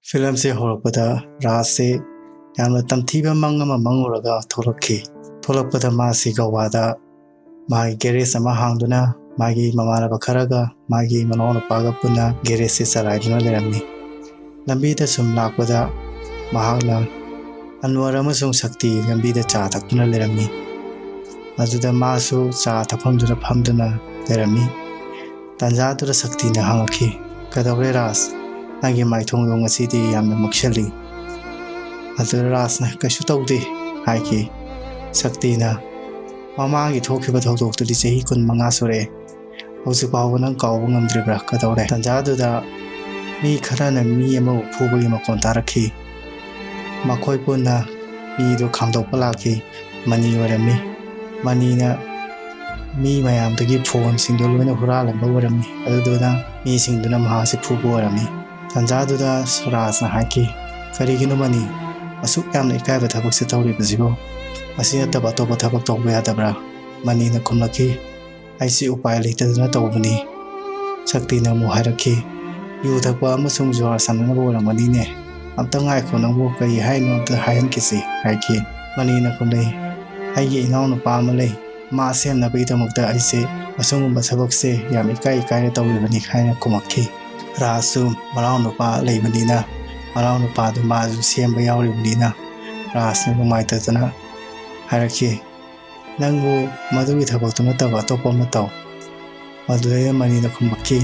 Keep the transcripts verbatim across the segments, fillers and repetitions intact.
ꯐꯤꯂꯝꯁꯦ ꯍꯧꯔꯛꯄꯗ ꯔꯥꯖꯁꯦ ꯌꯥꯝꯅ ꯇꯝꯊꯤꯕ ꯃꯪ ꯑꯃ ꯃꯪꯉꯨꯔꯒ ꯊꯣꯛꯂꯛꯈꯤ꯫ ꯊꯣꯛꯂꯛꯄꯗ ꯃꯥꯁꯤ ꯒꯋꯥꯗ ꯃꯥꯒꯤ ꯒꯦꯔꯦꯖ ꯑꯃ ꯍꯥꯡꯗꯨꯅ ꯃꯥꯒꯤ ꯃꯃꯥꯟꯅꯕ ꯈꯔꯒ ꯃꯥꯒꯤ ꯃꯅꯥꯎꯅꯨꯄꯥꯒ ꯄꯨꯟꯅ ꯒꯦꯔꯦꯖꯁꯦ ꯆꯂꯥꯏꯗꯨꯅ ꯂꯩꯔꯝꯃꯤ꯫ ꯂꯝꯕꯤꯗ ꯁꯨꯝ ꯂꯥꯛꯄꯗ ꯃꯍꯥꯛꯅ ꯑꯟꯋꯔ ꯑꯃꯁꯨꯡ ꯁꯛꯇꯤ ꯂꯝꯕꯤꯗ ꯆꯥ ꯊꯛꯇꯨꯅ ꯂꯩꯔꯝꯃꯤ꯫ ꯑꯗꯨꯗ ꯃꯥꯁꯨ ꯆꯥ ꯊꯛꯐꯝꯗꯨꯗ ꯐꯝꯗꯨꯅ ꯂꯩꯔꯝꯃꯤ꯫ ꯇꯥꯟꯖꯥꯗꯨꯗ ꯁꯛꯇꯤꯅ ꯍꯪꯉꯛꯈꯤ, "ꯀꯩꯗꯧꯔꯦ ꯔꯥꯖ? ꯅꯪꯒꯤ ꯃꯥꯏꯊꯣꯡꯗꯣ ꯉꯁꯤꯗꯤ ꯌꯥꯝꯅ ꯃꯛꯁꯜꯂꯤ?" ꯑꯗꯨꯗ ꯔꯥꯖꯅ, "ꯀꯩꯁꯨ ꯇꯧꯗꯦ" ꯍꯥꯏꯈꯤ꯫ ꯁꯛꯇꯤꯅ, "ꯃꯃꯥꯡꯒꯤ ꯊꯣꯛꯈꯤꯕ ꯊꯧꯗꯣꯛꯇꯨꯗꯤ ꯆꯍꯤ ꯀꯨꯟ ꯃꯉꯥ ꯁꯨꯔꯛꯑꯦ꯫ ꯍꯧꯖꯤꯛ ꯐꯥꯎꯕ ꯅꯪ ꯀꯥꯎꯕ ꯉꯝꯗ꯭ꯔꯤꯕ꯭ꯔꯥ? ꯀꯩꯗꯧꯔꯦ?" ꯇꯥꯟꯖꯥꯗꯨꯗ ꯃꯤ ꯈꯔꯅ ꯃꯤ ꯑꯃꯕꯨ ꯐꯨꯕꯒꯤ ꯃꯈꯣꯟ ꯇꯥꯔꯛꯈꯤ꯫ ꯃꯈꯣꯏ ꯄꯨꯟꯅ ꯃꯤꯗꯨ ꯈꯥꯝꯗꯣꯛꯄ ꯂꯥꯛꯈꯤ꯫ ꯃꯅꯤ ꯑꯣꯏꯔꯝꯃꯤ꯫ ꯃꯅꯤꯅ ꯃꯤ ꯃꯌꯥꯝꯗꯒꯤ ꯐꯣꯟꯁꯤꯡꯗꯨ ꯂꯣꯏꯅ ꯍꯨꯔꯥꯜꯂꯝꯕ ꯑꯣꯏꯔꯝꯃꯤ꯫ ꯑꯗꯨꯗꯨꯅ ꯃꯤꯁꯤꯡꯗꯨꯅ ꯃꯍꯥꯛꯁꯤ ꯐꯨꯕ ꯑꯣꯏꯔꯝꯃꯤ꯫ ꯇꯥꯟꯖꯥꯗꯨꯗ ꯔꯥꯖꯅ ꯍꯥꯏꯈꯤ, "ꯀꯔꯤꯒꯤꯅꯣ ꯃꯅꯤ, ꯑꯁꯨꯛ ꯌꯥꯝꯅ ꯏꯀꯥꯏꯕ ꯊꯕꯛꯁꯦ ꯇꯧꯔꯤꯕꯁꯤꯕꯨ? ꯃꯁꯤ ꯅꯠꯇꯕ ꯑꯇꯣꯞꯄ ꯊꯕꯛ ꯇꯧꯕ ꯌꯥꯗꯕ꯭ꯔꯥ?" ꯃꯅꯤꯅ ꯈꯨꯝꯂꯛꯈꯤ, "ꯑꯩꯁꯤ ꯎꯄꯥꯏ ꯂꯩꯇꯗꯅ ꯇꯧꯕꯅꯤ꯫" ꯁꯛꯇꯤꯅ ꯑꯃꯨꯛ ꯍꯥꯏꯔꯛꯈꯤ, "ꯌꯨ ꯊꯛꯄ ꯑꯃꯁꯨꯡ ꯖꯨꯋꯥꯔ ꯁꯥꯟꯅꯅꯕ ꯑꯣꯏꯔꯝꯒꯅꯤꯅꯦ꯫ ꯑꯝꯇ ꯉꯥꯏꯈꯣ, ꯅꯪꯕꯨ ꯀꯔꯤ ꯍꯥꯏꯅꯣ ꯑꯝꯇ ꯍꯥꯏꯍꯟꯈꯤꯁꯤ" ꯍꯥꯏꯈꯤ꯫ ꯃꯅꯤꯅ ꯈꯨꯝꯂꯛꯏ, "ꯑꯩꯒꯤ ꯏꯅꯥꯎꯅꯨꯄꯥ ꯑꯃ ꯂꯩ꯫ ꯃꯥ ꯁꯦꯝꯅꯕꯒꯤꯗꯃꯛꯇ ꯑꯩꯁꯦ ꯑꯁꯤꯒꯨꯝꯕ ꯊꯕꯛꯁꯦ ꯌꯥꯝ ꯏꯀꯥꯏ ꯏꯀꯥꯏꯅ ꯇꯧꯔꯤꯕꯅꯤ" ꯍꯥꯏꯅ ꯈꯨꯝꯃꯛꯈꯤ꯫ ꯔꯥꯖꯁꯨ ꯃꯅꯥꯎꯅꯨꯄꯥ ꯂꯩꯕꯅꯤꯅ, ꯃꯅꯥꯎꯅꯨꯄꯥꯗꯨ ꯃꯥꯁꯨ ꯁꯦꯝꯕ ꯌꯥꯎꯔꯤꯕꯅꯤꯅ, ꯔꯥꯖꯅ ꯅꯨꯡꯉꯥꯏꯇꯗꯅ ꯍꯥꯏꯔꯛꯈꯤ, "ꯅꯪꯕꯨ ꯃꯗꯨꯒꯤ ꯊꯕꯛꯇꯨ ꯅꯠꯇꯕ ꯑꯇꯣꯞꯄ ꯑꯃ ꯇꯧ꯫" ꯑꯗꯨꯗꯩꯗ ꯃꯅꯤꯅ ꯈꯨꯝꯃꯛꯈꯤ,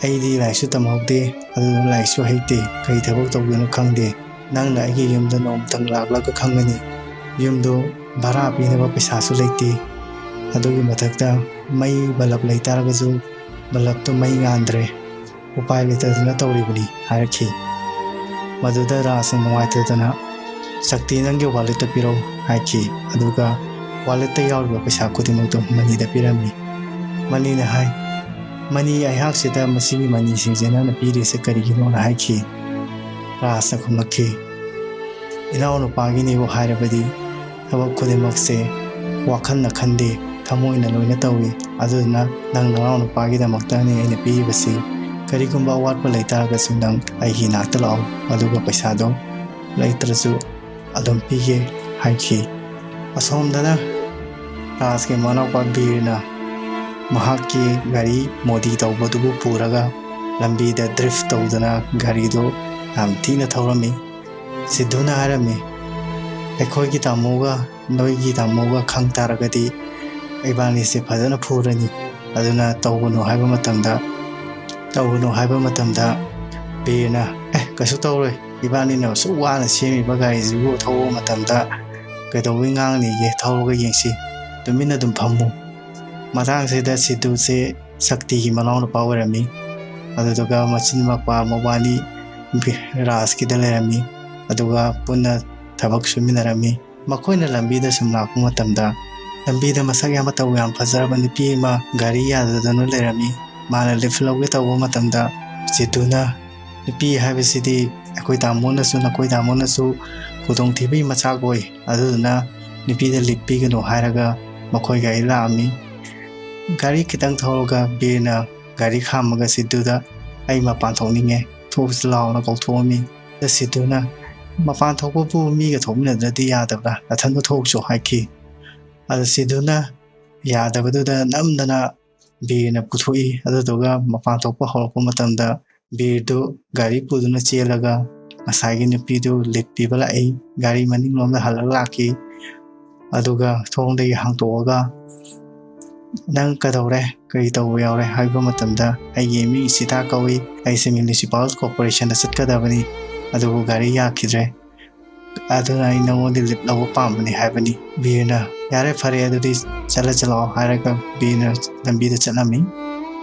"ꯑꯩꯗꯤ ꯂꯥꯏꯔꯤꯛꯁꯨ ꯇꯝꯍꯧꯗꯦ, ꯑꯗꯨꯗꯨꯅ ꯂꯥꯏꯔꯤꯛꯁꯨ ꯍꯩꯇꯦ, ꯀꯔꯤ ꯊꯕꯛ ꯇꯧꯗꯣꯏꯅꯣ ꯈꯪꯗꯦ꯫ ꯅꯪꯅ ꯑꯩꯒꯤ ꯌꯨꯝꯗ ꯅꯣꯡꯃꯇꯪ ꯂꯥꯛꯂꯒ ꯈꯪꯒꯅꯤ꯫ ꯌꯨꯝꯗꯨ ꯚꯔꯥ ꯄꯤꯅꯕ ꯄꯩꯁꯥꯁꯨ ꯂꯩꯇꯦ꯫ ꯑꯗꯨꯒꯤ ꯃꯊꯛꯇ ꯃꯩ ꯕꯂꯕ ꯂꯩꯇꯥꯔꯒꯁꯨ ꯕꯂꯕꯇꯨ ꯃꯩ ꯉꯥꯟꯗ꯭ꯔꯦ꯫ ꯎꯄꯥꯏ ꯂꯩꯇꯗꯅ ꯇꯧꯔꯤꯕꯅꯤ" ꯍꯥꯏꯔꯛꯈꯤ꯫ ꯃꯗꯨꯗ ꯔꯥꯖꯅ ꯅꯨꯡꯉꯥꯏꯇꯗꯅ, "ꯁꯛꯇꯤ, ꯅꯪꯒꯤ ꯋꯥꯂꯦꯠꯇ ꯄꯤꯔꯛꯎ" ꯍꯥꯏꯈꯤ꯫ ꯑꯗꯨꯒ ꯋꯥꯂꯦꯠꯇ ꯌꯥꯎꯔꯤꯕ ꯄꯩꯁꯥ ꯈꯨꯗꯤꯡꯃꯛꯇꯨ ꯃꯅꯤꯗ ꯄꯤꯔꯝꯃꯤ꯫ ꯃꯅꯤꯅ ꯍꯥꯏ, "ꯃꯅꯤ, ꯑꯩꯍꯥꯛꯁꯤꯗ ꯃꯁꯤꯒꯤ ꯃꯅꯤꯁꯤꯡꯁꯦ ꯅꯪꯅ ꯄꯤꯔꯤꯁꯦ ꯀꯔꯤꯒꯤꯅꯣꯅ?" ꯍꯥꯏꯈꯤ꯫ ꯔꯥꯖꯅ ꯈꯨꯝꯂꯛꯈꯤ, "ꯏꯅꯥꯎꯅꯨꯄꯥꯒꯤꯅꯦꯕꯨ ꯍꯥꯏꯔꯕꯗꯤ ꯊꯕꯛ ꯈꯨꯗꯤꯡꯃꯛꯁꯦ ꯋꯥꯈꯜꯅ ꯈꯟꯗꯦ, ꯊꯃꯣꯏꯅ ꯂꯣꯏꯅ ꯇꯧꯏ꯫ ꯑꯗꯨꯗꯨꯅ ꯅꯪ ꯅꯅꯥꯎꯅꯨꯄꯥꯒꯤꯗꯃꯛꯇꯅꯤ ꯑꯩꯅ ꯄꯤꯔꯤꯕꯁꯤ꯫ ꯀꯔꯤꯒꯨꯝꯕ ꯑꯋꯥꯠꯄ ꯂꯩꯇꯥꯔꯒꯁꯨ ꯅꯪ ꯑꯩꯒꯤ ꯏꯅꯥꯛꯇ ꯂꯥꯛꯑꯣ, ꯑꯗꯨꯒ ꯄꯩꯁꯥꯗꯣ ꯂꯩꯇ꯭ꯔꯁꯨ ꯑꯗꯨꯝ ꯄꯤꯒꯦ" ꯍꯥꯏꯈꯤ꯫ ꯑꯁꯣꯝꯗꯅ ꯔꯥꯖꯀꯤ ꯃꯅꯥꯎꯄꯥ ꯕꯤꯔꯅ ꯃꯍꯥꯛꯀꯤ ꯒꯥꯔꯤ ꯃꯣꯗꯤ ꯇꯧꯕꯗꯨꯕꯨ ꯄꯨꯔꯒ ꯂꯝꯕꯤꯗ ꯗ꯭ꯔꯤꯐ ꯇꯧꯗꯨꯅ ꯒꯥꯔꯤꯗꯨ ꯌꯥꯝ ꯊꯤꯅ ꯊꯧꯔꯝꯃꯤ꯫ ꯁꯤꯙꯨꯅ ꯍꯥꯏꯔꯝꯃꯤ, "ꯑꯩꯈꯣꯏꯒꯤ ꯇꯥꯃꯣꯒ ꯅꯣꯏꯒꯤ ꯇꯥꯃꯣꯒ ꯈꯪ ꯇꯥꯔꯒꯗꯤ ꯏꯕꯥꯅꯤꯁꯦ ꯐꯖꯅ ꯐꯨꯔꯅꯤ꯫ ꯑꯗꯨꯅ ꯇꯧꯒꯅꯨ" ꯍꯥꯏꯕ ꯃꯇꯝꯗ, "ꯇꯧꯒꯅꯨ" ꯍꯥꯏꯕ ꯃꯇꯝꯗ ꯕꯤꯔꯅ, "ꯑꯦ, ꯀꯩꯁꯨ ꯇꯧꯔꯣꯏ, ꯏꯕꯥꯅꯤꯅ ꯑꯁꯨꯛ ꯋꯥꯅ ꯁꯦꯝꯃꯤꯕ ꯒꯥꯔꯤꯁꯤꯕꯨ ꯊꯧꯕ ꯃꯇꯝꯗ ꯀꯩꯗꯧꯕꯩ ꯉꯥꯡꯅꯤꯒꯦ? ꯊꯧꯔꯒ ꯌꯦꯡꯁꯤ, ꯇꯨꯃꯤꯟꯅ ꯑꯗꯨꯝ ꯐꯝꯃꯨ"꯫ ꯃꯇꯥꯡꯁꯤꯗ ꯁꯤꯙꯨꯁꯦ ꯁꯛꯇꯤꯒꯤ ꯃꯅꯥꯎꯅꯨꯄꯥ ꯑꯣꯏꯔꯝꯃꯤ꯫ ꯑꯗꯨꯗꯨꯒ ꯃꯆꯤꯟ ꯃꯧꯄ꯭ꯋꯥ ꯃꯕꯥꯅꯤ ꯔꯥꯖꯀꯤꯗ ꯂꯩꯔꯝꯃꯤ꯫ ꯑꯗꯨꯒ ꯄꯨꯟꯅ ꯊꯕꯛ ꯁꯨꯃꯤꯟꯅꯔꯝꯃꯤ꯫ ꯃꯈꯣꯏꯅ ꯂꯝꯕꯤꯗ ꯁꯨꯝ ꯂꯥꯛꯄ ꯃꯇꯝꯗ, ꯂꯝꯕꯤꯗ ꯃꯁꯛ ꯌꯥꯝ ꯃꯇꯧ ꯌꯥꯝ ꯐꯖꯔꯕ ꯅꯨꯄꯤ ꯑꯃ ꯒꯥꯔꯤ ꯌꯥꯗꯗꯨꯅ ꯂꯩꯔꯝꯃꯤ꯫ ꯃꯥꯅ ꯂꯤꯐ ꯂꯧꯒꯦ ꯇꯧꯕ ꯃꯇꯝꯗ, ꯁꯤꯙꯨꯅ, "ꯅꯨꯄꯤ ꯍꯥꯏꯕꯁꯤꯗꯤ ꯑꯩꯈꯣꯏ ꯇꯥꯃꯣꯅꯁꯨ, ꯅꯈꯣꯏ ꯇꯥꯃꯣꯅꯁꯨ ꯈꯨꯗꯣꯡꯊꯤꯕꯒꯤ ꯃꯆꯥꯛ ꯑꯣꯏ, ꯑꯗꯨꯗꯨꯅ ꯅꯨꯄꯤꯗ ꯂꯤꯐ ꯄꯤꯒꯅꯨ" ꯍꯥꯏꯔꯒ ꯃꯈꯣꯏ ꯒꯥꯔꯤ ꯂꯥꯛꯑꯝꯃꯤ꯫ ꯒꯥꯔꯤ ꯈꯤꯇꯪ ꯊꯧꯔꯒ ꯕꯤꯔꯅ ꯒꯥꯔꯤ ꯈꯥꯝꯃꯒ ꯁꯤꯙꯨꯗ, "ꯑꯩ ꯃꯄꯥꯟ ꯊꯣꯛꯅꯤꯡꯉꯦ, ꯊꯣꯛꯎꯁꯤ ꯂꯥꯎꯅ" ꯀꯧꯊꯣꯛꯑꯝꯃꯤ꯫ ꯑꯗ ꯁꯤꯙꯨꯅ, "ꯃꯄꯥꯟ ꯊꯣꯛꯄꯕꯨ ꯃꯤꯒ ꯊꯣꯛꯃꯤꯟꯅꯗ꯭ꯔꯗꯤ ꯌꯥꯗꯕ꯭ꯔꯥ? ꯅꯊꯟꯗ ꯊꯣꯛꯎꯆꯣ" ꯍꯥꯏꯈꯤ꯫ ꯑꯗ ꯁꯤꯙꯨꯅ ꯌꯥꯗꯕꯗꯨꯗ ꯅꯝꯗꯅ ꯕꯤꯔꯅ ꯄꯨꯊꯣꯛꯏ꯫ ꯑꯗꯨꯗꯨꯒ ꯃꯄꯥꯟ ꯊꯣꯛꯄ ꯍꯧꯔꯛꯄ ꯃꯇꯝꯗ ꯕꯤꯔꯗꯨ ꯒꯥꯔꯤ ꯄꯨꯗꯨꯅ ꯆꯦꯜꯂꯒ ꯉꯁꯥꯏꯒꯤ ꯅꯨꯄꯤꯗꯨ ꯂꯤꯐ ꯄꯤꯕ ꯂꯥꯛꯏ꯫ ꯒꯥꯔꯤ ꯃꯅꯤꯡꯂꯣꯝꯗ ꯍꯜꯂꯒ ꯂꯥꯛꯈꯤ꯫ ꯑꯗꯨꯒ ꯊꯣꯡꯗꯒꯤ ꯍꯥꯡꯇꯣꯛꯑꯒ, "ꯅꯪ ꯀꯩꯗꯧꯔꯦ? ꯀꯔꯤ ꯇꯧꯕ ꯌꯥꯎꯔꯦ?" ꯍꯥꯏꯕ ꯃꯇꯝꯗ, "ꯑꯩꯒꯤ ꯃꯤꯡ ꯏꯁꯤꯇꯥ ꯀꯧꯏ꯫ ꯑꯩꯁꯦ ꯃ꯭ꯌꯨꯅꯤꯁꯤꯄꯥꯜ ꯀꯣꯔꯄꯣꯔꯦꯁꯟꯗ ꯆꯠꯀꯗꯕꯅꯤ, ꯑꯗꯨꯕꯨ ꯒꯥꯔꯤ ꯌꯥꯈꯤꯗ꯭ꯔꯦ꯫ ꯑꯗꯨꯅ ꯑꯩ ꯅꯉꯣꯟꯗ ꯂꯤꯐ ꯂꯧꯕ ꯄꯥꯝꯕꯅꯤ" ꯍꯥꯏꯕꯅꯤ꯫ ꯕꯤꯔꯅ, "ꯌꯥꯔꯦ, ꯐꯔꯦ, ꯑꯗꯨꯗꯤ ꯆꯠꯂꯁꯤ ꯂꯥꯛꯑꯣ" ꯍꯥꯏꯔꯒ ꯕꯤꯔꯅ ꯂꯝꯕꯤꯗ ꯆꯠꯂꯝꯃꯤ꯫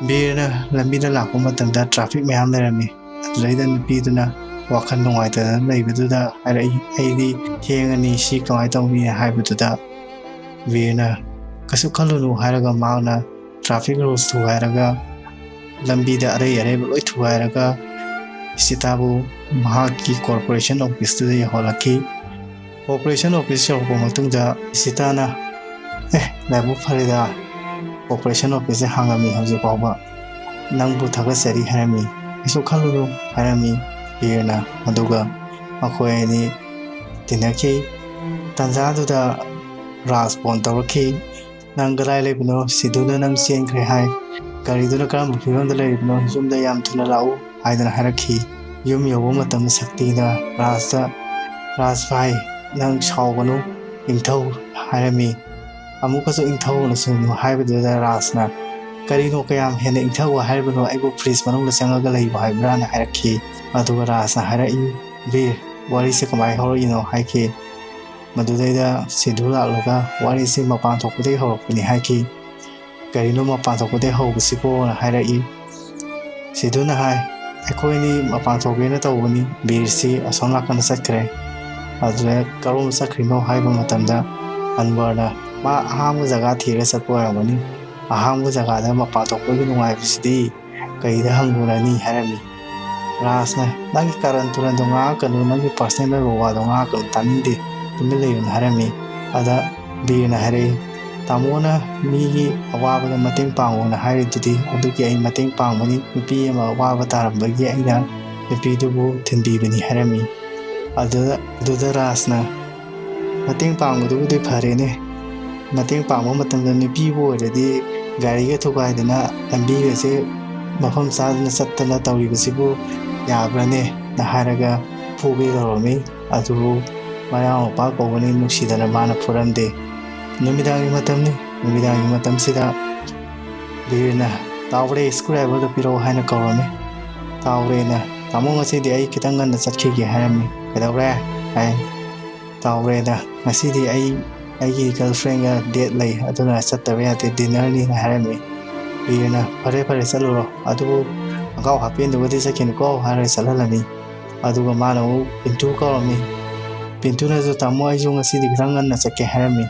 ꯕꯤꯔꯅ ꯂꯝꯕꯤꯗ ꯂꯥꯛꯄ ꯃꯇꯝꯗ ꯇ꯭ꯔꯥꯐꯤꯛ ꯃꯌꯥꯝ ꯂꯩꯔꯝꯃꯤ꯫ ꯑꯗꯨꯗꯩꯗ ꯅꯨꯄꯤꯗꯨꯅ ꯋꯥꯈꯜ ꯅꯨꯡꯉꯥꯏꯇꯗꯅ ꯂꯩꯕꯗꯨꯗ ꯍꯥꯏꯔꯛꯏ, "ꯑꯩꯗꯤ ꯊꯦꯡꯉꯅꯤ, ꯁꯤ ꯀꯃꯥꯏꯅ ꯇꯧꯅꯤ?" ꯍꯥꯏꯕꯗꯨꯗ ꯕꯤꯔꯅ, "ꯀꯩꯁꯨ ꯈꯜꯂꯨꯅꯨ" ꯍꯥꯏꯔꯒ ꯃꯍꯥꯛꯅ ꯇ꯭ꯔꯥꯐꯤꯛ ꯔꯨꯜꯁ ꯊꯨꯒꯥꯏꯔꯒ, ꯂꯝꯕꯤꯗ ꯑꯔꯩ ꯑꯔꯩꯕ ꯂꯣꯏ ꯊꯨꯒꯥꯏꯔꯒ ꯏꯁꯤꯇꯥꯕꯨ ꯃꯍꯥꯛꯀꯤ ꯀꯣꯔꯄꯣꯔꯦꯁꯟ ꯑꯣꯐꯤꯁꯇꯨꯗ ꯌꯧꯍꯜꯂꯛꯈꯤ꯫ ꯀꯣꯔꯄꯣꯔꯦꯁꯟ ꯑꯣꯐꯤꯁ ꯌꯧꯔꯛꯄ ꯃꯇꯨꯡꯗ ꯏꯁꯤꯇꯥꯅ, "ꯑꯦ, ꯂꯥꯏꯕꯛ ꯐꯔꯦꯗ, ꯀꯣꯔꯄꯣꯔꯦꯁꯟ ꯑꯣꯐꯤꯁꯁꯦ ꯍꯥꯡꯉꯝꯃꯤ ꯍꯧꯖꯤꯛ ꯐꯥꯎꯕ"꯫ ꯅꯪꯕꯨ ꯊꯥꯒꯠꯆꯔꯤ" ꯍꯥꯏꯔꯝꯃꯤ꯫ "ꯀꯩꯁꯨ ꯈꯜꯂꯨꯅꯨ" ꯍꯥꯏꯔꯝꯃꯤ ꯕꯤꯔꯅ꯫ ꯑꯗꯨꯒ ꯃꯈꯣꯏ ꯑꯅꯤ ꯇꯤꯟꯅꯈꯤ꯫ ꯇꯟꯖꯥꯗꯨꯗ ꯔꯥꯖ ꯐꯣꯟ ꯇꯧꯔꯛꯈꯤ꯫ "ꯅꯪ ꯀꯗꯥꯏ ꯂꯩꯕꯅꯣ? ꯁꯤꯙꯨꯅ ꯅꯪ ꯆꯦꯟꯈ꯭ꯔꯦ ꯍꯥꯏ꯫ ꯒꯥꯔꯤꯗꯨꯅ ꯀꯔꯝꯕ ꯐꯤꯕꯝꯗ ꯂꯩꯔꯤꯕꯅꯣ? ꯌꯨꯝꯗ ꯌꯥꯝ ꯊꯨꯅ ꯂꯥꯛꯎ" ꯍꯥꯏꯗꯅ ꯍꯥꯏꯔꯛꯈꯤ꯫ ꯌꯨꯝ ꯌꯧꯕ ꯃꯇꯝꯗ ꯁꯛꯇꯤꯅ ꯔꯥꯖꯇ, "ꯔꯥꯖ ꯚꯥꯏ, ꯅꯪ ꯁꯥꯎꯒꯅꯨ, ꯏꯪꯊꯧ" ꯍꯥꯏꯔꯝꯃꯤ꯫ "ꯑꯃꯨꯛꯀꯁꯨ ꯏꯪꯊꯧꯅ ꯁꯨꯝ" ꯍꯥꯏꯕꯗꯨꯗ ꯔꯥꯖꯅ, "ꯀꯔꯤꯅꯣ ꯀꯌꯥꯝ ꯍꯦꯟꯅ ꯏꯪꯊꯧ ꯍꯥꯏꯔꯤꯕꯅꯣ? ꯑꯩꯕꯨ ꯐ꯭ꯔꯤꯖ ꯃꯅꯨꯡꯗ ꯆꯪꯉꯒ ꯂꯩꯕ ꯍꯥꯏꯕ꯭ꯔꯥꯅ?" ꯍꯥꯏꯔꯛꯈꯤ꯫ ꯑꯗꯨꯒ ꯔꯥꯖꯅ ꯍꯥꯏꯔꯛꯏ, "ꯕꯤꯔ, ꯋꯥꯔꯤꯁꯦ ꯀꯃꯥꯏꯅ ꯍꯧꯔꯛꯏꯅꯣ?" ꯍꯥꯏꯈꯤ꯫ ꯃꯗꯨꯗꯩꯗ ꯁꯤꯙꯨ ꯂꯥꯛꯂꯒ ꯋꯥꯔꯤꯁꯤ ꯃꯄꯥꯟ ꯊꯣꯛꯄꯗꯒꯤ ꯍꯧꯔꯛꯄꯅꯤ ꯍꯥꯏꯈꯤ꯫ "ꯀꯔꯤꯅꯣ ꯃꯄꯥꯟ ꯊꯣꯛꯄꯗꯒꯤ ꯍꯧꯕꯁꯤꯕꯣꯅ?" ꯍꯥꯏꯔꯛꯏ꯫ ꯁꯤꯙꯨꯅ ꯍꯥꯏ, "ꯑꯩꯈꯣꯏꯅꯤ ꯃꯄꯥꯟ ꯊꯣꯛꯀꯦꯅ ꯇꯧꯕꯅꯤ, ꯕꯤꯔꯁꯤ ꯑꯁꯣꯝ ꯅꯥꯀꯟꯗ ꯆꯠꯈ꯭ꯔꯦ"꯫ ꯑꯗꯨꯗ "ꯀꯔꯣꯝ ꯆꯠꯈ꯭ꯔꯤꯅꯣ?" ꯍꯥꯏꯕ ꯃꯇꯝꯗ ꯑꯟꯋꯔꯅ, "ꯃꯥ ꯑꯍꯥꯡꯕ ꯖꯒꯥ ꯊꯤꯔ ꯆꯠꯄ ꯑꯣꯏꯔꯝꯒꯅꯤ꯫ ꯑꯍꯥꯡꯕ ꯖꯒꯥꯗ ꯃꯄꯥꯟ ꯊꯣꯛꯄꯒꯤ ꯅꯨꯡꯉꯥꯏꯕꯁꯤꯗꯤ ꯀꯩꯗ ꯍꯪꯉꯨꯔꯅꯤ?" ꯍꯥꯏꯔꯝꯃꯤ꯫ ꯔꯥꯖꯅ, "ꯅꯪꯒꯤ ꯀꯥꯔꯟ ꯇꯨꯔꯟꯗꯣ ꯉꯥꯡꯉꯛꯀꯅꯨ, ꯅꯪꯒꯤ ꯄꯥꯔꯁꯅꯦꯜ ꯑꯣꯏꯕ ꯋꯥꯗꯣ ꯉꯥꯡꯉꯛꯀꯅꯨ, ꯇꯥꯅꯤꯡꯗꯦ, ꯇꯨꯃꯤꯟ ꯂꯩꯌꯨꯅ" ꯍꯥꯏꯔꯝꯃꯤ꯫ ꯑꯗ ꯕꯤꯔꯅ ꯍꯥꯏꯔꯛꯏ, "ꯇꯥꯃꯣꯅ ꯃꯤꯒꯤ ꯑꯋꯥꯕꯗ ꯃꯇꯦꯡ ꯄꯥꯡꯉꯣꯅ ꯍꯥꯏꯔꯤꯗꯨꯗꯤ, ꯑꯗꯨꯒꯤ ꯑꯩ ꯃꯇꯦꯡ ꯄꯥꯡꯕꯅꯤ, ꯅꯨꯄꯤ ꯑꯃ ꯑꯋꯥꯕ ꯇꯥꯔꯝꯕꯒꯤ ꯑꯩꯅ ꯅꯨꯄꯤꯗꯨꯕꯨ ꯊꯤꯟꯕꯤꯕꯅꯤ" ꯍꯥꯏꯔꯝꯃꯤ꯫ ꯑꯗꯨꯗ, ꯑꯗꯨꯗ ꯔꯥꯖꯅ, "ꯃꯇꯦꯡ ꯄꯥꯡꯕꯗꯨꯕꯨꯗꯤ ꯐꯔꯦꯅꯦ, ꯃꯇꯦꯡ ꯄꯥꯡꯕ ꯃꯇꯝꯗ ꯅꯨꯄꯤꯕꯨ ꯑꯣꯏꯔꯗꯤ ꯒꯥꯔꯤꯒ ꯊꯨꯒꯥꯏꯗꯅ ꯂꯝꯕꯤꯒꯁꯦ ꯃꯐꯝ ꯆꯥꯗꯅ ꯆꯠꯇꯅ ꯇꯧꯔꯤꯕꯁꯤꯕꯨ ꯌꯥꯕ꯭ꯔꯅꯦ?" ꯅ ꯍꯥꯏꯔꯒ ꯐꯨꯒꯦ ꯇꯧꯔꯝꯃꯤ꯫ ꯑꯗꯨꯕꯨ ꯃꯅꯥꯎ ꯃꯄꯥ ꯀꯧꯕꯅꯤ, ꯅꯨꯡꯁꯤꯗꯅ ꯃꯥꯅ ꯐꯨꯔꯝꯗꯦ꯫ ꯅꯨꯃꯤꯗꯥꯡꯒꯤ ꯃꯇꯝꯅꯤ꯫ ꯅꯨꯃꯤꯗꯥꯡꯒꯤ ꯃꯇꯝꯁꯤꯗ ꯕꯤꯔꯅ, "ꯇꯥꯎꯔꯦ, ꯁ꯭ꯀ꯭ꯔꯨ ꯗ꯭ꯔꯥꯏꯚꯔꯗꯣ ꯄꯤꯔꯛꯑꯣ" ꯍꯥꯏꯅ ꯀꯧꯔꯝꯃꯤ꯫ ꯇꯥꯎꯔꯦꯅ, "ꯇꯥꯃꯣ, ꯉꯁꯤꯗꯤ ꯑꯩ ꯈꯤꯇꯪ ꯉꯟꯅ ꯆꯠꯈꯤꯒꯦ" ꯍꯥꯏꯔꯝꯃꯤ꯫ "ꯀꯩꯗꯧꯔꯦ?" ꯍꯥꯏ꯫ ꯇꯥꯎꯔꯦꯅ, "ꯉꯁꯤꯗꯤ ꯑꯩ ꯑꯩꯒꯤ ꯒꯔꯜꯐ꯭ꯔꯦꯟꯒ ꯗꯦꯠ ꯂꯩ, ꯑꯗꯨꯅ ꯆꯠꯇꯕ ꯌꯥꯗꯦ, ꯗꯤꯟꯅꯔꯅꯤꯅ" ꯍꯥꯏꯔꯝꯃꯤ꯫ ꯕꯤꯔꯅ, "ꯐꯔꯦ ꯐꯔꯦ, ꯆꯠꯂꯨꯔꯣ, ꯑꯗꯨꯕꯨ ꯈꯣꯡꯒ꯭ꯔꯥꯎ ꯍꯥꯞꯄꯦꯟꯗꯨꯒꯗꯤ ꯆꯠꯈꯤꯅꯨꯀꯣ" ꯍꯥꯏꯔꯒ ꯆꯠꯍꯜꯂꯝꯃꯤ꯫ ꯑꯗꯨꯒ ꯃꯥꯅ ꯑꯃꯨꯛ ꯄꯤꯟꯇꯨ ꯀꯧꯔꯝꯃꯤ꯫ ꯄꯤꯟꯇꯨꯅꯁꯨ, "ꯇꯥꯃꯣ, ꯑꯩꯁꯨ ꯉꯁꯤꯗꯤ ꯈꯤꯇꯪ ꯉꯟꯅ ꯆꯠꯀꯦ" ꯍꯥꯏꯔꯝꯃꯤ꯫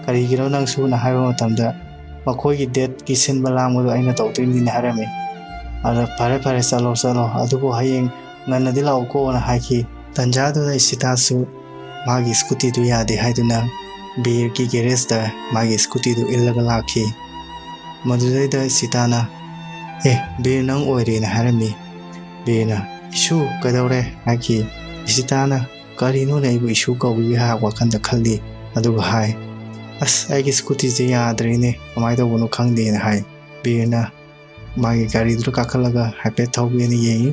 "ꯀꯔꯤꯒꯤꯅꯣ ꯅꯪꯁꯨꯅ?" ꯍꯥꯏꯕ ꯃꯇꯝꯗ, "ꯃꯈꯣꯏꯒꯤ ꯗꯦꯠꯀꯤ ꯁꯤꯟꯕ ꯂꯥꯡꯕꯗꯣ ꯑꯩꯅ ꯇꯧꯗꯣꯏꯅꯤꯅ" ꯍꯥꯏꯔꯝꯃꯤ꯫ ꯑꯗ, "ꯐꯔꯦ ꯐꯔꯦ, ꯆꯠꯂꯣ ꯆꯠꯂꯣ, ꯑꯗꯨꯕꯨ ꯍꯌꯦꯡ ꯉꯟꯅꯗꯤ ꯂꯥꯛꯎꯀꯣꯅ" ꯍꯥꯏꯈꯤ꯫ ꯇꯟꯖꯥꯗꯨꯗ ꯏꯁꯤꯇꯥꯁꯨ ꯃꯥꯒꯤ ꯁ꯭ꯀꯨꯇꯤꯗꯨ ꯌꯥꯗꯦ ꯍꯥꯏꯗꯨꯅ ꯕꯤꯔꯒꯤ ꯒꯦꯔꯦꯖꯇ ꯃꯥꯒꯤ ꯁ꯭ꯀꯨꯇꯤꯗꯨ ꯏꯜꯂꯒ ꯂꯥꯛꯈꯤ꯫ ꯃꯗꯨꯗꯩꯗ ꯏꯁꯤꯇꯥꯅ, "ꯑꯦ, ꯕꯤꯔ ꯅꯪ ꯑꯣꯏꯔꯦꯅ" ꯍꯥꯏꯔꯝꯃꯤ꯫ ꯕꯤꯔꯅ, "ꯏꯁꯨ, ꯀꯩꯗꯧꯔꯦ?" ꯍꯥꯏꯈꯤ꯫ ꯏꯁꯤꯇꯥꯅ, "ꯀꯔꯤꯅꯣꯅꯦ ꯑꯩꯕꯨ ꯏꯁꯨ ꯀꯧꯏ?" ꯍꯥꯏ ꯋꯥꯈꯜꯗ ꯈꯜꯂꯤ꯫ ꯑꯗꯨꯒ ꯍꯥꯏ, "ꯑꯁ, ꯑꯩꯒꯤ ꯁ꯭ꯀꯨꯇꯤꯁꯦ ꯌꯥꯗ꯭ꯔꯦꯅꯦ, ꯀꯃꯥꯏꯅ ꯇꯧꯕꯅꯣ ꯈꯪꯗꯦꯅ" ꯍꯥꯏ꯫ ꯕꯤꯔꯅ ꯃꯥꯒꯤ ꯒꯥꯔꯤꯗꯨꯗ ꯀꯥꯈꯠꯂꯒ ꯍꯥꯏꯐꯦꯠ ꯊꯧꯒꯦꯅ ꯌꯦꯡꯉꯤ꯫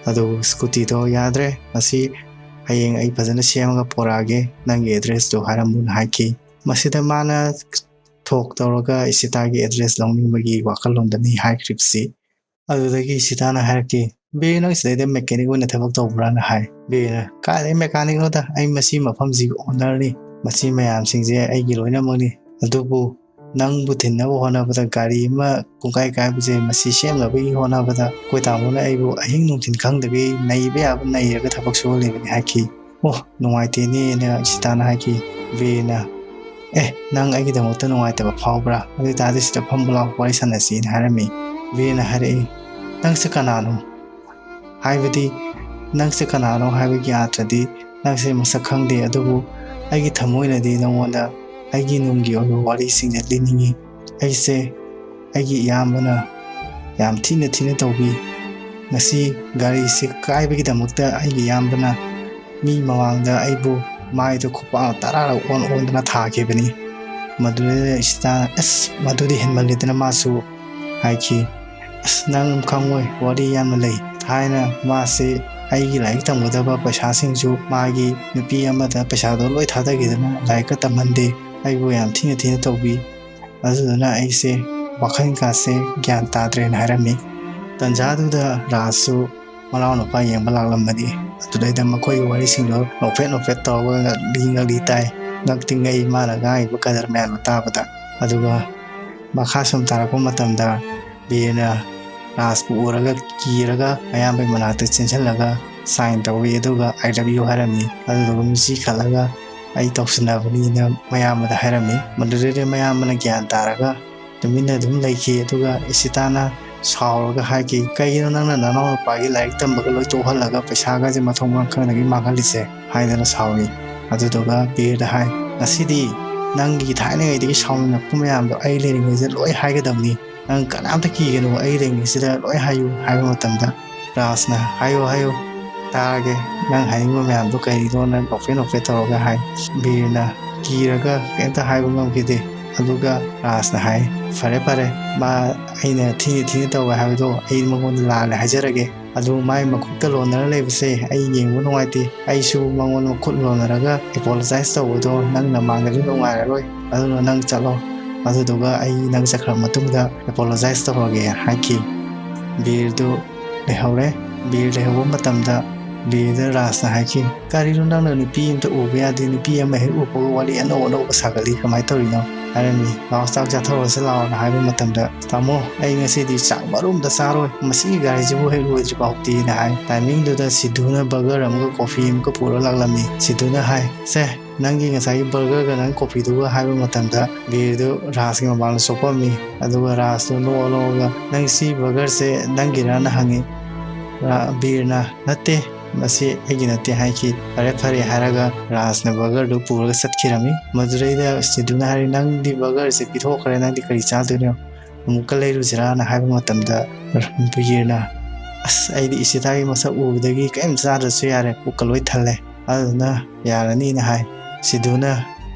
ꯑꯗꯨꯕꯨ ꯁ꯭ꯀꯨꯇꯤꯗꯣ ꯌꯥꯗ꯭ꯔꯦ꯫ "ꯃꯁꯤ ꯍꯌꯦꯡ ꯑꯩ ꯐꯖꯅ ꯁꯦꯝꯃꯒ ꯄꯣꯔꯛꯑꯒꯦ, ꯅꯪꯒꯤ ꯑꯦꯗ꯭ꯔꯦꯁꯇꯣ ꯍꯥꯏꯔꯝꯃꯨꯅ" ꯍꯥꯏꯈꯤ꯫ ꯃꯁꯤꯗ ꯃꯥꯅ ꯊꯣꯛ ꯇꯧꯔꯒ ꯏꯁꯤꯇꯥꯒꯤ ꯑꯦꯗ꯭ꯔꯦꯁ ꯂꯧꯅꯤꯡꯕꯒꯤ ꯋꯥꯈꯜꯂꯣꯟꯗꯅꯤ ꯍꯥꯏꯈ꯭ꯔꯤꯕꯁꯤ꯫ ꯑꯗꯨꯗꯒꯤ ꯏꯁꯤꯇꯥꯅ ꯍꯥꯏꯔꯛꯈꯤ, "ꯕꯤꯔ, ꯅꯪ ꯁꯤꯗꯩꯗ ꯃꯦꯀꯥꯅꯤꯛ ꯑꯣꯏꯅ ꯊꯕꯛ ꯇꯧꯕ꯭ꯔꯥꯅ?" ꯍꯥꯏ꯫ ꯕꯤꯔꯅ, "ꯀꯥꯏꯗꯩ ꯃꯦꯀꯥꯅꯤꯛꯅꯣꯗ, ꯑꯩ ꯃꯁꯤ ꯃꯐꯝꯁꯤꯒꯤ ꯑꯣꯅꯔꯅꯤ, ꯃꯁꯤ ꯃꯌꯥꯝꯁꯤꯡꯁꯦ ꯑꯩꯒꯤ ꯂꯣꯏꯅꯃꯛꯅꯤ꯫ ꯑꯗꯨꯕꯨ ꯅꯪꯕꯨ ꯊꯤꯟꯅꯕ ꯍꯣꯠꯅꯕꯗ ꯒꯥꯔꯤ ꯑꯃ ꯄꯨꯡꯀꯥꯏ ꯀꯥꯏꯕꯁꯦ, ꯃꯁꯤ ꯁꯦꯝꯅꯕꯒꯤ ꯍꯣꯠꯅꯕꯗ ꯑꯩꯈꯣꯏ ꯇꯥꯃꯣꯅ ꯑꯩꯕꯨ ꯑꯍꯤꯡ ꯅꯨꯡꯊꯤꯜ ꯈꯪꯗꯒꯩ ꯅꯩꯕ ꯌꯥꯕ ꯅꯩꯔꯒ ꯊꯕꯛ ꯁꯨꯍꯜꯂꯤꯕꯅꯤ" ꯍꯥꯏꯈꯤ꯫ "ꯑꯣ, ꯅꯨꯡꯉꯥꯏꯇꯦꯅꯦꯅ" ꯏꯁꯤꯇꯥꯅ ꯍꯥꯏꯈꯤ꯫ ꯕꯤꯔꯅ, "ꯑꯦ, ꯅꯪ ꯑꯩꯒꯤꯗꯃꯛꯇ ꯅꯨꯡꯉꯥꯏꯇꯕ ꯐꯥꯎꯕ꯭ꯔꯥ? ꯑꯗꯨ ꯑꯣꯏꯇꯥꯔꯗꯤ ꯁꯤꯗ ꯐꯝꯕ ꯂꯥꯎ, ꯋꯥꯔꯤ ꯁꯥꯟꯅꯁꯤꯅ" ꯍꯥꯏꯔꯝꯃꯤ꯫ ꯕꯤꯔꯅ ꯍꯥꯏꯔꯛꯏ, "ꯅꯪꯁꯦ ꯀꯅꯥꯅꯣ? ꯍꯥꯏꯕꯗꯤ ꯅꯪꯁꯦ ꯀꯅꯥꯅꯣ ꯍꯥꯏꯕꯒꯤ ꯑꯥꯔꯊꯗꯤ ꯅꯪꯁꯦ ꯃꯁꯛ ꯈꯪꯗꯦ, ꯑꯗꯨꯕꯨ ꯑꯩꯒꯤ ꯊꯃꯣꯏꯅꯗꯤ ꯅꯪꯉꯣꯟꯗ ꯑꯩꯒꯤ ꯅꯨꯡꯒꯤ ꯑꯣꯏꯕ ꯋꯥꯔꯤꯁꯤꯡꯁꯦ ꯂꯤꯅꯤꯡꯉꯤ꯫ ꯑꯩꯁꯦ ꯑꯩꯒꯤ ꯏꯌꯥꯝꯕꯅ ꯌꯥꯝ ꯊꯤꯅ ꯊꯤꯅ ꯇꯧꯕꯤ꯫ ꯉꯁꯤ ꯒꯥꯔꯤꯁꯦ ꯀꯥꯏꯕꯒꯤꯗꯃꯛꯇ ꯑꯩꯒꯤ ꯏꯌꯥꯝꯕꯅ ꯃꯤ ꯃꯃꯥꯡꯗ ꯑꯩꯕꯨ ꯃꯥꯏꯗ ꯈꯨꯄꯥꯛꯅ ꯇꯔꯥꯔꯛ ꯑꯣꯟ ꯑꯣꯟꯗꯅ ꯊꯥꯈꯤꯕꯅꯤ"꯫ ꯃꯗꯨꯗ ꯏꯁꯤꯇꯥꯅ, "ꯑꯁ, ꯃꯗꯨꯗꯤ ꯍꯦꯟꯃꯜꯂꯦꯗꯅ" ꯃꯥꯁꯨ ꯍꯥꯏꯈꯤ꯫ "ꯑꯁ, ꯅꯪ ꯈꯪꯉꯣꯏ, ꯋꯥꯔꯤ ꯌꯥꯝꯅ ꯂꯩ꯫ ꯊꯥꯏꯅ ꯃꯥꯁꯦ ꯑꯩꯒꯤ ꯂꯥꯏꯔꯤꯛ ꯇꯝꯒꯗꯕ ꯄꯩꯁꯥꯁꯤꯡꯁꯨ ꯃꯥꯒꯤ ꯅꯨꯄꯤ ꯑꯃꯗ ꯄꯩꯁꯥꯗꯣ ꯂꯣꯏ ꯊꯥꯗꯈꯤꯗꯅ ꯂꯥꯏꯔꯤꯛꯀ ꯇꯝꯍꯟꯗꯦ꯫ ꯑꯩꯕꯨ ꯌꯥꯝ ꯊꯤꯅ ꯊꯤꯅ ꯇꯧꯕꯤ꯫ ꯑꯗꯨꯗꯨꯅ ꯑꯩꯁꯦ ꯋꯥꯈꯜ ꯀꯥꯁꯦ ꯒ꯭ꯌꯥꯟ ꯇꯥꯗ꯭ꯔꯦꯅ" ꯍꯥꯏꯔꯝꯃꯤ꯫ ꯇꯟꯖꯥꯗꯨꯗ ꯔꯥꯖꯁꯨ ꯃꯅꯥꯎꯅꯨꯄꯥ ꯌꯦꯡꯕ ꯂꯥꯛꯂꯝꯕꯅꯤ꯫ ꯑꯗꯨꯗꯩꯗ ꯃꯈꯣꯏꯒꯤ ꯋꯥꯔꯤꯁꯤꯡꯗꯣ ꯅꯣꯛꯐꯦꯠ ꯅꯣꯛꯐꯦꯠ ꯇꯧꯔꯒ ꯉꯛꯂꯤ ꯉꯛꯂꯤ ꯇꯥꯏ꯫ ꯉꯛꯇꯤ ꯉꯛꯏ ꯃꯥꯅ ꯉꯥꯡꯉꯤꯕ ꯀꯗꯔ ꯃꯌꯥꯝꯗꯣ ꯇꯥꯕꯗ꯫ ꯑꯗꯨꯒ ꯃꯈꯥ ꯁꯨꯝ ꯇꯥꯔꯛꯄ ꯃꯇꯝꯗ ꯕꯤꯔꯅ ꯔꯥꯖꯄꯨ ꯎꯔꯒ ꯀꯤꯔꯒ ꯃꯌꯥꯝꯕꯒꯤ ꯃꯅꯥꯛꯇ ꯆꯦꯟꯁꯤꯜꯂꯒ ꯁꯥꯏꯟ ꯇꯧꯏ, ꯑꯗꯨꯒ "I love you" ꯍꯥꯏꯔꯝꯃꯤ꯫ ꯑꯗꯨꯗꯨꯒ ꯃꯤꯠꯁꯤ ꯈꯠꯂꯒ "ꯑꯩ ꯇꯧꯁꯤꯟꯅꯕꯅꯤꯅ" ꯃꯌꯥꯝꯕꯗ ꯍꯥꯏꯔꯝꯃꯤ꯫ ꯃꯗꯨꯗꯩꯗ ꯃꯌꯥꯝꯕꯅ ꯒ꯭ꯌꯥꯟ ꯇꯥꯔꯒ ꯇꯨꯃꯤꯟꯅ ꯑꯗꯨꯝ ꯂꯩꯈꯤ꯫ ꯑꯗꯨꯒ ꯏꯁꯤꯇꯥꯅ ꯁꯥꯎꯔꯒ ꯍꯥꯏꯈꯤ, "ꯀꯩꯒꯤꯅꯣ ꯅꯪꯅ ꯅꯅꯥꯎ ꯅꯨꯄꯥꯒꯤ ꯂꯥꯏꯔꯤꯛ ꯇꯝꯕꯒ ꯂꯣꯏ ꯇꯣꯛꯍꯜꯂꯒ ꯄꯩꯁꯥꯒꯁꯦ ꯃꯊꯣꯡ ꯃꯔꯝ ꯈꯪꯗꯒꯩ ꯃꯥꯡꯍꯜꯂꯤꯁꯦ?" ꯍꯥꯏꯗꯅ ꯁꯥꯎꯏ꯫ ꯑꯗꯨꯗꯨꯒ ꯕꯤꯔꯗ ꯍꯥꯏ, "ꯉꯁꯤꯗꯤ ꯅꯪꯒꯤ ꯊꯥꯏꯅꯉꯩꯗꯒꯤ ꯁꯥꯎꯅꯤꯡꯉꯛꯄ ꯃꯌꯥꯝꯗꯣ ꯑꯩ ꯂꯩꯔꯤꯉꯩꯗ ꯂꯣꯏ ꯍꯥꯏꯒꯗꯕꯅꯤ꯫ "ꯅꯪ ꯀꯅꯥꯝꯇ ꯀꯤꯒꯅꯨ, ꯑꯩ ꯂꯩꯔꯤꯉꯩꯁꯤꯗ ꯂꯣꯏ ꯍꯥꯏꯌꯨ" ꯍꯥꯏꯕ ꯃꯇꯝꯗ ꯔꯥꯖꯅ, "ꯍꯥꯏꯌꯨ, ꯍꯥꯏꯌꯨ, ꯇꯥꯔꯒꯦ, ꯅꯪ ꯍꯥꯏꯅꯤꯡꯕ ꯃꯌꯥꯝꯗꯣ ꯀꯔꯤꯅꯣꯅ ꯅꯣꯛꯐꯦꯠ ꯅꯣꯛꯐꯦꯠ ꯇꯧꯔꯒ ꯍꯥꯏ꯫ ꯕꯤꯔꯅ ꯀꯤꯔꯒ ꯀꯩꯝꯇ ꯍꯥꯏꯕ ꯉꯝꯈꯤꯗꯦ꯫ ꯑꯗꯨꯒ ꯔꯥꯖꯅ ꯍꯥꯏ, "ꯐꯔꯦ, ꯐꯔꯦ, ꯃꯥ ꯑꯩꯅ ꯊꯤꯅ ꯊꯤꯅ ꯇꯧꯋꯦ ꯍꯥꯏꯕꯗꯣ ꯑꯩ ꯃꯉꯣꯟꯗ ꯂꯥꯜꯂꯦ ꯍꯥꯏꯖꯔꯒꯦ꯫ ꯑꯗꯨ ꯃꯥꯏ ꯃꯈꯨꯠꯇ ꯂꯣꯟꯅꯔ ꯂꯩꯕꯁꯦ ꯑꯩ ꯌꯦꯡꯕ ꯅꯨꯡꯉꯥꯏꯇꯦ꯫ ꯑꯩꯁꯨ ꯃꯉꯣꯟꯗ ꯃꯈꯨꯠ ꯂꯣꯟꯅꯔꯒ ꯑꯦꯄꯣꯂꯣꯖꯥꯏꯁ ꯇꯧꯕꯗꯣ ꯅꯪ ꯅꯃꯥꯡꯗꯗꯤ ꯅꯨꯡꯉꯥꯏꯔꯔꯣꯏ꯫ ꯑꯗꯨꯅ ꯅꯪ ꯆꯠꯂꯣ꯫ ꯑꯗꯨꯗꯨꯒ ꯑꯩ ꯅꯪ ꯆꯠꯈ꯭ꯔ ꯃꯇꯨꯡꯗ ꯑꯦꯄꯣꯂꯣꯖꯥꯏꯁ ꯇꯧꯔꯒꯦ" ꯍꯥꯏꯈꯤ꯫ ꯕꯤꯔꯗꯨ ꯂꯩꯍꯧꯔꯦ꯫ ꯕꯤꯔ ꯂꯩꯍꯧꯕ ꯃꯇꯝꯗ ꯕꯤꯔꯗ ꯔꯥꯖꯅ ꯍꯥꯏꯈꯤ, "ꯀꯔꯤꯅꯣ ꯅꯪꯅ ꯅꯨꯄꯤ ꯑꯝꯇ ꯎꯕ ꯌꯥꯗꯦ, ꯅꯨꯄꯤ ꯑꯃ ꯍꯦꯛ ꯎꯕꯒ ꯋꯥꯔꯤ ꯑꯅꯧ ꯑꯅꯧꯕ ꯁꯥꯒꯠꯂꯤ, ꯀꯃꯥꯏꯅ ꯇꯧꯔꯤꯅꯣ?" ꯍꯥꯏꯔꯝꯃꯤ꯫ "ꯂꯥꯛꯑꯣ, ꯆꯥꯛ ꯆꯥꯊꯣꯛꯑꯁꯤ ꯂꯥꯛꯑꯣꯅ" ꯍꯥꯏꯕ ꯃꯇꯝꯗ, "ꯇꯥꯃꯣ, ꯑꯩ ꯉꯁꯤꯗꯤ ꯆꯥꯛ ꯃꯔꯨꯝꯗ ꯆꯥꯔꯣꯏ, ꯃꯁꯤꯒꯤ ꯒꯥꯔꯤꯁꯤꯕꯨ ꯍꯦꯛ ꯂꯣꯏꯗ꯭ꯔꯤ ꯐꯥꯎꯗꯤꯅ" ꯍꯥꯏ꯫ ꯇꯥꯏꯃꯤꯡꯗꯨꯗ ꯁꯤꯙꯨꯅ ꯕꯔꯒꯔ ꯑꯃꯒ ꯀꯣꯐꯤ ꯑꯃꯒ ꯄꯨꯔ ꯂꯥꯛꯂꯝꯃꯤ꯫ ꯁꯤꯙꯨꯅ ꯍꯥꯏ, "ꯁꯦ, ꯅꯪꯒꯤ ꯉꯁꯥꯏꯒꯤ ꯕꯔꯒꯔꯒ ꯅꯪ ꯀꯣꯐꯤꯗꯨꯒ" ꯍꯥꯏꯕ ꯃꯇꯝꯗ ꯕꯤꯔꯗꯨ ꯔꯥꯖꯀꯤ ꯃꯃꯥꯡꯗ ꯆꯣꯞꯄꯝꯃꯤ꯫ ꯑꯗꯨꯒ ꯔꯥꯖꯇꯨ ꯅꯣꯛꯑ ꯅꯣꯛꯑꯒ, "ꯅꯪ ꯁꯤ ꯕꯔꯒꯔꯁꯦ ꯅꯪꯒꯤꯔꯥꯅ?" ꯍꯪꯉꯤ꯫ ꯔꯥ-, ꯕꯤꯔꯅ, "ꯅꯠꯇꯦ, ꯃꯁꯤ ꯑꯩꯒꯤ ꯅꯠꯇꯦ" ꯍꯥꯏꯈꯤ꯫ "ꯐꯔꯦ, ꯐꯔꯦ" ꯍꯥꯏꯔꯒ ꯔꯥꯖꯅ ꯕꯔꯒꯔꯗꯨ ꯄꯨꯔꯒ ꯆꯠꯈꯤꯔꯝꯃꯤ꯫ ꯃꯗꯨꯗꯩꯗ ꯁꯤꯙꯨꯅ ꯍꯥꯏꯔꯤ, "ꯅꯪꯗꯤ ꯕꯔꯒꯔꯁꯦ ꯄꯤꯊꯣꯛꯈ꯭ꯔꯦ, ꯅꯪꯗꯤ ꯀꯔꯤ ꯆꯥꯗꯣꯏꯅꯣ? ꯑꯃꯨꯛꯀ ꯂꯩꯔꯨꯁꯤꯔꯥꯅ" ꯍꯥꯏꯕ ꯃꯇꯝꯗ ꯕꯤꯔꯅ, "ꯑꯁ, ꯑꯩꯗꯤ ꯏꯁꯤꯇꯥꯒꯤ ꯃꯁꯛ ꯎꯕꯗꯒꯤ ꯀꯔꯤꯝ ꯆꯥꯗ꯭ꯔꯁꯨ ꯌꯥꯔꯦ, ꯄꯨꯛꯀ ꯂꯣꯏ ꯊꯜꯂꯦ, ꯑꯗꯨꯅ ꯌꯥꯔꯅꯤꯅ" ꯍꯥꯏ꯫ ꯁꯤꯙꯨꯅ,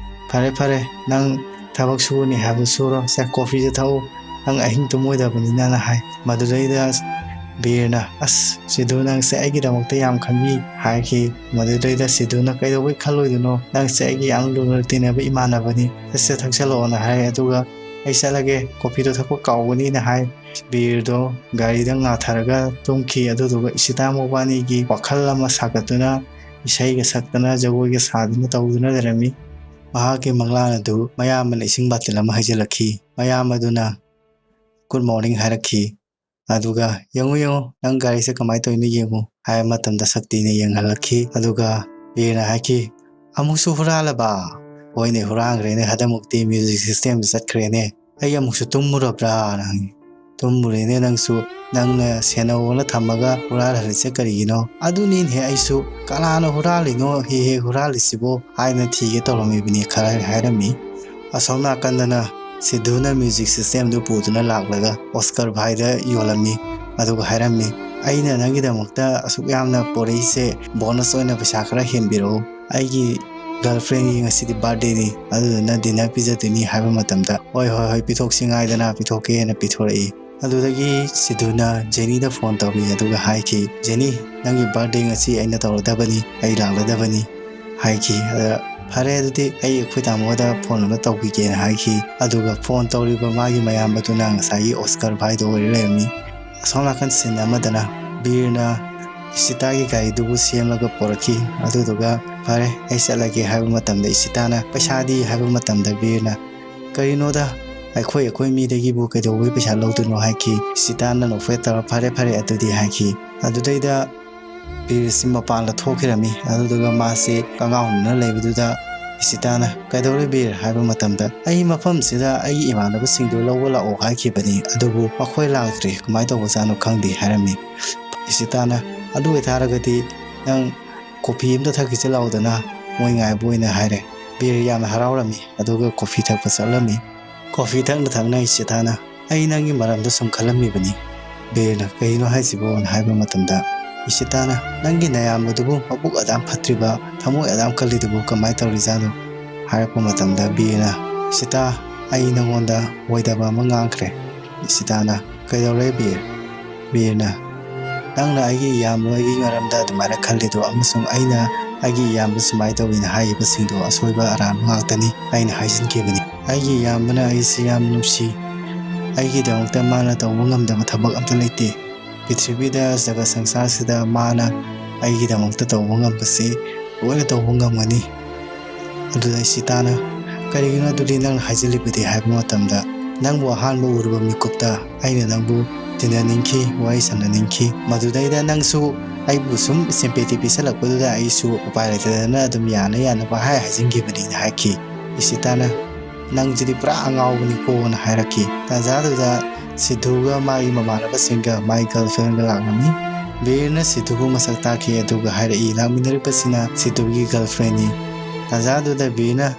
"ꯐꯔꯦ, ꯐꯔꯦ, ꯅꯪ ꯊꯕꯛ ꯁꯨꯒꯅꯤ ꯍꯥꯏꯕꯗꯨ ꯁꯨꯔꯣ, ꯁꯦ, ꯀꯣꯐꯤꯁꯦ ꯊꯛꯎ, ꯅꯪ ꯑꯍꯤꯡ ꯇꯨꯝꯃꯣꯏꯗꯕꯅꯤꯅꯅ" ꯍꯥꯏ꯫ ꯃꯗꯨꯗꯩꯗ ꯕꯤꯔꯅ, "ꯑꯁ, ꯁꯤꯙꯨ, ꯅꯪꯁꯦ ꯑꯩꯒꯤꯗꯃꯛꯇ ꯌꯥꯝ ꯈꯟꯕꯤ" ꯍꯥꯏꯈꯤ꯫ ꯃꯗꯨꯗꯩꯗ ꯁꯤꯙꯨꯅ, "ꯀꯩꯗꯧꯕꯩ ꯈꯜꯂꯣꯏꯗꯣꯏꯅꯣ? ꯅꯪꯁꯦ ꯑꯩꯒꯤ ꯌꯥꯝ ꯂꯨꯅ ꯇꯤꯟꯅꯕ ꯏꯃꯥꯟꯅꯕꯅꯤ, ꯁꯦ, ꯁꯦ, ꯊꯛꯆꯜꯂꯛꯑꯣꯅ" ꯍꯥꯏ꯫ ꯑꯗꯨꯒ, "ꯑꯩ ꯆꯠꯂꯒꯦ, ꯀꯣꯐꯤꯗꯣ ꯊꯛꯄ ꯀꯥꯎꯒꯅꯤꯅ" ꯍꯥꯏ꯫ ꯕꯤꯔꯗꯣ ꯒꯥꯔꯤꯗ ꯉꯥꯊꯔꯒ ꯇꯨꯝꯈꯤ꯫ ꯑꯗꯨꯗꯨꯒ ꯏꯁꯤꯇꯥ ꯃꯕꯥꯅꯤꯒꯤ ꯋꯥꯈꯜ ꯑꯃ ꯁꯥꯒꯠꯇꯨꯅ ꯏꯁꯩꯒ ꯁꯛꯇꯅ ꯖꯒꯣꯏꯒ ꯁꯥꯗꯨꯅ ꯇꯧꯗꯨꯅ ꯂꯩꯔꯝꯃꯤ꯫ ꯃꯍꯥꯛꯀꯤ ꯃꯪꯂꯥꯟ ꯑꯗꯨ ꯃꯌꯥꯝꯕꯅ ꯏꯁꯤꯡ ꯕꯥꯇꯤꯜ ꯑꯃ ꯍꯩꯖꯤꯜꯂꯛꯈꯤ꯫ ꯃꯌꯥꯝꯕꯗꯨꯅ, "Good morning" ꯍꯥꯏꯔꯛꯈꯤ꯫ ꯑꯗꯨꯒ, "ꯌꯦꯡꯉꯨ, ꯌꯦꯡꯉꯨ, ꯅꯪ ꯒꯥꯔꯤꯁꯦ ꯀꯃꯥꯏꯅ ꯇꯧꯔꯤꯅꯣ ꯌꯦꯡꯉꯨ" ꯍꯥꯏꯕ ꯃꯇꯝꯗ ꯁꯛꯇꯤꯅ ꯌꯦꯡꯍꯜꯂꯛꯈꯤ꯫ ꯑꯗꯨꯒ ꯕꯤꯔꯅ ꯍꯥꯏꯈꯤ, "ꯑꯃꯨꯛꯁꯨ ꯍꯨꯔꯥꯜꯂꯕ? ꯍꯣꯏꯅꯦ, ꯍꯨꯔꯥꯟꯈ꯭ꯔꯦꯅꯦ, ꯍꯟꯗꯛꯃꯨꯛꯇꯤ ꯃ꯭ꯌꯨꯖꯤꯛ ꯁꯤꯁꯇꯦꯝꯗ ꯆꯠꯈ꯭ꯔꯦꯅꯦ꯫ ꯑꯩ ꯑꯃꯨꯛꯁꯨ ꯇꯨꯝꯃꯨꯔꯕ꯭ꯔꯥꯅ ꯍꯪꯉꯤ꯫ ꯇꯨꯝꯃꯨꯔꯦꯅꯦ ꯅꯪꯁꯨ, ꯅꯪꯅ ꯁꯦꯟꯅꯧꯅ ꯊꯝꯃꯒ ꯍꯨꯔꯥꯜꯍꯜꯂꯤꯁꯦ ꯀꯔꯤꯒꯤꯅꯣ?" "ꯑꯗꯨꯅꯤꯅꯦꯍꯦ, ꯑꯩꯁꯨ ꯀꯅꯥꯅ ꯍꯨꯔꯥꯜꯂꯤꯅꯣ ꯍꯦꯛ ꯍꯦꯛ ꯍꯨꯔꯥꯜꯂꯤꯁꯤꯕꯣ ꯍꯥꯏꯅ ꯊꯤꯒꯦ ꯇꯧꯔꯝꯃꯤꯕꯅꯤ" ꯈꯔ ꯍꯥꯏꯔꯝꯃꯤ꯫ ꯑꯁꯣꯝ ꯅꯥꯀꯟꯗꯅ ꯁꯤꯙꯨꯅ ꯃ꯭ꯌꯨꯖꯤꯛ ꯁꯤꯁꯇꯦꯝꯗꯨ ꯄꯨꯗꯨꯅ ꯂꯥꯛꯂꯒ ꯑꯣꯁꯀꯔ ꯚꯥꯏꯗ ꯌꯣꯜꯂꯝꯃꯤ꯫ ꯑꯗꯨꯒ ꯍꯥꯏꯔꯝꯃꯤ, "ꯑꯩꯅ ꯅꯪꯒꯤꯗꯃꯛꯇ ꯑꯁꯨꯛ ꯌꯥꯝꯅ ꯄꯣꯔꯛꯏꯁꯦ, ꯕꯣꯅꯁ ꯑꯣꯏꯅ ꯄꯩꯁꯥ ꯈꯔ ꯍꯦꯟꯕꯤꯔꯛꯎ, ꯑꯩꯒꯤ ꯒꯔꯜꯐ꯭ꯔꯦꯟꯒꯤ ꯉꯁꯤꯗꯤ ꯕꯥꯔꯗꯦꯅꯤ, ꯑꯗꯨꯗꯨꯅ ꯗꯤꯟꯅꯔ ꯄꯤꯖꯗꯣꯏꯅꯤ" ꯍꯥꯏꯕ ꯃꯇꯝꯗ, "ꯍꯣꯏ, ꯍꯣꯏ, ꯍꯣꯏ, ꯄꯤꯊꯣꯛꯁꯤ ꯉꯥꯏꯗꯅ ꯄꯤꯊꯣꯛꯀꯦꯅ" ꯄꯤꯊꯣꯔꯛꯏ꯫ ꯑꯗꯨꯗꯒꯤ ꯁꯤꯙꯨꯅ ꯖꯦꯅꯤꯗ ꯐꯣꯟ ꯇꯧꯔꯤ, ꯑꯗꯨꯒ ꯍꯥꯏꯈꯤ, "ꯖꯦꯅꯤ, ꯅꯪꯒꯤ ꯕꯥꯔꯗꯦ ꯉꯁꯤ ꯑꯩꯅ ꯇꯧꯔꯗꯕꯅꯤ, ꯑꯩ ꯂꯥꯛꯂꯗꯕꯅꯤ" ꯍꯥꯏꯈꯤ꯫ ꯑꯗ, "ꯐꯔꯦ, ꯑꯗꯨꯗꯤ ꯑꯩ ꯑꯩꯈꯣꯏ ꯇꯥꯃꯣꯗ ꯐꯣꯟ ꯑꯃ ꯇꯧꯈꯤꯒꯦꯅ" ꯍꯥꯏꯈꯤ꯫ ꯑꯗꯨꯒ ꯐꯣꯟ ꯇꯧꯔꯤꯕ ꯃꯥꯒꯤ ꯃꯌꯥꯝꯕꯗꯨꯅ ꯉꯁꯥꯏꯒꯤ ꯑꯣꯁꯀꯔ ꯚꯥꯏꯗꯣ ꯑꯣꯏꯔ ꯂꯩꯔꯝꯃꯤ꯫ ꯑꯁꯣꯝ ꯅꯥꯀꯟ ꯁꯤꯟ ꯑꯃꯗꯅ ꯕꯤꯔꯅ ꯏꯁꯤꯇꯥꯒꯤ ꯒꯥꯔꯤꯗꯨꯕꯨ ꯁꯦꯝꯂꯒ ꯄꯣꯔꯛꯈꯤ꯫ ꯑꯗꯨꯗꯨꯒ, "ꯐꯔꯦ, ꯑꯩ ꯆꯠꯂꯒꯦ" ꯍꯥꯏꯕ ꯃꯇꯝꯗ ꯏꯁꯤꯇꯥꯅ, "ꯄꯩꯁꯥꯗꯤ?" ꯍꯥꯏꯕ ꯃꯇꯝꯗ ꯕꯤꯔꯅ, "ꯀꯔꯤꯅꯣꯗ, ꯑꯩꯈꯣꯏ ꯑꯩꯈꯣꯏ ꯃꯤꯗꯒꯤꯕꯨ ꯀꯩꯗꯧꯕꯩ ꯄꯩꯁꯥ ꯂꯧꯗꯣꯏꯅꯣ?" ꯍꯥꯏꯈꯤ꯫ ꯏꯁꯤꯇꯥꯅ ꯅꯣꯛꯐꯦꯠ ꯇꯧꯔ, "ꯐꯔꯦ, ꯐꯔꯦ, ꯑꯗꯨꯗꯤ" ꯍꯥꯏꯈꯤ꯫ ꯑꯗꯨꯗꯩꯗ ꯕꯤꯔꯁꯤ ꯃꯄꯥꯟꯗ ꯊꯣꯛꯈꯤꯔꯝꯃꯤ꯫ ꯑꯗꯨꯗꯨꯒ ꯃꯥꯁꯤ ꯀꯉꯥꯎꯅꯅ ꯂꯩꯕꯗꯨꯗ ꯏꯁꯤꯇꯥꯅ, "ꯀꯩꯗꯧꯔꯦ ꯕꯤꯔ?" ꯍꯥꯏꯕ ꯃꯇꯝꯗ, "ꯑꯩ ꯃꯐꯝꯁꯤꯗ ꯑꯩꯒꯤ ꯏꯃꯥꯟꯅꯕꯁꯤꯡꯗꯨ ꯂꯧꯕ ꯂꯥꯛꯑꯣ ꯍꯥꯏꯈꯤꯕꯅꯤ, ꯑꯗꯨꯕꯨ ꯃꯈꯣꯏ ꯂꯥꯛꯇ꯭ꯔꯤ, ꯀꯃꯥꯏꯅ ꯇꯧꯕꯖꯥꯠꯅꯣ ꯈꯪꯗꯦ" ꯍꯥꯏꯔꯝꯃꯤ꯫ ꯏꯁꯤꯇꯥꯅ, "ꯑꯗꯨ ꯑꯣꯏꯇꯥꯔꯒꯗꯤ ꯅꯪ ꯀꯣꯐꯤ ꯑꯝꯇ ꯊꯛꯈꯤꯁꯤ ꯂꯥꯛꯑꯣꯗꯅ, ꯃꯣꯏ ꯉꯥꯏꯕ ꯑꯣꯏꯅ" ꯍꯥꯏꯔꯦ꯫ ꯕꯤꯔ ꯌꯥꯝꯅ ꯍꯔꯥꯎꯔꯝꯃꯤ, ꯑꯗꯨꯒ ꯀꯣꯐꯤ ꯊꯛꯄ ꯆꯠꯂꯝꯃꯤ꯫ ꯀꯣꯐꯤ ꯊꯛꯅ ꯊꯛꯅ ꯏꯁꯤꯇꯥꯅ, "ꯑꯩ ꯅꯪꯒꯤ ꯃꯔꯝꯗ ꯁꯨꯝ ꯈꯜꯂꯝꯃꯤꯕꯅꯤ" ꯕꯤꯔꯅ꯫ "ꯀꯩꯅꯣ ꯍꯥꯏꯁꯤꯕꯣꯅ" ꯍꯥꯏꯕ ꯃꯇꯝꯗ, ꯏꯁꯤꯇꯥꯅ, "ꯅꯪꯒꯤ ꯅꯌꯥꯝꯕꯗꯨꯕꯨ ꯃꯕꯨꯛ ꯑꯗꯥꯝ ꯐꯠꯇ꯭ꯔꯤꯕ, ꯊꯃꯣꯏ ꯑꯗꯥꯝ ꯀꯜꯂꯤꯗꯨꯕꯨ ꯀꯃꯥꯏꯅ ꯇꯧꯔꯤꯖꯥꯠꯅꯣ?" ꯍꯥꯏꯔꯛꯄ ꯃꯇꯝꯗ ꯕꯤꯔꯅ, "ꯏꯁꯤꯇꯥ, ꯑꯩ ꯅꯪꯉꯣꯟꯗ ꯑꯣꯏꯗꯕ ꯑꯃ ꯉꯥꯡꯈ꯭ꯔꯦ" ꯏꯁꯤꯇꯥꯅ꯫ "ꯀꯩꯗꯧꯔꯦ ꯕꯤꯔ?" ꯕꯤꯔꯅ, "ꯅꯪꯅ ꯑꯩꯒꯤ ꯏꯌꯥꯝꯕꯒꯤ ꯃꯔꯝꯗ ꯑꯗꯨꯃꯥꯏꯅ ꯈꯜꯂꯤꯗꯣ, ꯑꯃꯁꯨꯡ ꯑꯩꯅ ꯑꯩꯒꯤ ꯏꯌꯥꯝꯕ ꯁꯨꯃꯥꯏꯅ ꯇꯧꯋꯤꯅ ꯍꯥꯏꯔꯤꯕꯁꯤꯡꯗꯣ ꯑꯁꯣꯏꯕ ꯑꯔꯥꯟꯕ ꯉꯥꯛꯇꯅꯤ꯫ ꯑꯩꯅ ꯍꯥꯏꯖꯤꯟꯈꯤꯕꯅꯤ꯫ ꯑꯩꯒꯤ ꯏꯌꯥꯝꯕꯅ ꯑꯩꯁꯤ ꯌꯥꯝ ꯅꯨꯡꯁꯤ꯫ ꯑꯩꯒꯤꯗꯃꯛꯇ ꯃꯥꯅ ꯇꯧꯕ ꯉꯝꯗꯕ ꯊꯕꯛ ꯑꯝꯇ ꯂꯩꯇꯦ꯫ ꯄ꯭ꯔꯤꯊꯤꯕꯤꯗ, ꯖꯒꯠ ꯁꯪꯁꯥꯔꯁꯤꯗ ꯃꯥꯅ ꯑꯩꯒꯤꯗꯃꯛꯇ ꯇꯧꯕ ꯉꯝꯕꯁꯤ ꯂꯣꯏꯅ ꯇꯧꯕ ꯉꯝꯒꯅꯤ"꯫ ꯑꯗꯨꯗ ꯏꯁꯤꯇꯥꯅ, "ꯀꯔꯤꯒꯤꯅꯣ ꯑꯗꯨꯗꯤ ꯅꯪꯅ ꯍꯥꯏꯖꯤꯜꯂꯤꯕꯗꯤ?" ꯍꯥꯏꯕ ꯃꯇꯝꯗ, "ꯅꯪꯕꯨ ꯑꯍꯥꯟꯕ ꯎꯔꯨꯕ ꯃꯤꯀꯨꯞꯇ ꯑꯩꯅ ꯅꯪꯕꯨ ꯇꯤꯟꯅꯅꯤꯡꯈꯤ, ꯋꯥꯔꯤ ꯁꯥꯟꯅꯅꯤꯡꯈꯤ꯫ ꯃꯗꯨꯗꯩꯗ ꯅꯪꯁꯨ ꯑꯩꯕꯨ ꯁꯨꯝ ꯁꯤꯝꯄꯦꯇꯤ ꯄꯤꯁꯜꯂꯛꯄꯗꯨꯗ ꯑꯩꯁꯨ ꯎꯄꯥꯏ ꯂꯩꯇꯗꯅ ꯑꯗꯨꯝ ꯌꯥꯅ ꯌꯥꯅꯕ ꯍꯥꯏ ꯍꯥꯏꯖꯤꯟꯈꯤꯕꯅꯤꯅ" ꯍꯥꯏꯈꯤ꯫ ꯏꯁꯤꯇꯥꯅ, "ꯅꯪꯁꯤꯗꯤ ꯄꯨꯔꯥ ꯑꯉꯥꯎꯕꯅꯤꯀꯣꯅ" ꯍꯥꯏꯔꯛꯈꯤ꯫ ꯇꯥꯟꯖꯥꯗꯨꯗ ꯁꯤꯙꯨꯒ ꯃꯥꯒꯤ ꯃꯃꯥꯟꯅꯕꯁꯤꯡꯒ ꯃꯥꯒꯤ ꯒꯔꯜꯐ꯭ꯔꯦꯟꯒ ꯂꯥꯛꯂꯝꯃꯤ꯫ ꯕꯤꯔꯅ ꯁꯤꯙꯨꯕꯨ ꯃꯁꯛ ꯇꯥꯛꯈꯤ, ꯑꯗꯨꯒ ꯍꯥꯏꯔꯛꯏ, ꯂꯥꯛꯃꯤꯟꯅꯔꯤꯕꯁꯤꯅ ꯁꯤꯙꯨꯒꯤ ꯒꯔꯜꯐ꯭ꯔꯦꯟꯅꯤ꯫ ꯇꯥꯟꯖꯥꯗꯨꯗ ꯕꯤꯔꯅ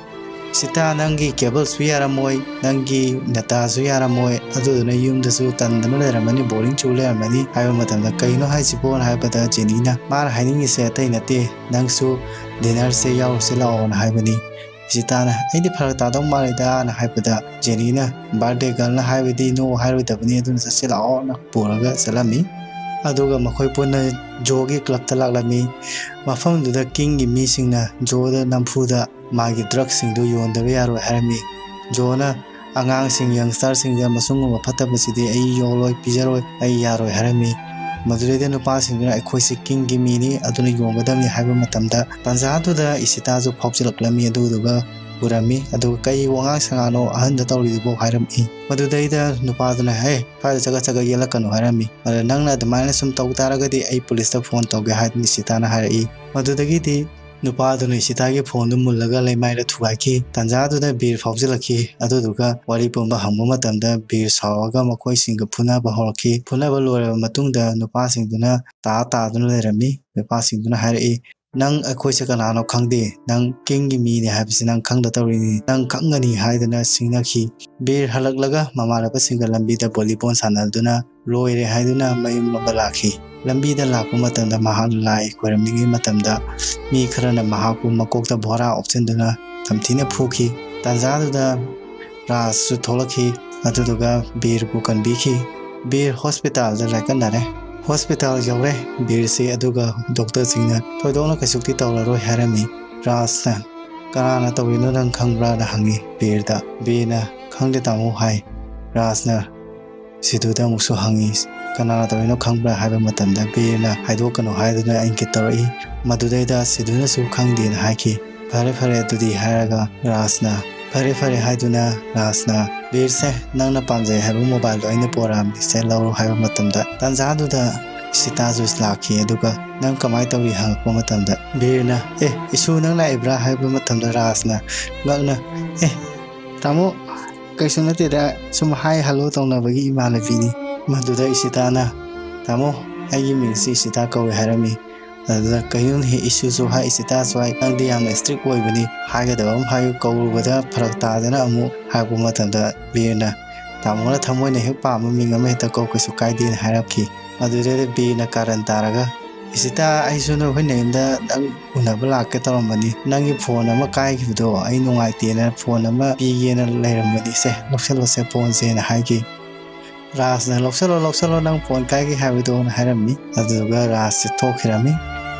"ꯏꯁꯤꯇꯥ, ꯅꯪꯒꯤ cableꯁꯨ ꯌꯥꯔꯝꯃꯣꯏ, ꯅꯪꯒꯤ dataꯁꯨ ꯌꯥꯔꯝꯃꯣꯏ, ꯑꯗꯨꯗꯨꯅ ꯌꯨꯝꯗꯁꯨ ꯇꯟꯗꯅ ꯂꯩꯔꯝꯃꯅꯤ, boring ꯆꯨ ꯂꯩꯔꯝꯃꯅꯤ" ꯍꯥꯏꯕ ꯃꯇꯝꯗ, "ꯀꯩꯅꯣ ꯍꯥꯏꯁꯤꯕꯣꯅ" ꯍꯥꯏꯕꯗ, ꯖꯦꯅꯤꯅ ꯃꯥꯅ ꯍꯥꯏꯅꯤꯡꯉꯤꯁꯦ ꯑꯇꯩ ꯅꯠꯇꯦ, "ꯅꯪꯁꯨ dinnerꯁꯦ ꯌꯥꯎꯔꯨꯁꯤ ꯂꯥꯛꯑꯣꯅ" ꯍꯥꯏꯕꯅꯤ꯫ ꯏꯁꯤꯇꯥꯅ "ꯑꯩꯗꯤ ꯐꯔꯛ ꯇꯥꯗꯧ ꯃꯥꯜꯂꯤꯗꯥꯅ" ꯍꯥꯏꯕꯗ, ꯖꯦꯅꯤꯅ "Birthday girlꯅ ꯍꯥꯏꯕꯗꯤ no ꯍꯥꯏꯔꯣꯏꯗꯕꯅꯤ, ꯑꯗꯨꯅ ꯆꯠꯁꯤ ꯂꯥꯛꯑꯣꯅ" ꯄꯨꯔꯒ ꯆꯠꯂꯝꯃꯤ꯫ ꯑꯗꯨꯒ ꯃꯈꯣꯏ ꯄꯨꯟꯅ ꯖꯣꯒꯤ clubꯇ ꯂꯥꯛꯂꯝꯃꯤ꯫ ꯃꯐꯝꯗꯨꯗ ꯀꯤꯡꯒꯤ ꯃꯤꯁꯤꯡꯅ ꯖꯣꯗ ꯅꯝꯐꯨꯗ ꯃꯥꯒꯤ drugsꯁꯤꯡꯗꯨ ꯌꯣꯟꯗꯕ ꯌꯥꯔꯣꯏ ꯍꯥꯏꯔꯝꯃꯤ꯫ ꯖꯣꯅ "ꯑꯉꯥꯡꯁꯤꯡ, youngsterꯁꯤꯡꯗ ꯃꯁꯨꯝꯒꯨꯝꯕ ꯐꯠꯇꯕꯁꯤꯗꯤ ꯑꯩ ꯌꯣꯜꯂꯣꯏ, ꯄꯤꯖꯔꯣꯏ, ꯑꯩ ꯌꯥꯔꯣꯏ" ꯍꯥꯏꯔꯝꯃꯤ꯫ ꯃꯗꯨꯗꯩꯗ ꯅꯨꯄꯥꯁꯤꯡꯗꯨꯅ "ꯑꯩꯈꯣꯏꯁꯤ ꯀꯤꯡꯒꯤ ꯃꯤꯅꯤ, ꯑꯗꯨꯅ ꯌꯣꯟꯒꯗꯕꯅꯤ" ꯍꯥꯏꯕ ꯃꯇꯝꯗ, ꯇꯥꯟꯖꯥꯗꯨꯗ ꯏꯁꯤꯇꯥꯁꯨ ꯐꯥꯎꯖꯤꯜꯂꯛꯂꯝꯃꯤ꯫ ꯑꯗꯨꯗꯨꯒ ꯎꯔꯝꯃꯤ꯫ ꯑꯗꯨꯒ "ꯀꯩ ꯋꯥꯉꯥꯡ ꯁꯉꯥꯡꯅꯣ ꯑꯍꯟꯗ ꯇꯧꯔꯤꯗꯨꯕꯣ?" ꯍꯥꯏꯔꯝꯃꯤ꯫ ꯃꯗꯨꯗꯩꯗ ꯅꯨꯄꯥꯗꯨꯅ "ꯍꯦ, ꯁ꯭ꯋꯥꯏꯗ ꯆꯒꯠ ꯆꯒꯠ ꯌꯦꯠꯂꯛꯀꯅꯨ" ꯍꯥꯏꯔꯝꯃꯤ꯫ ꯑꯗ "ꯅꯪꯅ ꯑꯗꯨꯃꯥꯏꯅ ꯁꯨꯝ ꯇꯧ ꯇꯥꯔꯒꯗꯤ ꯑꯩ ꯄꯨꯂꯤꯁꯇ phone ꯇꯧꯒꯦ" ꯍꯥꯏꯗꯨꯅ ꯏꯁꯤꯇꯥꯅ ꯍꯥꯏꯔꯛꯏ꯫ ꯃꯗꯨꯗꯒꯤꯗꯤ ꯅꯨꯄꯥꯗꯨꯅ ꯏꯁꯤꯇꯥꯒꯤ phoneꯗꯨ ꯃꯨꯜꯂꯒ ꯂꯩꯃꯥꯏꯗ ꯊꯨꯒꯥꯏꯈꯤ꯫ ꯇꯥꯟꯖꯥꯗꯨꯗ ꯕꯤꯔ ꯐꯥꯎꯖꯤꯜꯂꯛꯈꯤ꯫ ꯑꯗꯨꯗꯨꯒ ꯋꯥꯔꯤ ꯄꯨꯝꯕ ꯍꯪꯕ ꯃꯇꯝꯗ ꯕꯤꯔ ꯁꯥꯎꯔꯒ ꯃꯈꯣꯏꯁꯤꯡꯒ ꯐꯨꯅꯕ ꯍꯧꯔꯛꯈꯤ꯫ ꯐꯨꯅꯕ ꯂꯣꯏꯔꯕ ꯃꯇꯨꯡꯗ ꯅꯨꯄꯥꯁꯤꯡꯗꯨꯅ ꯇꯥ ꯇꯥꯗꯨꯅ ꯂꯩꯔꯝꯃꯤ꯫ ꯅꯨꯄꯥꯁꯤꯡꯗꯨꯅ ꯍꯥꯏꯔꯛꯏ, "ꯅꯪ ꯑꯩꯈꯣꯏꯁꯦ ꯀꯅꯥꯅꯣ ꯈꯪꯗꯦ, ꯅꯪ ꯀꯤꯡꯒꯤ ꯃꯤꯅꯦ ꯍꯥꯏꯕꯁꯤ ꯅꯪ ꯈꯪꯗ ꯇꯧꯔꯤꯅꯤ, ꯅꯪ ꯈꯪꯒꯅꯤ" ꯍꯥꯏꯗꯨꯅ ꯁꯤꯡꯅꯈꯤ꯫ ꯕꯤꯔ ꯍꯜꯂꯛꯂꯒ ꯃꯃꯥꯟꯅꯕꯁꯤꯡꯒ ꯂꯝꯕꯤꯗ volleyball ꯁꯥꯟꯅꯗꯨꯅ ꯂꯣꯏꯔꯦ ꯍꯥꯏꯗꯨꯅ ꯃꯌꯨꯝꯂꯣꯝꯗ ꯂꯥꯛꯈꯤ꯫ ꯂꯝꯕꯤꯗ ꯂꯥꯛꯄ ꯃꯇꯝꯗ ꯃꯍꯥꯛꯅ ꯂꯥꯏ ꯈꯣꯏꯔꯝꯂꯤꯉꯩ ꯃꯇꯝꯗ ꯃꯤ ꯈꯔꯅ ꯃꯍꯥꯛꯄꯨ ꯃꯀꯣꯛꯇ ꯕꯣꯔꯥ ꯑꯣꯞꯁꯤꯟꯗꯨꯅ ꯇꯝꯊꯤꯅ ꯐꯨꯈꯤ꯫ ꯇꯥꯟꯖꯥꯗꯨꯗ ꯔꯥꯖꯁꯨ ꯊꯣꯛꯂꯛꯈꯤ, ꯑꯗꯨꯗꯨꯒ ꯕꯤꯔꯕꯨ ꯀꯟꯕꯤꯈꯤ꯫ ꯕꯤꯔ hospitalꯗ ꯂꯥꯏꯀꯠꯅꯔꯦ꯫ Hospital ꯌꯧꯔꯦ ꯕꯤꯔꯁꯤ, ꯑꯗꯨꯒ doctorꯁꯤꯡꯅ "ꯊꯣꯏꯗꯣꯛꯅ ꯀꯩꯁꯨꯛꯇꯤ ꯇꯧꯔꯔꯣꯏ" ꯍꯥꯏꯔꯝꯃꯤ꯫ ꯔꯥꯖꯅ "ꯀꯅꯥꯅ ꯇꯧꯔꯤꯅꯣ ꯅꯪ ꯈꯪꯕ꯭ꯔꯥꯅ?" ꯍꯪꯉꯤ ꯕꯤꯔꯗ꯫ ꯕꯤꯔꯅ "ꯈꯪꯗꯦ ꯇꯥꯃꯣ" ꯍꯥꯏ꯫ ꯔꯥꯖꯅ ꯁꯤꯙꯨꯗ ꯑꯃꯨꯛꯁꯨ ꯍꯪꯉꯤ, "ꯀꯅꯥꯅ ꯇꯧꯔꯤꯅꯣ ꯈꯪꯕ꯭ꯔꯥ?" ꯍꯥꯏꯕ ꯃꯇꯝꯗ ꯕꯤꯔꯅ "ꯍꯥꯏꯗꯣꯛꯀꯅꯨ" ꯍꯥꯏꯗꯨꯅ ꯏꯪꯒꯤꯠ ꯇꯧꯔꯛꯏ꯫ ꯃꯗꯨꯗꯩꯗ ꯁꯤꯙꯨꯅꯁꯨ "ꯈꯪꯗꯦꯅ" ꯍꯥꯏꯈꯤ꯫ "ꯐꯔꯦ ꯐꯔꯦ ꯑꯗꯨꯗꯤ" ꯍꯥꯏꯔꯒ ꯔꯥꯖꯅ "ꯐꯔꯦ ꯐꯔꯦ" ꯍꯥꯏꯗꯨꯅ ꯔꯥꯖꯅ "ꯕꯤꯔꯁꯦ, ꯅꯪꯅ ꯄꯥꯝꯖꯩ ꯍꯥꯏꯕ mobileꯗꯣ ꯑꯩꯅ ꯄꯣꯔꯛꯑꯕꯅꯤ, ꯁꯦ ꯂꯧꯔꯣ" ꯍꯥꯏꯕ ꯃꯇꯝꯗ, ꯇꯥꯟꯖꯥꯗꯨꯗ ꯁꯤꯇꯥꯁꯨ ꯂꯥꯛꯈꯤ꯫ ꯑꯗꯨꯒ "ꯅꯪ ꯀꯃꯥꯏꯅ ꯇꯧꯔꯤ?" ꯍꯪꯉꯛꯄ ꯃꯇꯝꯗ, ꯕꯤꯔꯅ "ꯑꯦ, ꯏꯁꯨ ꯅꯪ ꯂꯥꯛꯏꯕ꯭ꯔꯥ?" ꯍꯥꯏꯕ ꯃꯇꯝꯗ ꯔꯥꯖꯅ ꯉꯛꯅ "ꯑꯦ, ꯇꯥꯃꯣ, ꯀꯩꯁꯨ ꯅꯠꯇꯦꯗ, ꯁꯨꯝ hi hello ꯇꯧꯅꯕꯒꯤ ꯏꯃꯥꯟꯅꯕꯤꯅꯤ"꯫ ꯃꯗꯨꯗ ꯏꯁꯤꯇꯥꯅ "ꯇꯥꯃꯣ, ꯑꯩꯒꯤ ꯃꯤꯡꯁꯤ ꯏꯁꯤꯇꯥ ꯀꯧꯏ" ꯍꯥꯏꯔꯝꯃꯤ꯫ ꯑꯗꯨꯗ "ꯀꯩꯅꯣꯅꯦꯍꯦ, ꯏꯁꯨꯁꯨ ꯍꯥꯏ, ꯏꯁꯤꯇꯥꯁꯨ ꯍꯥꯏ, ꯅꯪꯗꯤ ꯌꯥꯝꯅ ꯏꯁꯇ꯭ꯔꯤꯛ ꯑꯣꯏꯕꯅꯤ, ꯍꯥꯏꯒꯗꯕ ꯑꯃ ꯍꯥꯏꯌꯨ, ꯀꯧꯔꯨꯕꯗ ꯐꯔꯛ ꯇꯥꯗꯅ ꯑꯃꯨꯛ" ꯍꯥꯏꯔꯛꯄ ꯃꯇꯝꯗ ꯕꯤꯔꯅ "ꯇꯥꯃꯣꯅ ꯊꯃꯣꯏꯅ ꯍꯦꯛ ꯄꯥꯝꯕ ꯃꯤꯡ ꯑꯃ ꯍꯦꯛꯇ ꯀꯧ, ꯀꯩꯁꯨ ꯀꯥꯏꯗꯦꯅ" ꯍꯥꯏꯔꯛꯈꯤ꯫ ꯑꯗꯨꯗꯩꯗ ꯕꯤꯔꯅ ꯀꯥꯔꯟ ꯇꯥꯔꯒ "ꯏꯁꯤꯇꯥ, ꯑꯩꯁꯨ ꯅꯈꯣꯏ ꯅꯌꯨꯝꯗ ꯅꯪ ꯎꯅꯕ ꯂꯥꯛꯀꯦ ꯇꯧꯔꯝꯕꯅꯤ, ꯅꯪꯒꯤ ꯐꯣꯟ ꯑꯃ ꯀꯥꯏꯈꯤꯕꯗꯣ ꯑꯩ ꯅꯨꯡꯉꯥꯏꯇꯦꯅ ꯐꯣꯟ ꯑꯃ ꯄꯤꯒꯦꯅ ꯂꯩꯔꯝꯕꯅꯤ, ꯁꯦ ꯂꯧꯁꯜꯂꯣꯁꯦ ꯐꯣꯟꯁꯦꯅ" ꯍꯥꯏꯈꯤ꯫ ꯔꯥꯖꯅ "ꯂꯧꯁꯜꯂꯣ, ꯂꯧꯁꯜꯂꯣ, ꯅꯪ ꯐꯣꯟ ꯀꯥꯏꯒꯦ ꯍꯥꯏꯕꯗꯣꯅ" ꯍꯥꯏꯔꯝꯃꯤ꯫ ꯑꯗꯨꯗꯨꯒ ꯔꯥꯖꯁꯦ ꯊꯣꯛꯈꯤꯔꯝꯃꯤ꯫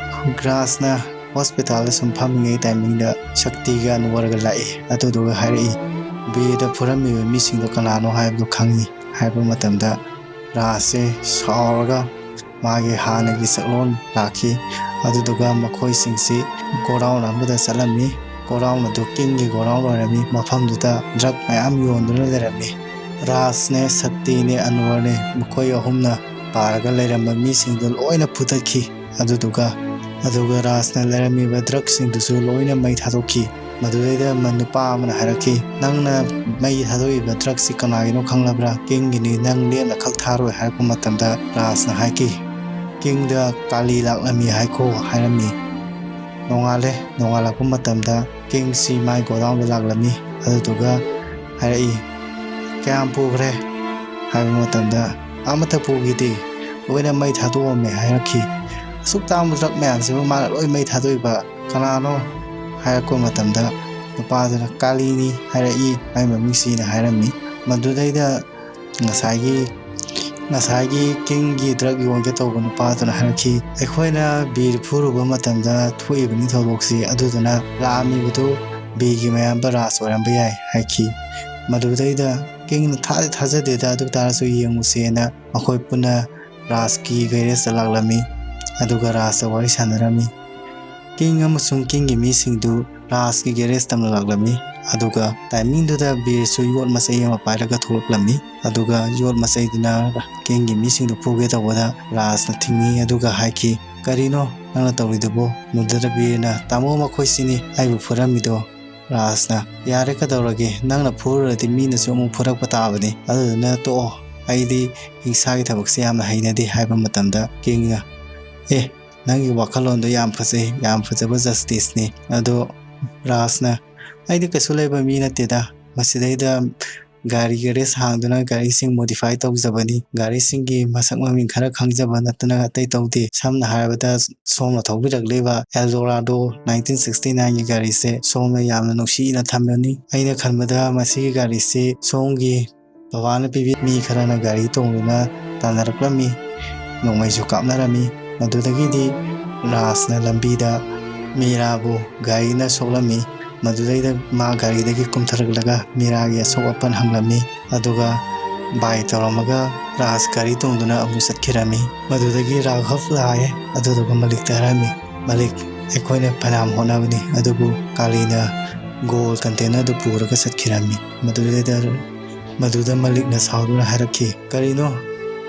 ꯔꯥꯖꯅ ꯍꯣꯁꯄꯤꯇꯥꯜꯗ ꯁꯨꯝ ꯐꯝꯃꯤꯉꯩ ꯇꯥꯏꯃꯤꯡꯗ ꯁꯛꯇꯤꯒ ꯑꯟꯋꯔꯒ ꯂꯥꯛꯏ꯫ ꯑꯗꯨꯗꯨꯒ ꯍꯥꯏꯔꯛꯏ, "ꯕꯤꯔꯗ ꯐꯨꯔꯝꯃꯤꯕ ꯃꯤꯁꯤꯡꯗꯣ ꯀꯅꯥꯅꯣ ꯍꯥꯏꯕꯗꯣ ꯈꯪꯉꯤ" ꯍꯥꯏꯕ ꯃꯇꯝꯗ ꯔꯥꯖꯁꯦ ꯁꯥꯎꯔꯒ ꯃꯥꯒꯤ ꯍꯥꯟꯅꯒꯤ ꯁꯛꯂꯣꯟ ꯂꯥꯛꯈꯤ꯫ ꯑꯗꯨꯗꯨꯒ ꯃꯈꯣꯏꯁꯤꯡꯁꯤ ꯒꯣꯗꯥꯎꯟ ꯑꯃꯗ ꯆꯠꯂꯝꯃꯤ꯫ ꯒꯣꯗꯥꯎꯟ ꯑꯗꯨ ꯀꯤꯡꯒꯤ ꯒꯣꯗꯥꯎꯟ ꯑꯣꯏꯔꯝꯃꯤ꯫ ꯃꯐꯝꯗꯨꯗ ꯗ꯭ꯔꯒ ꯃꯌꯥꯝ ꯌꯣꯟꯗꯨꯅ ꯂꯩꯔꯝꯃꯤ꯫ ꯔꯥꯖꯅꯦ, ꯁꯛꯇꯤꯅꯦ, ꯑꯟꯋꯔꯅꯦ, ꯃꯈꯣꯏ ꯑꯍꯨꯝꯅ ꯄꯥꯔꯒ ꯂꯩꯔꯝꯕ ꯃꯤꯁꯤꯡꯗꯨ ꯂꯣꯏꯅ ꯐꯨꯊꯈꯤ꯫ ꯑꯗꯨꯗꯨꯒ ꯑꯗꯨꯒ ꯔꯥꯖꯅ ꯂꯩꯔꯝꯃꯤꯕ ꯗ꯭ꯔꯒꯁꯤꯡꯗꯨꯁꯨ ꯂꯣꯏꯅ ꯃꯩ ꯊꯥꯗꯣꯛꯈꯤ꯫ ꯃꯗꯨꯗꯩꯗ ꯃ-, ꯅꯨꯄꯥ ꯑꯃꯅ ꯍꯥꯏꯔꯛꯈꯤ, "ꯅꯪꯅ ꯃꯩ ꯊꯥꯗꯣꯛꯏꯕ ꯗ꯭ꯔꯒꯁꯤ ꯀꯅꯥꯒꯤꯅꯣ ꯈꯪꯂꯕ꯭ꯔꯥ? ꯀꯤꯡꯒꯤꯅꯤ, ꯅꯪ ꯂꯦꯝꯅ ꯈꯛ ꯊꯥꯔꯣꯏ" ꯍꯥꯏꯔꯛꯄ ꯃꯇꯝꯗ ꯔꯥꯖꯅ ꯍꯥꯏꯈꯤ, "ꯀꯤꯡꯗ ꯀꯥꯂꯤ ꯂꯥꯛꯂꯝꯃꯤ ꯍꯥꯏꯈꯣ" ꯍꯥꯏꯔꯝꯃꯤ꯫ ꯅꯣꯡꯉꯥꯜꯂꯦ꯫ ꯅꯣꯡꯉꯥꯜꯂꯛꯄ ꯃꯇꯝꯗ ꯀꯤꯡꯁꯤ ꯃꯥꯏ ꯒꯣꯗꯥꯎꯟꯗ ꯂꯥꯛꯂꯝꯃꯤ꯫ ꯑꯗꯨꯗꯨꯒ ꯍꯥꯏꯔꯛꯏ, "ꯀꯌꯥꯝ ꯄꯨꯈ꯭ꯔꯦ?" ꯍꯥꯏꯕ ꯃꯇꯝꯗ, "ꯑꯃꯠꯇ ꯄꯨꯈꯤꯗꯦ, ꯂꯣꯏꯅ ꯃꯩ ꯊꯥꯗꯣꯛꯑꯝꯃꯦ" ꯍꯥꯏꯔꯛꯈꯤ꯫ "ꯑꯁꯨꯛ ꯇꯥꯡꯕ ꯗ꯭ꯔꯒ ꯃꯌꯥꯝꯁꯤꯕꯨ ꯃꯥꯅ ꯂꯣꯏ ꯃꯩ ꯊꯥꯗꯣꯛꯏꯕ ꯀꯅꯥꯅꯣ?" ꯍꯥꯏꯔꯛꯄ ꯃꯇꯝꯗ ꯅꯨꯄꯥꯗꯨꯅ, "ꯀꯥꯂꯤꯅꯤ ꯍꯥꯏꯔꯛꯏ, ꯃꯥꯏ ꯃꯃꯤꯡꯁꯤꯅ" ꯍꯥꯏꯔꯝꯃꯤ꯫ ꯃꯗꯨꯗꯩꯗ ꯉꯁꯥꯏꯒꯤ, ꯉꯁꯥꯏꯒꯤ ꯀꯤꯡꯒꯤ ꯗ꯭ꯔꯒ ꯌꯣꯟꯒꯦ ꯇꯧꯕ ꯅꯨꯄꯥꯗꯨꯅ ꯍꯥꯏꯔꯛꯈꯤ, "ꯑꯩꯈꯣꯏꯅ ꯕꯤꯔ ꯐꯨꯔꯨꯕ ꯃꯇꯝꯗ ꯊꯣꯛꯏꯕꯅꯤ ꯊꯧꯗꯣꯛꯁꯤ, ꯑꯗꯨꯗꯨꯅ ꯂꯥꯛꯑꯝꯃꯤꯕꯗꯨ ꯕꯤꯔꯒꯤ ꯃꯌꯥꯝꯕ ꯔꯥꯖ ꯑꯣꯏꯔꯝꯕ ꯌꯥꯏ" ꯍꯥꯏꯈꯤ꯫ ꯃꯗꯨꯗꯩꯗ ꯀꯤꯡꯅ ꯊꯥꯗꯤ ꯊꯥꯖꯗꯦꯗ, ꯑꯗꯨ ꯇꯥꯔꯁꯨ ꯌꯦꯡꯉꯨꯁꯦꯅ ꯃꯈꯣꯏ ꯄꯨꯟꯅ ꯔꯥꯖꯀꯤ ꯒꯦꯔꯦꯖꯇ ꯂꯥꯛꯂꯝꯃꯤ꯫ ꯑꯗꯨꯒ ꯔꯥꯖꯇ ꯋꯥꯔꯤ ꯁꯥꯟꯅꯔꯝꯃꯤ꯫ ꯀꯤꯡ ꯑꯃꯁꯨꯡ ꯀꯤꯡꯒꯤ ꯃꯤꯁꯤꯡꯗꯨ ꯔꯥꯖꯀꯤ ꯒꯦꯔꯦꯖ ꯇꯝꯅ ꯂꯥꯛꯂꯝꯃꯤ꯫ ꯑꯗꯨꯒ ꯇꯥꯏꯃꯤꯡꯗꯨꯗ ꯕꯤꯔꯁꯨ ꯌꯣꯠ ꯃꯆꯩ ꯑꯃ ꯄꯥꯏꯔꯒ ꯊꯣꯛꯂꯛꯂꯝꯃꯤ꯫ ꯑꯗꯨꯒ ꯌꯣꯠ ꯃꯆꯩꯗꯨꯅ ꯀꯤꯡꯒꯤ ꯃꯤꯁꯤꯡꯗꯨ ꯐꯨꯒꯦ ꯇꯧꯕꯗ ꯔꯥꯖꯅ ꯊꯤꯡꯉꯤ꯫ ꯑꯗꯨꯒ ꯍꯥꯏꯈꯤ, "ꯀꯔꯤꯅꯣ ꯅꯪꯅ ꯇꯧꯔꯤꯗꯨꯕꯨ?" ꯃꯗꯨꯗ ꯕꯤꯔꯅ, "ꯇꯥꯃꯣ, ꯃꯈꯣꯏꯁꯤꯅꯤ ꯑꯩꯕꯨ ꯐꯨꯔꯝꯃꯤꯗꯣ"꯫ ꯔꯥꯖꯅ, "ꯌꯥꯔꯦ, ꯀꯩꯗꯧꯔꯒꯦ? ꯅꯪꯅ ꯐꯨꯔꯨꯔꯗꯤ ꯃꯤꯅꯁꯨ ꯑꯃꯨꯛ ꯐꯨꯔꯛꯄ ꯇꯥꯕꯅꯤ꯫ ꯑꯗꯨꯗꯨꯅ ꯇꯣꯛꯑꯣ꯫ ꯑꯩꯗꯤ ꯍꯤꯡꯁꯥꯒꯤ ꯊꯕꯛꯁꯦ ꯌꯥꯝꯅ ꯍꯩꯅꯗꯦ" ꯍꯥꯏꯕ ꯃꯇꯝꯗ ꯀꯤꯡꯅ, "ꯑꯦ, ꯅꯪꯒꯤ ꯋꯥꯈꯜꯂꯣꯟꯗꯣ ꯌꯥꯝ ꯐꯖꯩ, ꯌꯥꯝ ꯐꯖꯕ ꯖꯁꯇꯤꯁꯅꯤ꯫ ꯑꯗꯣ ꯔꯥꯖꯅ, "ꯑꯩꯗꯤ ꯀꯩꯁꯨ ꯂꯩꯕ ꯃꯤ ꯅꯠꯇꯦꯗ, ꯃꯁꯤꯗꯩꯗ ꯒꯥꯔꯤ ꯒꯦꯔꯦꯖ ꯍꯥꯡꯗꯨꯅ ꯒꯥꯔꯤꯁꯤꯡ ꯃꯣꯗꯤꯐꯥꯏ ꯇꯧꯖꯕꯅꯤ, ꯒꯥꯔꯤꯁꯤꯡꯒꯤ ꯃꯁꯛ ꯃꯃꯤꯡ ꯈꯔ ꯈꯪꯖꯕ ꯅꯠꯇꯅ ꯑꯇꯩ ꯇꯧꯗꯦ꯫ ꯁꯝꯅ ꯍꯥꯏꯔꯕꯗ ꯁꯣꯝꯅ ꯊꯧꯕꯤꯔꯛꯂꯤꯕ ꯑꯦꯜꯗꯣꯔꯥꯗꯣ ꯅꯥꯏꯟꯇꯤꯟ ꯁꯤꯛꯁꯇꯤ ꯅꯥꯏꯟꯒꯤ ꯒꯥꯔꯤꯁꯦ ꯁꯣꯝꯅ ꯌꯥꯝꯅ ꯅꯨꯡꯁꯤꯅ ꯊꯝꯕꯅꯤ꯫ ꯑꯩꯅ ꯈꯟꯕꯗ ꯃꯁꯤꯒꯤ ꯒꯥꯔꯤꯁꯤ ꯁꯣꯝꯒꯤ ꯕꯕꯥꯅ ꯄꯤꯕꯤ꯫ ꯃꯤ ꯈꯔꯅ ꯒꯥꯔꯤ ꯇꯣꯡꯗꯨꯅ ꯇꯥꯟꯅꯔꯛꯂꯝꯃꯤ, ꯅꯣꯡꯃꯩꯁꯨ ꯀꯥꯞꯅꯔꯝꯃꯤ꯫ ꯃꯗꯨꯗꯒꯤꯗꯤ ꯔꯥꯖꯅ ꯂꯝꯕꯤꯗ ꯃꯤꯔꯥꯕꯨ ꯒꯥꯔꯤꯅ ꯁꯣꯛꯂꯝꯃꯤ꯫ ꯃꯗꯨꯗꯩꯗ ꯃꯥ ꯒꯥꯔꯤꯗꯒꯤ ꯀꯨꯝꯊꯔꯛꯂꯒ ꯃꯤꯔꯥꯒꯤ ꯑꯁꯣꯛ ꯑꯄꯟ ꯍꯪꯂꯝꯃꯤ꯫ ꯑꯗꯨꯒ ꯕꯥꯏ ꯇꯧꯔꯝꯃꯒ ꯔꯥꯖ ꯒꯥꯔꯤ ꯇꯣꯡꯗꯨꯅ ꯑꯃꯨꯛ ꯆꯠꯈꯤꯔꯝꯃꯤ꯫ ꯃꯗꯨꯗꯒꯤ ꯔꯥꯘꯕ ꯂꯥꯛꯑꯦ꯫ ꯑꯗꯨꯗꯨꯒ ꯃꯂꯤꯛꯇ ꯍꯥꯏꯔꯝꯃꯤ, "ꯃꯂꯤꯛ, ꯑꯩꯈꯣꯏꯅ ꯐꯅꯌꯥꯝ ꯍꯣꯠꯅꯕꯅꯤ, ꯑꯗꯨꯕꯨ ꯀꯥꯂꯤꯅ ꯒꯣꯜ ꯀꯟꯇꯦꯅꯔꯗꯨ ꯄꯨꯔꯒ ꯆꯠꯈꯤꯔꯝꯃꯤ꯫" ꯃꯗꯨꯗꯩꯗ, ꯃꯗꯨꯗ ꯃꯂꯤꯛꯅ ꯁꯥꯎꯗꯨꯅ ꯍꯥꯏꯔꯛꯈꯤ, "ꯀꯔꯤꯅꯣ?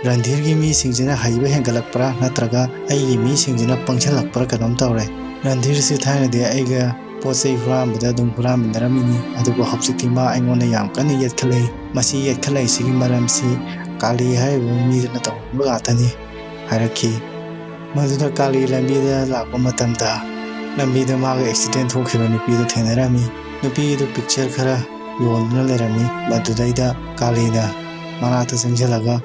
ꯔꯟꯙꯤꯔꯒꯤ ꯃꯤꯁꯤꯡꯁꯤꯅ ꯍꯩꯕ ꯍꯦꯟꯒꯠꯂꯛꯄ꯭ꯔꯥ, ꯅꯠꯇ꯭ꯔꯒ ꯑꯩꯒꯤ ꯃꯤꯁꯤꯡꯁꯤꯅ ꯄꯪꯁꯤꯜꯂꯛꯄ꯭ꯔꯥ? ꯀꯩꯅꯣꯝ ꯇꯧꯔꯦ꯫ ꯔꯟꯙꯤꯔꯁꯤ ꯊꯥꯏꯅꯗꯤ ꯑꯩꯒ ꯄꯣꯠ ꯆꯩ ꯍꯨꯔꯥꯟꯕꯗ ꯑꯗꯨꯝ ꯍꯨꯔꯥꯟꯃꯤꯟꯅꯔꯝꯃꯤꯅꯤ, ꯑꯗꯨꯕꯨ ꯍꯧꯖꯤꯛꯇꯤ ꯃꯥ ꯑꯩꯉꯣꯟꯗ ꯌꯥꯝ ꯀꯟꯅ ꯌꯦꯠꯈꯠꯂꯛꯏ꯫ ꯃꯁꯤ ꯌꯦꯠꯈꯠꯂꯛꯏꯁꯤꯒꯤ ꯃꯔꯝꯁꯤ ꯀꯥꯂꯤ ꯍꯥꯏꯔꯤꯕ ꯃꯤꯗꯨꯅ ꯇꯧꯔꯝꯕ ꯉꯥꯛꯇꯅꯤ" ꯍꯥꯏꯔꯛꯈꯤ꯫ ꯃꯗꯨꯗ ꯀꯥꯂꯤ ꯂꯝꯕꯤꯗ ꯂꯥꯛꯄ ꯃꯇꯝꯗ ꯂꯝꯕꯤꯗ ꯃꯥꯒ ꯑꯦꯛꯁꯤꯗꯦꯟ ꯊꯣꯛꯈꯤꯕ ꯅꯨꯄꯤꯗꯨ ꯊꯦꯡꯅꯔꯝꯃꯤ꯫ ꯅꯨꯄꯤꯗꯨ ꯄꯤꯛꯆꯔ ꯈꯔ ꯌꯣꯟꯗꯨꯅ ꯂꯩꯔꯝꯃꯤ꯫ ꯃꯗꯨꯗꯩꯗ ꯀꯥꯂꯤꯅ ꯃꯅꯥꯛꯇ ꯆꯪꯁꯤꯜꯂꯒ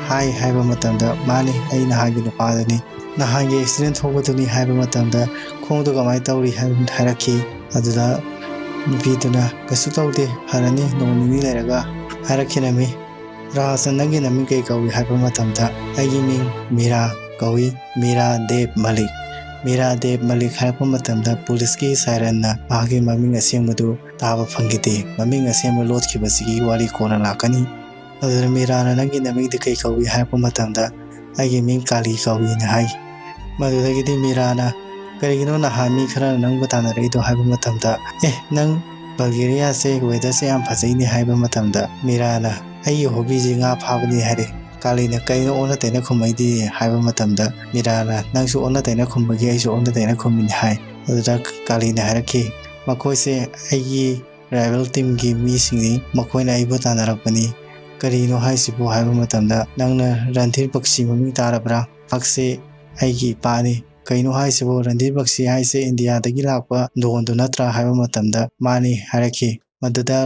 ꯍꯥꯏ ꯍꯥꯏꯕ ꯃꯇꯝꯗ, "ꯃꯥꯅꯤ, ꯑꯩ ꯅꯍꯥꯟꯒꯤ ꯅꯨꯄꯥꯗꯨꯅꯤ꯫ ꯅꯍꯥꯟꯒꯤ ꯑꯦꯛꯁꯤꯗꯦꯟ ꯊꯣꯛꯄꯗꯨꯅꯤ" ꯍꯥꯏꯕ ꯃꯇꯝꯗ, "ꯈꯣꯡꯗꯣ ꯀꯃꯥꯏꯅ ꯇꯧꯔꯤ?" ꯍꯥꯏꯕ ꯍꯥꯏꯔꯛꯈꯤ꯫ ꯑꯗꯨꯗ ꯅꯨꯄꯤꯗꯨꯅ, "ꯀꯩꯁꯨ ꯇꯧꯗꯦ, ꯐꯔꯅꯤ, ꯅꯣꯡ ꯅꯤꯅꯤ ꯂꯩꯔꯒ" ꯍꯥꯏꯔꯛꯈꯤꯔꯝꯃꯤ꯫ "ꯔꯥꯖꯅ ꯅꯪꯒꯤ ꯅꯃꯤꯡ ꯀꯩ ꯀꯧꯏ?" ꯍꯥꯏꯕ ꯃꯇꯝꯗ, "ꯑꯩꯒꯤ ꯃꯤꯡ ꯃꯤꯔꯥ ꯀꯧꯏ, ꯃꯤꯔꯥ ꯗꯦꯕ ꯃꯂꯤꯛ꯫" ꯃꯤꯔꯥ ꯗꯦꯕ ꯃꯂꯤꯛ ꯍꯥꯏꯔꯛꯄ ꯃꯇꯝꯗ ꯄꯨꯂꯤꯁꯀꯤ ꯁꯥꯏꯔꯟꯅ ꯃꯍꯥꯛꯀꯤ ꯃꯃꯤꯡ ꯑꯁꯦꯡꯕꯗꯨ ꯇꯥꯕ ꯐꯪꯈꯤꯗꯦ꯫ ꯃꯃꯤꯡ ꯑꯁꯦꯡꯕ ꯂꯣꯠꯈꯤꯕꯁꯤꯒꯤ ꯋꯥꯔꯤ ꯀꯣꯟꯅ ꯂꯥꯛꯀꯅꯤ꯫ ꯑꯗꯨꯅ ꯃꯤꯔꯥꯅ, "ꯅꯪꯒꯤ ꯅꯃꯤꯡꯗꯤ ꯀꯩ ꯀꯧꯏ?" ꯍꯥꯏꯔꯛꯄ ꯃꯇꯝꯗ, "ꯑꯩꯒꯤ ꯃꯤꯡ ꯀꯥꯂꯤ ꯀꯧꯏꯅ" ꯍꯥꯏ꯫ ꯃꯗꯨꯗꯒꯤꯗꯤ ꯃꯤꯔꯥꯅ, "ꯀꯔꯤꯒꯤꯅꯣ ꯅꯍꯥꯟ ꯃꯤ ꯈꯔꯅ ꯅꯪꯕꯨ ꯇꯥꯟꯅꯔꯛꯏꯗꯣ?" ꯍꯥꯏꯕ ꯃꯇꯝꯗ, "ꯑꯦ, ꯅꯪ ꯕꯜꯒꯦꯔꯤꯌꯥꯁꯦ ꯋꯦꯗꯔꯁꯦ ꯌꯥꯝ ꯐꯖꯩꯅꯦ" ꯍꯥꯏꯕ ꯃꯇꯝꯗ, ꯃꯤꯔꯥꯅ, "ꯑꯩꯒꯤ ꯍꯣꯕꯤꯁꯦ ꯉꯥ ꯐꯥꯕꯅꯤ" ꯍꯥꯏꯔꯦ꯫ ꯀꯥꯂꯤꯅ, "ꯀꯩꯅꯣ ꯑꯣꯟꯅ ꯇꯩꯅ ꯈꯨꯝꯃꯛꯏꯗꯤ?" ꯍꯥꯏꯕ ꯃꯇꯝꯗ, ꯃꯤꯔꯥꯅ, "ꯅꯪꯁꯨ ꯑꯣꯟꯅ ꯇꯩꯅ ꯈꯨꯝꯕꯒꯤ ꯑꯩꯁꯨ ꯑꯣꯟꯅ ꯇꯩꯅ ꯈꯨꯝꯃꯤꯅꯤ" ꯍꯥꯏ꯫ ꯑꯗꯨꯗ ꯀꯥꯂꯤꯅ ꯍꯥꯏꯔꯛꯈꯤ, "ꯃꯈꯣꯏꯁꯦ ꯑꯩꯒꯤ ꯔꯥꯏꯕꯦꯜ ꯇꯤꯝꯒꯤ ꯃꯤꯁꯤꯡꯅꯤ, ꯃꯈꯣꯏꯅ ꯑꯩꯕꯨ ꯇꯥꯟꯅꯔꯛꯄꯅꯤ꯫ ꯀꯔꯤꯅꯣ ꯍꯥꯏꯁꯤꯕꯨ?" ꯍꯥꯏꯕ ꯃꯇꯝꯗ, "ꯅꯪꯅ ꯔꯟꯙꯤꯔ ꯕꯛꯁꯤ ꯃꯃꯤꯡ ꯇꯥꯔꯕ꯭ꯔꯥ? ꯃꯍꯥꯛꯁꯤ "ꯑꯩꯒꯤ ꯏꯄꯥꯅꯤ꯫ ꯀꯩꯅꯣ ꯍꯥꯏꯁꯤꯕꯨ? ꯔꯟꯙꯤꯔ ꯕꯛꯁꯤ ꯍꯥꯏꯁꯦ ꯏꯟꯗꯤꯌꯥꯗꯒꯤ ꯂꯥꯛꯄ ꯗꯣꯟꯗꯨ ꯅꯠꯇ꯭ꯔꯥ?" ꯍꯥꯏꯕ ꯃꯇꯝꯗ, "ꯃꯥꯅꯤ" ꯍꯥꯏꯔꯛꯈꯤ꯫ ꯃꯗꯨꯗ,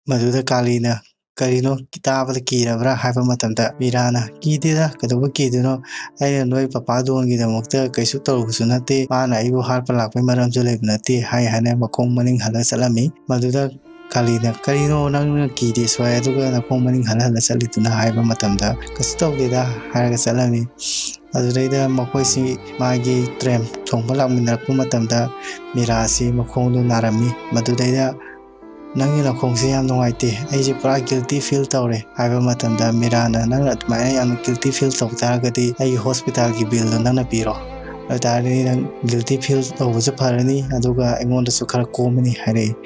ꯃꯗꯨꯗ ꯀꯥꯂꯤꯅ, "ꯀꯔꯤꯅꯣ ꯇꯥꯕꯗ ꯀꯤꯔꯕ꯭ꯔꯥ?" ꯍꯥꯏꯕ ꯃꯇꯝꯗ, ꯃꯤꯔꯥꯅ, "ꯀꯤꯗꯦꯗ, ꯀꯩꯗꯧꯕ ꯀꯤꯗꯣꯏꯅꯣ? ꯑꯩꯅ ꯅꯣꯏ ꯄꯄꯥ ꯗꯣꯟꯒꯤꯗꯃꯛꯇ ꯀꯩꯁꯨ ꯇꯧꯔꯨꯕꯁꯨ ꯅꯠꯇꯦ, ꯃꯥꯅ ꯑꯩꯕꯨ ꯍꯥꯠꯄ ꯂꯥꯛꯄꯒꯤ ꯃꯔꯝꯁꯨ ꯂꯩꯕ ꯅꯠꯇꯦ" ꯍꯥꯏ ꯍꯥꯏꯅ ꯃꯈꯣꯡ ꯃꯅꯤꯡ ꯍꯜꯂ ꯆꯠꯂꯝꯃꯤ꯫ ꯃꯗꯨꯗ ꯀꯥꯂꯤꯅ, "ꯀꯔꯤꯅꯣ ꯅꯪꯅ ꯀꯤꯗꯦꯁꯨ ꯍꯥꯏ, ꯑꯗꯨꯒ ꯅꯈꯣꯡ ꯃꯅꯤꯡ ꯍꯜꯂ ꯍꯜꯂ ꯆꯠꯂꯤꯗꯨꯅ?" ꯍꯥꯏꯕ ꯃꯇꯝꯗ, "ꯀꯩꯁꯨ ꯇꯧꯗꯦꯗ" ꯍꯥꯏꯔꯒ ꯆꯠꯂꯝꯃꯤ꯫ ꯑꯗꯨꯗꯩꯗ ꯃꯈꯣꯏꯁꯤ ꯃꯥꯒꯤ ꯇ꯭ꯔꯦꯟ ꯊꯣꯡꯕ ꯂꯥꯛꯃꯤꯟꯅꯔꯛꯄ ꯃꯇꯝꯗ, ꯃꯤꯔꯥꯁꯤ ꯃꯈꯣꯡꯗꯨ ꯅꯥꯔꯝꯃꯤ꯫ ꯃꯗꯨꯗꯩꯗ, "ꯅꯪꯒꯤ ꯅꯈꯣꯡꯁꯦ ꯌꯥꯝ ꯅꯨꯡꯉꯥꯏꯇꯦ, ꯑꯩꯁꯦ ꯄꯨꯔꯥ ꯒꯤꯜꯇꯤ ꯐꯤꯜ ꯇꯧꯔꯦ" ꯍꯥꯏꯕ ꯃꯇꯝꯗ, ꯃꯤꯔꯥꯅ, "ꯅꯪꯅ ꯑꯗꯨꯃꯥꯏꯅ ꯌꯥꯝꯅ ꯒꯤꯜꯇꯤ ꯐꯤꯜ ꯇꯧꯕ ꯇꯥꯔꯒꯗꯤ, ꯑꯩꯒꯤ ꯍꯣꯁꯄꯤꯇꯥꯜꯒꯤ ꯕꯤꯜꯗꯣ ꯅꯪꯅ ꯄꯤꯔꯣ꯫ ꯑꯗꯨ ꯇꯥꯔꯗꯤ ꯅꯪ ꯒꯤꯜꯇꯤ ꯐꯤꯜ ꯇꯧꯕꯁꯨ ꯐꯔꯅꯤ, ꯑꯗꯨꯒ ꯑꯩꯉꯣꯟꯗꯁꯨ ꯈꯔ ꯀꯣꯝꯃꯅꯤ" ꯍꯥꯏꯔꯛꯏ꯫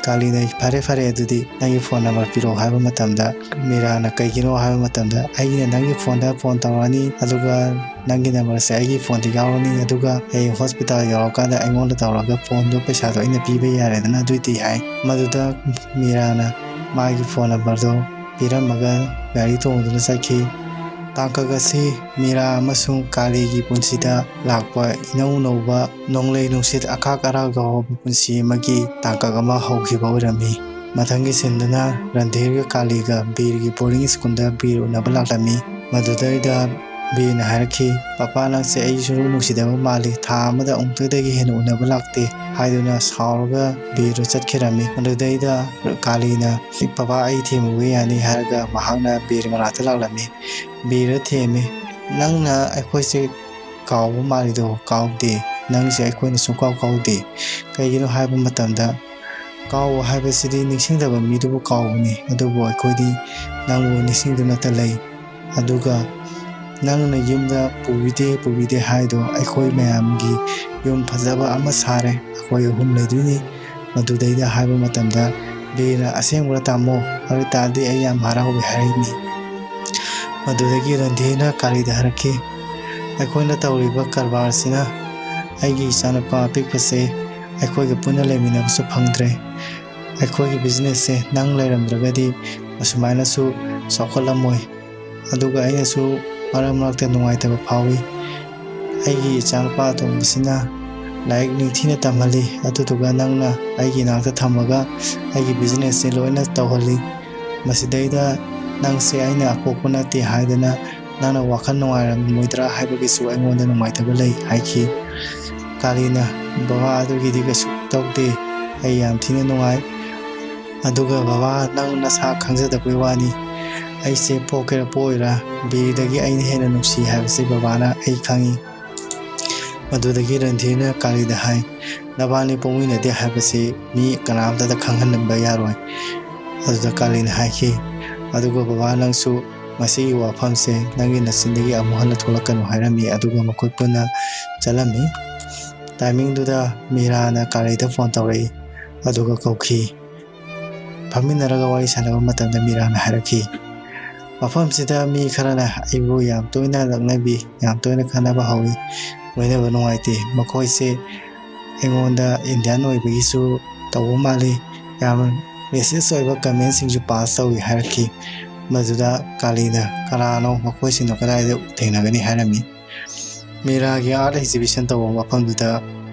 ꯀꯥꯂꯤꯅ, "ꯐꯔꯦ, ꯐꯔꯦ, ꯑꯗꯨꯗꯤ ꯅꯪꯒꯤ ꯐꯣꯟ ꯅꯝꯕꯔ ꯄꯤꯔꯛꯑꯣ" ꯍꯥꯏꯕ ꯃꯇꯝꯗ, ꯃꯤꯔꯥꯅ, "ꯀꯩꯒꯤꯅꯣ?" ꯍꯥꯏꯕ ꯃꯇꯝꯗ, "ꯑꯩꯒꯤꯅ ꯅꯪꯒꯤ ꯐꯣꯟꯗ ꯐꯣꯟ ꯇꯧꯔꯛꯑꯅꯤ, ꯑꯗꯨꯒ ꯅꯪꯒꯤ ꯅꯝꯕꯔꯁꯦ ꯑꯩꯒꯤ ꯐꯣꯟꯗ ꯌꯥꯎꯔꯅꯤ, ꯑꯗꯨꯒ ꯍꯌꯦꯡ ꯍꯣꯁꯄꯤꯇꯥꯜ ꯌꯧꯔꯀꯥꯟꯗ ꯑꯩꯉꯣꯟꯗ ꯇꯧꯔꯒ ꯐꯣꯟꯗꯣ, ꯄꯩꯁꯥꯗꯣ ꯑꯩꯅ ꯄꯤꯕ ꯌꯥꯔꯦꯗꯅ ꯑꯗꯨꯏꯗꯤ" ꯍꯥꯏ꯫ ꯃꯗꯨꯗ ꯃꯤꯔꯥꯅ ꯃꯥꯒꯤ ꯐꯣꯟ ꯅꯝꯕꯔꯗꯣ ꯄꯤꯔꯝꯃꯒ ꯒꯥꯔꯤ ꯇꯣꯡꯗꯨꯅ ꯆꯠꯈꯤ꯫ ꯇꯥꯡꯀꯛ ꯑꯁꯤ ꯃꯤꯔꯥ ꯑꯃꯁꯨꯡ ꯀꯥꯂꯤꯒꯤ ꯄꯨꯟꯁꯤꯗ ꯂꯥꯛꯄ ꯏꯅꯧ ꯅꯧꯕ ꯅꯣꯡꯂꯩ ꯅꯨꯡꯁꯤꯠ ꯑꯈꯥꯛ ꯑꯔꯥꯛ ꯌꯥꯎꯔꯕ ꯄꯨꯟꯁꯤ ꯑꯃꯒꯤ ꯇꯥꯡꯀꯛ ꯑꯃ ꯍꯧꯈꯤꯕ ꯑꯣꯏꯔꯝꯃꯤ꯫ ꯃꯊꯪꯒꯤ ꯁꯤꯟꯗꯨꯅ ꯔꯟꯙꯤꯔꯒ ꯀꯥꯂꯤꯒ ꯕꯤꯔꯒꯤ ꯕꯣꯔꯗꯤꯡ ꯁ꯭ꯀꯨꯜꯗ ꯕꯤꯔ ꯎꯅꯕ ꯂꯥꯛꯂꯝꯃꯤ꯫ ꯃꯗꯨꯗꯩꯗ ꯕꯤꯔꯅ ꯍꯥꯏꯔꯛꯈꯤ, "ꯄꯄꯥ, ꯅꯪꯁꯦ ꯑꯩꯁꯨ ꯅꯨꯡꯁꯤꯗꯕ ꯃꯥꯜꯂꯤ, ꯊꯥ ꯑꯃꯗ ꯑꯃꯨꯛꯇꯗꯒꯤ ꯍꯦꯟꯅ ꯎꯅꯕ ꯂꯥꯛꯇꯦ" ꯍꯥꯏꯗꯨꯅ ꯁꯥꯎꯔꯒ ꯕꯤꯔ ꯆꯠꯈꯤꯔꯝꯃꯤ꯫ ꯃꯗꯨꯗꯩꯗ ꯀꯥꯂꯤꯅ, "ꯄꯄꯥ, ꯑꯩ ꯊꯦꯝꯃꯨꯕ ꯌꯥꯅꯤ" ꯍꯥꯏꯔꯒ ꯃꯍꯥꯛꯅ ꯕꯤꯔ ꯃꯅꯥꯛꯇ ꯂꯥꯛꯂꯝꯃꯤ꯫ ꯕꯤꯔ ꯊꯦꯝꯃꯤ, "ꯅꯪꯅ ꯑꯩꯈꯣꯏꯁꯦ ꯀꯥꯎꯕ ꯃꯥꯜꯂꯤꯗꯣ? ꯀꯥꯎꯗꯦ, ꯅꯪꯁꯦ ꯑꯩꯈꯣꯏꯅ ꯁꯨꯡꯀꯥꯎ ꯀꯥꯎꯗꯦ꯫ ꯀꯩꯒꯤꯅꯣ ꯍꯥꯏꯕ ꯃꯇꯝꯗ, ꯀꯥꯎꯕ ꯍꯥꯏꯕꯁꯤꯗꯤ ꯅꯤꯡꯁꯤꯡꯗꯕ ꯃꯤꯗꯨꯕꯨ ꯀꯥꯎꯕꯅꯤ, ꯑꯗꯨꯕꯨ ꯑꯩꯈꯣꯏꯗꯤ ꯅꯪꯕꯨ ꯅꯤꯡꯁꯤꯡꯗꯨꯅꯇ ꯂꯩ꯫ ꯑꯗꯨꯒ ꯅꯪꯅ ꯌꯨꯝꯗ ꯄꯨꯕꯤꯗꯦ, ꯄꯨꯕꯤꯗꯦ ꯍꯥꯏꯗꯣ, ꯑꯩꯈꯣꯏ ꯃꯌꯥꯝꯒꯤ ꯌꯨꯝ ꯐꯖꯕ ꯑꯃ ꯁꯥꯔꯦ, ꯑꯩꯈꯣꯏ ꯑꯍꯨꯝ ꯂꯩꯗꯣꯏꯅꯤ" ꯃꯗꯨꯗꯩꯗ ꯍꯥꯏꯕ ꯃꯇꯝꯗ, ꯕꯤꯔꯅ, "ꯑꯁꯦꯡꯕ꯭ꯔꯥ ꯇꯥꯃꯣ? ꯑꯗꯨ ꯑꯣꯏ ꯇꯥꯔꯗꯤ ꯑꯩ ꯌꯥꯝ ꯍꯔꯥꯎꯋꯦ" ꯍꯥꯏꯔꯤꯅꯤ꯫ ꯃꯗꯨꯗꯒꯤ ꯔꯟꯙꯤꯔꯅ ꯀꯥꯂꯤꯗ ꯍꯥꯏꯔꯛꯈꯤ, "ꯑꯩꯈꯣꯏꯅ ꯇꯧꯔꯤꯕ ꯀꯔꯕꯥꯔꯁꯤꯅ ꯑꯩꯒꯤ ꯏꯆꯥꯅꯨꯄꯥ ꯑꯄꯤꯛꯄꯁꯦ ꯑꯩꯈꯣꯏꯒ ꯄꯨꯟꯅ ꯂꯩꯃꯤꯟꯅꯕꯁꯨ ꯐꯪꯗ꯭ꯔꯦ꯫ ꯑꯩꯈꯣꯏꯒꯤ ꯕꯤꯖꯤꯅꯦꯁꯁꯦ ꯅꯪ ꯂꯩꯔꯝꯗ꯭ꯔꯒꯗꯤ ꯑꯁꯨꯃꯥꯏꯅꯁꯨ ꯆꯥꯎꯈꯠꯂꯝꯃꯣꯏ꯫ ꯑꯗꯨꯒ ꯑꯩꯅꯁꯨ ꯃꯔꯛ ꯃꯔꯛꯇ ꯅꯨꯡꯉꯥꯏꯇꯕ ꯐꯥꯎꯏ꯫ ꯑꯩꯒꯤ ꯏꯆꯥꯅꯨꯄꯥ ꯑꯇꯣꯝꯕꯁꯤꯅ ꯂꯥꯏꯔꯤꯛ ꯅꯤꯡꯊꯤꯅ ꯇꯝꯍꯜꯂꯤ, ꯑꯗꯨꯗꯨꯒ ꯅꯪꯅ ꯑꯩꯒꯤ ꯏꯅꯥꯛꯇ ꯊꯝꯃꯒ ꯑꯩꯒꯤ ꯕꯤꯖꯤꯅꯦꯁꯁꯦ ꯂꯣꯏꯅ ꯇꯧꯍꯜꯂꯤ꯫ ꯃꯁꯤꯗꯩꯗ ꯅꯪꯁꯦ ꯑꯩꯅ ꯑꯄꯣꯛꯄ ꯅꯠꯇꯦ ꯍꯥꯏꯗꯅ ꯅꯪꯅ ꯋꯥꯈꯜ ꯅꯨꯡꯉꯥꯏꯔꯝꯃꯣꯏꯗ꯭ꯔꯥ ꯍꯥꯏꯕꯒꯤꯁꯨ ꯑꯩꯉꯣꯟꯗ ꯅꯨꯡꯉꯥꯏꯇꯕ ꯂꯩ ꯍꯥꯏꯈꯤ꯫ ꯀꯥꯂꯤꯅ, "ꯕꯕꯥ, ꯑꯗꯨꯒꯤꯗꯤ ꯀꯩꯁꯨ ꯇꯧꯗꯦ, ꯑꯩ ꯌꯥꯝ ꯊꯤꯅ ꯅꯨꯡꯉꯥꯏ꯫ ꯑꯗꯨꯒ ꯕꯕꯥ, ꯅꯪ ꯅꯁꯥ ꯈꯪꯖꯗꯕꯒꯤ ꯋꯥꯅꯤ, ꯑꯩꯁꯦ ꯄꯣꯛꯀꯦꯔꯥ ꯄꯣꯛꯑꯣꯏꯔꯥ, ꯕꯤꯔꯗꯒꯤ ꯑꯩꯅ ꯍꯦꯟꯅ ꯅꯨꯡꯁꯤ ꯍꯥꯏꯕꯁꯦ ꯕꯕꯥꯅ ꯑꯩ ꯈꯪꯉꯤ"꯫ ꯃꯗꯨꯗꯒꯤ ꯔꯟꯙꯤꯔꯅ ꯀꯥꯂꯤꯗ ꯍꯥꯏ, "ꯅꯕꯥꯅꯤ ꯄꯣꯛꯃꯤꯟꯅꯗꯦ ꯍꯥꯏꯕꯁꯤ ꯃꯤ ꯀꯅꯥꯝꯇꯗ ꯈꯪꯍꯟꯕ ꯌꯥꯔꯣꯏ"꯫ ꯑꯗꯨꯗ ꯀꯥꯂꯤꯅ ꯍꯥꯏꯈꯤ, "ꯑꯗꯨꯒ ꯕꯕꯥ, ꯅꯪꯁꯨ ꯃꯁꯤꯒꯤ ꯋꯥꯐꯝꯁꯦ ꯅꯪꯒꯤ ꯅꯆꯤꯟꯗꯒꯤ ꯑꯃꯨꯛ ꯍꯟꯅ ꯊꯣꯛꯂꯛꯀꯅꯨ" ꯍꯥꯏꯔꯝꯃꯤ꯫ ꯑꯗꯨꯒ ꯃꯈꯣꯏ ꯄꯨꯟꯅ ꯆꯠꯂꯝꯃꯤ꯫ ꯇꯥꯏꯃꯤꯡꯗꯨꯗ ꯃꯤꯔꯥꯅ ꯀꯥꯂꯤꯗ ꯐꯣꯟ ꯇꯧꯔꯛꯏ꯫ ꯑꯗꯨꯒ ꯀꯧꯈꯤ꯫ ꯐꯝꯃꯤꯟꯅꯔꯒ ꯋꯥꯔꯤ ꯁꯥꯟꯅꯕ ꯃꯇꯝꯗ ꯃꯤꯔꯥꯅ ꯍꯥꯏꯔꯛꯈꯤ, "ꯃꯐꯝꯁꯤꯗ ꯃꯤ ꯈꯔꯅ ꯑꯩꯕꯨ ꯌꯥꯝ ꯇꯣꯏꯅ ꯂꯛꯅꯕꯤ, ꯌꯥꯝ ꯇꯣꯏꯅ ꯈꯠꯅꯕ ꯍꯧꯏ, ꯂꯣꯏꯅꯕ ꯅꯨꯡꯉꯥꯏꯇꯦ꯫ ꯃꯈꯣꯏꯁꯦ ꯑꯩꯉꯣꯟꯗ ꯏꯟꯗꯤꯌꯥꯟ ꯑꯣꯏꯕꯒꯤꯁꯨ ꯇꯧꯕ ꯃꯥꯜꯂꯤ, ꯌꯥꯝ ꯔꯦꯁꯤꯁ ꯑꯣꯏꯕ ꯀꯃꯦꯟꯁꯤꯡꯁꯨ ꯄꯥꯁ ꯇꯧꯏ" ꯍꯥꯏꯔꯛꯈꯤ꯫ ꯃꯗꯨꯗ ꯀꯥꯂꯤꯅ, "ꯀꯅꯥꯅꯣ? ꯃꯈꯣꯏꯁꯤꯡꯗꯣ ꯀꯗꯥꯏꯗ ꯊꯦꯡꯅꯒꯅꯤ?" ꯍꯥꯏꯔꯝꯃꯤ꯫ ꯃꯤꯔꯥꯒꯤ ꯑꯥꯔꯠ ꯑꯦꯛꯖꯤꯕꯤꯁꯟ ꯇꯧꯕ ꯃꯐꯝꯗꯨꯗ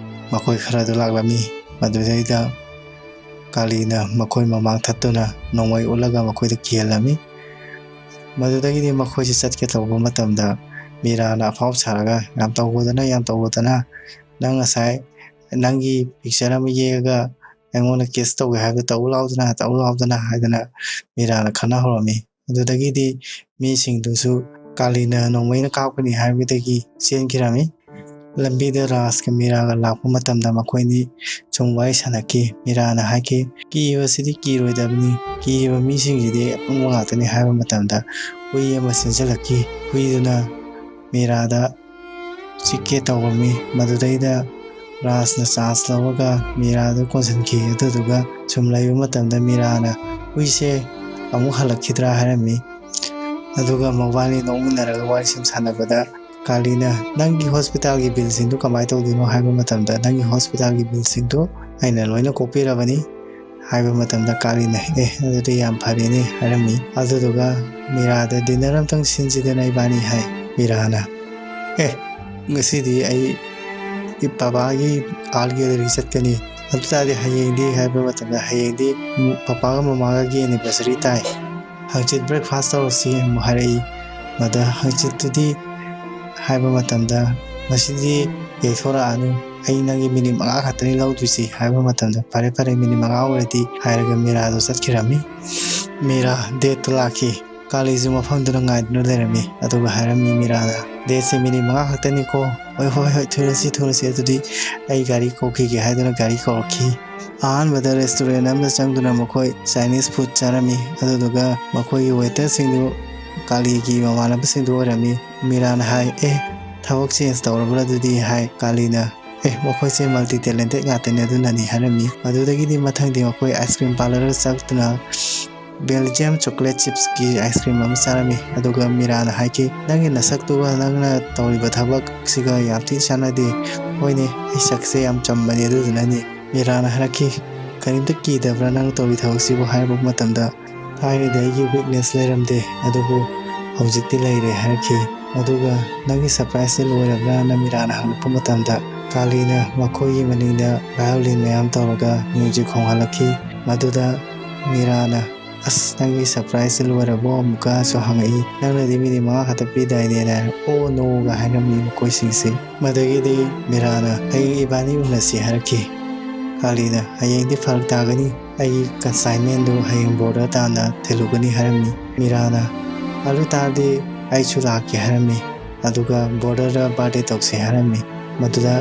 ꯃꯈꯣꯏ ꯈꯔꯗꯨ ꯂꯥꯛꯂꯝꯃꯤ꯫ ꯃꯗꯨꯗꯩꯗ ꯀꯥꯂꯤꯅ ꯃꯈꯣꯏ ꯃꯃꯥꯡ ꯊꯠꯇꯨꯅ ꯅꯣꯡꯃꯩ ꯎꯠꯂꯒ ꯃꯈꯣꯏꯗ ꯀꯤꯍꯜꯂꯝꯃꯤ꯫ ꯃꯗꯨꯗꯒꯤꯗꯤ ꯃꯈꯣꯏꯁꯤ ꯆꯠꯀꯦ ꯇꯧꯕ ꯃꯇꯝꯗ ꯃꯤꯔꯥꯅ ꯑꯐꯥꯎ ꯁꯥꯔꯒ, "ꯌꯥꯝ ꯇꯧꯒꯗꯅ, ꯌꯥꯝ ꯇꯧꯒꯗꯅ, ꯅꯪ ꯉꯁꯥꯏ ꯅꯪꯒꯤ ꯄꯤꯛꯆꯔ ꯑꯃ ꯌꯦꯛꯑꯒ ꯑꯩꯉꯣꯟꯗ ꯀꯤꯁ ꯇꯧꯒꯦ ꯍꯥꯏꯕꯗꯣ ꯇꯧ ꯂꯥꯎꯗꯅ, ꯇꯧ ꯂꯥꯎꯗꯅ" ꯍꯥꯏꯗꯅ ꯃꯤꯔꯥꯅ ꯈꯠꯅ ꯍꯧꯔꯝꯃꯤ꯫ ꯑꯗꯨꯗꯒꯤꯗꯤ ꯃꯤꯁꯤꯡꯗꯨꯁꯨ ꯀꯥꯂꯤꯅ ꯅꯣꯡꯃꯩꯅ ꯀꯥꯞꯀꯅꯤ ꯍꯥꯏꯕꯗꯒꯤ ꯆꯦꯟꯈꯤꯔꯝꯃꯤ꯫ ꯂꯝꯕꯤꯗ ꯔꯥꯖꯀ ꯃꯤꯔꯥꯒ ꯂꯥꯛꯄ ꯃꯇꯝꯗ ꯃꯈꯣꯏꯅꯤ ꯁꯨꯝ ꯋꯥꯔꯤ ꯁꯥꯟꯅꯈꯤ꯫ ꯃꯤꯔꯥꯅ ꯍꯥꯏꯈꯤ, "ꯀꯤꯕꯁꯤꯗꯤ ꯀꯤꯔꯣꯏꯗꯕꯅꯤ, ꯀꯤꯔꯤꯕ ꯃꯤꯁꯤꯡꯁꯤꯗꯤ ꯑꯄꯪꯕ ꯉꯥꯛꯇꯅꯤ" ꯍꯥꯏꯕ ꯃꯇꯝꯗ ꯍꯨꯏ ꯑꯃ ꯆꯦꯟꯁꯤꯜꯂꯛꯈꯤ꯫ ꯍꯨꯏꯗꯨꯅ ꯃꯤꯔꯥꯗ ꯆꯤꯛꯀꯦ ꯇꯧꯔꯝꯃꯤ꯫ ꯃꯗꯨꯗꯩꯗ ꯔꯥꯖꯅ ꯆꯥꯟꯁ ꯂꯧꯔꯒ ꯃꯤꯔꯥꯗ ꯀꯣꯟꯁꯤꯟꯈꯤ꯫ ꯑꯗꯨꯗꯨꯒ ꯁꯨꯝ ꯂꯩꯕ ꯃꯇꯝꯗ ꯃꯤꯔꯥꯅ ꯍꯨꯏꯁꯦ ꯑꯃꯨꯛ ꯍꯜꯂꯛꯈꯤꯗ꯭ꯔꯥ ꯍꯥꯏꯔꯝꯃꯤ꯫ ꯑꯗꯨꯒ ꯃꯕꯥꯅꯤ ꯅꯣꯛꯃꯤꯟꯅꯔꯒ ꯋꯥꯔꯤ ꯁꯨꯝ ꯁꯥꯟꯅꯕꯗ ꯀꯥꯂꯤꯅ, "ꯅꯪꯒꯤ ꯍꯣꯁꯄꯤꯇꯥꯜꯒꯤ ꯕꯤꯜꯁꯤꯡꯗꯨ ꯀꯃꯥꯏꯅ ꯇꯧꯗꯣꯏꯅꯣ?" ꯍꯥꯏꯕ ꯃꯇꯝꯗ, "ꯅꯪꯒꯤ ꯍꯣꯁꯄꯤꯇꯥꯜꯒꯤ ꯕꯤꯜꯁꯤꯡꯗꯨ ꯑꯩꯅ ꯂꯣꯏꯅ ꯀꯣꯛꯄꯤꯔꯕꯅꯤ" ꯍꯥꯏꯕ ꯃꯇꯝꯗ ꯀꯥꯂꯤꯅ, "ꯑꯦ, ꯑꯗꯨꯗꯤ ꯌꯥꯝ ꯐꯔꯦꯅꯦ" ꯍꯥꯏꯔꯝꯃꯤ꯫ ꯑꯗꯨꯗꯨꯒ ꯃꯤꯔꯥꯗ, "ꯗꯤꯟꯅꯔ ꯑꯝꯇꯪ ꯁꯤꯟꯁꯤꯗꯅ ꯏꯕꯥꯅꯤ" ꯍꯥꯏ꯫ ꯃꯤꯔꯥꯅ, "ꯑꯦ, "ꯉꯁꯤꯗꯤ ꯑꯩ ꯄꯄꯥꯒꯤ ꯑꯥꯔꯠ ꯒꯦꯂꯔꯤ ꯆꯠꯀꯅꯤ, ꯑꯗꯨ ꯇꯥꯔꯗꯤ ꯍꯌꯦꯡꯗꯤ?" ꯍꯥꯏꯕ ꯃꯇꯝꯗ, "ꯍꯌꯦꯡꯗꯤ ꯄꯄꯥꯒ ꯃꯃꯥꯒꯒꯤ ꯑꯦꯅꯤꯚꯔꯁꯔꯤ ꯇꯥꯏ, ꯍꯪꯆꯤꯠ ꯕ꯭ꯔꯦꯛꯐꯥꯁ ꯇꯧꯔꯁꯤ" ꯑꯃꯨꯛ ꯍꯥꯏꯔꯛꯏ꯫ ꯃꯗ "ꯍꯪꯆꯤꯠꯇꯨꯗꯤ" ꯍꯥꯏꯕ ꯃꯇꯝꯗ, "ꯉꯁꯤꯗꯤ ꯌꯩꯊꯣꯔꯛꯑꯅꯨ, ꯑꯩ ꯅꯪꯒꯤ ꯃꯤꯅꯤꯠ ꯃꯉꯥ ꯈꯛꯇꯅꯤ ꯂꯧꯗꯣꯏꯁꯤ" ꯍꯥꯏꯕ ꯃꯇꯝꯗ, "ꯐꯔꯦ ꯐꯔꯦ, ꯃꯤꯅꯤꯠ ꯃꯉꯥ ꯑꯣꯏꯔꯗꯤ" ꯍꯥꯏꯔꯒ ꯃꯤꯔꯥꯗꯣ ꯆꯠꯈꯤꯔꯝꯃꯤ꯫ ꯃꯤꯔꯥ ꯗꯦꯠꯇ ꯂꯥꯛꯈꯤ꯫ ꯀꯥꯂꯤꯁꯨ ꯃꯐꯝꯗꯨꯗ ꯉꯥꯏꯗꯨꯅ ꯂꯩꯔꯝꯃꯤ꯫ ꯑꯗꯨꯒ ꯍꯥꯏꯔꯝꯃꯤ ꯃꯤꯔꯥꯗ, "ꯗꯦꯠꯁꯦ ꯃꯤꯅꯤꯠ ꯃꯉꯥ ꯈꯛꯇꯅꯤꯀꯣ꯫ "ꯍꯣꯏ, ꯍꯣꯏ, ꯍꯣꯏ, ꯊꯨꯔꯁꯤ, ꯊꯨꯔꯁꯤ, ꯑꯗꯨꯗꯤ ꯑꯩ ꯒꯥꯔꯤ ꯀꯧꯈꯤꯒꯦ" ꯍꯥꯏꯗꯨꯅ ꯒꯥꯔꯤ ꯀꯧꯔꯛꯈꯤ꯫ ꯑꯍꯥꯟꯕꯗ ꯔꯦꯁꯇꯨꯔꯦꯟ ꯑꯃꯗ ꯆꯪꯗꯨꯅ ꯃꯈꯣꯏ ꯆꯥꯏꯅꯤꯁ ꯐꯨꯗ ꯆꯥꯔꯝꯃꯤ꯫ ꯑꯗꯨꯗꯨꯒ ꯃꯈꯣꯏꯒꯤ ꯋꯦꯇꯔꯁꯤꯡꯗꯨ ꯀꯥꯂꯤꯒꯤ ꯃꯃꯥꯟꯅꯕꯁꯤꯡꯗꯨ ꯑꯣꯏꯔꯝꯃꯤ꯫ ꯃꯤꯔꯥꯅ ꯍꯥꯏ, "ꯑꯦ, ꯊꯕꯛ ꯆꯦꯟꯖ ꯇꯧꯔꯕ꯭ꯔꯥ ꯑꯗꯨꯗꯤ?" ꯍꯥꯏ꯫ ꯀꯥꯂꯤꯅ, "ꯑꯦ, ꯃꯈꯣꯏꯁꯦ ꯃꯜꯇꯤ ꯇꯦꯂꯦꯟꯇꯦꯠ ꯉꯥꯛꯇꯅꯤ, ꯑꯗꯨꯅꯅꯤ" ꯍꯥꯏꯔꯝꯃꯤ꯫ ꯃꯗꯨꯗꯒꯤꯗꯤ ꯃꯊꯪꯗꯤ ꯃꯈꯣꯏ ꯑꯥꯏꯁ ꯀ꯭ꯔꯤꯝ ꯄꯥꯔꯂꯔꯗ ꯆꯠꯇꯨꯅ ꯕꯦꯜꯖꯤꯌꯝ ꯆꯣꯀ꯭ꯂꯦꯠ ꯆꯤꯞꯁꯀꯤ ꯑꯥꯏꯁ ꯀ꯭ꯔꯤꯝ ꯑꯃ ꯆꯥꯔꯝꯃꯤ꯫ ꯑꯗꯨꯒ ꯃꯤꯔꯥꯅ ꯍꯥꯏꯈꯤ, "ꯅꯪꯒꯤ ꯅꯁꯛꯇꯨꯒ ꯅꯪꯅ ꯇꯧꯔꯤꯕ ꯊꯕꯛꯁꯤꯒ ꯌꯥꯝ ꯊꯤ ꯆꯥꯟꯅꯗꯦ꯫" "ꯍꯣꯏꯅꯦ, ꯑꯩ ꯁꯛꯁꯦ ꯌꯥꯝ ꯆꯝꯕꯅꯦ, ꯑꯗꯨꯗꯨꯅꯅꯤ꯫" ꯃꯤꯔꯥꯅ ꯍꯥꯏꯔꯛꯈꯤ, "ꯀꯔꯤꯝꯇ ꯀꯤꯗꯕ꯭ꯔꯥ ꯅꯪ ꯇꯧꯔꯤ ꯊꯕꯛꯁꯤꯕꯨ?" ꯍꯥꯏꯔꯛꯄ ꯃꯇꯝꯗ, "ꯊꯥꯏꯅꯗꯤ ꯑꯩꯒꯤ ꯋꯤꯛꯅꯦꯁ ꯂꯩꯔꯝꯗꯦ, ꯑꯗꯨꯕꯨ ꯍꯧꯖꯤꯛꯇꯤ ꯂꯩꯔꯦ" ꯍꯥꯏꯔꯛꯈꯤ꯫ ꯑꯗꯨꯒ "ꯅꯪꯒꯤ ꯁꯔꯄ꯭ꯔꯥꯏꯖꯁꯦ ꯂꯣꯏꯔꯕ꯭ꯔꯥꯅ?" ꯃꯤꯔꯥꯅ ꯍꯪꯂꯛꯄ ꯃꯇꯝꯗ, ꯀꯥꯂꯤꯅ ꯃꯈꯣꯏꯒꯤ ꯃꯅꯤꯡꯗ ꯚꯥꯏꯑꯣꯂꯤꯟ ꯃꯌꯥꯝ ꯇꯧꯔꯒ ꯃ꯭ꯌꯨꯖꯤꯛ ꯈꯣꯡꯍꯜꯂꯛꯈꯤ꯫ ꯃꯗꯨꯗ ꯃꯤꯔꯥꯅ, "ꯑꯁ, ꯅꯪꯒꯤ ꯁꯔꯄ꯭ꯔꯥꯏꯖꯁꯦ ꯂꯣꯏꯔꯕꯣ?" ꯑꯃꯨꯛꯀꯁꯨ ꯍꯪꯉꯛꯏ꯫ "ꯅꯪꯅꯗꯤ ꯃꯤꯅꯤꯠ ꯃꯉꯥ ꯈꯛꯇ ꯄꯤꯗꯥꯏꯅꯦꯅ?" "ꯑꯣ ꯅꯣꯒ" ꯍꯥꯏꯔꯝꯃꯤ ꯃꯈꯣꯏꯁꯤꯡꯁꯦ꯫ ꯃꯗꯒꯤꯗꯤ ꯃꯤꯔꯥꯅ, "ꯍꯌꯦꯡ ꯏꯕꯥꯅꯤ ꯎꯅꯁꯤ" ꯍꯥꯏꯔꯛꯈꯤ꯫ ꯀꯥꯂꯤꯅ, "ꯍꯌꯦꯡꯗꯤ ꯐꯔꯛ ꯇꯥꯒꯅꯤ, ꯑꯩꯒꯤ ꯀꯟꯁꯥꯏꯟꯃꯦꯟꯗꯨ ꯍꯌꯦꯡ ꯕꯣꯔꯗꯔ ꯇꯥꯟꯅ ꯊꯤꯜꯂꯨꯒꯅꯤ" ꯍꯥꯏꯔꯝꯃꯤ꯫ ꯃꯤꯔꯥꯅ, "ꯑꯗꯨ ꯇꯥꯔꯗꯤ ꯑꯩꯁꯨ ꯂꯥꯛꯀꯦ" ꯍꯥꯏꯔꯝꯃꯤ꯫ ꯑꯗꯨꯒ ꯕꯣꯔꯗꯔꯗ ꯕꯥꯔꯗꯦ ꯇꯧꯁꯦ ꯍꯥꯏꯔꯝꯃꯤ꯫ ꯃꯗꯨꯗ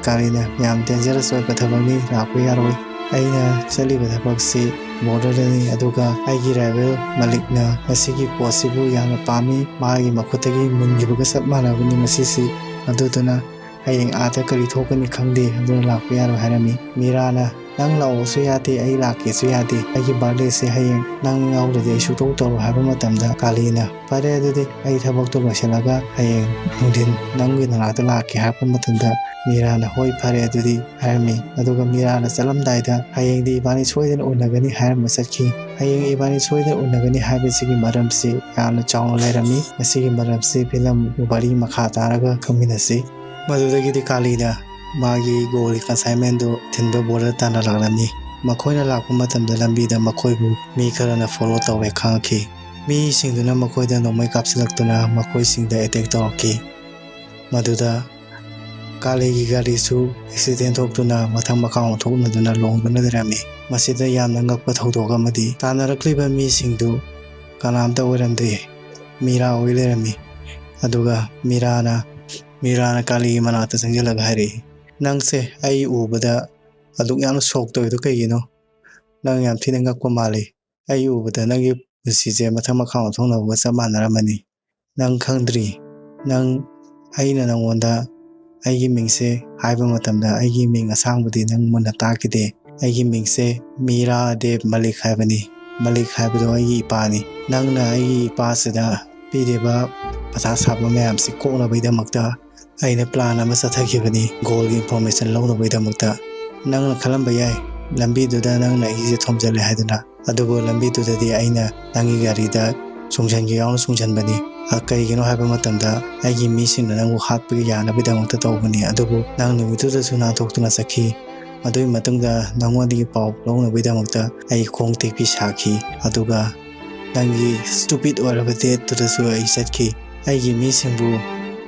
ꯀꯥꯂꯤꯅ, "ꯌꯥꯝ ꯗꯦꯟꯖꯔꯁ ꯑꯣꯏꯕ ꯊꯕꯛꯅꯤ, ꯂꯥꯛꯄ ꯌꯥꯔꯣꯏ꯫ ꯑꯩꯅ ꯆꯠꯂꯤꯕ ꯊꯕꯛꯁꯤ ꯕꯣꯔꯗꯔꯗꯅꯤ, ꯑꯗꯨꯒ ꯑꯩꯒꯤ ꯔꯥꯏꯕꯦꯜ ꯃꯂꯤꯛꯅ ꯃꯁꯤꯒꯤ ꯄꯣꯠꯁꯤꯕꯨ ꯌꯥꯝꯅ ꯄꯥꯝꯃꯤ, ꯃꯥꯒꯤ ꯃꯈꯨꯠꯇꯒꯤ ꯃꯨꯟꯈꯤꯕꯒ ꯆꯞ ꯃꯥꯟꯅꯕꯅꯤ ꯃꯁꯤꯁꯤ꯫ ꯑꯗꯨꯗꯨꯅ ꯍꯌꯦꯡ ꯑꯥꯗ ꯀꯔꯤ ꯊꯣꯛꯀꯅꯤ ꯈꯪꯗꯦ, ꯑꯗꯨꯅ ꯂꯥꯛꯄ ꯌꯥꯔꯣꯏ" ꯍꯥꯏꯔꯝꯃꯤ꯫ ꯃꯤꯔꯥꯅ, ꯅꯪ ꯂꯥꯛꯑꯣꯁꯨ ꯌꯥꯗꯦ, ꯑꯩ ꯂꯥꯛꯀꯦꯁꯨ ꯌꯥꯗꯦ, ꯑꯩꯒꯤ ꯕꯥꯔꯗꯦꯁꯦ ꯍꯌꯦꯡ ꯅꯪ ꯌꯥꯎꯗ꯭ꯔꯗꯤ ꯑꯩ ꯁꯨꯡꯇꯧ ꯇꯧꯔꯣꯏ" ꯍꯥꯏꯕ ꯃꯇꯝꯗ ꯀꯥꯂꯤꯅ, "ꯐꯔꯦ, ꯑꯗꯨꯗꯤ ꯑꯩ ꯊꯕꯛꯇꯣ ꯂꯣꯏꯁꯤꯜꯂꯒ ꯍꯌꯦꯡ ꯅꯨꯡꯊꯤꯟ ꯅꯪꯒꯤ ꯅꯅꯥꯛꯇ ꯂꯥꯛꯀꯦ" ꯍꯥꯏꯔꯛꯄ ꯃꯇꯝꯗ ꯃꯤꯔꯥꯅ, "ꯍꯣꯏ, ꯐꯔꯦ ꯑꯗꯨꯗꯤ" ꯍꯥꯏꯔꯝꯃꯤ꯫ ꯑꯗꯨꯒ ꯃꯤꯔꯥꯅ ꯆꯠꯂꯝꯗꯥꯏꯗ, "ꯍꯌꯦꯡꯗꯤ ꯏꯕꯥꯅꯤ ꯁꯣꯏꯗꯅ ꯎꯅꯒꯅꯤ" ꯍꯥꯏꯔꯝꯃ ꯆꯠꯈꯤ꯫ ꯍꯌꯦꯡ ꯏꯕꯥꯅꯤ ꯁꯣꯏꯗꯅ ꯎꯅꯒꯅꯤ ꯍꯥꯏꯕꯁꯤꯒꯤ ꯃꯔꯝꯁꯤ ꯌꯥꯝꯅ ꯆꯥꯎꯅ ꯂꯩꯔꯝꯃꯤ꯫ ꯃꯁꯤꯒꯤ ꯃꯔꯝꯁꯤ ꯐꯤꯂꯝ ꯋꯥꯔꯤ ꯃꯈꯥ ꯇꯥꯔꯒ ꯈꯪꯃꯤꯟꯅꯁꯤ꯫ ꯃꯗꯨꯗꯒꯤꯗꯤ ꯀꯥꯂꯤꯅ ꯃꯥꯒꯤ ꯒꯣꯜꯒꯤ consignmentꯗꯨ ꯊꯤꯟꯕ border ꯇꯥꯟꯅꯔꯛꯂꯝꯃꯤ꯫ ꯃꯈꯣꯏꯅ ꯂꯥꯛꯄ ꯃꯇꯝꯗ ꯂꯝꯕꯤꯗ ꯃꯈꯣꯏꯕꯨ ꯃꯤ ꯈꯔꯅ follow ꯇꯧꯔꯦ ꯈꯪꯉꯛꯈꯤ꯫ ꯃꯤꯁꯤꯡꯗꯨꯅ ꯃꯈꯣꯏꯗ ꯅꯣꯡꯃꯩ ꯀꯥꯞꯁꯤꯜꯂꯛꯇꯨꯅ ꯃꯈꯣꯏꯁꯤꯡꯗ attack ꯇꯧꯔꯛꯈꯤ꯫ ꯃꯗꯨꯗ ꯀꯥꯂꯤꯒꯤ ꯒꯥꯔꯤꯁꯨ accident ꯊꯣꯛꯇꯨꯅ ꯃꯊꯛ ꯃꯈꯥ ꯑꯣꯟꯊꯣꯛꯅꯗꯨꯅ ꯂꯣꯡꯗꯨꯅ ꯂꯩꯔꯝꯃꯤ꯫ ꯃꯁꯤꯗ ꯌꯥꯝꯅ ꯉꯛꯄ ꯊꯧꯗꯣꯛ ꯑꯃꯗꯤ ꯇꯥꯟꯅꯔꯛꯂꯤꯕ ꯃꯤꯁꯤꯡꯗꯨ ꯀꯅꯥꯝꯇ ꯑꯣꯏꯔꯝꯗꯦ, ꯃꯤꯔꯥ ꯑꯣꯏ ꯂꯩꯔꯝꯃꯤ꯫ ꯑꯗꯨꯒ ꯃꯤꯔꯥꯅ, ꯃꯤꯔꯥꯅ ꯀꯥꯂꯤꯒꯤ ꯃꯅꯥꯛꯇ ꯆꯪꯁꯤꯜꯂꯒ ꯍꯥꯏꯔꯛꯏ, "ꯅꯪꯁꯦ ꯑꯩ ꯎꯕꯗ ꯑꯗꯨꯛ ꯌꯥꯝꯅ shock ꯇꯧꯔꯤꯗꯣ ꯀꯩꯒꯤꯅꯣ? ꯅꯪ ꯌꯥꯝ ꯊꯤꯅ ꯉꯛꯄ ꯃꯥꯜꯂꯤ꯫ ꯑꯩ ꯎꯕꯗ ꯅꯪꯒꯤ ꯄꯨꯟꯁꯤꯁꯦ ꯃꯊꯛ ꯃꯈꯥ ꯑꯣꯟꯊꯣꯛꯅꯕꯒ ꯆꯞ ꯃꯥꯟꯅꯔꯝꯃꯅꯤ꯫ ꯅꯪ ꯈꯪꯗ꯭ꯔꯤ, ꯅꯪ, ꯑꯩꯅ ꯅꯪꯉꯣꯟꯗ ꯑꯩꯒꯤ ꯃꯤꯡꯁꯦ ꯍꯥꯏꯕ ꯃꯇꯝꯗ ꯑꯩꯒꯤ ꯃꯤꯡ ꯑꯁꯥꯡꯕꯗꯤ ꯅꯪ ꯃꯨꯟꯅ ꯇꯥꯈꯤꯗꯦ꯫ ꯑꯩꯒꯤ ꯃꯤꯡꯁꯦ ꯃꯤꯔꯥ ꯗꯦꯕ ꯃꯂꯤꯛ ꯍꯥꯏꯕꯅꯤ꯫ ꯃꯂꯤꯛ ꯍꯥꯏꯕꯗꯣ ꯑꯩꯒꯤ ꯏꯄꯥꯅꯤ꯫ ꯅꯪꯅ ꯑꯩꯒꯤ ꯏꯄꯥꯁꯤꯗ ꯄꯤꯔꯤꯕ ꯃꯊꯥ ꯁꯥꯕ ꯃꯌꯥꯝꯁꯤ ꯀꯣꯛꯅꯕꯒꯤꯗꯃꯛꯇ ꯑꯩꯅ plan ꯑꯃ ꯆꯠꯊꯈꯤꯕꯅꯤ, ꯒꯣꯜꯒꯤ information ꯂꯧꯅꯕꯒꯤꯗꯃꯛꯇ꯫ ꯅꯪꯅ ꯈꯜꯂꯝꯕ ꯌꯥꯏ, ꯂꯝꯕꯤꯗꯨꯗ ꯅꯪꯅ ꯑꯩꯁꯦ ꯊꯣꯝꯖꯤꯜꯂꯦ ꯍꯥꯏꯗꯅ, ꯑꯗꯨꯕꯨ ꯂꯝꯕꯤꯗꯨꯗꯗꯤ ꯑꯩꯅ ꯅꯪꯒꯤ ꯒꯥꯔꯤꯗ ꯆꯣꯡꯁꯤꯟꯒꯦ ꯌꯥꯎꯅ ꯆꯣꯡꯁꯤꯟꯕꯅꯤ꯫ ꯑ, ꯀꯔꯤꯒꯤꯅꯣ ꯍꯥꯏꯕ ꯃꯇꯝꯗ ꯑꯩꯒꯤ ꯃꯤꯁꯤꯡꯅ ꯅꯪꯕꯨ ꯍꯥꯠꯄꯒꯤ ꯌꯥꯅꯕꯒꯤꯗꯃꯛꯇ ꯇꯧꯕꯅꯤ, ꯑꯗꯨꯕꯨ ꯅꯪ ꯅꯨꯃꯤꯠꯇꯨꯗꯁꯨ ꯅꯥꯟꯊꯣꯛꯇꯨꯅ ꯆꯠꯈꯤ꯫ ꯃꯗꯨꯒꯤ ꯃꯇꯨꯡꯗ ꯅꯉꯣꯟꯗꯒꯤ ꯄꯥꯎ ꯂꯧꯅꯕꯒꯤꯗꯃꯛꯇ ꯑꯩ ꯈꯣꯡ ꯇꯦꯛꯄꯤ ꯁꯥꯈꯤ, ꯑꯗꯨꯒ ꯅꯪꯒꯤ stupid ꯑꯣꯏꯔꯕ dateꯇꯨꯗꯁꯨ ꯑꯩ ꯆꯠꯈꯤ꯫ ꯑꯩꯒꯤ ꯃꯤꯁꯤꯡꯕꯨ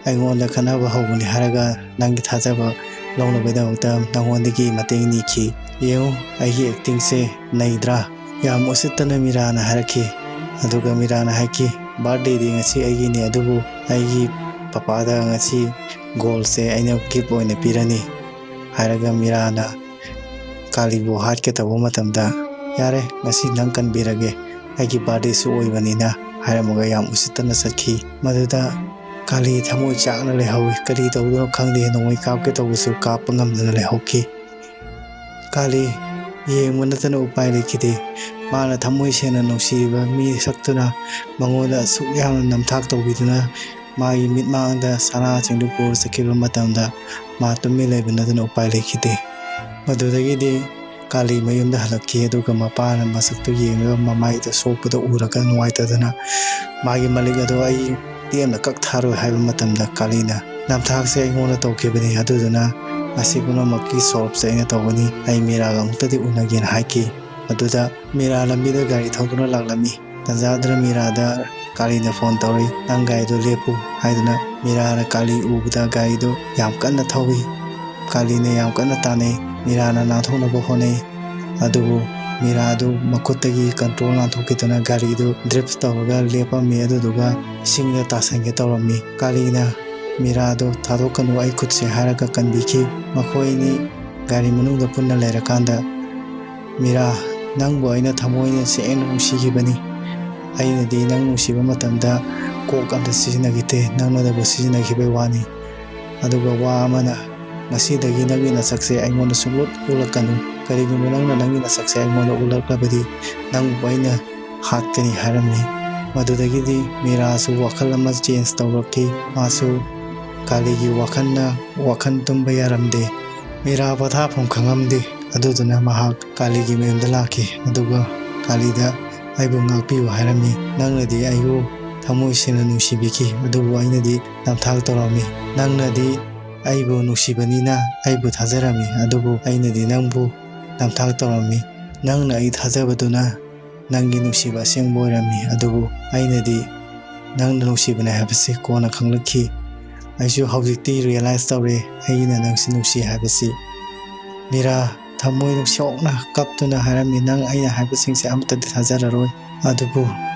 ꯑꯩꯉꯣꯟꯗ ꯈꯠꯅꯕ ꯍꯧꯕꯅꯤ ꯍꯥꯏꯔꯒ ꯅꯪꯒꯤ ꯊꯥꯖꯕ ꯂꯧꯅꯕꯒꯤꯗꯃꯛꯇ ꯅꯉꯣꯟꯗꯒꯤ ꯃꯇꯦꯡ ꯅꯤꯈꯤ꯫ ꯌꯦꯡꯉꯨ, ꯑꯩꯒꯤ actingꯁꯦ ꯅꯩꯗ꯭ꯔꯥ?" ꯌꯥꯝ ꯎꯁꯤꯠꯇꯅ ꯃꯤꯔꯥꯅ ꯍꯥꯏꯔꯛꯈꯤ꯫ ꯑꯗꯨꯒ ꯃꯤꯔꯥꯅ ꯍꯥꯏꯈꯤ, "Birthdayꯗꯤ ꯉꯁꯤ ꯑꯩꯒꯤꯅꯤ, ꯑꯗꯨꯕꯨ ꯑꯩꯒꯤ ꯄꯄꯥꯗ ꯉꯁꯤ ꯒꯣꯜꯁꯦ ꯑꯩꯅ gift ꯑꯣꯏꯅ ꯄꯤꯔꯅꯤ" ꯍꯥꯏꯔꯒ ꯃꯤꯔꯥꯅ ꯀꯥꯂꯤꯕꯨ ꯍꯥꯠꯀꯦ ꯇꯧꯕ ꯃꯇꯝꯗ, "ꯌꯥꯔꯦ, ꯉꯁꯤ ꯅꯪ ꯀꯟꯕꯤꯔꯒꯦ, ꯑꯩꯒꯤ birthdayꯁꯨ ꯑꯣꯏꯕꯅꯤꯅ" ꯍꯥꯏꯔꯝꯃꯒ ꯌꯥꯝ ꯎꯁꯤꯠꯇꯅ ꯆꯠꯈꯤ꯫ ꯃꯗꯨꯗ ꯀꯥꯂꯤ ꯊꯃꯣꯏ ꯆꯥꯛꯅ ꯂꯩꯍꯧꯏ꯫ ꯀꯔꯤ ꯇꯧꯗꯣꯏꯅꯣ ꯈꯪꯗꯦ, ꯅꯣꯡꯃꯩ ꯀꯥꯞꯀꯦ ꯇꯧꯕꯁꯨ ꯀꯥꯞꯄ ꯉꯝꯗꯅ ꯂꯩꯍꯧꯈꯤ꯫ ꯀꯥꯂꯤ ꯌꯦꯡꯕ ꯅꯠꯇꯅ ꯎꯄꯥꯏ ꯂꯩꯈꯤꯗꯦ꯫ ꯃꯥꯅ ꯊꯃꯣꯏ ꯁꯦꯡꯅ ꯅꯨꯡꯁꯤꯔꯤꯕ ꯃꯤ ꯁꯛꯇꯨꯅ ꯃꯉꯣꯟꯗ ꯑꯁꯨꯛ ꯌꯥꯝꯅ ꯅꯝꯊꯥꯛ ꯇꯧꯕꯤꯗꯨꯅ ꯃꯥꯒꯤ ꯃꯤꯠꯃꯥꯡꯗ ꯁꯅꯥꯁꯤꯡꯗꯨ ꯄꯨꯔ ꯆꯠꯈꯤꯕ ꯃꯇꯝꯗ ꯃꯥ ꯇꯨꯃꯤꯟ ꯂꯩꯕ ꯅꯠꯇꯅ ꯎꯄꯥꯏ ꯂꯩꯈꯤꯗꯦ꯫ ꯃꯗꯨꯗꯒꯤꯗꯤ ꯀꯥꯂꯤ ꯃꯌꯨꯝꯗ ꯍꯜꯂꯛꯈꯤ, ꯑꯗꯨꯒ ꯃꯄꯥꯅ ꯃꯁꯛꯇꯨ ꯌꯦꯡꯂꯒ ꯃꯃꯥꯏꯗ ꯁꯣꯛꯄꯗ ꯎꯔꯒ ꯅꯨꯡꯉꯥꯏꯇꯗꯅ ꯃꯥꯒꯤ ꯃꯂꯤꯛ ꯑꯗꯣ ꯑꯩ ꯂꯦꯝꯅ ꯀꯛ ꯊꯥꯔꯣꯏ ꯍꯥꯏꯕ ꯃꯇꯝꯗ ꯀꯥꯂꯤꯅ ꯅꯝꯊꯥꯛꯁꯦ ꯑꯩꯉꯣꯟꯗ ꯇꯧꯈꯤꯕꯅꯤ, ꯑꯗꯨꯗꯨꯅ ꯃꯁꯤ ꯄꯨꯝꯅꯃꯛꯀꯤ ꯁꯣꯞꯁꯦ ꯑꯩꯅ ꯇꯧꯒꯅꯤ, ꯑꯩ ꯃꯤꯔꯥꯒ ꯑꯃꯨꯛꯇꯗꯤ ꯎꯅꯒꯦꯅ ꯍꯥꯏꯈꯤ꯫ ꯑꯗꯨꯗ ꯃꯤꯔꯥ ꯂꯝꯕꯤꯗ ꯒꯥꯔꯤ ꯊꯧꯗꯨꯅ ꯂꯥꯛꯂꯝꯃꯤ꯫ ꯇꯟꯖꯥꯗꯨꯅ ꯃꯤꯔꯥꯗ ꯀꯥꯂꯤꯅ ꯐꯣꯟ ꯇꯧꯔꯤ, "ꯅꯪ ꯒꯥꯔꯤꯗꯣ ꯂꯦꯞꯄꯨ" ꯍꯥꯏꯗꯨꯅ ꯃꯤꯔꯥꯅ ꯀꯥꯂꯤ ꯎꯕꯗ ꯒꯥꯔꯤꯗꯨ ꯌꯥꯝ ꯀꯟꯅ ꯊꯧꯏ꯫ ꯀꯥꯂꯤꯅ ꯌꯥꯝ ꯀꯟꯅ ꯇꯥꯟꯅꯩ꯫ ꯃꯤꯔꯥꯅ ꯅꯥꯟꯊꯣꯛꯅꯕ ꯍꯣꯠꯅꯩ꯫ ꯑꯗꯨꯕꯨ ꯃꯤꯔꯥꯗꯨ ꯃꯈꯨꯠꯇꯒꯤ ꯀꯟꯇ꯭ꯔꯣꯜ ꯅꯥꯟꯊꯣꯛꯈꯤꯗꯨꯅ ꯒꯥꯔꯤꯗꯨ ꯗ꯭ꯔꯤꯐ ꯇꯧꯔꯒ ꯂꯦꯞꯄꯝꯃꯤ, ꯑꯗꯨꯗꯨꯒ ꯏꯁꯤꯡꯗ ꯇꯥꯁꯟꯒꯦ ꯇꯧꯔꯝꯃꯤ꯫ ꯀꯥꯂꯤꯅ ꯃꯤꯔꯥꯗꯨ "ꯊꯥꯗꯣꯛꯀꯅꯨ ꯑꯩ ꯈꯨꯠꯁꯦ" ꯍꯥꯏꯔꯒ ꯀꯟꯕꯤꯈꯤ꯫ ꯃꯈꯣꯏ ꯑꯅꯤ ꯒꯥꯔꯤ ꯃꯅꯨꯡꯗ ꯄꯨꯟꯅ ꯂꯩꯔꯀꯥꯟꯗ, "ꯃꯤꯔꯥ, ꯅꯪꯕꯨ ꯑꯩꯅ ꯊꯃꯣꯏꯅ ꯁꯦꯡꯅ ꯅꯨꯡꯁꯤꯈꯤꯕꯅꯤ꯫ ꯑꯩꯅꯗꯤ ꯅꯪ ꯅꯨꯡꯁꯤꯕ ꯃꯇꯝꯗ ꯀꯣꯛ ꯑꯝꯇ ꯁꯤꯖꯤꯟꯅꯈꯤꯗꯦ, ꯅꯪꯅꯗꯕꯨ ꯁꯤꯖꯤꯟꯅꯈꯤꯕꯒꯤ ꯋꯥꯅꯤ꯫ ꯑꯗꯨꯒ ꯋꯥ ꯑꯃꯅ, ꯉꯁꯤꯗꯒꯤ ꯅꯪꯒꯤ ꯅꯁꯛꯁꯦ ꯑꯩꯉꯣꯟꯗ ꯁꯨꯡꯎꯠ ꯎꯠꯂꯛꯀꯅꯨ꯫ ꯀꯔꯤꯒꯨꯝꯕ ꯅꯪꯅ ꯅꯪꯒꯤ ꯅꯁꯛꯁꯦ ꯑꯩꯉꯣꯟꯗ ꯎꯠꯂꯛꯂꯕꯗꯤ ꯅꯪꯕꯨ ꯑꯩꯅ ꯍꯥꯠꯀꯅꯤ" ꯍꯥꯏꯔꯝꯃꯤ꯫ ꯃꯗꯨꯗꯒꯤꯗꯤ ꯃꯤꯔꯥꯁꯨ ꯋꯥꯈꯜ ꯑꯃ ꯆꯦꯟꯖ ꯇꯧꯔꯛꯈꯤ꯫ ꯃꯥꯁꯨ ꯀꯥꯂꯤꯒꯤ ꯋꯥꯈꯜꯅ ꯋꯥꯈꯜ ꯇꯨꯝꯕ ꯌꯥꯔꯝꯗꯦ꯫ ꯃꯤꯔꯥ ꯄꯣꯊꯥꯐꯝ ꯈꯪꯉꯝꯗꯦ꯫ ꯑꯗꯨꯗꯨꯅ ꯃꯍꯥꯛ ꯀꯥꯂꯤꯒꯤ ꯃꯌꯨꯝꯗ ꯂꯥꯛꯈꯤ꯫ ꯑꯗꯨꯒ ꯀꯥꯂꯤꯗ "ꯑꯩꯕꯨ ꯉꯥꯛꯄꯤꯌꯨ" ꯍꯥꯏꯔꯝꯃꯤ꯫ "ꯅꯪꯅꯗꯤ ꯑꯩꯕꯨ ꯊꯃꯣꯏ ꯁꯦꯡꯅ ꯅꯨꯡꯁꯤꯕꯤꯈꯤ, ꯑꯗꯨꯕꯨ ꯑꯩꯅꯗꯤ ꯅꯝꯊꯥꯛ ꯇꯧꯔꯝꯃꯤ꯫ ꯅꯪꯅꯗꯤ ꯑꯩꯕꯨ ꯅꯨꯡꯁꯤꯕꯅꯤꯅ ꯑꯩꯕꯨ ꯊꯥꯖꯔꯝꯃꯤ, ꯑꯗꯨꯕꯨ ꯑꯩꯅꯗꯤ ꯅꯪꯕꯨ ꯅꯝꯊꯥꯛ ꯇꯧꯔꯝꯃꯤ꯫ ꯅꯪꯅ ꯑꯩ ꯊꯥꯖꯕꯗꯨꯅ ꯅꯪꯒꯤ ꯅꯨꯡꯁꯤꯕ ꯑꯁꯦꯡꯕ ꯑꯣꯏꯔꯝꯃꯤ, ꯑꯗꯨꯕꯨ ꯑꯩꯅꯗꯤ ꯅꯪꯅ ꯅꯨꯡꯁꯤꯕꯅꯦ ꯍꯥꯏꯕꯁꯤ ꯀꯣꯟꯅ ꯈꯪꯂꯛꯈꯤ꯫ ꯑꯩꯁꯨ ꯍꯧꯖꯤꯛꯇꯤ ꯔꯤꯌꯦꯂꯥꯏꯁ ꯇꯧꯔꯦ ꯑꯩꯅ ꯅꯪꯁꯤ ꯅꯨꯡꯁꯤ ꯍꯥꯏꯕꯁꯤ"꯫ ꯃꯤꯔꯥ ꯊꯃꯣꯏ ꯁꯣꯛꯅ ꯀꯞꯇꯨꯅ ꯍꯥꯏꯔꯝꯃꯤ, "ꯅꯪ ꯑꯩꯅ ꯍꯥꯏꯕꯁꯤꯡꯁꯦ ꯑꯃꯠꯇꯗꯤ ꯊꯥꯖꯔꯔꯣꯏ, ꯑꯗꯨꯕꯨ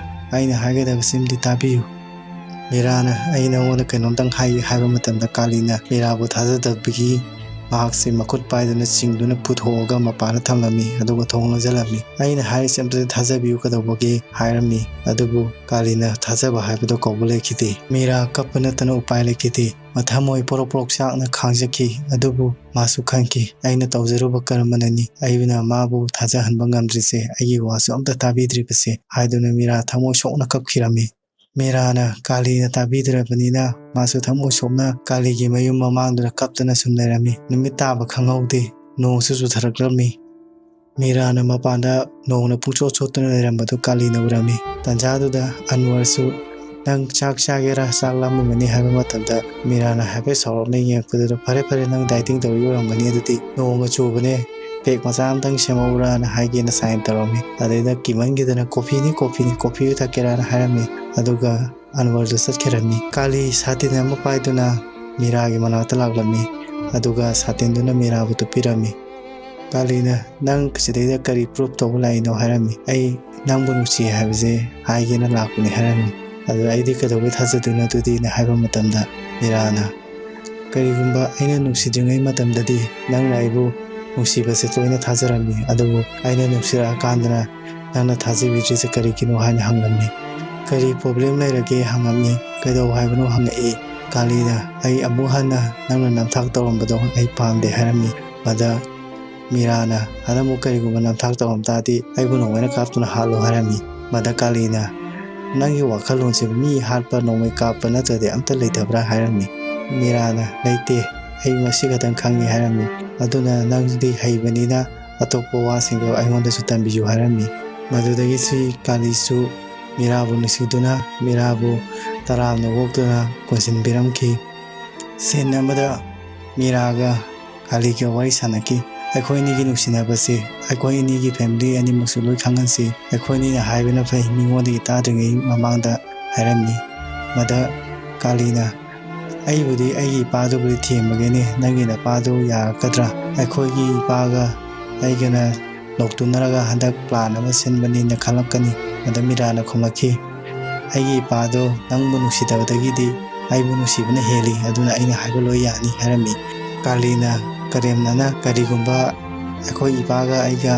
ꯑꯩꯅ ꯍꯥꯏꯒꯗꯕꯁꯤꯃꯗꯤ ꯇꯥꯕꯤꯌꯨ꯫ ꯃꯤꯔꯥꯅ ꯑꯩ ꯅꯉꯣꯟꯗ ꯀꯩꯅꯣꯝꯇꯪ ꯍꯥꯏꯒꯦ" ꯍꯥꯏꯕ ꯃꯇꯝꯗ ꯀꯥꯂꯤꯅ ꯃꯤꯔꯥꯕꯨ ꯊꯥꯖꯗꯕꯒꯤ ꯃꯍꯥꯛꯁꯤ ꯃꯈꯨꯠ ꯄꯥꯏꯗꯨꯅ ꯆꯤꯡꯗꯨꯅ ꯄꯨꯊꯣꯛꯑꯒ ꯃꯄꯥꯟꯗ ꯊꯝꯂꯝꯃꯤ, ꯑꯗꯨꯒ ꯊꯣꯡ ꯂꯣꯟꯁꯤꯜꯂꯝꯃꯤ꯫ "ꯑꯩꯅ ꯍꯥꯏꯔꯤꯁꯦ ꯑꯝꯇꯗꯤ ꯊꯥꯖꯕꯤꯌꯨ, ꯀꯩꯗꯧꯕꯒꯦ?" ꯍꯥꯏꯔꯝꯃꯤ꯫ ꯑꯗꯨꯕꯨ ꯀꯥꯂꯤꯅ ꯊꯥꯖꯕ ꯍꯥꯏꯕꯗꯣ ꯀꯧꯕ ꯂꯩꯈꯤꯗꯦ꯫ ꯃꯤꯔꯥ ꯀꯞꯄ ꯅꯠꯇꯅ ꯎꯄꯥꯏ ꯂꯩꯈꯤꯗꯦ꯫ ꯃꯊꯃꯣꯏ ꯄꯣꯔꯣꯛ ꯄꯣꯔꯣꯛ ꯆꯥꯛꯅ ꯈꯥꯡꯖꯈꯤ꯫ ꯑꯗꯨꯕꯨ ꯃꯥꯁꯨ ꯈꯪꯈꯤ, "ꯑꯩꯅ ꯇꯧꯖꯔꯨꯕ ꯀꯔꯝꯕꯅꯅꯤ? ꯑꯩꯅ ꯃꯥꯕꯨ ꯊꯥꯖꯍꯟꯕ ꯉꯝꯗ꯭ꯔꯤꯁꯦ, ꯑꯩꯒꯤ ꯋꯥꯁꯨ ꯑꯝꯇ ꯇꯥꯕꯤꯗ꯭ꯔꯤꯕꯁꯦ" ꯍꯥꯏꯗꯨꯅ ꯃꯤꯔꯥ ꯊꯃꯣꯏ ꯁꯣꯛꯅ ꯀꯞꯈꯤꯔꯝꯃꯤ꯫ ꯃꯤꯔꯥꯅ ꯀꯥꯂꯤꯅ ꯇꯥꯕꯤꯗ꯭ꯔꯕꯅꯤꯅ ꯃꯥꯁꯨ ꯊꯃꯣꯏ ꯁꯣꯛꯅ ꯀꯥꯂꯤꯒꯤ ꯃꯌꯨꯝ ꯃꯃꯥꯡꯗꯨꯗ ꯀꯞꯇꯅ ꯁꯨꯝ ꯂꯩꯔꯝꯃꯤ꯫ ꯅꯨꯃꯤꯠ ꯇꯥꯕ ꯈꯪꯍꯧꯗꯦ꯫ ꯅꯣꯡꯁꯨ ꯆꯨꯊꯔꯛꯂꯝꯃꯤ꯫ ꯃꯤꯔꯥꯅ ꯃꯄꯥꯟꯗ ꯅꯣꯡꯅ ꯄꯨꯡꯆꯣꯠ ꯆꯣꯠꯇꯨꯅ ꯂꯩꯔꯝꯕꯗꯨ ꯀꯥꯂꯤꯅ ꯎꯔꯝꯃꯤ꯫ ꯇꯟꯖꯥꯗꯨꯗ ꯑꯟꯋꯔꯁꯨ, "ꯅꯪ ꯆꯥꯛ ꯆꯥꯒꯦꯔꯥ? ꯆꯥꯛ ꯂꯥꯝꯃꯝꯃꯅꯤ" ꯍꯥꯏꯕ ꯃꯇꯝꯗ ꯃꯤꯔꯥꯅ ꯍꯥꯏꯐꯦꯠ ꯁꯥꯎꯔꯞꯅ ꯌꯦꯡꯉꯛꯄꯗꯨꯗ, "ꯐꯔꯦ ꯐꯔꯦ, ꯅꯪ ꯗꯥꯏꯇꯤꯡ ꯇꯧꯔꯤ ꯑꯣꯏꯔꯝꯒꯅꯤ, ꯑꯗꯨꯗꯤ ꯅꯣꯡꯒ ꯆꯨꯕꯅꯦ, ꯄꯦꯛ ꯃꯆꯥ ꯑꯝꯇꯪ ꯁꯦꯝꯃꯛꯎꯔꯥꯅ" ꯍꯥꯏꯒꯦꯅ ꯁꯥꯏꯟ ꯇꯧꯔꯝꯃꯤ꯫ ꯑꯗꯩꯗ ꯀꯤꯃꯟꯈꯤꯗꯅ, "ꯀꯣꯐꯤꯅꯤ, ꯀꯣꯐꯤꯅꯤ, ꯀꯣꯐꯤ ꯑꯣꯏ ꯊꯛꯀꯦꯔꯥꯅ" ꯍꯥꯏꯔꯝꯃꯤ꯫ ꯑꯗꯨꯒ ꯑꯟꯋꯔꯗꯨ ꯆꯠꯈꯤꯔꯝꯃꯤ꯫ ꯀꯥꯂꯤ ꯁꯥꯇꯤꯟ ꯑꯃ ꯄꯥꯏꯗꯨꯅ ꯃꯤꯔꯥꯒꯤ ꯃꯅꯥꯛꯇ ꯂꯥꯛꯂꯝꯃꯤ꯫ ꯑꯗꯨꯒ ꯁꯥꯇꯤꯟꯗꯨꯅ ꯃꯤꯔꯥꯕꯨ ꯇꯨꯞꯄꯤꯔꯝꯃꯤ꯫ ꯀꯥꯂꯤꯅ, "ꯅꯪ ꯁꯤꯗꯩꯗ ꯀꯔꯤ ꯄ꯭ꯔꯨꯐ ꯇꯧꯕ ꯂꯥꯛꯏꯅꯣ?" ꯍꯥꯏꯔꯝꯃꯤ꯫ "ꯑꯩ ꯅꯪꯕꯨ ꯅꯨꯡꯁꯤ ꯍꯥꯏꯕꯁꯦ ꯍꯥꯏꯒꯦꯅ ꯂꯥꯛꯄꯅꯤ" ꯍꯥꯏꯔꯝꯃꯤ꯫ "ꯑꯗꯨ ꯑꯩꯗꯤ ꯀꯩꯗꯧꯕꯩ ꯊꯥꯖꯗꯣꯏꯅꯣ ꯑꯗꯨꯗꯤꯅ" ꯍꯥꯏꯕ ꯃꯇꯝꯗ ꯃꯤꯔꯥꯅ, "ꯀꯔꯤꯒꯨꯝꯕ ꯑꯩꯅ ꯅꯨꯡꯁꯤꯗ꯭ꯔꯤꯉꯩ ꯃꯇꯝꯗꯗꯤ ꯅꯪꯅ ꯑꯩꯕꯨ ꯅꯨꯡꯁꯤꯕꯁꯦ ꯇꯣꯏꯅ ꯊꯥꯖꯔꯝꯃꯤ, ꯑꯗꯨꯕꯨ ꯑꯩꯅ ꯅꯨꯡꯁꯤꯔꯛꯑꯀꯥꯟꯗꯅ ꯅꯪꯅ ꯊꯥꯖꯕꯤꯗ꯭ꯔꯤꯁꯦ ꯀꯔꯤꯒꯤꯅꯣ?" ꯍꯥꯏꯅ ꯍꯪꯂꯝꯃꯤ꯫ "ꯀꯔꯤ ꯄ꯭ꯔꯣꯕ꯭ꯂꯦꯝ ꯂꯩꯔꯒꯦ?" ꯍꯪꯉꯝꯃꯤ꯫ "ꯀꯩꯗꯧ ꯍꯥꯏꯕꯅꯣ?" ꯍꯪꯉꯛꯏ꯫ ꯀꯥꯂꯤꯅ, "ꯑꯩ ꯑꯃꯨꯛ ꯍꯟꯅ ꯅꯪꯅ ꯅꯝꯊꯥꯛ ꯇꯧꯔꯝꯕꯗꯣ ꯑꯩ ꯄꯥꯝꯗꯦ" ꯍꯥꯏꯔꯝꯃꯤ꯫ ꯃꯗ ꯃꯤꯔꯥꯅ, "ꯑꯗ ꯑꯃꯨꯛ ꯀꯔꯤꯒꯨꯝꯕ ꯅꯝꯊꯥꯛ ꯇꯧꯔꯝ ꯇꯥꯔꯗꯤ ꯑꯩꯕꯨ ꯅꯣꯡꯃꯩꯅ ꯀꯥꯞꯇꯨꯅ ꯍꯥꯠꯂꯣ" ꯍꯥꯏꯔꯝꯃꯤ꯫ ꯃꯗ ꯀꯥꯂꯤꯅ, "ꯅꯪꯒꯤ ꯋꯥꯈꯜꯂꯣꯟꯁꯤꯕꯨ ꯃꯤ ꯍꯥꯠꯄ, ꯅꯣꯡꯃꯩ ꯀꯥꯞꯄ ꯅꯠꯇ꯭ꯔꯗꯤ ꯑꯝꯇ ꯂꯩꯇꯕ꯭ꯔꯥ?" ꯍꯥꯏꯔꯝꯃꯤ꯫ ꯃꯤꯔꯥꯅ, "ꯂꯩꯇꯦ, ꯑꯩ ꯃꯁꯤ ꯈꯛꯇꯪ ꯈꯪꯉꯤ" ꯍꯥꯏꯔꯝꯃꯤ꯫ "ꯑꯗꯨꯅ ꯅꯪꯗꯤ ꯍꯩꯕꯅꯤꯅ ꯑꯇꯣꯞꯄ ꯋꯥꯁꯤꯡꯗꯣ ꯑꯩꯉꯣꯟꯗꯁꯨ ꯇꯝꯕꯤꯌꯨ" ꯍꯥꯏꯔꯝꯃꯤ꯫ ꯃꯗꯨꯗꯒꯤ ꯁꯤ ꯀꯥꯂꯤꯁꯨ ꯃꯤꯔꯥꯕꯨ ꯅꯨꯡꯁꯤꯗꯨꯅ ꯃꯤꯔꯥꯕꯨ ꯇꯔꯥꯝꯅ ꯑꯣꯛꯇꯨꯅ ꯀꯣꯟꯁꯤꯟꯕꯤꯔꯝꯈꯤ꯫ ꯁꯤꯟ ꯑꯃꯗ ꯃꯤꯔꯥꯒ ꯀꯥꯂꯤꯒ ꯋꯥꯔꯤ ꯁꯥꯟꯅꯈꯤ꯫ "ꯑꯩꯈꯣꯏ ꯑꯅꯤꯒꯤ ꯅꯨꯡꯁꯤꯅꯕꯁꯤ ꯑꯩꯈꯣꯏ ꯑꯅꯤꯒꯤ ꯐꯦꯃꯤꯂꯤ ꯑꯅꯤꯃꯛꯁꯨ ꯂꯣꯏ ꯈꯪꯍꯟꯁꯤ꯫ ꯑꯩꯈꯣꯏ ꯑꯅꯤꯅ ꯍꯥꯏꯕꯅ ꯐꯩ" ꯃꯤꯉꯣꯟꯗꯒꯤ ꯇꯥꯗ꯭ꯔꯤꯉꯩ ꯃꯃꯥꯡꯗ ꯍꯥꯏꯔꯝꯃꯤ꯫ ꯃꯗ ꯀꯥꯂꯤꯅ, "ꯑꯩꯕꯨꯗꯤ ꯑꯩꯒꯤ ꯏꯄꯥꯗꯨꯕꯨꯗꯤ ꯊꯦꯝꯃꯒꯦꯅꯦ, ꯅꯪꯒꯤ ꯅꯄꯥꯗꯨ ꯌꯥꯔꯛꯀꯗ꯭ꯔꯥ? ꯑꯩꯈꯣꯏꯒꯤ ꯏꯄꯥꯒ ꯑꯩꯒꯅ ꯅꯣꯛꯇꯨꯅꯔꯒ ꯍꯟꯗꯛ ꯄ꯭ꯂꯥꯟ ꯑꯃ ꯁꯤꯟꯕꯅꯤꯅ ꯈꯜꯂꯛꯀꯅꯤ"꯫ ꯃꯗ ꯃꯤꯔꯥꯅ ꯈꯨꯝꯂꯛꯈꯤ, "ꯑꯩꯒꯤ ꯏꯄꯥꯗꯣ ꯅꯪꯕꯨ ꯅꯨꯡꯁꯤꯗꯕꯗꯒꯤꯗꯤ ꯑꯩꯕꯨ ꯅꯨꯡꯁꯤꯕꯅ ꯍꯦꯜꯂꯤ, ꯑꯗꯨꯅ ꯑꯩꯅ ꯍꯥꯏꯕ ꯂꯣꯏ ꯌꯥꯅꯤ" ꯍꯥꯏꯔꯝꯃꯤ꯫ ꯀꯥꯂꯤꯅ ꯀꯔꯦꯝꯅꯅ ꯀꯔꯤꯒꯨꯝꯕ ꯑꯩꯈꯣꯏ ꯏꯄꯥꯒ ꯑꯩꯒ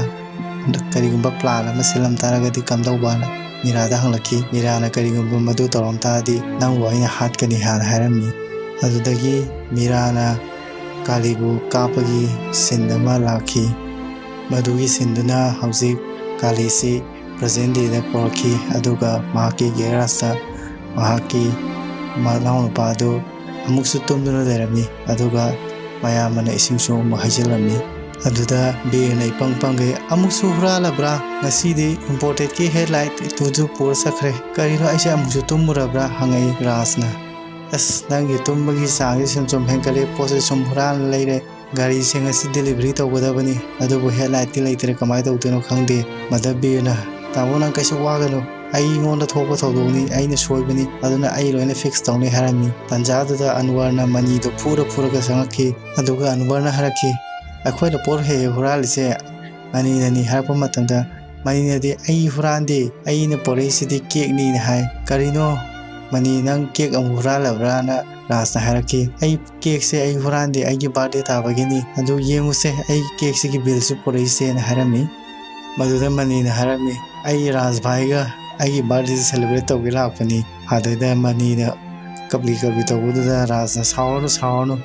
ꯀꯔꯤꯒꯨꯝꯕ ꯄ꯭ꯂꯥꯟ ꯑꯃ ꯁꯤꯜꯂꯝ ꯇꯥꯔꯒꯗꯤ ꯀꯝꯗꯧꯕꯅ ꯃꯤꯔꯥꯗ ꯍꯪꯂꯛꯈꯤ꯫ ꯃꯤꯔꯥꯅ ꯀꯔꯤꯒꯨꯝꯕ ꯃꯗꯨ ꯇꯧꯔꯝ ꯇꯥꯔꯗꯤ ꯅꯪꯕꯨ ꯑꯩꯅ ꯍꯥꯠꯀꯅꯤ ꯍꯥꯏꯅ ꯍꯥꯏꯔꯝꯃꯤ꯫ ꯑꯗꯨꯗꯒꯤ ꯃꯤꯔꯥꯅ ꯀꯥꯂꯤꯕꯨ ꯀꯥꯞꯄꯒꯤ ꯁꯤꯟ ꯑꯃ ꯂꯥꯛꯈꯤ꯫ ꯃꯗꯨꯒꯤ ꯁꯤꯟꯗꯨꯅ ꯍꯧꯖꯤꯛ ꯀꯥꯂꯤꯁꯤ ꯄ꯭ꯔꯖꯦꯟ ꯗꯦꯗ ꯄꯨꯔꯛꯈꯤ꯫ ꯑꯗꯨꯒ ꯃꯍꯥꯛꯀꯤ ꯒꯦꯔꯥꯖꯇ ꯃꯍꯥꯛꯀꯤ ꯃꯅꯥꯎꯅꯨꯄꯥ ꯑꯗꯨ ꯑꯃꯨꯛꯁꯨ ꯇꯨꯝꯗꯨꯅ ꯂꯩꯔꯝꯃꯤ꯫ ꯑꯗꯨꯒ ꯃꯌꯥꯝꯕꯅ ꯏꯁꯤꯡꯁꯨ ꯑꯃꯨꯛ ꯍꯩꯖꯤꯜꯂꯝꯃꯤ꯫ ꯑꯗꯨꯗ ꯕꯤꯔꯅ ꯏꯄꯪ ꯄꯪꯒꯩ, "ꯑꯃꯨꯛꯁꯨ ꯍꯨꯔꯥꯜꯂꯕ꯭ꯔꯥ? ꯉꯁꯤꯗꯤ ꯏꯝꯄꯣꯔꯇꯦꯠꯀꯤ ꯍꯦꯠꯂꯥꯏꯠ ꯇꯨꯁꯨ ꯄꯨꯔ ꯆꯠꯈ꯭ꯔꯦ꯫ ꯀꯔꯤꯅꯣ, ꯑꯩꯁꯦ ꯑꯃꯨꯛꯁꯨ ꯇꯨꯝꯃꯨꯔꯕ꯭ꯔꯥ?" ꯍꯪꯉꯛꯏ ꯔꯥꯖꯅ꯫ "ꯑꯁ, ꯅꯪꯒꯤ ꯇꯨꯝꯕꯒꯤ ꯆꯥꯡꯁꯦ ꯁꯨꯝ ꯁꯨꯝ ꯍꯦꯟꯒꯠꯂꯦ, ꯄꯣꯠꯁꯦ ꯁꯨꯝ ꯍꯨꯔꯥꯟ ꯂꯩꯔꯦ꯫ ꯒꯥꯔꯤꯁꯦ ꯉꯁꯤ ꯗꯦꯂꯤꯚꯔꯤ ꯇꯧꯒꯗꯕꯅꯤ, ꯑꯗꯨꯕꯨ ꯍꯦꯠꯂꯥꯏꯠꯇꯤ ꯂꯩꯇ꯭ꯔꯦ, ꯀꯃꯥꯏꯅ ꯇꯧꯗꯣꯏꯅꯣ ꯈꯪꯗꯦ꯫" ꯃꯗꯨ ꯕꯤꯔꯅ, "ꯇꯥꯃꯣ, ꯅꯪ ꯀꯩꯁꯨ ꯋꯥꯒꯅꯨ, ꯑꯩꯉꯣꯟꯗ ꯊꯣꯛꯄ ꯊꯧꯗꯣꯛꯅꯤ, ꯑꯩꯅ ꯁꯣꯏꯕꯅꯤ, ꯑꯗꯨꯅ ꯑꯩ ꯂꯣꯏꯅ ꯐꯤꯛꯁ ꯇꯧꯅꯤ" ꯍꯥꯏꯔꯝꯃꯤ꯫ ꯇꯟꯖꯥꯗꯨꯗ ꯑꯟꯋꯔꯅ ꯃꯅꯤꯗꯨ ꯐꯨꯔ ꯐꯨꯔꯒ ꯆꯪꯉꯛꯈꯤ꯫ ꯑꯗꯨꯒ ꯑꯟꯋꯔꯅ ꯍꯥꯏꯔꯛꯈꯤ, "ꯑꯩꯈꯣꯏꯅ ꯄꯣꯠ ꯍꯦꯛ ꯍꯦꯛ ꯍꯨꯔꯥꯜꯂꯤꯁꯦ ꯃꯅꯤꯅꯅꯤ" ꯍꯥꯏꯔꯛꯄ ꯃꯇꯝꯗ ꯃꯅꯤꯅꯗꯤ, "ꯑꯩ ꯍꯨꯔꯥꯟꯗꯦ, ꯑꯩꯅ ꯄꯣꯔꯛꯏꯁꯤꯗꯤ ꯀꯦꯛꯅꯤꯅ" ꯍꯥꯏ꯫ "ꯀꯔꯤꯅꯣ? ꯃꯅꯤ, ꯅꯪ ꯀꯦꯛ ꯑꯃꯨꯛ ꯍꯨꯔꯥꯜꯂꯕ꯭ꯔꯥꯅ?" ꯔꯥꯖꯅ ꯍꯥꯏꯔꯛꯈꯤ꯫ "ꯑꯩ ꯀꯦꯛꯁꯦ ꯑꯩ ꯍꯨꯔꯥꯟꯗꯦ, ꯑꯩꯒꯤ ꯕꯥꯔꯗꯦ ꯇꯥꯕꯒꯤꯅꯤ꯫ ꯑꯗꯨ ꯌꯦꯡꯉꯨꯁꯦ, ꯑꯩ ꯀꯦꯛꯁꯤꯒꯤ ꯕꯤꯜꯁꯨ ꯄꯨꯔꯛꯏꯁꯦꯅ" ꯍꯥꯏꯔꯝꯃꯤ꯫ ꯃꯗꯨꯗ ꯃꯅꯤꯅ ꯍꯥꯏꯔꯝꯃꯤ, "ꯑꯩ ꯔꯥꯖ ꯚꯥꯏꯒ ꯑꯩꯒꯤ ꯕꯥꯔꯗꯦꯁꯦ ꯁꯦꯂꯦꯕ꯭ꯔꯦꯠ ꯇꯧꯒꯦ ꯂꯥꯛꯄꯅꯤ꯫" ꯑꯗꯩꯗ ꯃꯅꯤꯅ ꯀꯞꯂꯤ ꯀꯞꯂꯤ ꯇꯧꯕꯗꯨꯗ ꯔꯥꯖꯅ, "ꯁꯥꯎꯔꯅꯨ, ꯁꯥꯎꯔꯅꯨ,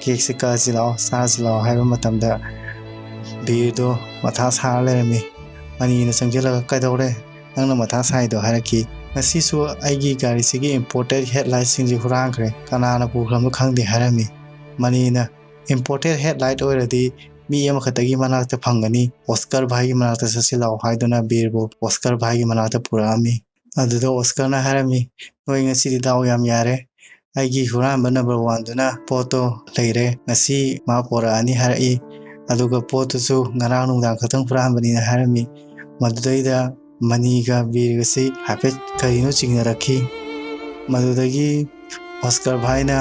ꯀꯦꯛꯁꯦ ꯀꯛꯑꯁꯤ ꯂꯥꯛꯑꯣ, ꯆꯥꯁꯤ ꯂꯥꯛꯑꯣ" ꯍꯥꯏꯕ ꯃꯇꯝꯗ ꯕꯤꯔꯗꯣ ꯃꯊꯥ ꯁꯥꯔ ꯂꯩꯔꯝꯃꯤ꯫ ꯃꯅꯤꯅ ꯆꯪꯁꯤꯜꯂꯒ, "ꯀꯩꯗꯧꯔꯦ? ꯅꯪꯅ ꯃꯊꯥ ꯁꯥꯏꯗꯣ?" ꯍꯥꯏꯔꯛꯈꯤ꯫ "ꯉꯁꯤꯁꯨ ꯑꯩꯒꯤ ꯒꯥꯔꯤꯁꯤꯒꯤ ꯏꯝꯄꯣꯔꯇꯦꯠ ꯍꯦꯠꯂꯥꯏꯠꯁꯤꯡꯁꯦ ꯍꯨꯔꯥꯟꯈ꯭ꯔꯦ, ꯀꯅꯥꯅ ꯄꯨꯈ꯭ꯔꯕꯅꯣ ꯈꯪꯗꯦ" ꯍꯥꯏꯔꯝꯃꯤ꯫ ꯃꯅꯤꯅ, "ꯏꯝꯄꯣꯔꯇꯦꯠ ꯍꯦꯠꯂꯥꯏꯠ ꯑꯣꯏꯔꯗꯤ ꯃꯤ ꯑꯃꯈꯛꯇꯒꯤ ꯃꯅꯥꯛꯇ ꯐꯪꯒꯅꯤ, ꯑꯣꯁꯀꯔ ꯚꯥꯏꯒꯤ ꯃꯅꯥꯛꯇ ꯆꯠꯁꯤ ꯂꯥꯛꯑꯣ" ꯍꯥꯏꯗꯨꯅ ꯕꯤꯔꯕꯨ ꯑꯣꯁꯀꯔ ꯚꯥꯏꯒꯤ ꯃꯅꯥꯛꯇ ꯄꯨꯔꯛꯑꯝꯃꯤ꯫ ꯑꯗꯨꯗ ꯑꯣꯁꯀꯔꯅ ꯍꯥꯏꯔꯝꯃꯤ, "ꯅꯣꯏ ꯉꯁꯤꯗꯤ ꯗꯥꯎ ꯌꯥꯝ ꯌꯥꯔꯦ, ꯑꯩꯒꯤ ꯍꯨꯔꯥꯟꯕ ꯅꯝꯕꯔ ꯋꯥꯟꯗꯨꯅ ꯄꯣꯠꯇꯣ ꯂꯩꯔꯦ, ꯉꯁꯤ ꯃꯥ ꯄꯣꯔꯛꯑꯅꯤ ꯍꯥꯏꯔꯛꯏ, ꯑꯗꯨꯒ ꯄꯣꯠꯇꯨꯁꯨ ꯉꯔꯥꯡ ꯅꯨꯡꯗꯥꯡ ꯈꯛꯇꯪ ꯍꯨꯔꯥꯟꯕꯅꯤꯅ" ꯍꯥꯏꯔꯝꯃꯤ꯫ ꯃꯗꯨꯗꯩꯗ ꯃꯅꯤꯒ ꯕꯤꯔꯒꯁꯤ ꯍꯥꯏꯐꯦꯠ ꯀꯔꯤꯅꯣ ꯆꯤꯡꯅꯔꯛꯈꯤ꯫ ꯃꯗꯨꯗꯒꯤ ꯑꯣꯁꯀꯔ ꯚꯥꯏꯅ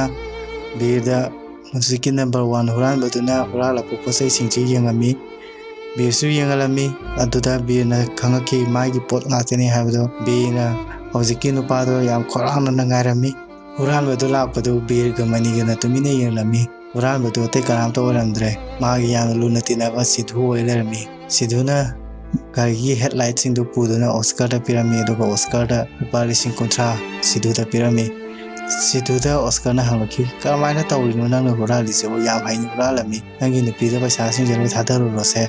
ꯕꯤꯔꯗ ꯍꯧꯖꯤꯛꯀꯤ ꯅꯝꯕꯔ ꯋꯥꯟ ꯍꯨꯔꯥꯟꯕꯗꯨꯅ ꯍꯨꯔꯥꯜꯂꯛꯄ ꯄꯣꯠ ꯆꯩꯁꯤꯡꯁꯤ ꯌꯦꯡꯉꯝꯃꯤ꯫ ꯕꯤꯔꯁꯨ ꯌꯦꯡꯍꯜꯂꯝꯃꯤ꯫ ꯑꯗꯨꯗ ꯕꯤꯔꯅ ꯈꯪꯉꯛꯈꯤ ꯃꯥꯒꯤ ꯄꯣꯠ ꯉꯥꯛꯇꯅꯤ ꯍꯥꯏꯕꯗꯣ꯫ ꯕꯤꯔꯅ ꯍꯧꯖꯤꯛꯀꯤ ꯅꯨꯄꯥꯗꯣ ꯌꯥꯝ ꯈꯣꯏꯔꯥꯡꯅꯅ ꯉꯥꯏꯔꯝꯃꯤ꯫ ꯍꯨꯔꯥꯟꯕꯗꯨ ꯂꯥꯛꯄꯗꯨ ꯕꯤꯔꯒ ꯃꯅꯤꯒꯅ ꯇꯨꯃꯤꯟꯅ ꯌꯦꯡꯂꯝꯃꯤ꯫ ꯍꯨꯔꯥꯟꯕꯗꯨ ꯑꯇꯩ ꯀꯅꯥꯝꯇ ꯑꯣꯏꯔꯝꯗ꯭ꯔꯦ, ꯃꯥꯒꯤ ꯌꯥꯝꯅ ꯂꯨꯅ ꯇꯤꯟꯅꯕ ꯁꯤꯙꯨ ꯑꯣꯏ ꯂꯩꯔꯝꯃꯤ꯫ ꯁꯤꯙꯨꯅ ꯒꯥꯔꯤꯒꯤ ꯍꯦꯠꯂꯥꯏꯠꯁꯤꯡꯗꯨ ꯄꯨꯗꯨꯅ ꯑꯣꯁꯀꯥꯔꯗ ꯄꯤꯔꯝꯃꯤ, ꯑꯗꯨꯒ ꯑꯣꯁꯀꯥꯔꯗ ꯂꯨꯄꯥ ꯂꯤꯁꯤꯡ ꯀꯨꯟꯊ꯭ꯔꯥ ꯁꯤꯙꯨꯗ ꯄꯤꯔꯝꯃꯤ꯫ ꯁꯤꯙꯨꯗ ꯑꯣꯁꯀꯥꯔꯅ ꯍꯪꯂꯛꯈꯤ, "ꯀꯔꯝꯍꯥꯏꯅ ꯇꯧꯔꯤꯅꯣ ꯅꯪꯅ ꯍꯨꯔꯥꯜꯂꯤꯁꯤꯕꯨ? ꯌꯥꯝ ꯍꯩꯅ ꯍꯨꯔꯥꯜꯂꯝꯃꯤ꯫ ꯅꯪꯒꯤ ꯅꯨꯄꯤꯗ ꯄꯩꯁꯥꯁꯤꯡꯁꯦ ꯂꯣꯏ ꯊꯥꯗꯔꯨꯔꯣꯁꯦ꯫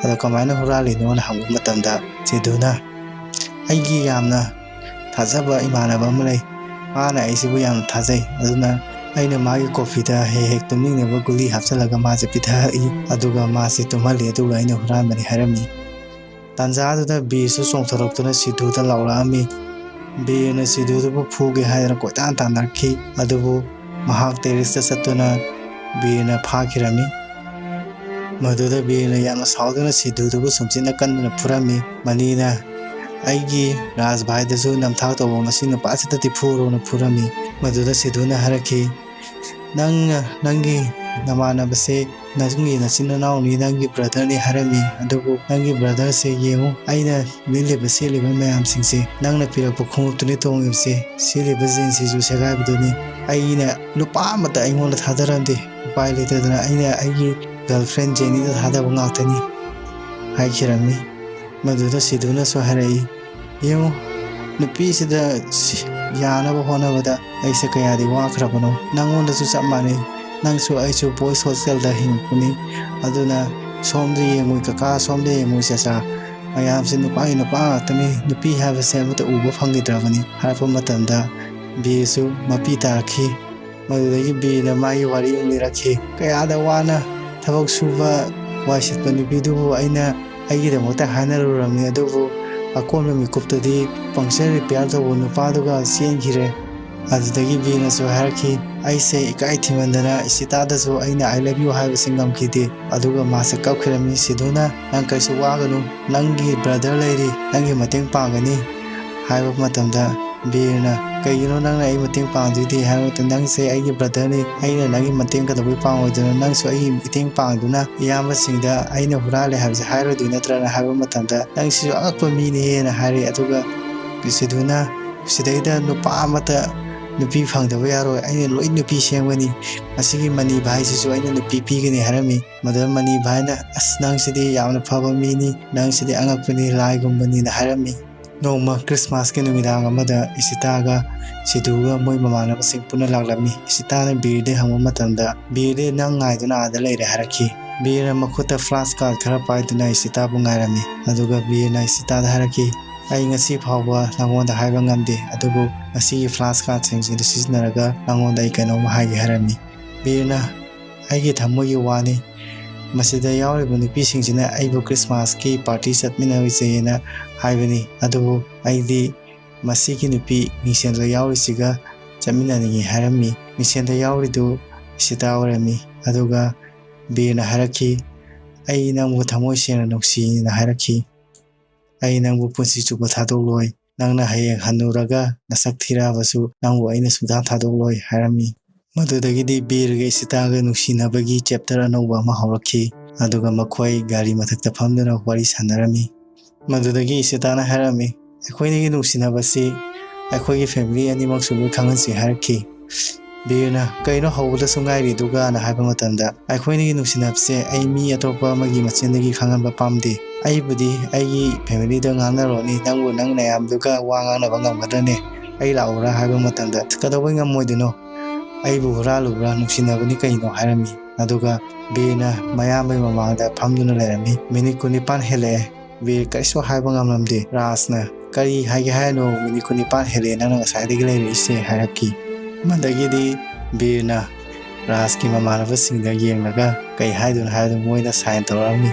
ꯑꯗꯣ ꯀꯃꯥꯏꯅ ꯍꯨꯔꯥꯜꯂꯤꯅꯣꯅ?" ꯍꯪꯕ ꯃꯇꯝꯗ ꯁꯤꯙꯨꯅ, "ꯑꯩꯒꯤ ꯌꯥꯝꯅ ꯊꯥꯖꯕ ꯏꯃꯥꯟꯅꯕ ꯑꯃ ꯂꯩ꯫ ꯃꯥꯅ ꯑꯩꯁꯤꯕꯨ ꯌꯥꯝꯅ ꯊꯥꯖꯩ꯫ ꯑꯗꯨꯅ ꯑꯩꯅ ꯃꯥꯒꯤ ꯀꯣꯐꯤꯗ ꯍꯦꯛ ꯍꯦꯛ ꯇꯨꯝꯅꯤꯡꯅꯕ ꯒꯨꯂꯤ ꯍꯥꯞꯆꯤꯜꯂꯒ ꯃꯥꯁꯦ ꯄꯤꯊꯛꯏ꯫ ꯑꯗꯨꯒ ꯃꯥꯁꯦ ꯇꯨꯝꯍꯜꯂꯤ꯫ ꯑꯗꯨꯒ ꯑꯩꯅ ꯍꯨꯔꯥꯟꯕꯅꯤ" ꯍꯥꯏꯔꯝꯃꯤ꯫ ꯇꯥꯟꯖꯥꯗꯨꯗ ꯕꯤꯔꯁꯨ ꯆꯣꯡꯊꯣꯔꯛꯇꯨꯅ ꯁꯤꯙꯨꯗ ꯂꯥꯎꯔꯛꯑꯝꯃꯤ꯫ ꯕꯤꯔꯅ ꯁꯤꯙꯨꯗꯨꯕꯨ ꯐꯨꯒꯦ ꯍꯥꯏꯗꯅ ꯀꯣꯏꯇꯥꯟ ꯇꯥꯟꯅꯔꯛꯈꯤ꯫ ꯑꯗꯨꯕꯨ ꯃꯍꯥꯛ ꯇꯦꯔꯦꯁꯇ ꯆꯠꯇꯨꯅ ꯕꯤꯔꯅ ꯐꯥꯈꯤꯔꯝꯃꯤ꯫ ꯃꯗꯨꯗ ꯕꯤꯔꯅ ꯌꯥꯝꯅ ꯁꯥꯎꯗꯨꯅ ꯁꯤꯙꯨꯗꯨꯕꯨ ꯁꯨꯝꯆꯤꯠꯅ ꯀꯟꯗꯨꯅ ꯐꯨꯔꯝꯃꯤ꯫ ꯃꯅꯤꯅ, "ꯑꯩꯒꯤ ꯔꯥꯖꯚꯥꯏꯗꯁꯨ ꯅꯝꯊꯥꯛ ꯇꯧꯕ ꯃꯁꯤ ꯅꯨꯄꯥꯁꯤꯗꯗꯤ ꯐꯨꯔꯣꯅ" ꯐꯨꯔꯝꯃꯤ꯫ ꯃꯗꯨꯗ ꯁꯤꯙꯨꯅ ꯍꯥꯏꯔꯛꯈꯤ, "ꯅꯪꯅ ꯅꯪꯒꯤ ꯅꯃꯥꯟꯅꯕꯁꯦ ꯅꯪꯒꯤ ꯅꯆꯤꯟ ꯅꯅꯥꯎꯅꯤ, ꯅꯪꯒꯤ ꯕ꯭ꯔꯗꯔꯅꯤ ꯍꯥꯏꯔꯝꯃꯤ꯫ ꯑꯗꯨꯕꯨ ꯅꯪꯒꯤ ꯕ꯭ꯔꯗꯔꯁꯦ ꯌꯦꯡꯉꯨ, ꯑꯩꯅ ꯂꯤꯠꯂꯤꯕ ꯁꯦꯠꯂꯤꯕ ꯃꯌꯥꯝꯁꯤꯡꯁꯦ, ꯅꯪꯅ ꯄꯤꯔꯛꯄ ꯈꯣꯡꯎꯞꯇꯨꯅꯤ ꯇꯣꯡꯉꯤꯕꯁꯦ, ꯁꯦꯠꯂꯤꯕ ꯖꯤꯟꯁꯁꯤꯁꯨ ꯁꯦꯒꯥꯏꯕꯗꯨꯅꯤ꯫ ꯑꯩꯅ ꯅꯨꯄꯥ ꯑꯃꯠꯇ ꯑꯩꯉꯣꯟꯗ ꯊꯥꯗꯔꯝꯗꯦ꯫ ꯎꯄꯥꯏ ꯂꯩꯇꯗꯅ ꯑꯩꯅ ꯑꯩꯒꯤ ꯒꯔꯜꯐ꯭ꯔꯦꯟ ꯖꯦꯅꯤꯗ ꯊꯥꯗꯕ ꯉꯥꯛꯇꯅꯤ" ꯍꯥꯏꯈꯤꯔꯝꯃꯤ꯫ ꯃꯗꯨꯗ ꯁꯤꯙꯨꯅꯁꯨ ꯍꯥꯏꯔꯛꯏ, "ꯌꯦꯡꯉꯨ, ꯅꯨꯄꯤꯁꯤꯗ ꯁꯤ-, ꯌꯥꯅꯕ ꯍꯣꯠꯅꯕꯗ ꯑꯩꯁꯦ ꯀꯌꯥꯗꯤ ꯋꯥꯈ꯭ꯔꯕꯅꯣ꯫ ꯅꯪꯉꯣꯟꯗꯁꯨ ꯆꯞ ꯃꯥꯟꯅꯩ꯫ ꯅꯪꯁꯨ ꯑꯩꯁꯨ ꯕꯣꯏꯁ ꯍꯣꯁꯇꯦꯜꯗ ꯍꯤꯡꯉꯛꯄꯅꯤ꯫ ꯑꯗꯨꯅ ꯁꯣꯝꯗ ꯌꯦꯡꯉꯨ ꯀꯀꯥ, ꯁꯣꯝꯗ ꯌꯦꯡꯉꯨ ꯆꯆꯥ꯫ ꯃꯌꯥꯝꯁꯦ ꯅꯨꯄꯥꯒꯤ ꯅꯨꯄꯥ ꯉꯥꯛꯇꯅꯤ꯫ ꯅꯨꯄꯤ ꯍꯥꯏꯕꯁꯦ ꯑꯃꯠꯇ ꯎꯕ ꯐꯪꯈꯤꯗ꯭ꯔꯕꯅꯤ" ꯍꯥꯏꯔꯛꯄ ꯃꯇꯝꯗ ꯕꯤꯔꯁꯨ ꯃꯄꯤ ꯇꯥꯔꯛꯈꯤ꯫ ꯃꯗꯨꯗꯒꯤ ꯕꯤꯔꯅ ꯃꯥꯒꯤ ꯋꯥꯔꯤ ꯑꯃꯨꯛ ꯂꯤꯔꯛꯈꯤ꯫ "ꯀꯌꯥꯗ ꯋꯥꯅ ꯊꯕꯛ ꯁꯨꯕ, ꯋꯥꯏ ꯁꯤꯠꯄ ꯅꯨꯄꯤꯗꯨꯕꯨ ꯑꯩꯅ ꯑꯩꯒꯤꯗꯃꯛꯇ ꯍꯥꯏꯅꯔꯨꯔꯕꯅꯤ, ꯑꯗꯨꯕꯨ ꯑꯀꯣꯟꯕ ꯃꯤꯀꯨꯞꯇꯗꯤ ꯄꯪꯆꯔ ꯔꯤꯄꯤꯌꯥꯔ ꯇꯧꯕ ꯅꯨꯄꯥꯗꯨꯒ ꯆꯦꯟꯈꯤꯔꯦ"꯫ ꯑꯗꯨꯗꯒꯤ ꯕꯤꯔꯅꯁꯨ ꯍꯥꯏꯔꯛꯈꯤ, "ꯑꯩꯁꯦ ꯏꯀꯥꯏ ꯊꯤꯃꯟꯗꯅ ꯏꯁꯤꯇꯥꯗꯁꯨ ꯑꯩꯅ 'I love you' ꯍꯥꯏꯕꯁꯤ ꯉꯝꯈꯤꯗꯦ"꯫ ꯑꯗꯨꯒ ꯃꯥꯁꯦ ꯀꯞꯈꯤꯔꯝꯃꯤ꯫ ꯁꯤꯙꯨꯅ, "ꯅꯪ ꯀꯩꯁꯨ ꯋꯥꯒꯅꯨ, ꯅꯪꯒꯤ ꯕ꯭ꯔꯗꯔ ꯂꯩꯔꯤ, ꯅꯪꯒꯤ ꯃꯇꯦꯡ ꯄꯥꯡꯒꯅꯤ" ꯍꯥꯏꯕ ꯃꯇꯝꯗ ꯕꯤꯔꯅ, "ꯀꯩꯒꯤꯅꯣ ꯅꯪꯅ ꯑꯩ ꯃꯇꯦꯡ ꯄꯥꯡꯗꯣꯏꯗꯤ?" ꯍꯥꯏꯕ ꯃꯇꯝꯗ, "ꯅꯪꯁꯦ ꯑꯩꯒꯤ ꯕ꯭ꯔꯗꯔꯅꯤ, ꯑꯩꯅ ꯅꯪꯒꯤ ꯃꯇꯦꯡ ꯀꯩꯗꯧꯕꯩ ꯄꯥꯡꯉꯣꯏꯗꯣꯏꯅꯣ? ꯅꯪꯁꯨ ꯑꯩꯒꯤ ꯃꯇꯦꯡ ꯄꯥꯡꯗꯨꯅ ꯏꯌꯥꯝꯕꯁꯤꯡꯗ ꯑꯩꯅ ꯍꯨꯔꯥꯜꯂꯦ ꯍꯥꯏꯕꯁꯦ ꯍꯥꯏꯔꯣꯏꯗꯣꯏ ꯅꯠꯇ꯭ꯔꯅ?" ꯍꯥꯏꯕ ꯃꯇꯝꯗ, "ꯅꯪꯁꯤꯁꯨ ꯑꯉꯛꯄ ꯃꯤꯅꯤꯍꯦꯅ" ꯍꯥꯏꯔꯦ꯫ ꯑꯗꯨꯒ ꯁꯤꯙꯨꯅ, "ꯁꯤꯗꯩꯗ ꯅꯨꯄꯥ ꯑꯃꯠꯇ ꯅꯨꯄꯤ ꯐꯪꯗꯕ ꯌꯥꯔꯣꯏ, ꯑꯩꯅ ꯂꯣꯏ ꯅꯨꯄꯤ ꯁꯦꯝꯒꯅꯤ, ꯃꯁꯤꯒꯤ ꯃꯅꯤ ꯚꯥꯏꯁꯤꯁꯨ ꯑꯩꯅ ꯅꯨꯄꯤ ꯄꯤꯒꯅꯤ" ꯍꯥꯏꯔꯝꯃꯤ꯫ ꯃꯗꯨꯗ ꯃꯅꯤ ꯚꯥꯏꯅ, "ꯑꯁ, ꯅꯪꯁꯤꯗꯤ ꯌꯥꯝꯅ ꯐꯕ ꯃꯤꯅꯤ, ꯅꯪꯁꯤꯗꯤ ꯑꯉꯛꯄꯅꯤ, ꯂꯥꯏꯒꯨꯝꯕꯅꯤꯅ" ꯍꯥꯏꯔꯝꯃꯤ꯫ ꯅꯣꯡꯃ ꯈ꯭ꯔꯤꯁꯃꯥꯁꯀꯤ ꯅꯨꯃꯤꯗꯥꯡ ꯑꯃꯗ ꯏꯁꯤꯇꯥꯒ ꯁꯤꯗꯨꯒ ꯃꯣꯏ ꯃꯃꯥꯟꯅꯕꯁꯤꯡ ꯄꯨꯟꯅ ꯂꯥꯛꯂꯝꯃꯤ꯫ ꯏꯁꯤꯇꯥꯅ ꯕꯤꯔꯗꯒꯤ ꯍꯪꯕ ꯃꯇꯝꯗ, "ꯕꯤꯔꯗꯤ ꯅꯪ ꯉꯥꯏꯗꯨꯅ ꯑꯥꯗ ꯂꯩꯔꯦ" ꯍꯥꯏꯔꯛꯈꯤ꯫ ꯕꯤꯔꯅ ꯃꯈꯨꯠꯇ ꯐ꯭ꯂꯥꯁ ꯀꯥꯔꯗ ꯈꯔ ꯄꯥꯏꯗꯨꯅ ꯏꯁꯤꯇꯥꯕꯨ ꯉꯥꯏꯔꯝꯃꯤ꯫ ꯑꯗꯨꯒ ꯕꯤꯔꯅ ꯏꯁꯤꯇꯥꯗ ꯍꯥꯏꯔꯛꯈꯤ, "ꯑꯩ ꯉꯁꯤ ꯐꯥꯎꯕ ꯅꯉꯣꯟꯗ ꯍꯥꯏꯕ ꯉꯝꯗꯦ, ꯑꯗꯨꯕꯨ ꯉꯁꯤꯒꯤ ꯐ꯭ꯂꯥꯁ ꯀꯥꯔꯗꯁꯤꯡꯁꯤꯗ ꯁꯤꯖꯤꯟꯅꯔꯒ ꯅꯉꯣꯟꯗ ꯑꯩ ꯀꯩꯅꯣꯝꯃ ꯍꯥꯏꯒꯦ" ꯍꯥꯏꯔꯝꯃꯤ꯫ ꯕꯤꯔꯅ, "ꯑꯩꯒꯤ ꯊꯃꯣꯏꯒꯤ ꯋꯥꯅꯤ, ꯃꯁꯤꯗ ꯌꯥꯎꯔꯤꯕ ꯅꯨꯄꯤꯁꯤꯡꯁꯤꯅ ꯑꯩꯕꯨ ꯈ꯭ꯔꯤꯁꯃꯥꯁꯀꯤ ꯄꯥꯔꯇꯤ ꯆꯠꯃꯤꯟꯅꯔꯨꯁꯦꯅ ꯍꯥꯏꯕꯅꯤ, ꯑꯗꯨꯕꯨ ꯑꯩꯗꯤ ꯃꯁꯤꯒꯤ ꯅꯨꯄꯤ ꯃꯤꯡꯁꯦꯜꯗ ꯌꯥꯎꯔꯤꯁꯤꯒ ꯆꯠꯃꯤꯟꯅꯅꯤꯡꯉꯤ" ꯍꯥꯏꯔꯝꯃꯤ꯫ ꯃꯤꯡꯁꯦꯜꯗ ꯌꯥꯎꯔꯤꯗꯨ ꯏꯁꯤꯇꯥ ꯑꯣꯏꯔꯝꯃꯤ꯫ ꯑꯗꯨꯒ ꯕꯤꯔꯅ ꯍꯥꯏꯔꯛꯈꯤ, "ꯑꯩ ꯅꯪꯕꯨ ꯊꯃꯣꯏ ꯁꯦꯡꯅ ꯅꯨꯡꯁꯤꯅ" ꯍꯥꯏꯔꯛꯈꯤ꯫ "ꯑꯩ ꯅꯪꯕꯨ ꯄꯨꯟꯁꯤ ꯆꯨꯞꯄ ꯊꯥꯗꯣꯛꯂꯣꯏ꯫ ꯅꯪꯅ ꯍꯌꯦꯡ ꯍꯟꯅꯨꯔꯒ ꯅꯁꯛ ꯊꯤꯔꯛꯑꯕꯁꯨ ꯅꯪꯕꯨ ꯑꯩꯅ ꯁꯨꯡꯊꯥ ꯊꯥꯗꯣꯛꯂꯣꯏ" ꯍꯥꯏꯔꯝꯃꯤ꯫ ꯃꯗꯨꯗꯒꯤꯗꯤ ꯕꯤꯔꯒ ꯏꯁꯤꯇꯥꯒ ꯅꯨꯡꯁꯤꯅꯕꯒꯤ ꯆꯦꯞꯇꯔ ꯑꯅꯧꯕ ꯑꯃ ꯍꯧꯔꯛꯈꯤ꯫ ꯑꯗꯨꯒ ꯃꯈꯣꯏ ꯒꯥꯔꯤ ꯃꯊꯛꯇ ꯐꯝꯗꯨꯅ ꯋꯥꯔꯤ ꯁꯥꯟꯅꯔꯝꯃꯤ꯫ ꯃꯗꯨꯗꯒꯤ ꯏꯁꯤꯇꯥꯅ ꯍꯥꯏꯔꯝꯃꯤ, "ꯑꯩꯈꯣꯏꯅꯤꯒꯤ ꯅꯨꯡꯁꯤꯅꯕꯁꯤ ꯑꯩꯈꯣꯏꯒꯤ ꯐꯦꯃꯤꯂꯤ ꯑꯅꯤꯃꯛꯁꯨ ꯂꯣꯏ ꯈꯪꯍꯟꯁꯤ" ꯍꯥꯏꯔꯛꯈꯤ꯫ ꯕꯤꯔꯅ, "ꯀꯩꯅꯣ ꯍꯧꯕꯗꯁꯨ ꯉꯥꯏꯔꯤꯗꯨꯒꯅ" ꯍꯥꯏꯕ ꯃꯇꯝꯗ, "ꯑꯩꯈꯣꯏꯅꯤꯒꯤ ꯅꯨꯡꯁꯤꯅꯕꯁꯦ ꯑꯩ ꯃꯤ ꯑꯇꯣꯞꯄ ꯑꯃꯒꯤ ꯃꯆꯤꯟꯗꯒꯤ ꯈꯪꯍꯟꯕ ꯄꯥꯝꯗꯦ꯫ ꯑꯩꯕꯨꯗꯤ ꯑꯩꯒꯤ ꯐꯦꯃꯤꯂꯤꯗ ꯉꯥꯡꯅꯔꯣꯅꯤ, ꯅꯪꯕꯨ ꯅꯪ ꯅꯌꯥꯝꯗꯨꯒ ꯋꯥ ꯉꯥꯡꯅꯕ ꯉꯝꯒꯗ꯭ꯔꯅꯦ? ꯑꯩ ꯂꯥꯛꯎꯔꯥ?" ꯍꯥꯏꯕ ꯃꯇꯝꯗ, "ꯀꯩꯗꯧꯕꯩ ꯉꯝꯃꯣꯏꯗꯣꯏꯅꯣ? ꯑꯩꯕꯨ ꯍꯨꯔꯥꯜꯂꯨꯕ꯭ꯔꯥ? ꯅꯨꯡꯁꯤꯅꯕꯅꯤ ꯀꯩꯅꯣ" ꯍꯥꯏꯔꯝꯃꯤ꯫ ꯑꯗꯨꯒ ꯕꯤꯔꯅ ꯃꯌꯥꯝꯕꯒꯤ ꯃꯃꯥꯡꯗ ꯐꯝꯗꯨꯅ ꯂꯩꯔꯝꯃꯤ꯫ ꯃꯤꯅꯤꯠ ꯀꯨꯟꯅꯤꯄꯥꯟ ꯍꯦꯜꯂꯛꯑꯦ꯫ ꯕꯤꯔ ꯀꯔꯤꯁꯨ ꯍꯥꯏꯕ ꯉꯝꯂꯝꯗꯦ꯫ ꯔꯥꯖꯅ, "ꯀꯔꯤ ꯍꯥꯏꯒꯦ ꯍꯥꯏꯅꯣ? ꯃꯤꯅꯤꯠ ꯀꯨꯟꯅꯤꯄꯥꯟ ꯍꯦꯜꯂꯦ ꯅꯪꯅ ꯉꯁꯥꯏꯗꯒꯤ ꯂꯩꯔꯛꯏꯁꯦ" ꯍꯥꯏꯔꯛꯈꯤ꯫ ꯃꯗꯒꯤꯗꯤ ꯕꯤꯔꯅ ꯔꯥꯖꯀꯤ ꯃꯃꯥꯟꯅꯕꯁꯤꯡꯗ ꯌꯦꯡꯂꯒ ꯀꯩ ꯍꯥꯏꯗꯣꯏꯅꯣ ꯍꯥꯏꯕꯗꯨ ꯃꯣꯏꯗ ꯁꯥꯏꯟ ꯇꯧꯔꯛꯑꯝꯃꯤ꯫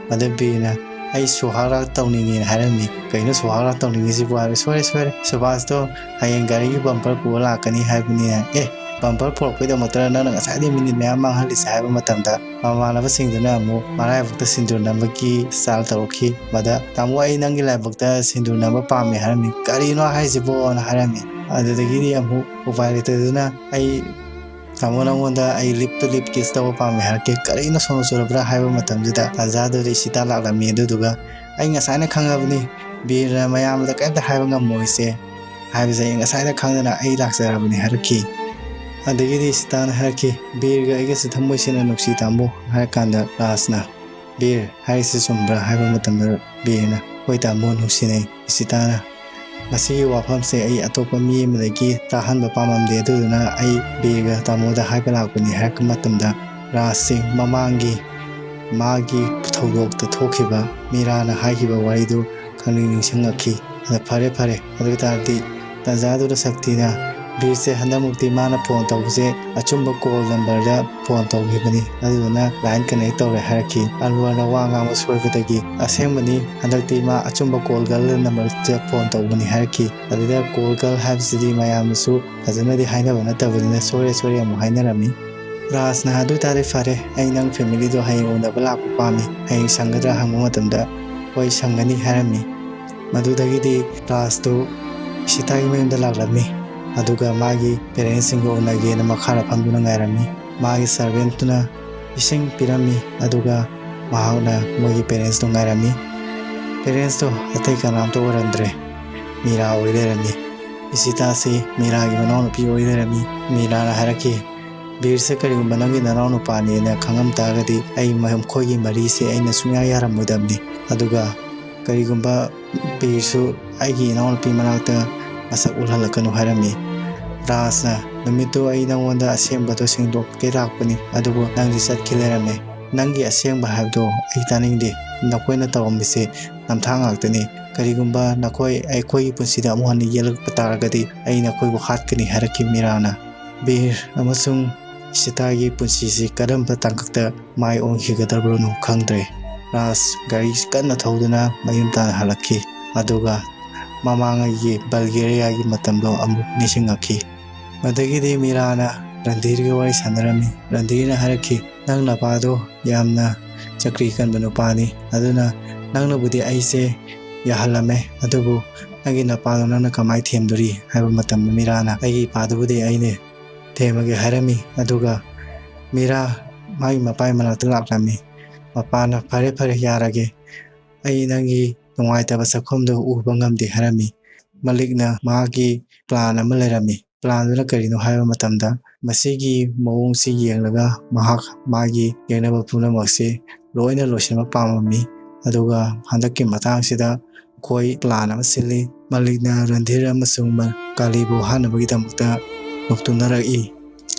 ꯃꯗ ꯕꯤꯔꯅ, "ꯑꯩ ꯁꯨꯍꯥꯒ ꯇꯧꯅꯤꯡꯉꯦꯅ" ꯍꯥꯏꯔꯝꯃꯤ꯫ "ꯀꯩꯅꯣ ꯁꯨꯍꯥꯒ ꯇꯧꯅꯤꯡꯉꯤꯁꯤꯕꯨ?" ꯍꯥꯏꯔꯦ꯫ "ꯁꯣꯏꯔꯦ, ꯁꯣꯏꯔꯦ, ꯁꯨꯕꯥꯁꯇꯣ ꯍꯌꯦꯡ ꯒꯥꯔꯤꯒꯤ ꯕꯝꯄꯔ ꯄꯨꯔ ꯂꯥꯛꯀꯅꯤ ꯍꯥꯏꯕꯅꯤꯅ"꯫ "ꯑꯦ, ꯕꯝꯄꯔ ꯄꯨꯔꯛꯄꯩꯗꯃꯛꯇ ꯅꯪꯅ ꯉꯁꯥꯏꯗꯩ ꯃꯤꯅꯤꯠ ꯃꯌꯥꯝ ꯃꯥꯡꯍꯜꯂꯤꯁꯦ" ꯍꯥꯏꯕ ꯃꯇꯝꯗ, ꯃꯃꯥꯟꯅꯕꯁꯤꯡꯗꯨꯅ ꯑꯃꯨꯛ ꯃꯔꯥꯏꯕꯛꯇ ꯁꯤꯟꯗꯨꯔ ꯅꯝꯕꯒꯤ ꯁ꯭ꯇꯥꯏꯜ ꯇꯧꯔꯛꯈꯤ꯫ ꯃꯗ, "ꯇꯥꯃꯣ, ꯑꯩ ꯅꯪꯒꯤ ꯂꯥꯏꯕꯛꯇ ꯁꯤꯟꯗꯨꯔ ꯅꯝꯕ ꯄꯥꯝꯃꯦ" ꯍꯥꯏꯔꯝꯃꯤ꯫ "ꯀꯔꯤꯅꯣ ꯍꯥꯏꯁꯤꯕꯣꯅ?" ꯍꯥꯏꯔꯝꯃꯤ꯫ ꯑꯗꯨꯗꯒꯤꯗꯤ ꯑꯃꯨꯛ ꯎꯄꯥꯏ ꯂꯩꯇꯗꯨꯅ, "ꯑꯩ, ꯇꯥꯃꯣ, ꯅꯪꯉꯣꯟꯗ ꯑꯩ lip to lip kiss ꯇꯧꯕ ꯄꯥꯝꯃꯦ" ꯍꯥꯏꯔꯛꯀꯦ꯫ "ꯀꯔꯤꯅꯣ, ꯁꯣꯅꯣ ꯆꯨꯔꯕ꯭ꯔꯥ?" ꯍꯥꯏꯕ ꯃꯇꯝꯗꯨꯗ, ꯇꯥꯟꯖꯥꯗꯨꯗ ꯏꯁꯤꯇꯥ ꯂꯥꯛꯂꯝꯃꯤ꯫ ꯑꯗꯨꯗꯨꯒ, "ꯑꯩ ꯉꯁꯥꯏꯅ ꯈꯪꯉꯕꯅꯤ, ꯕꯤꯔꯅ ꯃꯌꯥꯝꯗ ꯀꯔꯤꯝꯇ ꯍꯥꯏꯕ ꯉꯝꯃꯣꯏꯁꯦ꯫ ꯍꯥꯏꯕꯁꯦ ꯑꯩ ꯉꯁꯥꯏꯅ ꯈꯪꯗꯅ ꯑꯩ ꯂꯥꯛꯆꯔꯕꯅꯤ ꯍꯥꯏꯔꯛꯈꯤ꯫ ꯑꯗꯒꯤꯗꯤ ꯏꯁꯤꯇꯥꯅ ꯍꯥꯏꯔꯛꯈꯤ, "ꯕꯤꯔꯒ ꯑꯩꯒꯁꯨ ꯊꯃꯣꯏ ꯁꯦꯡꯅ ꯅꯨꯡꯁꯤ ꯇꯥꯃꯣ" ꯍꯥꯏꯔꯀꯥꯟꯗ ꯔꯥꯖꯅ, "ꯕꯤꯔ, ꯍꯥꯏꯔꯤꯁꯤ ꯆꯨꯝꯕ꯭ꯔꯥ?" ꯍꯥꯏꯕ ꯃꯇꯝꯗ ꯕꯤꯔꯅ, "ꯍꯣꯏ ꯇꯥꯃꯣ, ꯅꯨꯡꯁꯤꯅꯩ ꯏꯁꯤꯇꯥꯅ꯫ ꯃꯁꯤꯒꯤ ꯋꯥꯐꯝꯁꯦ ꯑꯩ ꯑꯇꯣꯞꯄ ꯃꯤ ꯑꯃꯗꯒꯤ ꯇꯥꯍꯟꯕ ꯄꯥꯝꯃꯝꯗꯦ, ꯑꯗꯨꯗꯨꯅ ꯑꯩ ꯕꯤꯔꯒ ꯇꯥꯃꯣꯗ ꯍꯥꯏꯕ ꯂꯥꯛꯄꯅꯤ" ꯍꯥꯏꯔꯛꯄ ꯃꯇꯝꯗ ꯔꯥꯖꯁꯤ ꯃꯃꯥꯡꯒꯤ ꯃꯥꯒꯤ ꯊꯧꯗꯣꯛꯇ ꯊꯣꯛꯈꯤꯕ ꯃꯤꯔꯥꯅ ꯍꯥꯏꯈꯤꯕ ꯋꯥꯔꯤꯗꯨ ꯈꯪꯅꯤꯡ ꯅꯤꯡꯁꯤꯡꯉꯛꯈꯤ꯫ ꯑꯗ ꯐꯔꯦ ꯐꯔꯦ, ꯑꯗꯨ ꯑꯣꯏ ꯇꯥꯔꯗꯤ ꯇꯥꯟꯖꯥꯗꯨꯗ ꯁꯛꯇꯤꯅ ꯕꯤꯔꯁꯦ ꯍꯟꯗꯛꯃꯨꯛꯇꯤ ꯃꯥꯅ ꯐꯣꯟ ꯇꯧꯕꯁꯦ ꯑꯆꯨꯝꯕ ꯀꯣꯜ ꯅꯝꯕꯔꯗ ꯐꯣꯟ ꯇꯧꯈꯤꯕꯅꯤ, ꯑꯗꯨꯗꯨꯅ ꯂꯥꯏꯟ ꯀꯅꯦꯛ ꯇꯧꯔꯦ ꯍꯥꯏꯔꯛꯈꯤ꯫ ꯑꯟꯋꯔꯅ ꯋꯥ ꯉꯥꯡꯕ ꯁꯣꯏꯕꯗꯒꯤ, "ꯑꯁꯦꯡꯕꯅꯤ, ꯍꯟꯗꯛꯇꯤ ꯃꯥ ꯑꯆꯨꯝꯕ ꯀꯣꯜ ꯒꯔꯜ ꯅꯝꯕꯔꯗ ꯐꯣꯟ ꯇꯧꯕꯅꯤ" ꯍꯥꯏꯔꯛꯈꯤ꯫ ꯑꯗꯨꯗ ꯀꯣꯜ ꯒꯔꯜ ꯍꯥꯏꯕꯁꯤꯗꯤ ꯃꯌꯥꯝꯅꯁꯨ ꯐꯖꯅꯗꯤ ꯍꯥꯏꯅꯕ ꯅꯠꯇꯕꯅꯤꯅ ꯁꯣꯏꯔꯦ ꯁꯣꯏꯔꯦ ꯑꯃꯨꯛ ꯍꯥꯏꯅꯔꯝꯃꯤ꯫ ꯔꯥꯖꯅ, "ꯑꯗꯨ ꯇꯥꯔꯗꯤ ꯐꯔꯦ, ꯑꯩ ꯅꯪ ꯐꯦꯃꯤꯂꯤꯗꯣ ꯍꯌꯦꯡ ꯎꯅꯕ ꯂꯥꯛꯄ ꯄꯥꯝꯃꯤ, ꯍꯌꯦꯡ ꯁꯪꯒꯗ꯭ꯔꯥ?" ꯍꯪꯕ ꯃꯇꯝꯗ, "ꯍꯣꯏ, ꯁꯪꯒꯅꯤ" ꯍꯥꯏꯔꯝꯃꯤ꯫ ꯃꯗꯨꯗꯒꯤꯗꯤ ꯔꯥꯖꯇꯨ ꯏꯁꯤꯇꯥꯒꯤ ꯃꯌꯨꯝꯗ ꯂꯥꯛꯂꯝꯃꯤ꯫ ꯑꯗꯨꯒ ꯃꯥꯒꯤ ꯄꯦꯔꯦꯟꯁꯁꯤꯡꯒ ꯎꯅꯒꯦꯅ ꯃꯈꯥꯗ ꯐꯝꯗꯨꯅ ꯉꯥꯏꯔꯝꯃꯤ꯫ ꯃꯥꯒꯤ ꯁꯔꯚꯦꯟꯇꯨꯅ ꯏꯁꯤꯡ ꯄꯤꯔꯝꯃꯤ, ꯑꯗꯨꯒ ꯃꯍꯥꯛꯅ ꯃꯣꯏꯒꯤ ꯄꯦꯔꯦꯟꯁꯇꯨ ꯉꯥꯏꯔꯝꯃꯤ꯫ ꯄꯦꯔꯦꯟꯁꯇꯣ ꯑꯇꯩ ꯀꯅꯥꯝꯇ ꯑꯣꯏꯔꯝꯗ꯭ꯔꯦ, ꯃꯤꯔꯥ ꯑꯣꯏ ꯂꯩꯔꯝꯃꯤ꯫ ꯏꯁꯤꯇꯥꯁꯤ ꯃꯤꯔꯥꯒꯤ ꯃꯅꯥꯎꯅꯨꯄꯤ ꯑꯣꯏ ꯂꯩꯔꯝꯃꯤ꯫ ꯃꯤꯔꯥꯅ ꯍꯥꯏꯔꯛꯈꯤ, "ꯕꯤꯔꯁꯦ ꯀꯔꯤꯒꯨꯝꯕ ꯅꯪꯒꯤ ꯅꯅꯥꯎ ꯅꯨꯄꯥꯅꯦꯅ ꯈꯪꯉꯝ ꯇꯥꯔꯒꯗꯤ ꯑꯩ ꯃꯈꯣꯏꯒꯤ ꯃꯔꯤꯁꯦ ꯑꯩꯅ ꯁꯨꯡꯌꯥ ꯌꯥꯔꯝꯃꯣꯏꯗꯕꯅꯤ꯫ ꯑꯗꯨꯒ ꯀꯔꯤꯒꯨꯝꯕ ꯕꯤꯔꯁꯨ ꯑꯩꯒꯤ ꯏꯅꯥꯎꯅꯨꯄꯤ ꯃꯅꯥꯛꯇ ꯃꯁꯛ ꯎꯠꯍꯜꯂꯛꯀꯅꯨ" ꯍꯥꯏꯔꯝꯃꯤ꯫ ꯔꯥꯖꯅ, "ꯅꯨꯃꯤꯠꯇꯨ ꯑꯩ ꯅꯉꯣꯟꯗ ꯑꯁꯦꯡꯕꯗꯣ ꯁꯦꯡꯗꯣꯛꯀꯦ ꯂꯥꯛꯄꯅꯤ, ꯑꯗꯨꯕꯨ ꯅꯪꯗꯤ ꯆꯠꯈꯤ ꯂꯩꯔꯝꯃꯦ꯫ ꯅꯪꯒꯤ ꯑꯁꯦꯡꯕ ꯍꯥꯏꯕꯗꯣ ꯑꯩ ꯇꯥꯅꯤꯡꯗꯦ꯫ ꯅꯈꯣꯏꯅ ꯇꯧꯔꯝꯃꯤꯁꯦ ꯅꯝꯊꯥꯛ ꯉꯥꯛꯇꯅꯤ꯫ ꯀꯔꯤꯒꯨꯝꯕ ꯅꯈꯣꯏ ꯑꯩꯈꯣꯏꯒꯤ ꯄꯨꯟꯁꯤꯗ ꯑꯃꯨꯛ ꯍꯟꯅ ꯌꯦꯛꯂꯛꯄ ꯇꯥꯔꯒꯗꯤ ꯑꯩ ꯅꯈꯣꯏꯕꯨ ꯍꯥꯠꯀꯅꯤ" ꯍꯥꯏꯔꯛꯈꯤ ꯃꯤꯔꯥꯅ꯫ ꯕꯤꯔ ꯑꯃꯁꯨꯡ ꯏꯁꯤꯇꯥꯒꯤ ꯄꯨꯟꯁꯤꯁꯤ ꯀꯔꯝꯕ ꯇꯥꯡꯀꯛꯇ ꯃꯥꯏ ꯑꯣꯟꯈꯤꯒꯗꯕꯅꯣ ꯈꯪꯗ꯭ꯔꯦ꯫ ꯔꯥꯖ ꯒꯥꯔꯤ ꯀꯟꯅ ꯊꯧꯗꯨꯅ ꯃꯌꯨꯝ ꯇꯥꯟꯅ ꯍꯜꯂꯛꯈꯤ꯫ ꯑꯗꯨꯒ ꯃꯃꯥꯡꯉꯩꯒꯤ ꯕꯜꯒꯦꯔꯤꯌꯥꯒꯤ ꯃꯇꯝꯗꯣ ꯑꯃꯨꯛ ꯅꯤꯡꯁꯤꯡꯉꯛꯈꯤ꯫ ꯃꯗꯒꯤꯗꯤ ꯃꯤꯔꯥꯅ ꯔꯟꯙꯤꯔꯒ ꯋꯥꯔꯤ ꯁꯥꯟꯅꯔꯝꯃꯤ꯫ ꯔꯟꯙꯤꯔꯅ ꯍꯥꯏꯔꯛꯈꯤ, "ꯅꯪ ꯅꯄꯥꯗꯣ ꯌꯥꯝꯅ ꯆꯀ꯭ꯔꯤ ꯀꯟꯕ ꯅꯨꯄꯥꯅꯤ, ꯑꯗꯨꯅ ꯅꯪꯅꯕꯨꯗꯤ ꯑꯩꯁꯦ ꯌꯥꯍꯜꯂꯝꯃꯦ, ꯑꯗꯨꯕꯨ ꯅꯪꯒꯤ ꯅꯄꯥꯗꯣ ꯅꯪꯅ ꯀꯃꯥꯏꯅ ꯊꯦꯝꯗꯣꯔꯤ?" ꯍꯥꯏꯕ ꯃꯇꯝꯗ ꯃꯤꯔꯥꯅ, "ꯑꯩꯒꯤ ꯏꯄꯥꯗꯨꯕꯨꯗꯤ ꯑꯩꯅ ꯊꯦꯝꯃꯒꯦ" ꯍꯥꯏꯔꯝꯃꯤ꯫ ꯑꯗꯨꯒ ꯃꯤꯔꯥ ꯃꯥꯒꯤ ꯃꯄꯥꯒꯤ ꯃꯅꯥꯛꯇ ꯂꯥꯛꯂꯝꯃꯤ꯫ ꯃꯄꯥꯅ, "ꯐꯔꯦ, ꯐꯔꯦ, ꯌꯥꯔꯒꯦ꯫ ꯑꯩ ꯅꯪꯒꯤ ꯅꯨꯡꯉꯥꯏꯇꯕ ꯁꯛꯐꯝꯗꯨ ꯎꯕ ꯉꯝꯗꯦ" ꯍꯥꯏꯔꯝꯃꯤ꯫ ꯃꯂꯤꯛꯅ ꯃꯍꯥꯛꯀꯤ ꯄ꯭ꯂꯥꯟ ꯑꯃ ꯂꯩꯔꯝꯃꯤ꯫ ꯄ꯭ꯂꯥꯟꯗꯨꯅ ꯀꯔꯤꯅꯣ ꯍꯥꯏꯕ ꯃꯇꯝꯗ, ꯃꯁꯤꯒꯤ ꯃꯑꯣꯡꯁꯤ ꯌꯦꯡꯂꯒ ꯃꯍꯥꯛ ꯃꯥꯒꯤ ꯌꯦꯡꯅꯕ ꯄꯨꯝꯅꯃꯛꯁꯤ ꯂꯣꯏꯅ ꯂꯣꯏꯁꯤꯟꯕ ꯄꯥꯝꯃꯝꯃꯤ꯫ ꯑꯗꯨꯒ ꯍꯟꯗꯛꯀꯤ ꯃꯇꯥꯡꯁꯤꯗ ꯃꯈꯣꯏ ꯄ꯭ꯂꯥꯟ ꯑꯃ ꯁꯤꯜꯂꯤ꯫ ꯃꯂꯤꯛꯅ ꯔꯟꯙꯤꯔ ꯑꯃꯁꯨꯡ ꯃ-, ꯀꯥꯂꯤꯕꯨ ꯍꯥꯠꯅꯕꯒꯤꯗꯃꯛꯇ ꯅꯣꯛꯇꯨꯅꯔꯛꯏ꯫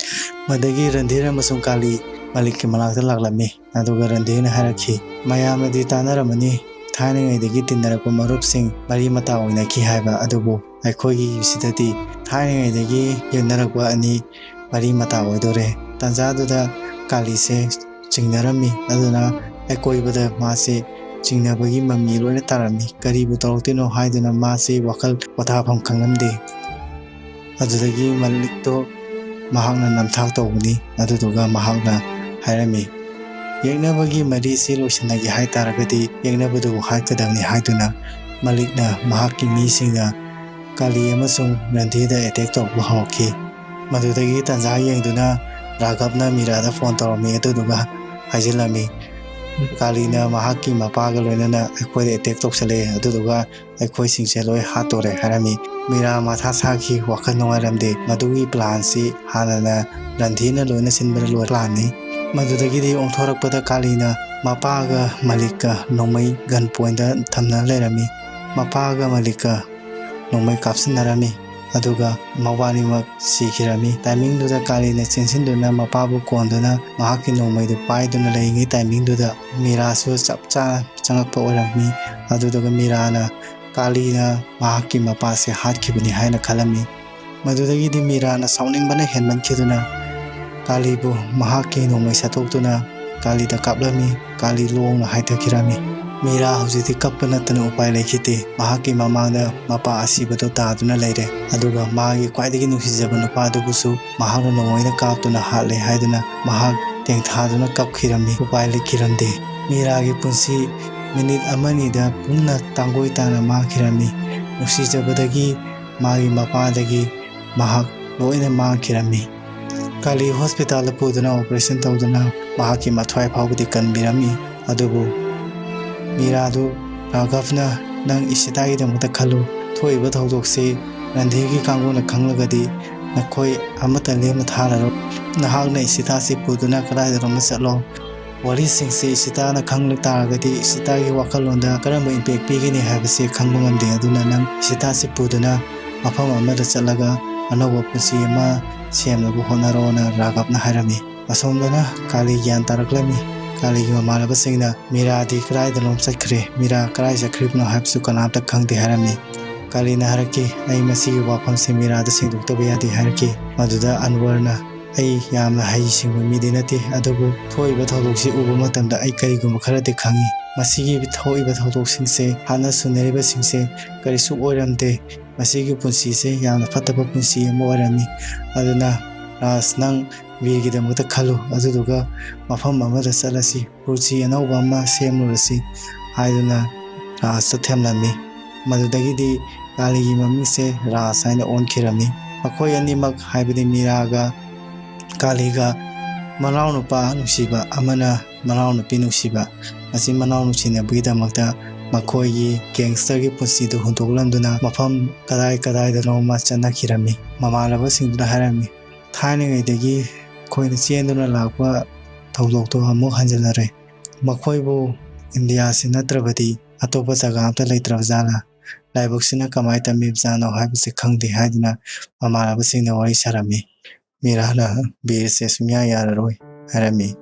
ꯃꯗꯒꯤ ꯔꯟꯙꯤꯔ ꯑꯃꯁꯨꯡ ꯀꯥꯂꯤ ꯃꯂꯤꯛꯀꯤ ꯃꯅꯥꯛꯇ ꯂꯥꯛꯂꯝꯃꯤ꯫ ꯑꯗꯨꯒ ꯔꯟꯙꯤꯔꯅ ꯍꯥꯏꯔꯛꯈꯤ, "ꯃꯌꯥꯝꯅꯗꯤ ꯇꯥꯟꯅꯔꯝꯃꯅꯤ, ꯊꯥꯏꯅꯉꯩꯗꯒꯤ ꯇꯤꯟꯅꯔꯛꯄ ꯃꯔꯨꯞꯁꯤꯡ ꯃꯔꯤ ꯃꯇꯥ ꯑꯣꯏꯅꯈꯤ ꯍꯥꯏꯕ꯫ ꯑꯗꯨꯕꯨ ꯑꯩꯈꯣꯏꯒꯤ ꯁꯤꯗꯗꯤ ꯊꯥꯏꯅꯉꯩꯗꯒꯤ ꯌꯦꯡꯅꯔꯛꯄ ꯑꯅꯤ ꯃꯔꯤ ꯃꯇꯥ ꯑꯣꯏꯗꯣꯔꯦ꯫" ꯇꯥꯟꯖꯥꯗꯨꯗ ꯀꯥꯂꯤꯁꯦ ꯆꯤꯡꯅꯔꯝꯃꯤ꯫ ꯑꯗꯨꯅ ꯑꯀꯣꯏꯕꯗ ꯃꯥꯁꯦ ꯆꯤꯡꯅꯕꯒꯤ ꯃꯃꯤ ꯂꯣꯏꯅ ꯇꯥꯔꯝꯃꯤ꯫ ꯀꯔꯤꯕꯨ ꯇꯧꯔꯛꯇꯣꯏꯅꯣ ꯍꯥꯏꯗꯨꯅ ꯃꯥꯁꯦ ꯋꯥꯈꯜ ꯄꯣꯊꯥꯐꯝ ꯈꯪꯂꯝꯗꯦ꯫ ꯑꯗꯨꯗꯒꯤ ꯃꯂꯤꯛꯇꯣ ꯃꯍꯥꯛꯅ ꯅꯝꯊꯥꯛ ꯇꯧꯕꯅꯤ꯫ ꯑꯗꯨꯗꯨꯒ ꯃꯍꯥꯛꯅ ꯍꯥꯏꯔꯝꯃꯤ, "ꯌꯦꯛꯅꯕꯒꯤ ꯃꯔꯤꯁꯤ ꯂꯣꯏꯁꯤꯟꯅꯒꯦ ꯍꯥꯏ ꯇꯥꯔꯒꯗꯤ ꯌꯦꯛꯅꯕꯗꯨꯕꯨ ꯍꯥꯠꯀꯗꯕꯅꯤ" ꯍꯥꯏꯗꯨꯅ ꯃꯂꯤꯛꯅ ꯃꯍꯥꯛꯀꯤ ꯃꯤꯁꯤꯡꯅ ꯀꯥꯂꯤ ꯑꯃꯁꯨꯡ ꯔꯟꯙꯤꯔꯗ ꯑꯦꯇꯦꯛ ꯇꯧꯕ ꯍꯧꯔꯛꯈꯤ꯫ ꯃꯗꯨꯗꯒꯤ ꯇꯥꯟꯖꯥ ꯌꯦꯡꯗꯨꯅ ꯔꯥꯘꯕꯅ ꯃꯤꯔꯥꯗ ꯐꯣꯟ ꯇꯧꯔꯝꯃꯤ꯫ ꯑꯗꯨꯗꯨꯒ ꯍꯥꯏꯖꯤꯜꯂꯝꯃꯤ, "ꯀꯥꯂꯤꯅ ꯃꯍꯥꯛꯀꯤ ꯃꯄꯥꯒ ꯂꯣꯏꯅꯅ ꯑꯩꯈꯣꯏꯗ ꯑꯦꯇꯦꯛ ꯇꯧꯁꯜꯂꯛꯑꯦ꯫ ꯑꯗꯨꯗꯨꯒ ꯑꯩꯈꯣꯏꯁꯤꯡꯁꯦ ꯂꯣꯏ ꯍꯥꯠꯇꯣꯔꯦ" ꯍꯥꯏꯔꯝꯃꯤ꯫ ꯃꯤꯔꯥ ꯃꯊꯥ ꯁꯥꯈꯤ, ꯋꯥꯈꯜ ꯅꯨꯡꯉꯥꯏꯔꯝꯗꯦ꯫ ꯃꯗꯨꯒꯤ ꯄ꯭ꯂꯥꯟꯁꯤ ꯍꯥꯟꯅꯅ ꯔꯟꯙꯤꯔꯅ ꯂꯣꯏꯅ ꯁꯤꯟꯕꯗ ꯂꯣꯏ ꯄ꯭ꯂꯥꯟꯅꯤ꯫ ꯃꯗꯨꯗꯒꯤꯗꯤ ꯑꯣꯟꯊꯣꯔꯛꯄꯗ ꯀꯥꯂꯤꯅ ꯃꯄꯥꯒ ꯃꯂꯤꯛꯀ ꯅꯣꯡꯃꯩ ꯒꯟ ꯄꯣꯏꯟꯗ ꯊꯝꯅ ꯂꯩꯔꯝꯃꯤ꯫ ꯃꯄꯥꯒ ꯃꯂꯤꯛꯀ ꯅꯣꯡꯃꯩ ꯀꯥꯞꯁꯤꯟꯅꯔꯝꯃꯤ꯫ ꯑꯗꯨꯒ ꯃꯕꯥꯅꯤꯃꯛ ꯁꯤꯈꯤꯔꯝꯃꯤ꯫ ꯇꯥꯏꯃꯤꯡꯗꯨꯗ ꯀꯥꯂꯤꯅ ꯆꯦꯟꯁꯤꯟꯗꯨꯅ ꯃꯄꯥꯕꯨ ꯀꯣꯟꯗꯨꯅ ꯃꯍꯥꯛꯀꯤ ꯅꯣꯡꯃꯩꯗꯨ ꯄꯥꯏꯗꯨꯅ ꯂꯩꯔꯤꯉꯩ ꯇꯥꯏꯃꯤꯡꯗꯨꯗ ꯃꯤꯔꯥꯁꯨ ꯆꯞ ꯆꯥꯅ ꯆꯪꯉꯛꯄ ꯑꯣꯏꯔꯝꯃꯤ꯫ ꯑꯗꯨꯗꯨꯒ ꯃꯤꯔꯥꯅ ꯀꯥꯂꯤꯅ ꯃꯍꯥꯛꯀꯤ ꯃꯄꯥꯁꯦ ꯍꯥꯠꯈꯤꯕꯅꯤ ꯍꯥꯏꯅ ꯈꯜꯂꯝꯃꯤ꯫ ꯃꯗꯨꯗꯒꯤꯗꯤ ꯃꯤꯔꯥꯅ ꯁꯥꯎꯅꯤꯡꯕꯅ ꯍꯦꯟꯃꯟꯈꯤꯗꯨꯅ ꯀꯥꯂꯤꯕꯨ ꯃꯍꯥꯛꯀꯤ ꯅꯣꯡꯃꯩ ꯁꯠꯇꯣꯛꯇꯨꯅ ꯀꯥꯂꯤꯗ ꯀꯥꯞꯂꯝꯃꯤ꯫ ꯀꯥꯂꯤ ꯂꯣꯡꯅ ꯍꯥꯏꯊꯈꯤꯔꯝꯃꯤ꯫ ꯃꯤꯔꯥ ꯍꯧꯖꯤꯛꯇꯤ ꯀꯞꯄ ꯅꯠꯇꯅ ꯎꯄꯥꯏ ꯂꯩꯈꯤꯗꯦ꯫ ꯃꯍꯥꯛꯀꯤ ꯃꯃꯥꯡꯗ ꯃꯄꯥ ꯑꯁꯤꯕꯗꯨ ꯇꯥꯗꯨꯅ ꯂꯩꯔꯦ꯫ ꯑꯗꯨꯒ ꯃꯥꯒꯤ ꯈ꯭ꯋꯥꯏꯗꯒꯤ ꯅꯨꯡꯁꯤꯖꯕ ꯅꯨꯄꯥꯗꯨꯕꯨꯁꯨ ꯃꯍꯥꯛꯅ ꯅꯣꯡꯃꯩꯅ ꯀꯥꯞꯇꯨꯅ ꯍꯥꯠꯂꯦ ꯍꯥꯏꯗꯨꯅ ꯃꯍꯥꯛ ꯇꯦꯡꯊꯥꯗꯨꯅ ꯀꯞꯈꯤꯔꯝꯃꯤ꯫ ꯎꯄꯥꯏ ꯂꯩꯈꯤꯔꯝꯗꯦ꯫ ꯃꯤꯔꯥꯒꯤ ꯄꯨꯟꯁꯤ ꯃꯤꯅꯤꯠ ꯑꯃꯅꯤꯗ ꯄꯨꯟꯅ ꯇꯥꯡꯒꯣꯏ ꯇꯥꯅ ꯃꯥꯡꯈꯤꯔꯝꯃꯤ꯫ ꯅꯨꯡꯁꯤꯖꯕꯗꯒꯤ ꯃꯥꯒꯤ ꯃꯄꯥꯗꯒꯤ ꯃꯍꯥꯛ ꯂꯣꯏꯅ ꯃꯥꯡꯈꯤꯔꯝꯃꯤ꯫ ꯀꯥꯂꯤ ꯍꯣꯁꯄꯤꯇꯥꯜꯗ ꯄꯨꯗꯨꯅ ꯑꯣꯄꯔꯦꯁꯟ ꯇꯧꯗꯨꯅ ꯃꯍꯥꯛꯀꯤ ꯃꯊ꯭ꯋꯥꯏ ꯐꯥꯎꯕꯗꯤ ꯀꯟꯕꯤꯔꯝꯃꯤ꯫ ꯑꯗꯨꯕꯨ ꯃꯤꯔꯥꯗꯨ ꯔꯥꯘꯕꯅ "ꯅꯪ ꯏꯁꯤꯇꯥꯒꯤꯗꯃꯛꯇ ꯈꯜꯂꯨ, ꯊꯣꯛꯏꯕ ꯊꯧꯗꯣꯛꯁꯤ ꯔꯟꯙꯤꯔꯒꯤ ꯀꯥꯡꯕꯨꯅ ꯈꯪꯂꯒꯗꯤ ꯅꯈꯣꯏ ꯑꯃꯠꯇ ꯂꯦꯝꯅ ꯊꯥꯔꯔꯣꯏ꯫ ꯅꯍꯥꯛꯅ ꯏꯁꯤꯇꯥꯁꯤ ꯄꯨꯗꯨꯅ ꯀꯗꯥꯏꯗꯅꯣꯃ ꯆꯠꯂꯣ꯫ ꯋꯥꯔꯤꯁꯤꯡꯁꯤ ꯏꯁꯤꯇꯥꯅ ꯈꯪꯂ ꯇꯥꯔꯒꯗꯤ ꯏꯁꯤꯇꯥꯒꯤ ꯋꯥꯈꯜꯂꯣꯟꯗ ꯀꯔꯝꯕ ꯏꯝꯄꯦꯛ ꯄꯤꯒꯅꯤ ꯍꯥꯏꯕꯁꯤ ꯈꯪꯕ ꯉꯝꯗꯦ꯫ ꯑꯗꯨꯅ ꯅꯪ ꯏꯁꯤꯇꯥꯁꯤ ꯄꯨꯗꯨꯅ ꯃꯐꯝ ꯑꯃꯗ ꯆꯠꯂꯒ ꯑꯅꯧꯕ ꯄꯨꯟꯁꯤ ꯑꯃ ꯁꯦꯝꯅꯕ ꯍꯣꯠꯅꯔꯣꯅ ꯔꯥꯘꯕꯅ ꯍꯥꯏꯔꯝꯃꯤ꯫ ꯑꯁꯣꯝꯗꯅ ꯀꯥꯂꯤ ꯒ꯭ꯌꯥꯟ ꯇꯥꯔꯛꯂꯝꯃꯤ꯫ ꯀꯥꯂꯤꯒꯤ ꯃꯃꯥꯟꯅꯕꯁꯤꯡꯅ ꯃꯤꯔꯥꯗꯤ ꯀꯗꯥꯏꯗꯅꯣꯝ ꯆꯠꯈ꯭ꯔꯦ, ꯃꯤꯔꯥ ꯀꯗꯥꯏ ꯆꯠꯈ꯭ꯔꯤꯕꯅꯣ ꯍꯥꯏꯕꯁꯨ ꯀꯅꯥꯝꯇ ꯈꯪꯗꯦ ꯍꯥꯏꯔꯝꯃꯤ꯫ ꯀꯥꯂꯤꯅ ꯍꯥꯏꯔꯛꯈꯤ, "ꯑꯩ ꯃꯁꯤꯒꯤ ꯋꯥꯐꯝꯁꯦ ꯃꯤꯔꯥꯗ ꯁꯦꯡꯗꯣꯛꯇꯕ ꯌꯥꯗꯦ" ꯍꯥꯏꯔꯛꯈꯤ꯫ ꯃꯗꯨꯗ ꯑꯟꯋꯔꯅ, "ꯑꯩ ꯌꯥꯝꯅ ꯍꯩ ꯁꯤꯡꯕ ꯃꯤꯗꯤ ꯅꯠꯇꯦ, ꯑꯗꯨꯕꯨ ꯊꯣꯛꯏꯕ ꯊꯧꯗꯣꯛꯁꯤ ꯎꯕ ꯃꯇꯝꯗ ꯑꯩ ꯀꯔꯤꯒꯨꯝꯕ ꯈꯔꯗꯤ ꯈꯪꯏ꯫ ꯃꯁꯤꯒꯤ ꯊꯣꯛꯏꯕ ꯊꯧꯗꯣꯛꯁꯤꯡꯁꯦ, ꯍꯥꯟꯅ ꯁꯨꯅꯔꯤꯕꯁꯤꯡꯁꯦ ꯀꯔꯤꯁꯨ ꯑꯣꯏꯔꯝꯗꯦ꯫ ꯃꯁꯤꯒꯤ ꯄꯨꯟꯁꯤꯁꯦ ꯌꯥꯝꯅ ꯐꯠꯇꯕ ꯄꯨꯟꯁꯤ ꯑꯃ ꯑꯣꯏꯔꯝꯃꯤ꯫ ꯑꯗꯨꯅ ꯔꯥꯖ, ꯅꯪ ꯕꯤꯔꯒꯤꯗꯃꯛꯇ ꯈꯜꯂꯨ, ꯑꯗꯨꯗꯨꯒ ꯃꯐꯝ ꯑꯃꯗ ꯆꯠꯂꯁꯤ, ꯄꯨꯟꯁꯤ ꯑꯅꯧꯕ ꯑꯃ ꯁꯦꯝꯂꯨꯔꯁꯤ" ꯍꯥꯏꯗꯨꯅ ꯔꯥꯖꯇ ꯊꯦꯝꯂꯝꯃꯤ꯫ ꯃꯗꯨꯗꯒꯤꯗꯤ ꯀꯥꯂꯤꯒꯤ ꯃꯃꯤꯡꯁꯦ ꯔꯥꯖ ꯍꯥꯏꯅ ꯑꯣꯟꯈꯤꯔꯝꯃꯤ꯫ ꯃꯈꯣꯏ ꯑꯅꯤꯃꯛ, ꯍꯥꯏꯕꯗꯤ ꯃꯤꯔꯥꯒ ꯀꯥꯂꯤꯒ, ꯃꯅꯥꯎꯅꯨꯄꯥ ꯅꯨꯡꯁꯤꯕ ꯑꯃꯅ ꯃꯅꯥꯎꯅꯨꯄꯤ ꯅꯨꯡꯁꯤꯕ, ꯃꯆꯤꯟ ꯃꯅꯥꯎ ꯅꯨꯡꯁꯤꯅꯕꯒꯤꯗꯃꯛꯇ ꯃꯈꯣꯏꯒꯤ ꯒꯦꯡꯁꯇꯔꯒꯤ ꯄꯨꯟꯁꯤꯗꯨ ꯍꯨꯟꯗꯣꯛꯂꯝꯗꯨꯅ ꯃꯐꯝ ꯀꯗꯥꯏ ꯀꯗꯥꯏꯗꯅꯣꯃ ꯆꯠꯅꯈꯤꯔꯝꯃꯤ꯫ ꯃꯃꯥꯟꯅꯕꯁꯤꯡꯗꯨꯅ ꯍꯥꯏꯔꯝꯃꯤ, "ꯊꯥꯏꯅꯉꯩꯗꯒꯤ ꯑꯩꯈꯣꯏꯅ ꯆꯦꯟꯗꯨꯅ ꯂꯥꯛꯄ ꯊꯧꯗꯣꯛꯇꯣ ꯑꯃꯨꯛ ꯍꯟꯖꯤꯜꯂꯔꯦ꯫ ꯃꯈꯣꯏꯕꯨ ꯏꯟꯗꯤꯌꯥꯁꯤ ꯅꯠꯇ꯭ꯔꯕꯗꯤ ꯑꯇꯣꯞꯄ ꯖꯒꯥ ꯑꯝꯇ ꯂꯩꯇ꯭ꯔꯕ ꯖꯥꯠꯂꯥ? ꯂꯥꯏꯕꯛꯁꯤꯅ ꯀꯃꯥꯏꯅ ꯇꯝꯕꯤꯕꯖꯥꯠꯅꯣ ꯍꯥꯏꯕꯁꯤ ꯈꯪꯗꯦ" ꯍꯥꯏꯗꯨꯅ ꯃꯃꯥꯟꯅꯕꯁꯤꯡꯅ ꯋꯥꯔꯤ ꯁꯥꯔꯝꯃꯤ꯫ ꯃꯤꯔꯥꯅ, "ꯕꯤꯔꯁꯦ ꯁꯨꯡꯌꯥ ꯌꯥꯔꯔꯣꯏ" ꯍꯥꯏꯔꯝꯃꯤ꯫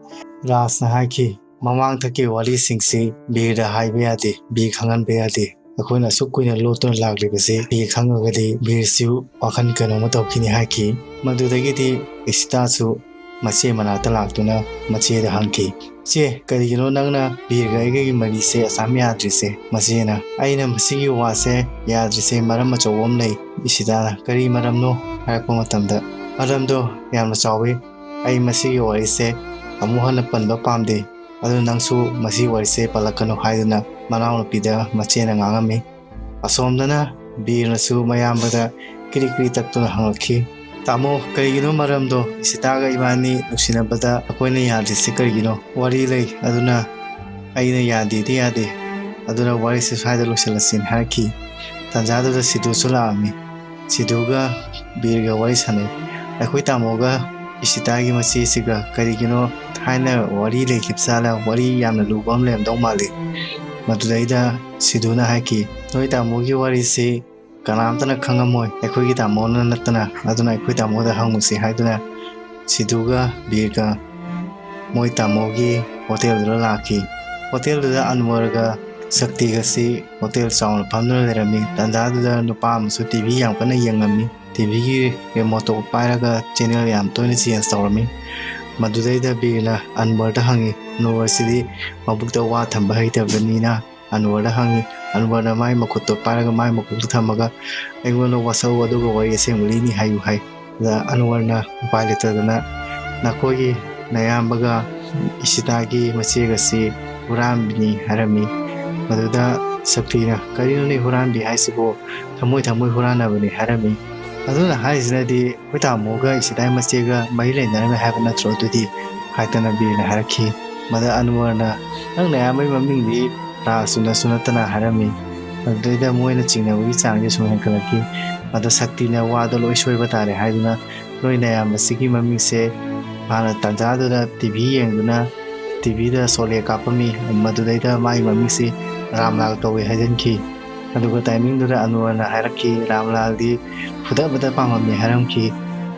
ꯔꯥꯖꯅ ꯍꯥꯏꯈꯤ, "ꯃꯃꯥꯡꯊꯛꯀꯤ ꯋꯥꯔꯤꯁꯤꯡꯁꯤ ꯕꯤꯔꯗ ꯍꯥꯏꯕ ꯌꯥꯗꯦ, ꯕꯤꯔ ꯈꯪꯍꯟꯕ ꯌꯥꯗꯦ꯫ ꯑꯩꯈꯣꯏꯅ ꯑꯁꯨꯛ ꯀꯨꯏꯅ ꯂꯣꯠꯇꯨꯅ ꯂꯥꯛꯂꯤꯕꯁꯤ ꯕꯤꯔ ꯈꯪꯉꯒꯗꯤ ꯕꯤꯔꯁꯨ ꯋꯥꯈꯜ ꯀꯩꯅꯣꯝꯃ ꯇꯧꯈꯤꯅꯤ" ꯍꯥꯏꯈꯤ꯫ ꯃꯗꯨꯗꯒꯤꯗꯤ ꯏꯁꯤꯇꯥꯁꯨ ꯃꯆꯦ ꯃꯅꯥꯛꯇ ꯂꯥꯛꯇꯨꯅ ꯃꯆꯦꯗ ꯍꯪꯈꯤ, "ꯏꯆꯦ, ꯀꯔꯤꯒꯤꯅꯣ ꯅꯪꯅ ꯕꯤꯔꯒ ꯑꯩꯒꯒꯤ ꯃꯔꯤꯁꯦ ꯑꯁꯥꯝ ꯌꯥꯗ꯭ꯔꯤꯁꯦ?" ꯃꯆꯦꯅ, "ꯑꯩꯅ ꯃꯁꯤꯒꯤ ꯋꯥꯁꯦ ꯌꯥꯗ꯭ꯔꯤꯁꯦ ꯃꯔꯝ ꯑꯆꯧꯕ ꯑꯃ ꯂꯩ" ꯏꯁꯤꯇꯥꯅ꯫ "ꯀꯔꯤ ꯃꯔꯝꯅꯣ?" ꯍꯥꯏꯔꯛꯄ ꯃꯇꯝꯗ, "ꯃꯔꯝꯗꯣ ꯌꯥꯝꯅ ꯆꯥꯎꯋꯤ꯫ ꯑꯩ ꯃꯁꯤꯒꯤ ꯋꯥꯔꯤꯁꯦ ꯑꯃꯨꯛ ꯍꯟꯅ ꯄꯟꯕ ꯄꯥꯝꯗꯦ꯫ ꯑꯗꯨ ꯅꯪꯁꯨ ꯃꯁꯤꯒꯤ ꯋꯥꯔꯤꯁꯦ ꯄꯜꯂꯛꯀꯅꯨ" ꯍꯥꯏꯗꯨꯅ ꯃꯅꯥꯎꯅꯨꯄꯤꯗ ꯃꯆꯦꯅ ꯉꯥꯡꯉꯝꯃꯤ꯫ ꯑꯁꯣꯝꯗꯅ ꯕꯤꯔꯅꯁꯨ ꯃꯌꯥꯝꯕꯗ ꯀꯤꯔꯤ ꯀꯤꯔꯤ ꯇꯛꯇꯨꯅ ꯍꯪꯂꯛꯈꯤ, "ꯇꯥꯃꯣ, ꯀꯔꯤꯒꯤꯅꯣ ꯃꯔꯝꯗꯣ? ꯏꯁꯤꯇꯥꯒ ꯏꯕꯥꯅꯤ ꯅꯨꯡꯁꯤꯅꯕꯗ ꯑꯩꯈꯣꯏꯅ ꯌꯥꯗ꯭ꯔꯤꯁꯤ ꯀꯔꯤꯒꯤꯅꯣ? ꯋꯥꯔꯤ ꯂꯩ, ꯑꯗꯨꯅ ꯑꯩꯅ ꯌꯥꯗꯦꯗꯤ ꯌꯥꯗꯦ, ꯑꯗꯨꯅ ꯋꯥꯔꯤꯁꯤ ꯁ꯭ꯋꯥꯏꯗ ꯂꯣꯏꯁꯤꯜꯂꯁꯤꯅ" ꯍꯥꯏꯔꯛꯈꯤ꯫ ꯇꯥꯟꯖꯥꯗꯨꯗ ꯁꯤꯗꯨꯁꯨ ꯂꯥꯛꯑꯝꯃꯤ꯫ ꯁꯤꯗꯨꯒ ꯕꯤꯔꯒ ꯋꯥꯔꯤ ꯁꯥꯟꯅꯩ꯫ "ꯑꯩꯈꯣꯏ ꯇꯥꯃꯣꯒ ꯏꯁꯤꯇꯥꯒꯤ ꯃꯆꯦꯁꯤꯒ ꯀꯔꯤꯒꯤꯅꯣ ꯊꯥꯏꯅ ꯋꯥꯔꯤ ꯂꯩꯈꯤꯕ ꯖꯥꯠꯂ, ꯋꯥꯔꯤ ꯌꯥꯝꯅ ꯂꯨꯕ ꯑꯃ ꯂꯩꯔꯝꯗꯧ ꯃꯥꯜꯂꯤ"꯫ ꯃꯗꯨꯗꯩꯗ ꯁꯤꯗꯨꯅ ꯍꯥꯏꯈꯤ, "ꯅꯣꯏ ꯇꯥꯃꯣꯒꯤ ꯋꯥꯔꯤꯁꯤ ꯀꯅꯥꯝꯇꯅ ꯈꯪꯉꯝꯃꯣꯏ, ꯑꯩꯈꯣꯏꯒꯤ ꯇꯥꯃꯣꯅ ꯅꯠꯇꯅ, ꯑꯗꯨꯅ ꯑꯩꯈꯣꯏ ꯇꯥꯃꯣꯗ ꯍꯪꯉꯨꯁꯤ" ꯍꯥꯏꯗꯨꯅ ꯁꯤꯗꯨꯒ ꯕꯤꯔꯒ ꯃꯣꯏ ꯇꯥꯃꯣꯒꯤ ꯍꯣꯇꯦꯜꯗꯨꯗ ꯂꯥꯛꯈꯤ꯫ ꯍꯣꯇꯦꯜꯗꯨꯗ ꯑꯟꯋꯔꯒ ꯁꯛꯇꯤꯒꯁꯤ ꯍꯣꯇꯦꯜ ꯆꯥꯎꯅ ꯐꯝꯗꯨꯅ ꯂꯩꯔꯝꯃꯤ꯫ ꯇꯥꯟꯖꯥꯗꯨꯗ ꯅꯨꯄꯥ ꯑꯃꯁꯨ ꯇꯤ ꯚꯤ ꯌꯥꯝ ꯀꯟꯅ ꯌꯦꯡꯉꯝꯃꯤ꯫ ꯇꯤ ꯚꯤꯒꯤ ꯔꯤꯃꯣꯠꯇꯣ ꯄꯥꯏꯔꯒ ꯆꯦꯅꯦꯜ ꯌꯥꯝ ꯇꯣꯏꯅ ꯆꯦꯟꯖ ꯇꯧꯔꯝꯃꯤ꯫ ꯃꯗꯨꯗꯩꯗ ꯕꯤꯔꯅ ꯑꯟꯋꯔꯗ ꯍꯪꯉꯤ, ꯑꯟꯋꯔꯁꯤꯗꯤ ꯃꯕꯨꯛꯇ ꯋꯥ ꯊꯝꯕ ꯍꯩꯇꯕꯅꯤꯅ ꯑꯟꯋꯔꯗ ꯍꯪꯉꯤ꯫ ꯑꯟꯋꯔꯅ ꯃꯥꯏ ꯃꯈꯨꯠꯇꯣ ꯄꯥꯏꯔꯒ ꯃꯥꯏ ꯃꯀꯣꯛꯇ ꯊꯝꯃꯒ, "ꯑꯩꯉꯣꯟꯗ ꯋꯥꯁꯛꯎ, ꯑꯗꯨꯒ ꯋꯥꯔꯤ ꯑꯁꯦꯡꯕ ꯂꯤꯅꯤ ꯍꯥꯏꯌꯨ" ꯍꯥꯏ꯫ ꯑꯗ ꯑꯟꯋꯔꯅ ꯎꯄꯥꯏ ꯂꯩꯇꯗꯅ, "ꯅꯈꯣꯏꯒꯤ ꯅꯌꯥꯝꯕꯒ ꯏꯁꯤꯇꯥꯒꯤ ꯃꯆꯦꯒꯁꯤ ꯍꯨꯔꯥꯟꯕꯅꯤ" ꯍꯥꯏꯔꯝꯃꯤ꯫ ꯃꯗꯨꯗ ꯁꯛꯇꯤꯅ, "ꯀꯔꯤꯅꯣꯅꯦ ꯍꯨꯔꯥꯟꯕꯤ ꯍꯥꯏꯁꯤꯕꯨ? ꯊꯃꯣꯏ ꯊꯃꯣꯏ ꯍꯨꯔꯥꯟꯅꯕꯅꯤ" ꯍꯥꯏꯔꯝꯃꯤ꯫ "ꯑꯗꯨꯅ ꯍꯥꯏꯔꯤꯁꯤꯅꯗꯤ ꯑꯩꯈꯣꯏ ꯇꯥꯃꯣꯒ ꯏꯁꯤꯇꯥꯒꯤ ꯃꯆꯦꯒ ꯃꯔꯤ ꯂꯩꯅꯔꯝꯃꯦ ꯍꯥꯏꯕ ꯅꯠꯇ꯭ꯔꯣ ꯑꯗꯨꯗꯤ?" ꯍꯥꯏꯗꯅ ꯕꯤꯔꯅ ꯍꯥꯏꯔꯛꯈꯤ꯫ ꯃꯗ ꯑꯟꯋꯔꯅ, "ꯅꯪ ꯅꯌꯥꯝꯕꯒꯤ ꯃꯃꯤꯡꯗꯤ ꯔꯥꯖꯇꯨꯅꯁꯨ ꯅꯠꯇꯅ" ꯍꯥꯏꯔꯝꯃꯤ꯫ ꯑꯗꯨꯗꯩꯗ ꯃꯣꯏꯅ ꯆꯤꯡꯅꯕꯒꯤ ꯆꯥꯡꯁꯦ ꯁꯨꯝ ꯍꯦꯟꯒꯠꯂꯛꯈꯤ꯫ ꯃꯗ ꯁꯛꯇꯤꯅ ꯋꯥꯗꯣ ꯂꯣꯏ ꯁꯣꯏꯕ ꯇꯥꯔꯦ ꯍꯥꯏꯗꯨꯅ, "ꯅꯣꯏ ꯅꯌꯥꯝꯕꯁꯤꯒꯤ ꯃꯃꯤꯡꯁꯦ ꯍꯥꯟꯅ ꯇꯥꯟꯖꯥꯗꯨꯗ ꯇꯤ ꯚꯤ ꯌꯦꯡꯗꯨꯅ ꯇꯤ ꯚꯤꯗ ꯁꯣꯂꯦ ꯀꯥꯞꯄꯝꯃꯤ, ꯃꯗꯨꯗꯩꯗ ꯃꯥꯒꯤ ꯃꯃꯤꯡꯁꯤ ꯔꯥꯝꯂꯥꯜ ꯀꯧꯏ" ꯍꯥꯏꯖꯤꯟꯈꯤ꯫ ꯑꯗꯨꯒ ꯇꯥꯏꯃꯤꯡꯗꯨꯗ ꯑꯟꯋꯔꯅ ꯍꯥꯏꯔꯛꯈꯤ, "ꯔꯥꯝꯂꯥꯜꯗꯤ ꯐꯨꯗꯕꯗ ꯄꯥꯝꯃꯝꯃꯤ" ꯍꯥꯏꯔꯝꯈꯤ꯫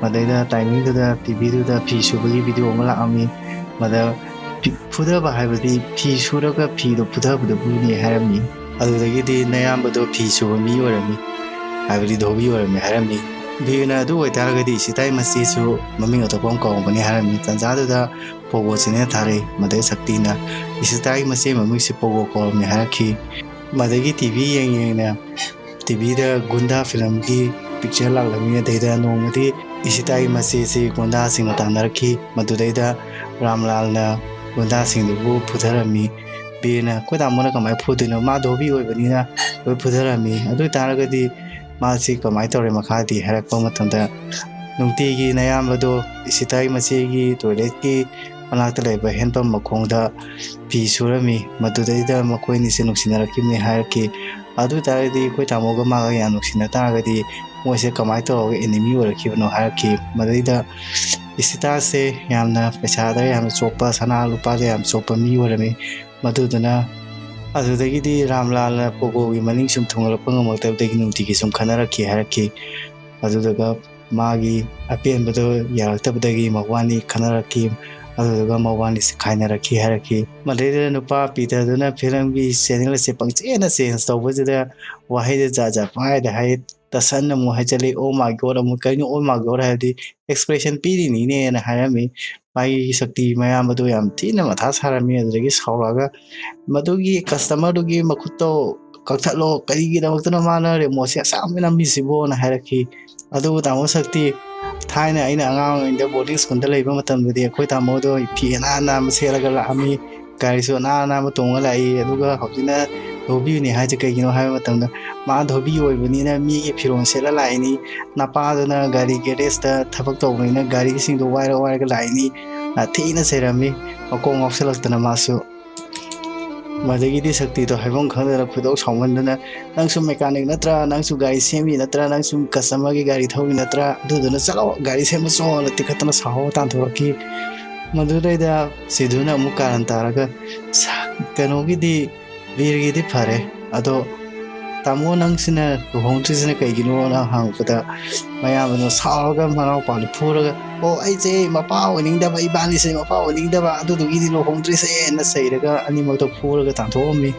ꯃꯗꯩꯗ ꯇꯥꯏꯃꯤꯡꯗꯨꯗ ꯇꯤ ꯚꯤꯗꯨꯗ ꯐꯤ ꯁꯨꯕꯒꯤ ꯚꯤꯗꯤꯑꯣ ꯑꯃ ꯂꯥꯛꯑꯝꯃꯤ꯫ ꯃꯗ ꯐꯤ-, ꯐꯨꯗꯕ ꯍꯥꯏꯕꯗꯤ ꯐꯤ ꯁꯨꯔꯒ ꯐꯤꯗꯣ ꯐꯨꯗꯕꯗꯨꯕꯨꯅꯤ ꯍꯥꯏꯔꯝꯃꯤ꯫ ꯑꯗꯨꯗꯒꯤꯗꯤ ꯅꯌꯥꯝꯕꯗꯣ ꯐꯤ ꯁꯨꯕ ꯃꯤ ꯑꯣꯏꯔꯝꯃꯤ, ꯍꯥꯏꯕꯗꯤ ꯙꯣꯕꯤ ꯑꯣꯏꯔꯝꯃꯤ ꯍꯥꯏꯔꯝꯃꯤ꯫ ꯕꯤꯔꯅ ꯑꯗꯨ ꯑꯣꯏꯇꯥꯔꯒꯗꯤ ꯏꯁꯤꯇꯥꯏ ꯃꯆꯦꯁꯨ ꯃꯃꯤꯡ ꯑꯇꯣꯞꯄ ꯑꯃ ꯀꯧꯔꯝꯒꯅꯤ ꯍꯥꯏꯔꯝꯃꯤ꯫ ꯇꯥꯟꯖꯥꯗꯨꯗ ꯄꯣꯒꯣ ꯆꯦꯅꯦꯜ ꯊꯥꯔꯛꯏ꯫ ꯃꯗꯩ ꯁꯛꯇꯤꯅ ꯏꯁꯤꯇꯥꯒꯤ ꯃꯆꯦ ꯃꯃꯤꯡꯁꯤ ꯄꯣꯒꯣ ꯀꯧꯔꯝꯃꯤ ꯍꯥꯏꯔꯛꯈꯤ꯫ ꯃꯗꯒꯤ ꯇꯤ ꯚꯤ ꯌꯦꯡ ꯌꯦꯡꯅ ꯇꯤ ꯚꯤꯗ ꯒꯨꯟꯗꯥ ꯐꯤꯂꯝꯒꯤ ꯄꯤꯛꯆꯔ ꯂꯥꯛꯂꯝꯃꯤ꯫ ꯑꯗꯩꯗ ꯅꯣꯡꯃꯗꯤ ꯏꯁꯤꯇꯥꯒꯤ ꯃꯆꯦꯁꯤ ꯒꯨꯟꯗꯥꯁꯤꯡꯅ ꯇꯥꯟꯅꯔꯛꯈꯤ꯫ ꯃꯗꯨꯗꯩꯗ ꯔꯥꯝꯂꯥꯜꯅ ꯒꯨꯟꯗꯥꯁꯤꯡꯗꯨꯕꯨ ꯐꯨꯊꯔꯝꯃꯤ꯫ ꯕꯤꯔꯅ, "ꯑꯩꯈꯣꯏ ꯇꯥꯃꯣꯅ ꯀꯃꯥꯏꯅ ꯐꯨꯗꯣꯏꯅꯣ? ꯃꯥ ꯙꯣꯕꯤ ꯑꯣꯏꯕꯅꯤꯅ ꯂꯣꯏ ꯐꯨꯊꯔꯝꯃꯤ꯫ ꯑꯗꯨ ꯑꯣꯏ ꯇꯥꯔꯒꯗꯤ ꯃꯥꯁꯤ ꯀꯃꯥꯏꯅ ꯇꯧꯔꯦ ꯃꯈꯥꯗꯤ?" ꯍꯥꯏꯔꯛꯄ ꯃꯇꯝꯗ, ꯅꯨꯡꯇꯤꯒꯤ ꯅꯌꯥꯝꯕꯗꯣ ꯏꯁꯤꯇꯥꯒꯤ ꯃꯆꯦꯒꯤ ꯇꯣꯏꯂꯦꯠꯀꯤ ꯃꯅꯥꯛꯇ ꯂꯩꯕ ꯍꯦꯟꯄꯝ ꯃꯈꯣꯡꯗ ꯐꯤ ꯁꯨꯔꯝꯃꯤ꯫ ꯃꯗꯨꯗꯩꯗ ꯃꯈꯣꯏ ꯑꯅꯤꯁꯦ ꯅꯨꯡꯁꯤꯅꯔꯛꯈꯤꯕꯅꯤ ꯍꯥꯏꯔꯛꯈꯤ꯫ ꯑꯗꯨ ꯑꯣꯏ ꯇꯥꯔꯒꯗꯤ ꯑꯩꯈꯣꯏ ꯇꯥꯃꯣꯒ ꯃꯥꯒ ꯌꯥꯝ ꯅꯨꯡꯁꯤꯅ ꯇꯥꯔꯒꯗꯤ ꯃꯣꯏꯁꯦ ꯀꯃꯥꯏꯅ ꯇꯧꯔꯒ ꯑꯦꯅꯤꯃꯤ ꯑꯣꯏꯔꯛꯈꯤꯕꯅꯣ ꯍꯥꯏꯔꯛꯈꯤ꯫ ꯃꯗꯩꯗ ꯏꯁꯤꯇꯥꯁꯦ ꯌꯥꯝꯅ ꯄꯩꯁꯥꯗ ꯌꯥꯝꯅ ꯆꯣꯞꯄ, ꯁꯅꯥ ꯂꯨꯄꯥꯗ ꯌꯥꯝ ꯆꯣꯞꯄ ꯃꯤ ꯑꯣꯏꯔꯝꯃꯤ꯫ ꯃꯗꯨꯗꯨꯅ ꯑꯗꯨꯗꯒꯤꯗꯤ ꯔꯥꯝꯂꯥꯜꯅ ꯄꯣꯒꯣꯒꯤ ꯃꯅꯤꯡ ꯁꯨꯝ ꯊꯨꯡꯂꯛꯄ ꯉꯝꯃꯛꯇꯕꯗꯒꯤ ꯅꯨꯡꯇꯤꯒꯤ ꯁꯨꯝ ꯈꯠꯅꯔꯛꯈꯤ ꯍꯥꯏꯔꯛꯈꯤ꯫ ꯑꯗꯨꯗꯨꯒ ꯃꯥꯒꯤ ꯑꯄꯦꯟꯕꯗꯣ ꯌꯥꯔꯛꯇꯕꯗꯒꯤ ꯃꯕꯥꯅꯤ ꯈꯠꯅꯔꯛꯈꯤ꯫ ꯑꯗꯨꯗꯨꯒ ꯃꯕꯥꯅꯤꯁꯦ ꯈꯥꯏꯅꯔꯛꯈꯤ ꯍꯥꯏꯔꯛꯈꯤ꯫ ꯃꯗꯩꯗ ꯅꯨꯄꯥ ꯄꯤꯇꯔꯗꯨꯅ ꯐꯤꯂꯝꯒꯤ ꯆꯦꯅꯦꯜ ꯑꯁꯦ ꯄꯪꯆꯦꯟꯅ ꯆꯦꯟꯖ ꯇꯧꯕꯁꯤꯗ ꯋꯥꯍꯩꯗ ꯖꯥꯠ ꯖꯥꯠ ꯄꯪꯍꯥꯏꯗ ꯍꯥꯏ꯫ ꯇꯁꯟ ꯑꯃꯨꯛ ꯍꯥꯏꯖꯤꯜꯂꯤ, "ꯑꯣ ꯃꯥꯏ ꯒꯣꯗ" ꯑꯃꯨꯛ, "ꯀꯩꯅꯣ ꯑꯣ ꯃꯥꯏ ꯒꯣꯗ ꯍꯥꯏꯕꯗꯤ?" "ꯑꯦꯛꯁꯄ꯭ꯔꯦꯁꯟ ꯄꯤꯔꯤꯅꯤꯅꯦꯅ" ꯍꯥꯏꯔꯝꯃꯤ꯫ ꯃꯥꯒꯤ ꯁꯛꯇꯤ ꯃꯌꯥꯝꯕꯗꯣ ꯌꯥꯝ ꯊꯤꯅ ꯃꯊꯥ ꯁꯥꯔꯝꯃꯤ꯫ ꯑꯗꯨꯗꯒꯤ ꯁꯥꯎꯔꯛꯑꯒ, "ꯃꯗꯨꯒꯤ ꯀꯁꯇꯃꯔꯗꯨꯒꯤ ꯃꯈꯨꯠꯇꯣ ꯀꯛꯊꯠꯂꯣ, ꯀꯔꯤꯒꯤꯗꯃꯛꯇꯅꯣ ꯃꯥꯅ ꯔꯦꯃꯣꯠꯁꯦ ꯑꯁꯥꯡꯕ ꯅꯝꯃꯤꯁꯤꯕꯣꯅ?" ꯍꯥꯏꯔꯛꯈꯤ꯫ ꯑꯗꯨꯕꯨ ꯇꯥꯃꯣ ꯁꯛꯇꯤ, ꯊꯥꯏꯅ ꯑꯩꯅ ꯑꯉꯥꯡ ꯑꯣꯏꯔꯤꯉꯩꯗ ꯕꯣꯔꯗꯤꯡ ꯁ꯭ꯀꯨꯜꯗ ꯂꯩꯕ ꯃꯇꯝꯗꯗꯤ ꯑꯩꯈꯣꯏ ꯇꯥꯃꯣꯗꯣ ꯐꯤ ꯑꯅꯥꯟ ꯑꯅꯥꯟꯕ ꯁꯦꯠꯂꯒ ꯂꯥꯛꯑꯝꯃꯤ, ꯒꯥꯔꯤꯁꯨ ꯑꯅꯥꯟ ꯑꯅꯥꯟꯕ ꯇꯣꯡꯉ ꯂꯥꯛꯏ꯫ ꯑꯗꯨꯒ ꯍꯧꯖꯤꯛꯅ ꯙꯣꯕꯤꯅꯤ ꯍꯥꯏꯁꯦ ꯀꯩꯒꯤꯅꯣ ꯍꯥꯏꯕ ꯃꯇꯝꯗ, ꯃꯥ ꯙꯣꯕꯤ ꯑꯣꯏꯕꯅꯤꯅ ꯃꯤꯒꯤ ꯐꯤꯔꯣꯜ ꯁꯦꯠꯂ ꯂꯥꯛꯏꯅꯤ, ꯅꯄꯥꯗꯨꯅ ꯒꯥꯔꯤ ꯒꯦꯔꯦꯖꯇ ꯊꯕꯛ ꯇꯧꯕꯅꯤꯅ ꯒꯥꯔꯤꯁꯤꯡꯗꯣ ꯋꯥꯏꯔ ꯋꯥꯏꯔꯒ ꯂꯥꯛꯏꯅꯤ, ꯊꯤꯅ ꯆꯩꯔꯝꯃꯤ꯫ ꯃꯀꯣꯛ ꯉꯥꯎꯁꯜꯂꯛꯇꯅ ꯃꯥꯁꯨ꯫ ꯃꯗꯒꯤꯗꯤ ꯁꯛꯇꯤꯗꯣ ꯍꯥꯏꯐꯝ ꯈꯪꯗꯅ ꯈꯣꯏꯗꯧ ꯁꯥꯎꯃꯟꯗꯅ, "ꯅꯪꯁꯨ ꯃꯦꯀꯥꯅꯤꯛ ꯅꯠꯇ꯭ꯔꯥ? ꯅꯪꯁꯨ ꯒꯥꯔꯤ ꯁꯦꯝꯃꯤ ꯅꯠꯇ꯭ꯔꯥ? ꯅꯪꯁꯨ ꯀꯁꯇꯃꯔꯒꯤ ꯒꯥꯔꯤ ꯊꯧꯔꯤ ꯅꯠꯇ꯭ꯔꯥ? ꯑꯗꯨꯗꯨꯅ ꯆꯠꯂꯣ, ꯒꯥꯔꯤ ꯁꯦꯝꯕ ꯆꯣꯅ" ꯇꯤꯈꯠꯇꯅ ꯁꯥꯎꯔ ꯇꯥꯟꯊꯣꯔꯛꯈꯤ꯫ ꯃꯗꯨꯗꯩꯗ ꯁꯤꯙꯨꯅ ꯑꯃꯨꯛ ꯀꯥꯔꯟ ꯇꯥꯔꯒ, "ꯁꯥ-, ꯀꯩꯅꯣꯒꯤꯗꯤ, ꯕꯤꯔꯒꯤꯗꯤ ꯐꯔꯦ, ꯑꯗꯣ ꯇꯥꯃꯣ ꯅꯪꯁꯤꯅ ꯂꯨꯍꯣꯡꯗ꯭ꯔꯤꯁꯤꯅ ꯀꯩꯒꯤꯅꯣꯅ?" ꯍꯪꯉꯛꯄꯗ, ꯃꯌꯥꯝꯕꯅ ꯁꯥꯎꯔꯒ ꯃꯅꯥꯎꯄꯥꯗꯨ ꯐꯨꯔꯒ, "ꯑꯣ, ꯑꯩꯁꯦ ꯃꯄꯥ ꯑꯣꯏꯅꯤꯡꯗꯕ, ꯏꯕꯥꯅꯤꯁꯦ ꯃꯄꯥ ꯑꯣꯏꯅꯤꯡꯗꯕ, ꯑꯗꯨꯗꯨꯒꯤꯗꯤ ꯂꯨꯍꯣꯡꯗ꯭ꯔꯤꯁꯦꯅ" ꯆꯩꯔꯒ ꯑꯅꯤꯃꯛꯇꯣ ꯐꯨꯔꯒ ꯇꯥꯟꯊꯣꯛꯑꯝꯃꯤ꯫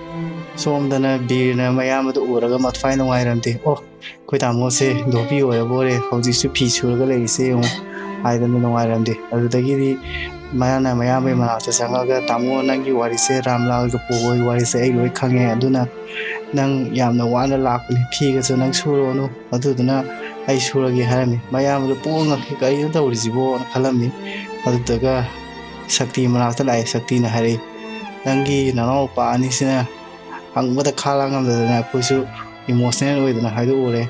ꯁꯣꯝꯗꯅ ꯕꯤꯔꯅ ꯃꯌꯥꯝꯕꯗꯨ ꯎꯔꯒ ꯃꯊ꯭ꯋꯥꯏ ꯅꯨꯡꯉꯥꯏꯔꯝꯗꯦ꯫ "ꯑꯣ, ꯑꯩꯈꯣꯏ ꯇꯥꯃꯣꯁꯦ ꯙꯣꯕꯤ ꯑꯣꯏꯔꯕ ꯑꯣꯏꯔꯦ, ꯍꯧꯖꯤꯛꯁꯨ ꯐꯤ ꯁꯨꯔꯒ ꯂꯩꯔꯤꯁꯦ ꯌꯦꯡꯉꯨ" ꯍꯥꯏꯗꯅ ꯅꯨꯡꯉꯥꯏꯔꯝꯗꯦ꯫ ꯑꯗꯨꯗꯒꯤꯗꯤ ꯃꯥꯅ ꯃꯌꯥꯝꯕꯒꯤ ꯃꯅꯥꯛꯇ ꯆꯪꯉꯒ, "ꯇꯥꯃꯣ, ꯅꯪꯒꯤ ꯋꯥꯔꯤꯁꯦ, ꯔꯥꯝꯂꯥꯜꯒ ꯄꯨꯕꯒꯤ ꯋꯥꯔꯤꯁꯦ ꯑꯩ ꯂꯣꯏ ꯈꯪꯉꯦ, ꯑꯗꯨꯅ ꯅꯪ ꯌꯥꯝꯅ ꯋꯥꯅ ꯂꯥꯛꯄꯅꯤ, ꯐꯤꯒꯁꯨ ꯅꯪ ꯁꯨꯔꯣꯅꯨ, ꯑꯗꯨꯗꯨꯅ ꯑꯩ ꯁꯨꯔꯒꯦ" ꯍꯥꯏꯔꯝꯃꯤ꯫ ꯃꯌꯥꯝꯕꯗꯣ ꯄꯨꯡꯉꯛ ꯉꯛꯈꯤ, "ꯀꯔꯤꯅꯣ ꯇꯧꯔꯤꯁꯤꯕꯣꯅ" ꯈꯜꯂꯝꯃꯤ꯫ ꯑꯗꯨꯗꯨꯒ ꯁꯛꯇꯤ ꯃꯅꯥꯛꯇ ꯂꯥꯛꯑꯦ꯫ ꯁꯛꯇꯤꯅ ꯍꯥꯏꯔꯛꯏ, "ꯅꯪꯒꯤ ꯅꯅꯥꯎꯄꯥ ꯑꯅꯤꯁꯤꯅ ꯍꯪꯕꯗ ꯈꯥꯡ ꯂꯥꯡ ꯉꯝꯗꯗꯅ ꯑꯩꯈꯣꯏꯁꯨ ꯏꯃꯣꯁꯅꯦꯜ ꯑꯣꯏꯗꯅ ꯍꯥꯏꯗꯣꯛꯎꯔꯦ꯫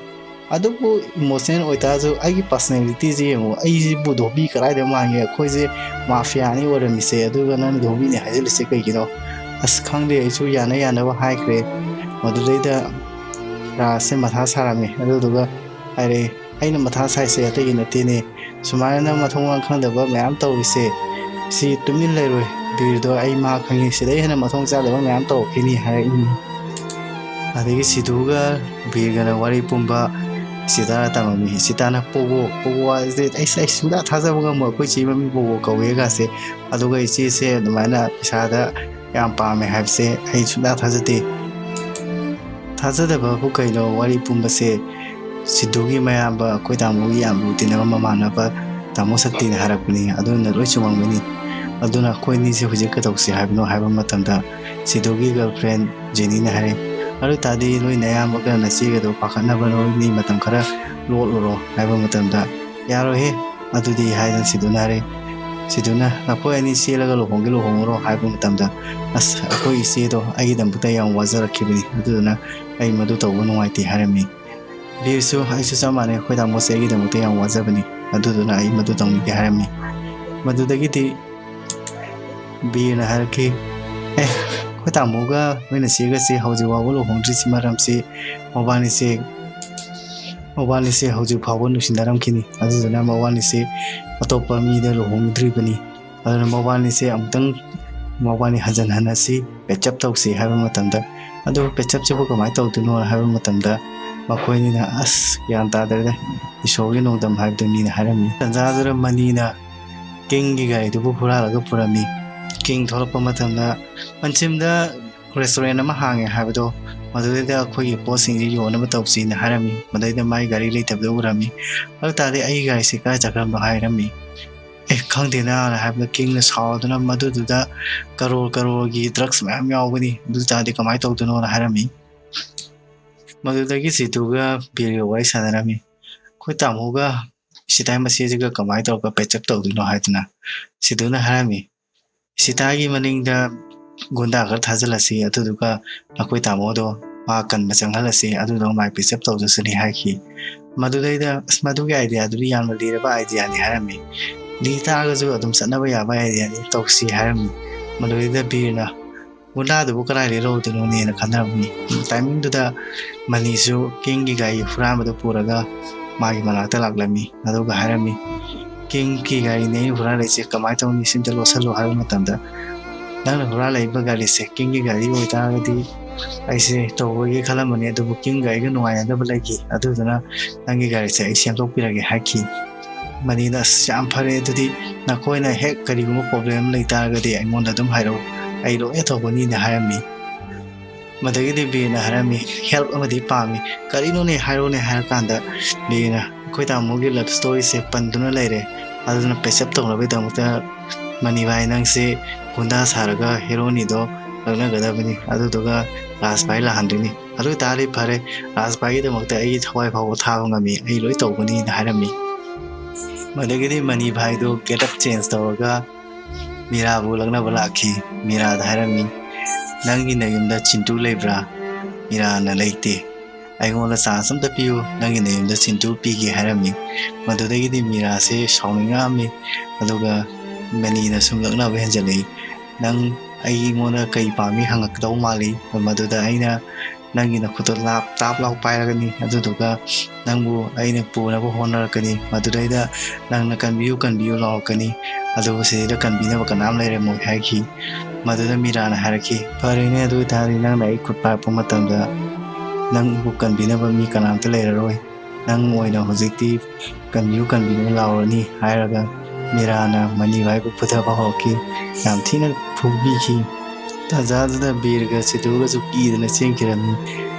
ꯑꯗꯨꯕꯨ ꯏꯃꯣꯁꯅꯦꯜ ꯑꯣꯏꯇꯥꯔꯁꯨ ꯑꯩꯒꯤ ꯄꯔꯁꯅꯦꯂꯤꯇꯤꯁꯦ ꯌꯦꯡꯉꯨ, ꯑꯩꯁꯤꯕꯨ ꯙꯣꯕꯤ ꯀꯗꯥꯏꯗ ꯃꯥꯟꯒꯦ? ꯑꯩꯈꯣꯏꯁꯦ ꯃꯥꯐꯤꯌꯥꯅꯤ ꯑꯣꯏꯔꯝꯃꯤꯁꯦ, ꯑꯗꯨꯒ ꯅꯪꯅ ꯙꯣꯕꯤꯅꯤ ꯍꯥꯏꯖꯤꯜꯂꯤꯁꯦ ꯀꯩꯒꯤꯅꯣ?" "ꯑꯁ, ꯈꯪꯗꯦ, ꯑꯩꯁꯨ ꯌꯥꯅ ꯌꯥꯅꯕ ꯍꯥꯏꯈ꯭ꯔꯦ꯫ ꯃꯗꯨꯗꯩꯗ ꯔꯥꯖꯁꯦ ꯃꯊꯥ ꯁꯥꯔꯝꯃꯤ꯫ ꯑꯗꯨꯗꯨꯒ ꯍꯥꯏꯔꯛꯑꯦ, "ꯑꯩꯅ ꯃꯊꯥ ꯁꯥꯏꯁꯦ ꯑꯇꯩꯒꯤ ꯅꯠꯇꯦꯅꯦ, ꯁꯨꯃꯥꯏꯅ ꯃꯊꯣꯡ ꯃꯔꯝ ꯈꯪꯗꯕ ꯃꯌꯥꯝ ꯇꯧꯔꯤꯁꯦ, ꯁꯤ ꯇꯨꯃꯤꯟ ꯂꯩꯔꯣꯏ꯫ ꯕꯤꯔꯗꯣ ꯑꯩ ꯃꯥ ꯈꯪꯉꯤ, ꯁꯤꯗꯩ ꯍꯦꯟꯅ ꯃꯊꯣꯡ ꯆꯥꯗꯕ ꯃꯌꯥꯝ ꯇꯧꯔꯛꯈꯤꯅꯤ" ꯍꯥꯏꯔꯛꯏꯅꯤ꯫ ꯑꯗꯒꯤ ꯁꯤꯙꯨꯒ ꯕꯤꯔꯒꯅ ꯋꯥꯔꯤ ꯄꯨꯝꯕ ꯁꯤꯇꯥꯔꯥ ꯇꯝꯃꯝꯃꯤ꯫ ꯁꯤꯇꯥꯅ "ꯄꯣꯒꯣ, ꯄꯣꯒꯣ ꯍꯥꯏꯁꯦ ꯑꯩ, ꯑꯩ ꯁꯨꯡꯊꯥ ꯊꯥꯖꯕ ꯉꯝꯃꯣꯏ, ꯑꯩꯈꯣꯏ ꯆꯦ ꯃꯃꯤꯡ ꯄꯣꯒꯣ ꯀꯧꯋꯦꯒꯁꯦ, ꯑꯗꯨꯒ ꯏꯆꯦꯁꯦ ꯑꯗꯨꯃꯥꯏꯅ ꯄꯩꯁꯥꯗ ꯌꯥꯝ ꯄꯥꯝꯃꯦ ꯍꯥꯏꯕꯁꯦ ꯑꯩ ꯁꯨꯡꯊꯥ ꯊꯥꯖꯗꯦ꯫ ꯊꯥꯖꯗꯕꯕꯨ ꯀꯩꯅꯣ, ꯋꯥꯔꯤ ꯄꯨꯝꯕꯁꯦ ꯁꯤꯙꯨꯒꯤ ꯃꯌꯥꯝꯕ, ꯑꯩꯈꯣꯏ ꯇꯥꯃꯣꯒꯤ ꯌꯥꯝ ꯂꯨ ꯇꯤꯟꯅꯕ ꯃꯃꯥꯟꯅꯕ ꯇꯥꯃꯣ ꯁꯛꯇꯤꯅ ꯍꯥꯏꯔꯛꯄꯅꯤ, ꯑꯗꯨꯅ ꯂꯣꯏ ꯆꯨꯝꯃꯝꯒꯅꯤ꯫ ꯑꯗꯨꯅ ꯑꯩꯈꯣꯏ ꯑꯅꯤꯁꯦ ꯍꯧꯖꯤꯛ ꯀꯩꯗꯧꯁꯤ ꯍꯥꯏꯕꯅꯣ ꯍꯥꯏꯕ ꯃꯇꯝꯗ ꯁꯤꯙꯨꯒꯤ ꯒꯔꯜ ꯐ꯭ꯔꯦꯟ ꯖꯦꯅꯤꯅ ꯍꯥꯏꯔꯦ, "ꯑꯗꯨ ꯑꯣꯏ ꯇꯥꯔꯗꯤ ꯅꯣꯏ ꯅꯌꯥꯝꯕꯒ ꯅꯆꯦꯒꯗꯣ ꯄꯥꯈꯠꯅꯕ ꯅꯣꯏꯅꯤ ꯃꯇꯝ ꯈꯔ ꯂꯣꯠꯂꯨꯔꯣ" ꯍꯥꯏꯕ ꯃꯇꯝꯗ, "ꯌꯥꯔꯣꯏꯍꯦ ꯑꯗꯨꯗꯤ" ꯍꯥꯏꯗꯅ ꯁꯤꯙꯨꯅ ꯍꯥꯏꯔꯦ꯫ ꯁꯤꯙꯨꯅ, "ꯅꯈꯣꯏ ꯑꯅꯤ ꯆꯦꯜꯂꯒ ꯂꯨꯍꯣꯡꯒꯦ ꯂꯨꯍꯣꯡꯉꯨꯔꯣ" ꯍꯥꯏꯕ ꯃꯇꯝꯗ, "ꯑꯁ, ꯑꯩꯈꯣꯏ ꯏꯆꯦꯗꯣ ꯑꯩꯒꯤꯗꯃꯛꯇ ꯌꯥꯝ ꯋꯥꯖꯔꯛꯈꯤꯕꯅꯤ, ꯑꯗꯨꯗꯨꯅ ꯑꯩ ꯃꯗꯨ ꯇꯧꯕ ꯅꯨꯡꯉꯥꯏꯇꯦ" ꯍꯥꯏꯔꯝꯃꯤ꯫ ꯕꯤꯔꯁꯨ, "ꯑꯩꯁꯨ ꯆꯞ ꯃꯥꯟꯅꯩ, ꯑꯩꯈꯣꯏ ꯇꯥꯃꯣꯁꯦ ꯑꯩꯒꯤꯗꯃꯛꯇ ꯌꯥꯝ ꯋꯥꯖꯕꯅꯤ, ꯑꯗꯨꯗꯨꯅ ꯑꯩ ꯃꯗꯨ ꯇꯧꯅꯤꯡꯗꯦ" ꯍꯥꯏꯔꯝꯃꯤ꯫ ꯃꯗꯨꯗꯒꯤꯗꯤ ꯕꯤꯔꯅ ꯍꯥꯏꯔꯛꯈꯤ, "ꯑꯦ, ꯑꯩꯈꯣꯏ ꯇꯥꯃꯣꯒ ꯅꯣꯏ ꯅꯆꯦꯒꯁꯦ ꯍꯧꯖꯤꯛ ꯐꯥꯎꯕ ꯂꯨꯍꯣꯡꯗ꯭ꯔꯤꯁꯤ ꯃꯔꯝꯁꯤ ꯃꯕꯥꯅꯤꯁꯦ, ꯃꯕꯥꯅꯤꯁꯦ ꯍꯧꯖꯤꯛ ꯐꯥꯎꯕ ꯅꯨꯡꯁꯤꯅꯔꯝꯈꯤꯅꯤ, ꯑꯗꯨꯗꯨꯅ ꯃꯕꯥꯅꯤꯁꯦ ꯑꯇꯣꯞꯄ ꯃꯤꯗ ꯂꯨꯍꯣꯡꯗ꯭ꯔꯤꯕꯅꯤ, ꯑꯗꯨꯅ ꯃꯕꯥꯅꯤꯁꯦ ꯑꯃꯨꯛꯇꯪ ꯃꯕꯥꯅꯤ ꯍꯟꯖꯟ ꯍꯟꯅꯁꯤ, ꯄꯦꯆꯞ ꯇꯧꯁꯤ" ꯍꯥꯏꯕ ꯃꯇꯝꯗ, ꯑꯗꯨ ꯄꯦꯆꯞꯁꯤꯕꯨ ꯀꯃꯥꯏꯅ ꯇꯧꯗꯣꯏꯅꯣ ꯍꯥꯏꯕ ꯃꯇꯝꯗ, ꯃꯈꯣꯏꯅꯤꯅ, "ꯑꯁ, ꯒ꯭ꯌꯥꯟ ꯇꯥꯗ꯭ꯔꯦꯗ, ꯏꯁꯣꯔꯒꯤ ꯅꯣꯡꯗꯝ" ꯍꯥꯏꯕꯗꯨꯅꯤꯅ ꯍꯥꯏꯔꯝꯃꯤ꯫ ꯇꯟꯖꯥꯗꯨꯗ ꯃꯅꯤꯅ ꯀꯤꯡꯒꯤ ꯒꯥꯔꯤꯗꯨꯕꯨ ꯍꯨꯔꯥꯜꯂꯒ ꯄꯨꯔꯝꯃꯤ꯫ ꯀꯤꯡ ꯊꯣꯛꯂꯛꯄ ꯃꯇꯝꯗ, "ꯄꯟꯆꯤꯝꯗ ꯔꯦꯁꯇꯨꯔꯦꯟ ꯑꯃ ꯍꯥꯡꯉꯦ ꯍꯥꯏꯕꯗꯣ, ꯃꯗꯨꯗꯩꯗ ꯑꯩꯈꯣꯏꯒꯤ ꯄꯣꯠꯁꯤꯡꯁꯤ ꯌꯣꯟꯅꯕ ꯇꯧꯁꯤꯅ" ꯍꯥꯏꯔꯝꯃꯤ꯫ ꯃꯗꯩꯗ ꯃꯥꯏ ꯒꯥꯔꯤ ꯂꯩꯇꯕꯗꯣ ꯎꯔꯝꯃꯤ꯫ "ꯑꯗꯨ ꯇꯥꯔꯗꯤ ꯑꯩꯒꯤ ꯒꯥꯔꯤꯁꯤ ꯀꯥꯏ ꯆꯠꯈ꯭ꯔꯕꯅꯣ?" ꯍꯥꯏꯔꯝꯃꯤ꯫ "ꯑꯦ, ꯈꯪꯗꯦꯅ" ꯍꯥꯏꯕꯗ, ꯀꯤꯡꯅ ꯁꯥꯎꯗꯨꯅ, "ꯃꯗꯨꯗꯨꯗ ꯀꯔꯣꯔ ꯀꯔꯣꯔꯒꯤ ꯗ꯭ꯔꯛꯁ ꯃꯌꯥꯝ ꯌꯥꯎꯒꯅꯤ, ꯑꯗꯨ ꯇꯥꯔꯗꯤ ꯀꯃꯥꯏꯅ ꯇꯧꯗꯣꯏꯅꯣꯅ" ꯍꯥꯏꯔꯝꯃꯤ꯫ ꯃꯗꯨꯗꯒꯤ ꯁꯤꯙꯨꯒ ꯕꯤꯔꯒ ꯋꯥꯔꯤ ꯁꯥꯟꯅꯔꯝꯃꯤ꯫ "ꯑꯩꯈꯣꯏ ꯇꯥꯃꯣꯒ ꯁꯤꯇꯥꯏ ꯃꯆꯦꯁꯤꯒ ꯀꯃꯥꯏꯅ ꯇꯧꯔꯒ ꯄꯦꯆꯞ ꯇꯧꯗꯣꯏꯅꯣ?" ꯍꯥꯏꯗꯅ ꯁꯤꯙꯨꯅ ꯍꯥꯏꯔꯝꯃꯤ꯫ "ꯁꯤꯇꯥꯒꯤ ꯃꯅꯤꯡꯗ ꯒꯨꯟꯗꯥ ꯈꯔ ꯊꯥꯖꯤꯜꯂꯁꯤ, ꯑꯗꯨꯗꯨꯒ ꯅꯈꯣꯏ ꯇꯥꯃꯣꯗꯣ ꯃꯥ ꯀꯟꯕ ꯆꯪꯍꯜꯂꯁꯤ, ꯑꯗꯨꯗꯨꯒ ꯃꯥꯏ ꯄꯦꯆꯞ ꯇꯧꯖꯁꯅꯤ" ꯍꯥꯏꯈꯤ꯫ ꯃꯗꯨꯗꯩꯗ, "ꯑꯁ, ꯃꯗꯨꯒꯤ ꯑꯥꯏꯗꯤꯌꯥꯗꯨꯗꯤ ꯌꯥꯝꯅ ꯂꯤꯔꯕ ꯑꯥꯏꯗꯤꯌꯥꯅꯤ" ꯍꯥꯏꯔꯝꯃꯤ꯫ "ꯂꯤ ꯇꯥꯔꯒꯁꯨ ꯑꯗꯨꯝ ꯆꯠꯅꯕ ꯌꯥꯕ ꯑꯥꯏꯗꯤꯌꯥꯅꯤ, ꯇꯧꯁꯤ" ꯍꯥꯏꯔꯝꯃꯤ꯫ ꯃꯗꯨꯗꯩꯗ ꯕꯤꯔꯅ, ꯒꯨꯟꯗꯥꯗꯨꯕꯨ ꯀꯗꯥꯏꯗꯒꯤ ꯂꯧꯗꯣꯏꯅꯣꯅꯦꯅ ꯈꯟꯅꯔꯝꯃꯤ꯫ ꯇꯥꯏꯃꯤꯡꯗꯨꯗ ꯃꯅꯤꯁꯨ ꯀꯤꯡꯒꯤ ꯒꯥꯔꯤ ꯍꯨꯔꯥꯟꯕꯗꯨ ꯄꯨꯔꯒ ꯃꯥꯒꯤ ꯃꯅꯥꯛꯇ ꯂꯥꯛꯂꯝꯃꯤ꯫ ꯑꯗꯨꯒ ꯍꯥꯏꯔꯝꯃꯤ, "ꯀꯤꯡꯒꯤ ꯒꯥꯔꯤꯅꯦ ꯑꯩꯅ ꯍꯨꯔꯥꯜꯂꯛꯏꯁꯦ, ꯀꯃꯥꯏꯅ ꯇꯧꯅꯤ? ꯁꯤꯝꯇ ꯂꯣꯠꯁꯜꯂꯣ" ꯍꯥꯏꯕ ꯃꯇꯝꯗ, "ꯅꯪꯅ ꯍꯨꯔꯥꯜꯂꯛꯏꯕ ꯒꯥꯔꯤꯁꯦ ꯀꯤꯡꯒꯤ ꯒꯥꯔꯤ ꯑꯣꯏꯇꯥꯔꯒꯗꯤ ꯑꯩꯁꯦ ꯇꯧꯔꯣꯏꯒꯦ ꯈꯜꯂꯝꯕꯅꯦ, ꯑꯗꯨꯕꯨ ꯀꯤꯡꯒ ꯑꯩꯒ ꯅꯨꯡꯉꯥꯏꯅꯗꯕ ꯂꯩꯈꯤ, ꯑꯗꯨꯗꯨꯅ ꯅꯪꯒꯤ ꯒꯥꯔꯤꯁꯦ ꯑꯩ ꯁꯦꯝꯗꯣꯛꯄꯤꯔꯒꯦ" ꯍꯥꯏꯈꯤ꯫ ꯃꯅꯤꯅ, "ꯑꯁ, ꯌꯥꯝ ꯐꯔꯦ, ꯑꯗꯨꯗꯤ ꯅꯈꯣꯏꯅ ꯍꯦꯛ ꯀꯔꯤꯒꯨꯝꯕ ꯄ꯭ꯔꯣꯕ꯭ꯂꯦꯝ ꯂꯩꯇꯥꯔꯒꯗꯤ ꯑꯩꯉꯣꯟꯗ ꯑꯗꯨꯝ ꯍꯥꯏꯔꯛꯎ, ꯑꯩ ꯂꯣꯏꯅ ꯇꯧꯒꯅꯤꯅ" ꯍꯥꯏꯔꯝꯃꯤ꯫ ꯃꯗꯒꯤꯗꯤ ꯕꯤꯔꯅ ꯍꯥꯏꯔꯝꯃꯤ, "ꯍꯦꯜꯞ ꯑꯃꯗꯤ ꯄꯥꯝꯃꯤ"꯫ "ꯀꯔꯤꯅꯣꯅꯦ, ꯍꯥꯏꯔꯣꯅꯦ" ꯍꯥꯏꯔꯀꯥꯟꯗ ꯕꯤꯔꯅ, "ꯑꯩꯈꯣꯏ ꯇꯥꯃꯣꯒꯤ ꯂꯞ ꯁ꯭ꯇꯣꯔꯤꯁꯦ ꯄꯟꯗꯨꯅ ꯂꯩꯔꯦ, ꯑꯗꯨꯅ ꯄꯦꯆꯞ ꯇꯧꯅꯕꯒꯤꯗꯃꯛꯇ ꯃꯅꯤ ꯚꯥꯏ ꯅꯪꯁꯦ ꯒꯨꯟꯗꯥ ꯁꯥꯔꯒ ꯍꯦꯔꯣꯅꯤꯗꯣ ꯂꯛꯅꯒꯗꯕꯅꯤ, ꯑꯗꯨꯗꯨꯒ ꯔꯥꯖ ꯚꯥꯏ ꯂꯥꯛꯍꯟꯗꯣꯏꯅꯤ꯫ ꯑꯗꯨ ꯑꯣꯏꯇꯥꯔꯗꯤ ꯐꯔꯦ, ꯔꯥꯖ ꯚꯥꯏꯒꯤꯗꯃꯛꯇ ꯑꯩꯒꯤ ꯊꯋꯥꯏ ꯐꯥꯎꯕ ꯊꯥꯕ ꯉꯝꯃꯤ, ꯑꯩ ꯂꯣꯏ ꯇꯧꯒꯅꯤꯅ" ꯍꯥꯏꯔꯝꯃꯤ꯫ ꯃꯗꯒꯤꯗꯤ ꯃꯅꯤ ꯚꯥꯏꯗꯣ ꯒꯦꯠ ꯑꯞ ꯆꯦꯟꯖ ꯇꯧꯔꯒ ꯃꯤꯔꯥꯕꯨ ꯂꯛꯅꯕ ꯂꯥꯛꯈꯤ꯫ ꯃꯤꯔꯥꯗ ꯍꯥꯏꯔꯝꯃꯤ, "ꯅꯪꯒꯤ ꯅꯌꯨꯝꯗ ꯆꯤꯟꯇꯨ ꯂꯩꯕ꯭ꯔꯥ?" ꯃꯤꯔꯥꯅ, "ꯂꯩꯇꯦ, ꯑꯩꯉꯣꯟꯗ ꯆꯥꯟꯁ ꯑꯝꯇ ꯄꯤꯌꯨ, ꯅꯪꯒꯤ ꯅꯌꯨꯝꯗ ꯆꯤꯟꯇꯨ ꯄꯤꯒꯦ" ꯍꯥꯏꯔꯝꯃꯤ꯫ ꯃꯗꯨꯗꯒꯤꯗꯤ ꯃꯤꯔꯥꯁꯦ ꯁꯥꯎꯅꯤꯡꯉꯛꯑꯝꯃꯤ꯫ ꯑꯗꯨꯒ ꯃꯅꯤꯅ ꯁꯨꯝ ꯂꯛꯅꯕ ꯍꯦꯟꯖꯜꯂꯛꯏ꯫ "ꯅꯪ ꯑꯩꯉꯣꯟꯗ ꯀꯩ ꯄꯥꯝꯃꯤ ꯍꯪꯉꯛꯀꯗꯧ ꯃꯥꯜꯂꯤ, ꯃꯗꯨꯗ ꯑꯩꯅ ꯅꯪꯒꯤ ꯅꯈꯨꯠꯇꯣ ꯂꯥꯞ ꯇꯥꯞ ꯂꯥꯎ ꯄꯥꯏꯔꯒꯅꯤ, ꯑꯗꯨꯗꯨꯒ ꯅꯪꯕꯨ ꯑꯩꯅ ꯄꯨꯅꯕ ꯍꯣꯠꯅꯔꯛꯀꯅꯤ, ꯃꯗꯨꯗꯩꯗ ꯅꯪꯅ 'ꯀꯟꯕꯤꯌꯨ, ꯀꯟꯕꯤꯌꯨ' ꯂꯥꯎꯔꯛꯀꯅꯤ, ꯑꯗꯨꯕꯨ ꯁꯤꯗꯩꯗ ꯀꯟꯕꯤꯅꯕ ꯀꯅꯥꯝ ꯂꯩꯔꯝꯃꯣꯏ" ꯍꯥꯏꯈꯤ꯫ ꯃꯗꯨꯗ ꯃꯤꯔꯥꯅ ꯍꯥꯏꯔꯛꯈꯤ, "ꯐꯔꯦꯅꯦ, ꯑꯗꯨ ꯑꯣꯏꯇꯥꯔꯗꯤ ꯅꯪꯅ ꯑꯩ ꯈꯨꯠ ꯄꯥꯏꯔꯛꯄ ꯃꯇꯝꯗ ꯅꯪꯕꯨ ꯀꯟꯕꯤꯅꯕ ꯃꯤ ꯀꯅꯥꯝꯇ ꯂꯩꯔꯔꯣꯏ, ꯅꯪ ꯑꯣꯏꯅ ꯍꯧꯖꯤꯛꯇꯤ 'ꯀꯟꯕꯤꯌꯨ, ꯀꯟꯕꯤꯌꯨ' ꯂꯥꯎꯔꯅꯤ" ꯍꯥꯏꯔꯒ ꯃꯤꯔꯥꯅ ꯃꯅꯤ ꯚꯥꯏꯕꯨ ꯐꯨꯊꯕ ꯍꯧꯔꯛꯈꯤ꯫ ꯌꯥꯝ ꯊꯤꯅ ꯐꯨꯕꯤꯈꯤ꯫ ꯇꯥꯟꯖꯥꯗꯨꯗ ꯕꯤꯔꯒ ꯁꯤꯗꯨꯒꯁꯨ ꯀꯤꯗꯅ ꯆꯦꯟꯈꯤꯔꯝꯃꯤ꯫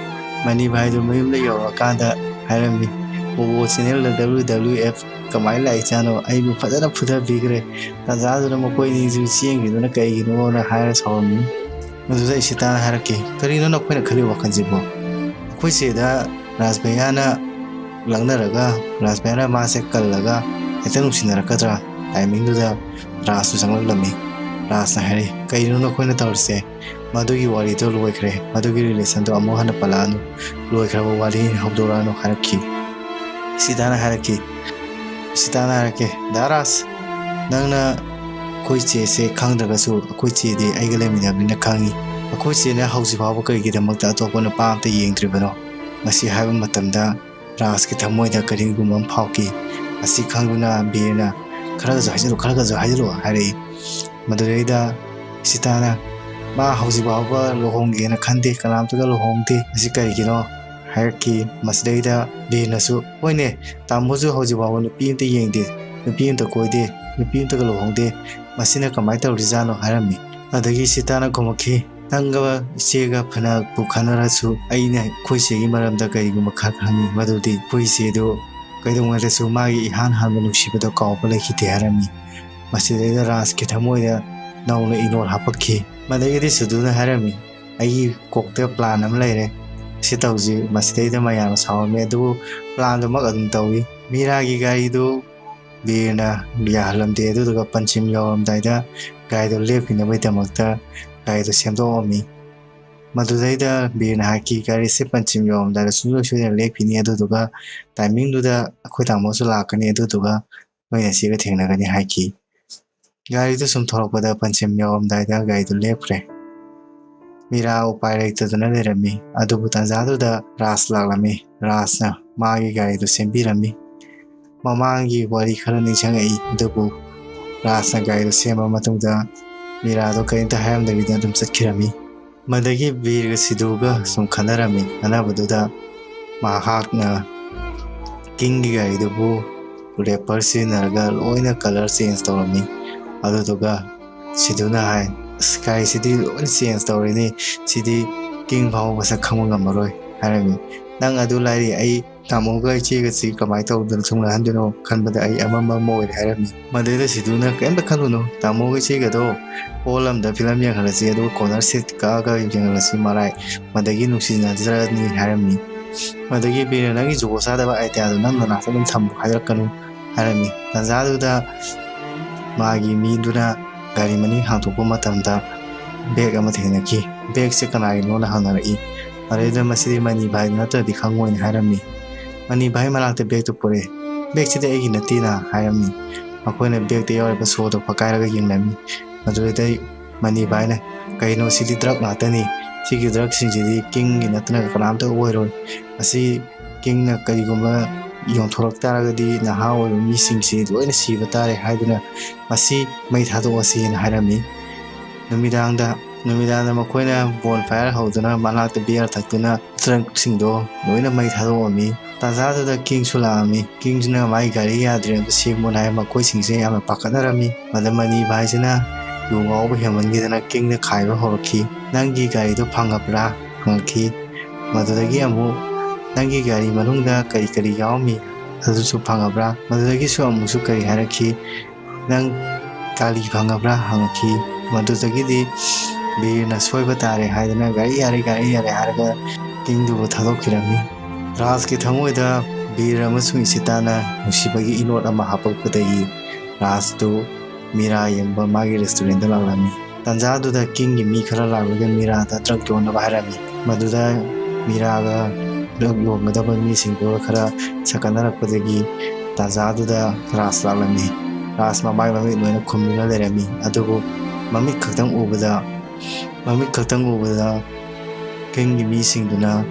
ꯃꯅꯤ ꯚꯥꯏꯗꯨ ꯃꯌꯨꯝꯗ ꯌꯧꯔꯀꯥꯟꯗ ꯍꯥꯏꯔꯝꯃꯤ, "ꯕꯣꯕꯣ ꯆꯦꯅꯦꯜꯗ W W F ꯀꯃꯥꯏꯅ ꯂꯥꯛꯏꯖꯥꯠꯅꯣ? ꯑꯩꯕꯨ ꯐꯖꯅ ꯐꯨꯊꯕꯤꯈ꯭ꯔꯦ"꯫ ꯇꯥꯟꯖꯥꯗꯨꯗ ꯃꯈꯣꯏꯅꯤꯁꯨ ꯆꯦꯟꯈꯤꯗꯨꯅ ꯀꯩꯒꯤꯅꯣꯅ ꯍꯥꯏꯔ ꯁꯥꯎꯔꯝꯃꯤ꯫ ꯑꯗꯨꯗ ꯏꯁꯤꯇꯥꯅ ꯍꯥꯏꯔꯛꯈꯤ, "ꯀꯔꯤꯅꯣ ꯅꯈꯣꯏꯅ ꯈꯜꯂꯤ ꯋꯥꯈꯜꯁꯤꯕꯣ? ꯑꯩꯈꯣꯏ ꯆꯦꯗ ꯔꯥꯖ ꯚꯩꯌꯥꯅ ꯂꯛꯅꯔꯒ ꯔꯥꯖ ꯚꯩꯌꯥꯅ ꯃꯥꯁꯦ ꯀꯜꯂꯒ ꯍꯦꯛꯇ ꯅꯨꯡꯁꯤꯅꯔꯛꯀꯗ꯭ꯔꯥ?" ꯇꯥꯏꯃꯤꯡꯗꯨꯗ ꯔꯥꯖꯁꯨ ꯆꯪꯂꯛꯂꯝꯃꯤ꯫ ꯔꯥꯖꯅ ꯍꯥꯏꯔꯛꯏ, "ꯀꯩꯅꯣ ꯅꯈꯣꯏꯅ ꯇꯧꯔꯤꯁꯦ? ꯃꯗꯨꯒꯤ ꯋꯥꯔꯤꯗꯣ ꯂꯣꯏꯈ꯭ꯔꯦ, ꯃꯗꯨꯒꯤ ꯔꯤꯂꯦꯁꯟꯗꯣ ꯑꯃꯨꯛ ꯍꯟꯅ ꯄꯜꯂꯛꯑꯅꯨ, ꯂꯣꯏꯈ꯭ꯔꯕ ꯋꯥꯔꯤꯅꯤ, ꯍꯧꯗꯣꯔꯛꯑꯅꯨ" ꯍꯥꯏꯔꯛꯈꯤ꯫ ꯏꯁꯤꯇꯥꯅ ꯍꯥꯏꯔꯛꯈꯤ, ꯏꯁꯤꯇꯥꯅ ꯍꯥꯏꯔꯛꯀꯦ, "ꯗꯥ ꯔꯥꯖ, ꯅꯪꯅ ꯑꯩꯈꯣꯏ ꯆꯦꯁꯦ ꯈꯪꯗ꯭ꯔꯒꯁꯨ ꯑꯩꯈꯣꯏ ꯆꯦꯗꯤ ꯑꯩꯒ ꯂꯩꯃꯤꯟꯅꯕꯅꯤꯅ ꯈꯪꯉꯤ꯫ "ꯑꯩꯈꯣꯏ ꯆꯦꯅ ꯍꯧꯖꯤꯛ ꯐꯥꯎꯕ ꯀꯔꯤꯒꯤꯗꯃꯛꯇ ꯑꯇꯣꯞꯄ ꯅꯨꯄꯥ ꯑꯝꯇ ꯌꯦꯡꯗ꯭ꯔꯤꯕꯅꯣ?" ꯃꯁꯤ ꯍꯥꯏꯕ ꯃꯇꯝꯗ ꯔꯥꯖꯀꯤ ꯊꯃꯣꯏꯗ ꯀꯔꯤꯒꯨꯝꯕ ꯑꯃ ꯐꯥꯎꯈꯤ꯫ ꯃꯁꯤ ꯈꯪꯗꯨꯅ ꯕꯤꯔꯅ, "ꯈꯔꯒꯁꯨ ꯍꯥꯏꯖꯤꯜꯂꯨ, ꯈꯔꯒꯁꯨ ꯍꯥꯏꯖꯤꯜꯂꯨ" ꯍꯥꯏꯔꯛꯏ꯫ ꯃꯗꯨꯗꯩꯗ ꯁꯤꯇꯥꯅ, "ꯃꯥ ꯍꯧꯖꯤꯛ ꯐꯥꯎꯕ ꯂꯨꯍꯣꯡꯒꯦꯅ ꯈꯟꯗꯦ, ꯀꯅꯥꯝꯇꯒ ꯂꯨꯍꯣꯡꯗꯦ, ꯃꯁꯤ ꯀꯔꯤꯒꯤꯅꯣ?" ꯍꯥꯏꯔꯛꯈꯤ꯫ ꯃꯁꯤꯗꯩꯗ ꯕꯤꯔꯅꯁꯨ, "ꯍꯣꯏꯅꯦ, ꯇꯥꯃꯣꯁꯨ ꯍꯧꯖꯤꯛ ꯐꯥꯎꯕ ꯅꯨꯄꯤ ꯑꯝꯇ ꯌꯦꯡꯗꯦ, ꯅꯨꯄꯤ ꯑꯝꯇ ꯀꯣꯏꯗꯦ, ꯅꯨꯄꯤ ꯑꯝꯇꯒ ꯂꯨꯍꯣꯡꯗꯦ, ꯃꯁꯤꯅ ꯀꯃꯥꯏꯅ ꯇꯧꯔꯤꯖꯥꯠꯅꯣ?" ꯍꯥꯏꯔꯝꯃꯤ꯫ ꯑꯗꯒꯤ ꯁꯤꯇꯥꯅ ꯈꯨꯝꯃꯛꯈꯤ, "ꯅꯪꯒ ꯏꯆꯦꯒ ꯐꯅꯕꯨ ꯈꯟꯅꯔꯁꯨ, ꯑꯩꯅ ꯑꯩꯈꯣꯏ ꯏꯆꯦꯒꯤ ꯃꯔꯝꯗ ꯀꯔꯤꯒꯨꯝꯕ ꯈꯔ ꯈꯪꯉꯤ, ꯃꯗꯨꯗꯤ ꯑꯩꯈꯣꯏ ꯏꯆꯦꯗꯨ ꯀꯩꯗꯧꯉꯩꯗꯁꯨ ꯃꯥꯒꯤ ꯏꯍꯥꯟ ꯍꯥꯟꯕ ꯅꯨꯡꯁꯤꯕꯗꯣ ꯀꯥꯎꯕ ꯂꯩꯈꯤꯗꯦ" ꯍꯥꯏꯔꯝꯃꯤ꯫ ꯃꯁꯤꯗꯩꯗ ꯔꯥꯖꯀꯤ ꯊꯃꯣꯏꯗ ꯅꯧꯅ ꯏꯅꯣꯠ ꯍꯥꯞꯄꯛꯈꯤ꯫ ꯃꯗꯒꯤꯗꯤ ꯁꯤꯗꯨꯅ ꯍꯥꯏꯔꯝꯃꯤ, "ꯑꯩꯒꯤ ꯀꯣꯛꯇ ꯄ꯭ꯂꯥꯟ ꯑꯃ ꯂꯩꯔꯦ, ꯁꯤ ꯇꯧꯁꯤ"꯫ ꯃꯁꯤꯗꯩꯗ ꯃꯌꯥꯝꯅ ꯁꯥꯎꯔꯝꯃꯤ, ꯑꯗꯨꯕꯨ ꯄ꯭ꯂꯥꯟꯗꯨꯃꯛ ꯑꯗꯨꯝ ꯇꯧꯏ꯫ ꯃꯤꯔꯥꯒꯤ ꯒꯥꯔꯤꯗꯨ ꯕꯤꯔꯅ ꯌꯥꯍꯜꯂꯝꯗꯦ꯫ ꯑꯗꯨꯗꯨꯒ ꯄꯟꯆꯤꯝ ꯌꯧꯔꯝꯗꯥꯏꯗ ꯒꯥꯔꯤꯗꯣ ꯂꯦꯞꯈꯤꯅꯕꯒꯤꯗꯃꯛꯇ ꯒꯥꯔꯤꯗꯣ ꯁꯦꯝꯗꯣꯛꯑꯝꯃꯤ꯫ ꯃꯗꯨꯗꯩꯗ ꯕꯤꯔꯅ ꯍꯥꯏꯈꯤ, "ꯒꯥꯔꯤꯁꯦ ꯄꯟꯆꯤꯝ ꯌꯧꯔꯝꯗꯥꯏꯗ ꯁꯨꯡꯁꯣꯏ ꯁꯣꯏꯗꯅ ꯂꯦꯞꯈꯤꯅꯤ, ꯑꯗꯨꯗꯨꯒ ꯇꯥꯏꯃꯤꯡꯗꯨꯗ ꯑꯩꯈꯣꯏ ꯇꯥꯃꯣꯁꯨ ꯂꯥꯛꯀꯅꯤ, ꯑꯗꯨꯗꯨꯒ ꯅꯣꯏ ꯅꯆꯦꯒ ꯊꯦꯡꯅꯒꯅꯤ" ꯍꯥꯏꯈꯤ꯫ ꯒꯥꯔꯤꯗꯨ ꯁꯨꯝ ꯊꯧꯔꯛꯄꯗ ꯄꯟꯆꯤꯝ ꯌꯧꯔꯝꯗꯥꯏꯗ ꯒꯥꯔꯤꯗꯨ ꯂꯦꯞꯈ꯭ꯔꯦ꯫ ꯃꯤꯔꯥ ꯎꯄꯥꯏ ꯂꯩꯇꯗꯨꯅ ꯂꯩꯔꯝꯃꯤ꯫ ꯑꯗꯨꯕꯨ ꯇꯥꯟꯖꯥꯗꯨꯗ ꯔꯥꯖ ꯂꯥꯛꯂꯝꯃꯤ꯫ ꯔꯥꯖꯅ ꯃꯥꯒꯤ ꯒꯥꯔꯤꯗꯨ ꯁꯦꯝꯕꯤꯔꯝꯃꯤ꯫ ꯃꯃꯥꯡꯒꯤ ꯋꯥꯔꯤ ꯈꯔ ꯅꯤꯡꯁꯤꯡꯉꯛꯏ꯫ ꯑꯗꯨꯕꯨ ꯔꯥꯖꯅ ꯒꯥꯔꯤꯗꯨ ꯁꯦꯝꯃ ꯃꯇꯨꯡꯗ ꯃꯤꯔꯥꯗꯣ ꯀꯔꯤꯝꯇ ꯍꯥꯏꯔꯝꯗꯕꯤꯗ ꯑꯗꯨꯝ ꯆꯠꯈꯤꯔꯝꯃꯤ꯫ ꯃꯗꯒꯤ ꯕꯤꯔꯒ ꯁꯤꯗꯨꯒ ꯁꯨꯝ ꯈꯟꯅꯔꯝꯃꯤ꯫ ꯈꯟꯅꯕꯗꯨꯗ ꯃꯍꯥꯛꯅ ꯀꯤꯡꯒꯤ ꯒꯥꯔꯤꯗꯨꯕꯨ ꯔꯦꯄꯔ ꯁꯤꯖꯤꯟꯅꯔꯒ ꯂꯣꯏꯅ ꯀꯂꯔ ꯆꯦꯟꯖ ꯇꯧꯔꯝꯃꯤ꯫ ꯑꯗꯨꯗꯨꯒ ꯁꯤꯗꯨꯅ ꯍꯥꯏ, "ꯑꯁ, ꯒꯥꯔꯤꯁꯤꯗꯤ ꯂꯣꯏꯅ ꯆꯦꯟꯖ ꯇꯧꯔꯦꯅꯦ, ꯁꯤꯗꯤ ꯀꯤꯡ ꯐꯥꯎꯕ ꯃꯁꯛ ꯈꯪꯕ ꯉꯝꯃꯔꯣꯏ" ꯍꯥꯏꯔꯝꯃꯤ꯫ "ꯅꯪ ꯑꯗꯨ ꯂꯥꯏꯔꯤ, ꯑꯩ ꯇꯥꯃꯣꯒ ꯏꯆꯦꯒꯁꯤ ꯀꯃꯥꯏꯅ ꯇꯧꯗꯅ ꯊꯨꯡꯅꯍꯟꯗꯣꯏꯅꯣ ꯈꯟꯕꯗ ꯑꯩ ꯑꯃꯝꯕ ꯑꯃ ꯑꯣꯏꯔꯦ" ꯍꯥꯏꯔꯝꯃꯤ꯫ ꯃꯗꯩꯗ ꯁꯤꯗꯨꯅ, "ꯀꯔꯤꯝꯇ ꯈꯜꯂꯨꯅꯨ, ꯇꯥꯃꯣꯒ ꯏꯆꯦꯒꯗꯣ ꯍꯣꯜ ꯑꯃꯗ ꯐꯤꯂꯝ ꯌꯦꯡꯍꯜꯂꯁꯤ, ꯑꯗꯨꯒ ꯀꯣꯔꯅꯔ ꯁꯤꯠ ꯀꯛꯑꯒ ꯌꯦꯡꯍꯜꯂꯁꯤ, ꯃꯔꯥꯏ ꯃꯗꯒꯤ ꯅꯨꯡꯁꯤꯅꯖꯔꯅꯤ" ꯍꯥꯏꯔꯝꯃꯤ꯫ ꯃꯗꯒꯤ ꯕꯤꯔꯅ, "ꯅꯪꯒꯤ ꯖꯨꯒꯣꯠ ꯆꯥꯗꯕ ꯑꯥꯏꯗꯤꯌꯥꯗꯣ ꯅꯪ ꯅꯅꯥꯛꯇ ꯑꯗꯨꯝ ꯊꯝꯃꯨ, ꯍꯥꯏꯔꯛꯀꯅꯨ" ꯍꯥꯏꯔꯝꯃꯤ꯫ ꯇꯥꯟꯖꯥꯗꯨꯗ ꯃꯥꯒꯤ ꯃꯤꯗꯨꯅ ꯒꯥꯔꯤ ꯃꯅꯤꯡ ꯍꯥꯡꯗꯣꯛꯄ ꯃꯇꯝꯗ ꯕꯦꯒ ꯑꯃ ꯊꯦꯡꯅꯈꯤ꯫ ꯕꯦꯒꯁꯦ ꯀꯅꯥꯒꯤꯅꯣꯅ ꯍꯪꯅꯔꯛꯏ꯫ ꯑꯗꯩꯗ "ꯃꯁꯤꯗꯤ ꯃꯅꯤ ꯚꯥꯏꯗꯨ ꯅꯠꯇ꯭ꯔꯗꯤ ꯈꯪꯉꯣꯏꯅ" ꯍꯥꯏꯔꯝꯃꯤ꯫ "ꯃꯅꯤ ꯚꯥꯏ ꯃꯅꯥꯛꯇ ꯕꯦꯒꯇꯨ ꯄꯨꯔꯛꯑꯦ, ꯕꯦꯒꯁꯤꯗꯤ ꯑꯩꯒꯤ ꯅꯠꯇꯦꯅ" ꯍꯥꯏꯔꯝꯃꯤ꯫ ꯃꯈꯣꯏꯅ ꯕꯦꯒꯇ ꯌꯥꯎꯔꯤꯕ ꯁꯣꯗꯣ ꯐꯛꯀꯥꯏꯔꯒ ꯌꯦꯡꯂꯝꯃꯤ꯫ ꯃꯗꯨꯗꯩ ꯃꯅꯤ ꯚꯥꯏꯅ, "ꯀꯩꯅꯣ, ꯁꯤꯗꯤ ꯗ꯭ꯔꯛ ꯉꯥꯛꯇꯅꯤ, ꯁꯤꯒꯤ ꯗ꯭ꯔꯛꯁꯤꯡꯁꯤꯗꯤ ꯀꯤꯡꯒꯤ ꯅꯠꯇꯅ ꯀꯅꯥꯝꯇ ꯑꯣꯏꯔꯣꯏ, ꯑꯁꯤ ꯀꯤꯡꯅ ꯀꯔꯤꯒꯨꯝꯕ ꯌꯣꯟꯊꯣꯔꯛ ꯇꯥꯔꯒꯗꯤ ꯅꯍꯥ ꯑꯣꯏꯕ ꯃꯤꯁꯤꯡꯁꯤ ꯂꯣꯏꯅ ꯁꯤꯕ ꯇꯥꯔꯦ" ꯍꯥꯏꯗꯨꯅ, "ꯃꯁꯤ ꯃꯩ ꯊꯥꯗꯣꯛꯑꯁꯤꯅ" ꯍꯥꯏꯔꯝꯃꯤ꯫ ꯅꯨꯃꯤꯗꯥꯡꯗ ꯅꯨꯃꯤꯗꯥꯡꯗ ꯃꯈꯣꯏꯅ ꯕꯣꯟ ꯐꯥꯌꯔ ꯍꯧꯗꯨꯅ ꯃꯅꯥꯛꯇ ꯕꯤꯌꯔ ꯊꯛꯇꯨꯅ ꯗ꯭ꯔꯛꯁꯤꯡꯗꯣ ꯂꯣꯏꯅ ꯃꯩ ꯊꯥꯗꯣꯛꯑꯝꯃꯤ꯫ ꯇꯥꯟꯖꯥꯗꯨꯗ ꯀꯤꯡꯁꯨ ꯂꯥꯛꯑꯝꯃꯤ꯫ ꯀꯤꯡꯁꯤꯅ ꯃꯥꯒꯤ ꯒꯥꯔꯤ ꯌꯥꯗ꯭ꯔꯦ, ꯑꯝꯇ ꯁꯦꯝꯃꯨꯅ ꯍꯥꯏ꯫ ꯃꯈꯣꯏꯁꯤꯡꯁꯦ ꯌꯥꯝꯅ ꯄꯥꯈꯠꯅꯔꯝꯃꯤ꯫ ꯃꯗ ꯃꯅꯤ ꯚꯥꯏꯁꯤꯅ ꯌꯨ ꯉꯥꯎꯕ ꯍꯦꯟꯃꯟꯈꯤꯗꯅ ꯀꯤꯡꯗ ꯈꯥꯏꯕ ꯍꯧꯔꯛꯈꯤ꯫ "ꯅꯪꯒꯤ ꯒꯥꯔꯤꯗꯣ ꯐꯪꯉꯕ꯭ꯔꯥ?" ꯍꯪꯉꯛꯈꯤ꯫ ꯃꯗꯨꯗꯒꯤ ꯑꯃꯨꯛ, "ꯅꯪꯒꯤ ꯒꯥꯔꯤ ꯃꯅꯨꯡꯗ ꯀꯔꯤ ꯀꯔꯤ ꯌꯥꯎꯔꯝꯃꯤ? ꯑꯗꯨꯁꯨ ꯐꯪꯉꯕ꯭ꯔꯥ?" ꯃꯗꯨꯗꯒꯤꯁꯨ ꯑꯃꯨꯛꯁꯨ ꯀꯔꯤ ꯍꯥꯏꯔꯛꯈꯤ? "ꯅꯪ ꯀꯥꯂꯤ ꯐꯪꯉꯕ꯭ꯔꯥ?" ꯍꯪꯉꯛꯈꯤ꯫ ꯃꯗꯨꯗꯒꯤꯗꯤ ꯕꯤꯔꯅ ꯁꯣꯏꯕ ꯇꯥꯔꯦ ꯍꯥꯏꯗꯅ, "ꯒꯥꯔꯤ ꯌꯥꯔꯦ, ꯒꯥꯔꯤ ꯌꯥꯔꯦ" ꯍꯥꯏꯔꯒ ꯀꯤꯡꯗꯨꯕꯨ ꯊꯥꯗꯣꯛꯈꯤꯔꯝꯃꯤ꯫ ꯔꯥꯖꯀꯤ ꯊꯃꯣꯏꯗ ꯕꯤꯔ ꯑꯃꯁꯨꯡ ꯏꯁꯤꯇꯥꯅ ꯅꯨꯡꯁꯤꯕꯒꯤ ꯏꯅꯣꯠ ꯑꯃ ꯍꯥꯞꯄꯛꯄꯗꯒꯤ ꯔꯥꯖꯇꯨ ꯃꯤꯔꯥ ꯌꯦꯡꯕ ꯃꯥꯒꯤ ꯔꯦꯁꯇꯨꯔꯦꯟꯗ ꯂꯥꯛꯂꯝꯃꯤ꯫ ꯇꯥꯟꯖꯥꯗꯨꯗ ꯀꯤꯡꯒꯤ ꯃꯤ ꯈꯔ ꯂꯥꯛꯂꯒ ꯃꯤꯔꯥꯗ ꯗ꯭ꯔꯛ ꯌꯣꯟꯅꯕ ꯍꯥꯏꯔꯝꯃꯤ꯫ ꯃꯗꯨꯗ ꯃꯤꯔꯥꯒ ꯗ꯭ꯔꯛ ꯌꯣꯟꯒꯗꯕ ꯃꯤꯁꯤꯡꯗꯨꯒ ꯈꯔ ꯁꯛꯈꯠꯅꯔꯛꯄꯗꯒꯤ ꯇꯥꯟꯖꯥꯗꯨꯗ ꯔꯥꯖ ꯂꯥꯛꯂꯝꯃꯤ꯫ ꯔꯥꯖ ꯃꯃꯥꯏ ꯃꯃꯤꯠ ꯂꯣꯏꯅ ꯈꯨꯝꯗꯨꯅ ꯂꯩꯔꯝꯃꯤ, ꯑꯗꯨꯕꯨ ꯃꯃꯤꯠ ꯈꯛꯇꯪ ꯎꯕꯗ, ꯃꯃꯤꯠ ꯈꯛꯇꯪ ꯎꯕꯗ ꯀꯤꯡꯒꯤ ꯃꯤꯁꯤꯡꯗꯨꯅ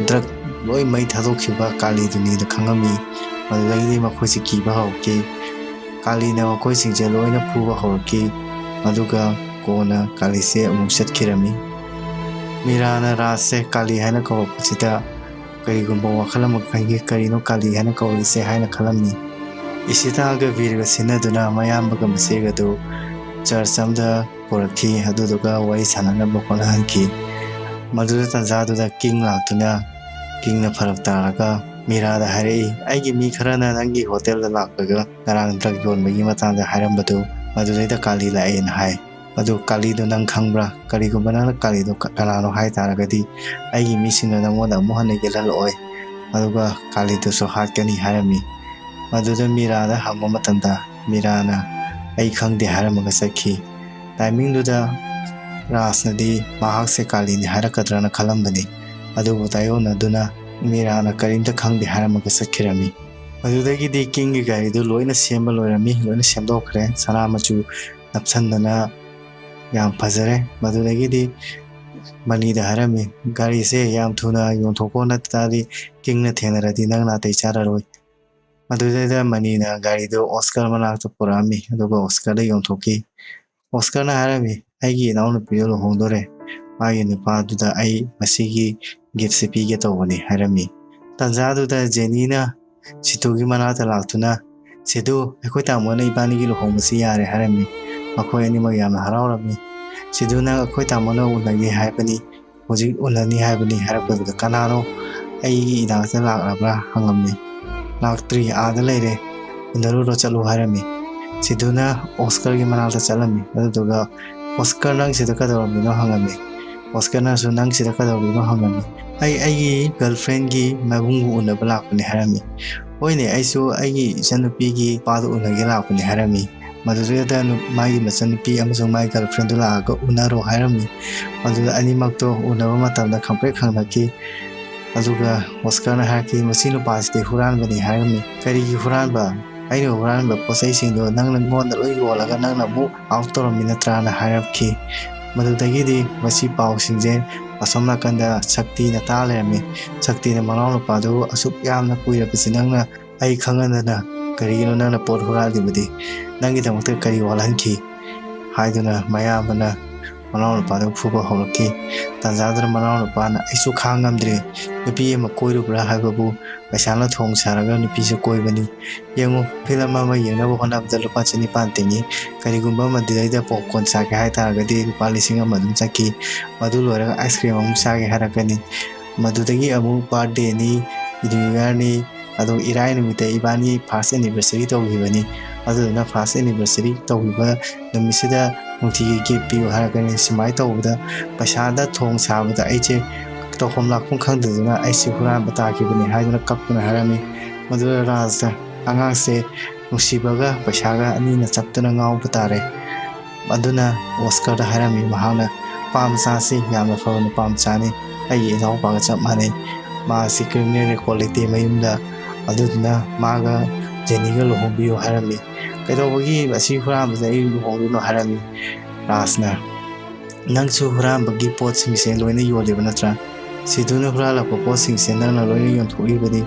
ꯗ꯭ꯔꯛ ꯂꯣꯏ ꯃꯩ ꯊꯥꯗꯣꯛꯈꯤꯕ ꯀꯥꯂꯤꯗꯨꯅꯤꯅ ꯈꯪꯉꯝꯃꯤ꯫ ꯃꯗꯨꯗꯒꯤꯗꯤ ꯃꯈꯣꯏꯁꯤ ꯀꯤꯕ ꯍꯧꯔꯛꯈꯤ꯫ ꯀꯥꯂꯤꯅ ꯃꯈꯣꯏꯁꯤꯡꯁꯦ ꯂꯣꯏꯅ ꯐꯨꯕ ꯍꯧꯔꯛꯈꯤ꯫ ꯑꯗꯨꯒ ꯀꯣꯟꯅ ꯀꯥꯂꯤꯁꯦ ꯑꯃꯨꯛ ꯆꯠꯈꯤꯔꯝꯃꯤ꯫ ꯃꯤꯔꯥꯅ ꯔꯥꯖꯁꯦ ꯀꯥꯂꯤ ꯍꯥꯏꯅ ꯀꯧꯔꯛꯄꯁꯤꯗ ꯀꯔꯤꯒꯨꯝꯕ ꯋꯥꯈꯜ ꯑꯃ ꯈꯟꯈꯤ, "ꯀꯔꯤꯅꯣ ꯀꯥꯂꯤ ꯍꯥꯏꯅ ꯀꯧꯔꯤꯁꯦ?" ꯍꯥꯏꯅ ꯈꯜꯂꯝꯃꯤ꯫ ꯏꯁꯤꯇꯥꯒ ꯕꯤꯔꯒ ꯁꯤꯟꯅꯗꯨꯅ ꯃꯌꯥꯝꯕꯒ ꯃꯆꯦꯒꯗꯨ ꯆꯔꯆ ꯑꯃꯗ ꯄꯨꯔꯛꯈꯤ, ꯑꯗꯨꯗꯨꯒ ꯋꯥꯔꯤ ꯁꯥꯟꯅꯅꯕ ꯍꯣꯠꯅꯍꯟꯈꯤ꯫ ꯃꯗꯨꯗ ꯇꯥꯟꯖꯥꯗꯨꯗ ꯀꯤꯡ ꯂꯥꯛꯇꯨꯅ, ꯀꯤꯡꯅ ꯐꯔꯛ ꯇꯥꯔꯒ ꯃꯤꯔꯥꯗ ꯍꯥꯏꯔꯛꯏ, "ꯑꯩꯒꯤ ꯃꯤ ꯈꯔꯅ ꯅꯪꯒꯤ ꯍꯣꯇꯦꯜꯗ ꯂꯥꯛꯂꯒ ꯉꯔꯥꯡ ꯗ꯭ꯔꯛ ꯌꯣꯟꯕꯒꯤ ꯃꯇꯥꯡꯗ ꯍꯥꯏꯔꯝꯕꯗꯨ ꯃꯗꯨꯗꯩꯗ ꯀꯥꯂꯤ ꯂꯥꯛꯑꯦꯅ ꯍꯥꯏ꯫ ꯑꯗꯨ ꯀꯥꯂꯤꯗꯣ ꯅꯪ ꯈꯪꯕ꯭ꯔꯥ? ꯀꯔꯤꯒꯨꯝꯕ ꯅꯪꯅ ꯀꯥꯂꯤꯗꯣ ꯀ-, ꯀꯅꯥꯅꯣ ꯍꯥꯏ ꯇꯥꯔꯒꯗꯤ ꯑꯩꯒꯤ ꯃꯤꯁꯤꯡꯅ ꯅꯪꯉꯣꯟꯗ ꯑꯃꯨꯛ ꯍꯟꯅ ꯌꯦꯜꯍꯜꯂꯛꯑꯣꯏ, ꯑꯗꯨꯒ ꯀꯥꯂꯤꯗꯨꯁꯨ ꯍꯥꯠꯀꯅꯤ" ꯍꯥꯏꯔꯝꯃꯤ꯫ ꯃꯗꯨꯗ ꯃꯤꯔꯥꯗ ꯍꯪꯕ ꯃꯇꯝꯗ ꯃꯤꯔꯥꯅ "ꯑꯩ ꯈꯪꯗꯦ" ꯍꯥꯏꯔꯝꯃꯒ ꯆꯠꯈꯤ꯫ ꯇꯥꯏꯃꯤꯡꯗꯨꯗ ꯔꯥꯖꯅꯗꯤ ꯃꯍꯥꯛꯁꯦ ꯀꯥꯂꯤꯅꯤ ꯍꯥꯏꯔꯛꯀꯗ꯭ꯔꯅ ꯈꯜꯂꯝꯕꯅꯤ, ꯑꯗꯨꯕꯨ ꯇꯥꯏꯑꯣꯟꯅꯗꯨꯅ ꯃꯤꯔꯥꯅ ꯀꯔꯤꯝꯇ ꯈꯪꯗꯦ ꯍꯥꯏꯔꯝꯃꯒ ꯆꯠꯈꯤꯔꯝꯃꯤ꯫ ꯃꯗꯨꯗꯒꯤꯗꯤ ꯀꯤꯡꯒꯤ ꯒꯥꯔꯤꯗꯨ ꯂꯣꯏꯅ ꯁꯦꯝꯕ ꯂꯣꯏꯔꯝꯃꯤ, ꯂꯣꯏꯅ ꯁꯦꯝꯗꯣꯛꯈ꯭ꯔꯦ꯫ ꯁꯅꯥ ꯃꯆꯨ ꯅꯞꯁꯟꯗꯅ "ꯌꯥꯝ ꯐꯖꯔꯦ"꯫ ꯃꯗꯨꯗꯒꯤꯗꯤ ꯃꯅꯤꯗ ꯍꯥꯏꯔꯝꯃꯤ, "ꯒꯥꯔꯤꯁꯦ ꯌꯥꯝ ꯊꯨꯅ ꯌꯣꯟꯊꯣꯛꯀꯣ, ꯅꯠꯇ꯭ꯔꯗꯤ ꯀꯤꯡꯅ ꯊꯦꯡꯅꯔꯗꯤ ꯅꯪ ꯅꯥꯇꯩ ꯆꯥꯔꯔꯣꯏ"꯫ ꯃꯗꯨꯗꯩꯗ ꯃꯅꯤꯅ ꯒꯥꯔꯤꯗꯨ ꯑꯣꯁꯀꯔ ꯃꯅꯥꯛꯇ ꯄꯨꯔꯛꯑꯝꯃꯤ, ꯑꯗꯨꯒ ꯑꯣꯁꯀꯔꯗ ꯌꯣꯟꯊꯣꯛꯈꯤ꯫ ꯑꯣꯁꯀꯔꯅ ꯍꯥꯏꯔꯝꯃꯤ, "ꯑꯩꯒꯤ ꯏꯅꯥꯎꯅꯨꯄꯤꯗꯨ ꯂꯨꯍꯣꯡꯗꯣꯔꯦ, ꯃꯥꯒꯤ ꯅꯨꯄꯥꯗꯨꯗ ꯑꯩ ꯃꯁꯤꯒꯤ gift ꯁꯦ ꯄꯤꯒꯦ ꯇꯧꯕꯅꯤ" ꯍꯥꯏꯔꯝꯃꯤ꯫ ꯇꯥꯟꯖꯥꯗꯨꯗ ꯖꯦꯅꯤꯅ ꯁꯤꯇꯨꯒꯤ ꯃꯅꯥꯛꯇ ꯂꯥꯛꯇꯨꯅ, "ꯁꯤꯇꯨ, ꯑꯩꯈꯣꯏ ꯇꯥꯃꯣꯅ ꯏꯕꯥꯅꯤꯒꯤ ꯂꯨꯍꯣꯡꯕꯁꯤ ꯌꯥꯔꯦ" ꯍꯥꯏꯔꯝꯃꯤ꯫ ꯃꯈꯣꯏ ꯑꯅꯤꯃꯛ ꯌꯥꯝꯅ ꯍꯔꯥꯎꯔꯝꯃꯤ꯫ "ꯁꯤꯇꯨ, ꯅꯪ ꯑꯩꯈꯣꯏ ꯇꯥꯃꯣꯅ ꯎꯅꯒꯦ ꯍꯥꯏꯕꯅꯤ, ꯍꯧꯖꯤꯛ ꯎꯅꯅꯤ ꯍꯥꯏꯕꯅꯤ" ꯍꯥꯏꯔꯛꯄꯗꯨꯗ, "ꯀꯅꯥꯅꯣ ꯑꯩꯒꯤ ꯏꯅꯥꯛꯇ ꯂꯥꯛꯂꯕ꯭ꯔꯥ?" ꯍꯪꯉꯝꯃꯤ꯫ "ꯂꯥꯛꯇ꯭ꯔꯤ, ꯑꯥꯗ ꯂꯩꯔꯦ, ꯎꯅꯔꯨꯔꯣ, ꯆꯠꯂꯨ" ꯍꯥꯏꯔꯝꯃꯤ꯫ ꯁꯤꯇꯨꯅ ꯑꯣꯁꯀꯔꯒꯤ ꯃꯅꯥꯛꯇ ꯆꯠꯂꯝꯃꯤ꯫ ꯑꯗꯨꯗꯨꯒ, "ꯑꯣꯁꯀꯔ, ꯅꯪ ꯁꯤꯗ ꯀꯩꯗꯧꯔꯝꯃꯤꯅꯣ?" ꯍꯪꯉꯝꯃꯤ꯫ ꯑꯣꯁꯀꯔꯅꯁꯨ, "ꯅꯪ ꯁꯤꯗ ꯀꯩꯗꯧꯔꯤꯅꯣ?" ꯍꯪꯉꯝꯃꯤ꯫ "ꯑꯩ ꯑꯩꯒꯤ girlfriend ꯒꯤ ꯃꯕꯨꯡꯕꯨ ꯎꯅꯕ ꯂꯥꯛꯄꯅꯤ" ꯍꯥꯏꯔꯝꯃꯤ꯫ "ꯍꯣꯏꯅꯦ, ꯑꯩꯁꯨ ꯑꯩꯒꯤ ꯏꯆꯟꯅꯨꯄꯤꯒꯤ ꯅꯨꯄꯥꯗꯨ ꯎꯅꯒꯦ ꯂꯥꯛꯄꯅꯤ" ꯍꯥꯏꯔꯝꯃꯤ꯫ ꯃꯗꯨꯗꯩꯗ ꯅꯨ-, ꯃꯥꯒꯤ ꯃꯆꯟꯅꯨꯄꯤ ꯑꯃꯁꯨꯡ ꯃꯥꯒꯤ girlfriend ꯗꯨ ꯂꯥꯛꯑꯒ ꯎꯅꯔꯣ ꯍꯥꯏꯔꯝꯃꯤ꯫ ꯃꯗꯨꯗ ꯑꯅꯤꯃꯛꯇꯣ ꯎꯅꯕ ꯃꯇꯝꯗ ꯈꯪꯄ꯭ꯔꯦꯛ ꯈꯪꯅꯈꯤ꯫ ꯑꯗꯨꯒ ꯑꯣꯁꯀꯔꯅ ꯍꯥꯏꯔꯛꯈꯤ, "ꯃꯁꯤ ꯅꯨꯄꯥꯁꯤꯗꯤ ꯍꯨꯔꯥꯟꯕꯅꯤ" ꯍꯥꯏꯔꯝꯃꯤ꯫ "ꯀꯔꯤꯒꯤ ꯍꯨꯔꯥꯟꯕ? ꯑꯩꯅ ꯍꯨꯔꯥꯟꯕ ꯄꯣꯠ ꯆꯩꯁꯤꯡꯗꯣ ꯅꯪꯅ ꯑꯩꯉꯣꯟꯗ ꯂꯣꯏ ꯌꯣꯜꯂꯒ ꯅꯪꯅ ꯑꯃꯨꯛ out ꯇꯧꯔꯝꯃꯤ ꯅꯠꯇ꯭ꯔꯥꯅ" ꯍꯥꯏꯔꯛꯈꯤ꯫ ꯃꯗꯨꯗꯒꯤꯗꯤ ꯃꯁꯤ ꯄꯥꯎꯁꯤꯡꯁꯦ ꯑꯁꯣꯝ ꯅꯥꯀꯟꯗ ꯁꯛꯇꯤꯅ ꯇꯥ ꯂꯩꯔꯝꯃꯤ꯫ ꯁꯛꯇꯤꯅ ꯃꯅꯥꯎꯅꯨꯄꯥꯗꯨ, "ꯑꯁꯨꯛ ꯌꯥꯝꯅ ꯀꯨꯏꯔꯕꯁꯤ ꯅꯪꯅ ꯑꯩ ꯈꯪꯍꯟꯗꯅ ꯀꯔꯤꯒꯤꯅꯣ ꯅꯪꯅ ꯄꯣꯠ ꯍꯨꯔꯥꯜꯂꯤꯕꯗꯤ? ꯅꯪꯒꯤꯗꯃꯛꯇ ꯀꯔꯤ ꯋꯥꯠꯍꯟꯈꯤ?" ꯍꯥꯏꯗꯨꯅ ꯃꯌꯥꯝꯕꯅ ꯃꯅꯥꯎꯅꯨꯄꯥꯗꯨ ꯐꯨꯕ ꯍꯧꯔꯛꯈꯤ꯫ ꯇꯥꯟꯖꯥꯗꯨꯗ ꯃꯅꯥꯎꯅꯨꯄꯥꯅ, "ꯑꯩꯁꯨ ꯈꯥꯡ ꯉꯝꯗ꯭ꯔꯦ, ꯅꯨꯄꯤ ꯑꯃ ꯀꯣꯏꯔꯨꯕ꯭ꯔꯥ ꯍꯥꯏꯕꯕꯨ ꯄꯩꯁꯥꯅ ꯊꯣꯡ ꯁꯥꯔꯒ ꯅꯨꯄꯤꯁꯨ ꯀꯣꯏꯕꯅꯤ꯫ ꯌꯦꯡꯉꯨ, film ꯑꯃ ꯌꯦꯡꯅꯕ ꯍꯣꯠꯅꯕꯗ ꯂꯨꯄꯥ ꯆꯅꯤꯄꯥꯟ ꯇꯤꯡꯉꯤ꯫ ꯀꯔꯤꯒꯨꯝꯕ ꯑꯃ ꯗꯤꯜꯂꯩꯗ popcorn ꯆꯥꯒꯦ ꯍꯥꯏ ꯇꯥꯔꯒꯗꯤ ꯂꯨꯄꯥ ꯂꯤꯁꯤꯡ ꯑꯃ ꯑꯗꯨꯝ ꯆꯠꯈꯤ꯫ ꯃꯗꯨ ꯂꯣꯏꯔꯒ ice cream ꯑꯃꯨꯛ ꯆꯥꯒꯦ ꯍꯥꯏꯔꯛꯀꯅꯤ꯫ ꯃꯗꯨꯗꯒꯤ ꯑꯃꯨꯛ birthday ꯅꯤ, new year ꯅꯤ, ꯑꯗꯨꯒ ꯏꯔꯥꯏ ꯅꯨꯃꯤꯠꯇ ꯏꯕꯥꯅꯤ first anniversary ꯇꯧꯈꯤꯕꯅꯤ꯫ ꯑꯗꯨꯗꯨꯅ first anniversary ꯇꯧꯈꯤꯕ ꯅꯨꯃꯤꯠꯁꯤꯗ ꯅꯨꯡꯇꯤꯒꯤ gift ꯄꯤꯌꯨ" ꯍꯥꯏꯔꯛꯀꯅꯤ꯫ ꯁꯨꯃꯥꯏꯅ ꯇꯧꯕꯗ ꯄꯩꯁꯥꯗ ꯊꯣꯡ ꯁꯥꯕꯗ ꯑꯩꯁꯦ ꯇꯧꯐꯝ ꯂꯥꯛꯐꯝ ꯈꯪꯗꯗꯨꯅ ꯑꯩꯁꯦ ꯍꯨꯔꯥꯟꯕ ꯇꯥꯈꯤꯕꯅꯤ ꯍꯥꯏꯗꯨꯅ ꯀꯞꯇꯨꯅ ꯍꯥꯏꯔꯝꯃꯤ꯫ ꯃꯗꯨꯗ ꯔꯥꯖꯅ, "ꯑꯉꯥꯡꯁꯦ ꯅꯨꯡꯁꯤꯕꯒ ꯄꯩꯁꯥꯒ ꯑꯅꯤꯅ ꯆꯞꯇꯨꯅ ꯉꯥꯎꯕ ꯇꯥꯔꯦ"꯫ ꯑꯗꯨꯅ ꯑꯣꯁꯀꯔꯗ ꯍꯥꯏꯔꯝꯃꯤ, ꯃꯍꯥꯛꯅ, "ꯅꯨꯄꯥ ꯃꯆꯥꯁꯤ ꯌꯥꯝꯅ ꯐꯕ ꯅꯨꯄꯥ ꯃꯆꯥꯅꯤ, ꯑꯩꯒꯤ ꯏꯅꯥꯎꯄꯥꯒ ꯆꯞ ꯃꯥꯟꯅꯩ, ꯃꯥꯁꯤ criminal record ꯂꯩꯇꯦ ꯃꯌꯨꯝꯗ, ꯑꯗꯨꯗꯨꯅ ꯃꯥꯒ ꯖꯦꯅꯤꯒ ꯂꯨꯍꯣꯡꯕꯤꯌꯨ" ꯍꯥꯏꯔꯝꯃꯤ꯫ "ꯀꯩꯗꯧꯕꯒꯤ ꯑꯁꯤ ꯍꯨꯔꯥꯟꯕꯁꯦ ꯑꯩ ꯂꯨꯍꯣꯡꯗꯣꯏꯅꯣ?" ꯍꯥꯏꯔꯝꯃꯤ꯫ ꯔꯥꯖꯅ, "ꯅꯪꯁꯨ ꯍꯨꯔꯥꯟꯕꯒꯤ ꯄꯣꯠꯁꯤꯡꯁꯦ ꯂꯣꯏꯅ ꯌꯣꯜꯂꯤꯕ ꯅꯠꯇ꯭ꯔꯥ? ꯁꯤꯙꯨꯅ ꯍꯨꯔꯥꯜꯂꯛꯄ ꯄꯣꯠꯁꯤꯡꯁꯦ ꯅꯪꯅ ꯂꯣꯏꯅ ꯌꯣꯟꯊꯣꯛꯏꯕꯗꯤ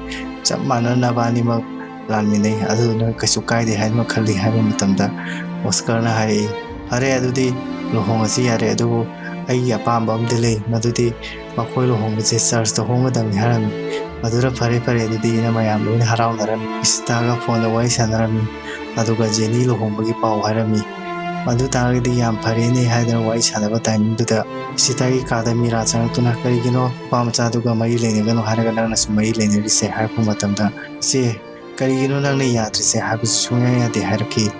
ꯆꯞ ꯃꯥꯟꯅꯅ ꯅꯕꯥꯅꯤꯃꯛ ꯂꯥꯟꯃꯤꯟꯅꯩ, ꯑꯗꯨꯗꯨꯅ ꯀꯩꯁꯨ ꯀꯥꯏꯗꯦ ꯍꯥꯏꯅ ꯈꯜꯂꯤ" ꯍꯥꯏꯕ ꯃꯇꯝꯗ ꯑꯣꯁꯀꯔꯅ ꯍꯥꯏꯔꯛꯏ, "ꯐꯔꯦ, ꯑꯗꯨꯗꯤ ꯂꯨꯍꯣꯡꯉꯁꯤ ꯌꯥꯔꯦ, ꯑꯗꯨꯕꯨ ꯑꯩꯒꯤ ꯑꯄꯥꯝꯕ ꯑꯃꯗꯤ ꯂꯩ, ꯃꯗꯨꯗꯤ ꯃꯈꯣꯏ ꯂꯨꯍꯣꯡꯕꯁꯦ ꯆꯔꯆꯇ ꯍꯣꯡꯒꯗꯕꯅꯤ" ꯍꯥꯏꯔꯝꯃꯤ꯫ ꯃꯗꯨꯗ "ꯐꯔꯦ ꯐꯔꯦ, ꯑꯗꯨꯗꯤ" ꯍꯥꯏꯅ ꯃꯌꯥꯝ ꯂꯣꯏꯅ ꯍꯔꯥꯎꯅꯔꯝꯃꯤ꯫ ꯏꯁꯤꯇꯥꯒ ꯐꯣꯟꯗ ꯋꯥꯔꯤ ꯁꯥꯟꯅꯔꯝꯃꯤ, ꯑꯗꯨꯒ ꯖꯦꯅꯤ ꯂꯨꯍꯣꯡꯕꯒꯤ ꯄꯥꯎ ꯍꯥꯏꯔꯝꯃꯤ꯫ "ꯑꯗꯨ ꯇꯥꯔꯒꯗꯤ ꯌꯥꯝ ꯐꯔꯦꯅꯦ" ꯍꯥꯏꯗꯅ ꯋꯥꯔꯤ ꯁꯥꯟꯅꯕ ꯇꯥꯏꯃꯤꯡꯗꯨꯗ ꯏꯁꯤꯇꯥꯒꯤ ꯀꯥꯗ ꯃꯤꯔꯥ ꯆꯪꯉꯛꯇꯨꯅ, "ꯀꯔꯤꯒꯤꯅꯣ ꯅꯨꯄꯥ ꯃꯆꯥꯗꯨꯒ ꯃꯔꯤ ꯂꯩꯅꯒꯅꯨ ꯍꯥꯏꯔꯒ ꯅꯪꯅꯁꯨ ꯃꯔꯤ ꯂꯩꯅꯔꯤꯁꯦ?" ꯍꯥꯏꯔꯛꯄ ꯃꯇꯝꯗ, "ꯏꯆꯦ, ꯀꯔꯤꯒꯤꯅꯣ ꯅꯪꯅ ꯌꯥꯗ꯭ꯔꯤꯁꯦ?" ꯍꯥꯏꯕꯁꯨ ꯁꯨꯡꯌꯥ ꯌꯥꯗꯦ ꯍꯥꯏꯔꯛꯈꯤ꯫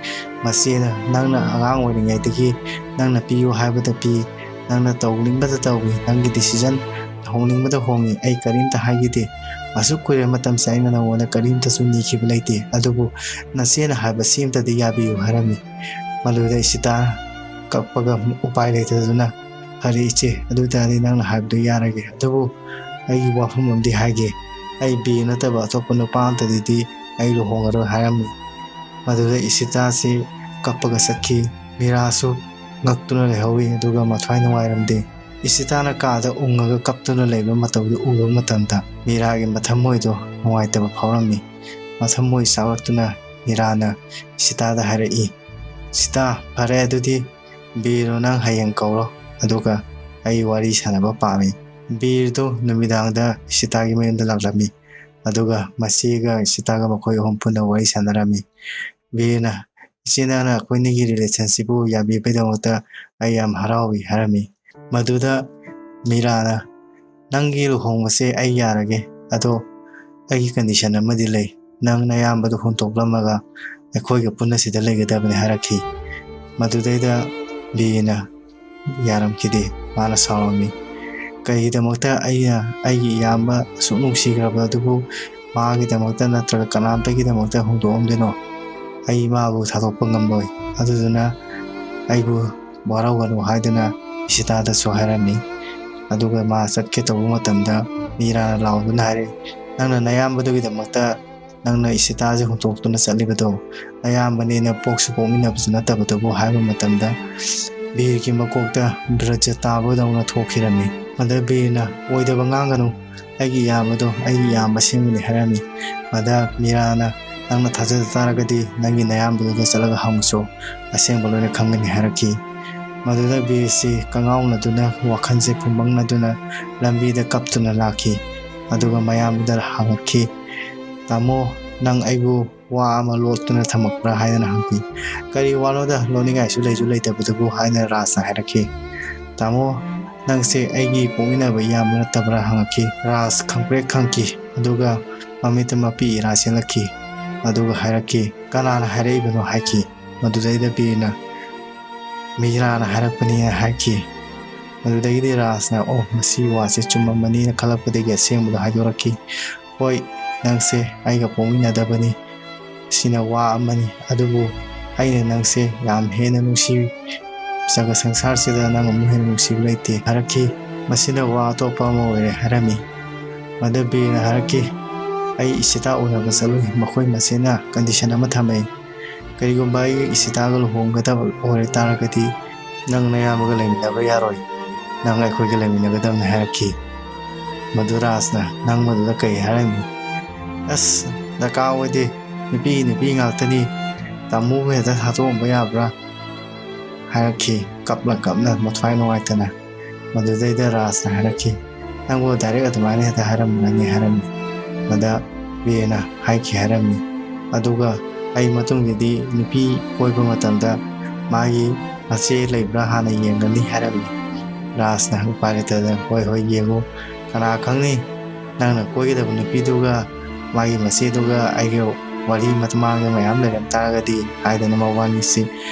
"ꯃꯆꯦꯅ ꯅꯪꯅ ꯑꯉꯥꯡ ꯑꯣꯏꯔꯤꯉꯩꯗꯒꯤ ꯅꯪꯅ ꯄꯤꯌꯨ ꯍꯥꯏꯕꯗ ꯄꯤ, ꯅꯪꯅ ꯇꯧꯅꯤꯡꯕꯗ ꯇꯧꯏ, ꯅꯪꯒꯤ decision ꯍꯣꯡꯅꯤꯡꯕꯗ ꯍꯣꯡꯉꯤ, ꯑꯩ ꯀꯔꯤꯝꯇ ꯍꯥꯏꯈꯤꯗꯦ꯫ ꯑꯁꯨꯛ ꯀꯨꯏꯔꯕ ꯃꯇꯝꯁꯦ ꯑꯩꯅ ꯅꯉꯣꯟꯗ ꯀꯔꯤꯝꯇꯁꯨ ꯅꯤꯈꯤꯕ ꯂꯩꯇꯦ, ꯑꯗꯨꯕꯨ ꯅꯆꯦꯅ ꯍꯥꯏꯕ ꯁꯤꯝꯇꯗꯤ ꯌꯥꯕꯤꯌꯨ" ꯍꯥꯏꯔꯝꯃꯤ꯫ ꯃꯗꯨꯗ ꯏꯁꯤꯇꯥ ꯀꯞꯄꯒ ꯎꯄꯥꯏ ꯂꯩꯇꯗꯨꯅ, "ꯐꯔꯦ ꯏꯆꯦ, ꯑꯗꯨ ꯑꯣꯏ ꯇꯥꯔꯗꯤ ꯅꯪꯅ ꯍꯥꯏꯕꯗꯣ ꯌꯥꯔꯒꯦ, ꯑꯗꯨꯕꯨ ꯑꯩꯒꯤ ꯋꯥꯐꯝ ꯑꯃꯗꯤ ꯍꯥꯏꯒꯦ, ꯑꯩ ꯕꯤꯔ ꯅꯠꯇꯕ ꯑꯇꯣꯞꯄ ꯅꯨꯄꯥ ꯑꯝꯇꯗꯗꯤ ꯑꯩ ꯂꯨꯍꯣꯡꯉꯔꯣꯏ" ꯍꯥꯏꯔꯝꯃꯤ꯫ ꯃꯗꯨꯗ ꯏꯁꯤꯇꯥꯁꯤ ꯀꯞꯄꯒ ꯆꯠꯈꯤ꯫ ꯃꯤꯔꯥꯁꯨ ꯉꯛꯇꯨꯅ ꯂꯩꯍꯧꯏ, ꯑꯗꯨꯒ ꯃꯊ꯭ꯋꯥꯏ ꯅꯨꯡꯉꯥꯏꯔꯝꯗꯦ꯫ ꯏꯁꯤꯇꯥꯅ ꯀꯥꯗ ꯎꯪꯉꯒ ꯀꯞꯇꯨꯅ ꯂꯩꯕ ꯃꯇꯧꯗꯨ ꯎꯕ ꯃꯇꯝꯗ ꯃꯤꯔꯥꯒꯤ ꯃꯊꯃꯣꯏꯗꯣ ꯅꯨꯡꯉꯥꯏꯇꯕ ꯐꯥꯎꯔꯝꯃꯤ꯫ ꯃꯊꯃꯣꯏ ꯆꯥꯛꯂꯛꯇꯨꯅ ꯃꯤꯔꯥꯅ ꯏꯁꯤꯇꯥꯗ ꯍꯥꯏꯔꯛꯏ, "ꯏꯁꯤꯇꯥ, ꯐꯔꯦ, ꯑꯗꯨꯗꯤ ꯕꯤꯔꯗꯣ ꯅꯪ ꯍꯌꯦꯡ ꯀꯧꯔꯣ, ꯑꯗꯨꯒ ꯑꯩ ꯋꯥꯔꯤ ꯁꯥꯟꯅꯕ ꯄꯥꯝꯃꯤ꯫" ꯕꯤꯔꯗꯨ ꯅꯨꯃꯤꯗꯥꯡꯗ ꯏꯁꯤꯇꯥꯒꯤ ꯃꯌꯨꯝꯗ ꯂꯥꯛꯂꯝꯃꯤ, ꯑꯗꯨꯒ ꯃꯆꯦꯒ ꯏꯁꯤꯇꯥꯒ ꯃꯈꯣꯏ ꯑꯍꯨꯝ ꯄꯨꯟꯅ ꯋꯥꯔꯤ ꯁꯥꯟꯅꯔꯝꯃꯤ꯫ ꯕꯤꯔꯅ, "ꯏꯆꯦ, ꯅꯪꯅ ꯑꯩꯈꯣꯏꯅꯤꯒꯤ relationꯁꯤꯕꯨ ꯌꯥꯕꯤꯕꯒꯤꯗꯃꯛꯇ ꯑꯩ ꯌꯥꯝ ꯍꯔꯥꯎꯏ" ꯍꯥꯏꯔꯝꯃꯤ꯫ ꯃꯗꯨꯗ ꯃꯤꯔꯥꯅ, "ꯅꯪꯒꯤ ꯂꯨꯍꯣꯡꯕꯁꯦ ꯑꯩ ꯌꯥꯔꯒꯦ, ꯑꯗꯣ ꯑꯩꯒꯤ condition ꯑꯃꯗꯤ ꯂꯩ, ꯅꯪ ꯅꯌꯥꯝꯕꯗꯣ ꯍꯨꯟꯇꯣꯛꯂꯝꯃꯒ ꯑꯩꯈꯣꯏꯒ ꯄꯨꯟꯅ ꯁꯤꯗ ꯂꯩꯒꯗꯕꯅꯤ" ꯍꯥꯏꯔꯛꯈꯤ꯫ ꯃꯗꯨꯗꯩꯗ ꯕꯤꯔꯅ ꯌꯥꯔꯝꯈꯤꯗꯦ, ꯃꯥꯅ ꯁꯥꯎꯔꯝꯃꯤ꯫ "ꯀꯩꯒꯤꯗꯃꯛꯇ ꯑꯩꯅ ꯑꯩꯒꯤ ꯏꯌꯥꯝꯕ ꯑꯁꯨꯛ ꯅꯨꯡꯁꯤꯈ꯭ꯔꯕ ꯑꯗꯨꯕꯨ ꯃꯥꯒꯤꯗꯃꯛꯇ ꯅꯠꯇ꯭ꯔꯒ ꯀꯅꯥꯝꯇꯒꯤꯗꯃꯛꯇ ꯍꯨꯟꯗꯣꯛꯑꯝꯗꯣꯏꯅꯣ? ꯑꯩ ꯃꯥꯕꯨ ꯊꯥꯗꯣꯛꯄ ꯉꯝꯂꯣꯏ, ꯑꯗꯨꯗꯨꯅ ꯑꯩꯕꯨ ꯋꯥꯔꯧꯒꯅꯨ" ꯍꯥꯏꯗꯨꯅ ꯏꯁꯤꯇꯥꯗꯁꯨ ꯍꯥꯏꯔꯝꯃꯤ꯫ ꯑꯗꯨꯒ ꯃꯥ ꯆꯠꯀꯦ ꯇꯧꯕ ꯃꯇꯝꯗ ꯃꯤꯔꯥꯅ ꯂꯥꯎꯗꯨꯅ ꯍꯥꯏꯔꯛꯏ, "ꯅꯪꯅ ꯅꯌꯥꯝꯕꯗꯨꯒꯤꯗꯃꯛꯇ ꯅꯪꯅ ꯏꯁꯤꯇꯥꯁꯦ ꯍꯨꯟꯗꯣꯛꯇꯨꯅ ꯆꯠꯂꯤꯕꯗꯣ, ꯅꯌꯥꯝꯕꯅꯦꯅ ꯄꯣꯛꯁꯨ ꯄꯣꯛꯃꯤꯟꯅꯕꯁꯨ ꯅꯠꯇꯕꯗꯨꯕꯨ" ꯍꯥꯏꯕ ꯃꯇꯝꯗ ꯕꯤꯔꯒꯤ ꯃꯀꯣꯛꯇ ꯕ꯭ꯔꯖ ꯇꯥꯕꯗꯧꯅ ꯊꯣꯛꯈꯤꯔꯝꯃꯤ꯫ ꯃꯗ ꯕꯤꯔꯅ, "ꯑꯣꯏꯗꯕ ꯉꯥꯡꯒꯅꯨ, ꯑꯩꯒꯤ ꯏꯌꯥꯝꯕꯗꯣ ꯑꯩꯒꯤ ꯏꯌꯥꯝꯕ ꯑꯁꯦꯡꯕꯅꯤ" ꯍꯥꯏꯔꯝꯃꯤ꯫ ꯃꯗ ꯃꯤꯔꯥꯅ, "ꯅꯪꯅ ꯊꯥꯖꯗ ꯇꯥꯔꯒꯗꯤ ꯅꯪꯒꯤ ꯅꯌꯥꯝꯕꯗꯨꯗ ꯆꯠꯂꯒ ꯍꯪꯉꯨꯆꯣ, ꯑꯁꯦꯡꯕ ꯂꯣꯏꯅ ꯈꯪꯒꯅꯤ" ꯍꯥꯏꯔꯛꯈꯤ꯫ ꯃꯗꯨꯗ ꯕꯤꯔꯁꯤ ꯀꯉꯥꯎꯅꯗꯨꯅ, ꯋꯥꯈꯜꯁꯦ ꯐꯨꯝꯕꯪꯅꯗꯨꯅ ꯂꯝꯕꯤꯗ ꯀꯞꯇꯨꯅ ꯂꯥꯛꯈꯤ꯫ ꯑꯗꯨꯒ ꯃꯌꯥꯝꯗꯨꯗ ꯍꯪꯉꯛꯈꯤ, "ꯇꯥꯃꯣ, ꯅꯪ ꯑꯩꯕꯨ ꯋꯥ ꯑꯃ ꯂꯣꯠꯇꯨꯅ ꯊꯝꯃꯛꯄ꯭ꯔꯥ?" ꯍꯥꯏꯗꯅ ꯍꯪꯈꯤ꯫ "ꯀꯔꯤ ꯋꯥꯅꯣꯗ, ꯂꯣꯠꯅꯤꯡꯉꯥꯏꯁꯨ ꯂꯩꯁꯨ ꯂꯩꯇꯕꯗꯨꯕꯨ" ꯍꯥꯏꯅ ꯔꯥꯖꯅ ꯍꯥꯏꯔꯛꯈꯤ꯫ "ꯇꯥꯃꯣ, ꯅꯪꯁꯦ ꯑꯩꯒꯤ ꯄꯣꯛꯃꯤꯟꯅꯕ ꯏꯌꯥꯝꯕ ꯅꯠꯇꯕ꯭ꯔꯥ?" ꯍꯪꯉꯛꯈꯤ꯫ ꯔꯥꯖ ꯈꯪꯄ꯭ꯔꯦꯛ ꯈꯪꯈꯤ, ꯑꯗꯨꯒ ꯃꯃꯤꯠꯇ ꯃꯄꯤ ꯏꯔꯥ ꯆꯦꯜꯂꯛꯈꯤ꯫ ꯑꯗꯨꯒ ꯍꯥꯏꯔꯛꯈꯤ, "ꯀꯅꯥꯅ ꯍꯥꯏꯔꯛꯏꯕꯅꯣ?" ꯍꯥꯏꯈꯤ꯫ ꯃꯗꯨꯗꯩꯗ ꯕꯤꯔꯅ, "ꯃꯤꯔꯥꯅ ꯍꯥꯏꯔꯛꯄꯅꯤ" ꯍꯥꯏꯈꯤ꯫ ꯃꯗꯨꯗꯒꯤꯗꯤ ꯔꯥꯖꯅ, "ꯑꯣ, ꯃꯁꯤ ꯋꯥꯁꯦ ꯆꯨꯝꯃꯝꯃꯅꯤꯅ" ꯈꯜꯂꯛꯄꯗꯒꯤ ꯑꯁꯦꯡꯕꯗꯣ ꯍꯥꯏꯗꯣꯔꯛꯈꯤ꯫ "ꯍꯣꯏ, ꯅꯪꯁꯦ ꯑꯩꯒ ꯄꯣꯛꯃꯤꯟꯅꯗꯕꯅꯤ, ꯁꯤꯅ ꯋꯥ ꯑꯃꯅꯤ, ꯑꯗꯨꯕꯨ ꯑꯩꯅ ꯅꯪꯁꯦ ꯌꯥꯝ ꯍꯦꯟꯅ ꯅꯨꯡꯁꯤ, ꯁꯪꯒ ꯁꯪꯁꯥꯔꯁꯤꯗ ꯅꯪ ꯑꯃꯨꯛ ꯍꯦꯟꯅ ꯅꯨꯡꯁꯤꯕ ꯂꯩꯇꯦ" ꯍꯥꯏꯔꯛꯈꯤ꯫ ꯃꯁꯤꯅ ꯋꯥ ꯑꯇꯣꯞꯄ ꯑꯃ ꯑꯣꯏꯔꯦ ꯍꯥꯏꯔꯝꯃꯤ꯫ ꯃꯗ ꯕꯤꯔꯅ ꯍꯥꯏꯔꯛꯈꯤ, "ꯑꯩ ꯏꯁꯤꯇꯥ ꯎꯅꯕ ꯆꯠꯂꯨꯏ, ꯃꯈꯣꯏ ꯃꯁꯦꯟꯅ ꯀꯟꯗꯤꯁꯟ ꯑꯃ ꯊꯝꯃꯦ꯫ ꯀꯔꯤꯒꯨꯝꯕ ꯑꯩꯒ ꯏꯁꯤꯇꯥꯒ ꯂꯨꯍꯣꯡꯒꯗꯕ ꯑꯣꯏꯔ ꯇꯥꯔꯒꯗꯤ ꯅꯪ ꯅꯌꯥꯝꯕꯒ ꯂꯩꯃꯤꯟꯅꯕ ꯌꯥꯔꯣꯏ, ꯅꯪ ꯑꯩꯈꯣꯏꯒ ꯂꯩꯃꯤꯟꯅꯒꯗꯕꯅꯤ" ꯍꯥꯏꯔꯛꯈꯤ꯫ ꯃꯗꯨ ꯔꯥꯖꯅ, "ꯅꯪ ꯃꯗꯨꯗ ꯀꯔꯤ ꯍꯥꯏꯔꯝꯃꯤ?" "ꯑꯁ, ꯗꯔꯀꯥꯔ ꯑꯣꯏꯗꯦ, ꯅꯨꯄꯤ ꯅꯨꯄꯤ ꯉꯥꯛꯇꯅꯤ, ꯇꯥꯃꯣꯕꯨ ꯍꯦꯛꯇ ꯊꯥꯗꯣꯛꯑꯝꯕ ꯌꯥꯕ꯭ꯔꯥ?" ꯍꯥꯏꯔꯛꯈꯤ, ꯀꯞꯅ ꯀꯞꯅ, ꯃꯊ꯭ꯋꯥꯏ ꯅꯨꯡꯉꯥꯏꯇꯅ꯫ ꯃꯗꯨꯗꯩꯗ ꯔꯥꯖꯅ ꯍꯥꯏꯔꯛꯈꯤ, "ꯅꯪꯕꯨ ꯗꯥꯏꯔꯦꯛ ꯑꯗꯨꯃꯥꯏꯅ ꯍꯦꯛꯇ ꯍꯥꯏꯔꯝꯕ꯭ꯔꯅꯦ?" ꯍꯥꯏꯔꯝꯃꯤ꯫ ꯃꯗ ꯕꯤꯔꯅ ꯍꯥꯏꯈꯤ ꯍꯥꯏꯔꯝꯃꯤ꯫ ꯑꯗꯨꯒ ꯑꯩ ꯃꯇꯨꯡꯗꯗꯤ ꯅꯨꯄꯤ ꯀꯣꯏꯕ ꯃꯇꯝꯗ ꯃꯥꯒꯤ ꯃꯆꯦ ꯂꯩꯕ꯭ꯔꯥ ꯍꯥꯟꯅ ꯌꯦꯡꯒꯅꯤ ꯍꯥꯏꯔꯝꯃꯤ꯫ ꯔꯥꯖꯅ ꯎꯄꯥꯏ ꯂꯩꯇꯗꯅ, "ꯍꯣꯏ, ꯍꯣꯏ, ꯌꯦꯡꯉꯨ꯫ ꯀꯅꯥ ꯈꯪꯅꯤ, ꯅꯪꯅ ꯀꯣꯏꯒꯗꯕ ꯅꯨꯄꯤꯗꯨꯒ ꯃꯥꯒꯤ ꯃꯆꯦꯗꯨꯒ ꯑꯩꯒ ꯋꯥꯔꯤ ꯃꯃꯥꯡꯗ ꯃꯌꯥꯝ ꯂꯩꯔꯝ ꯇꯥꯔꯒꯗꯤ" ꯍꯥꯏꯗꯅ ꯃꯕꯥꯅꯤꯁꯤ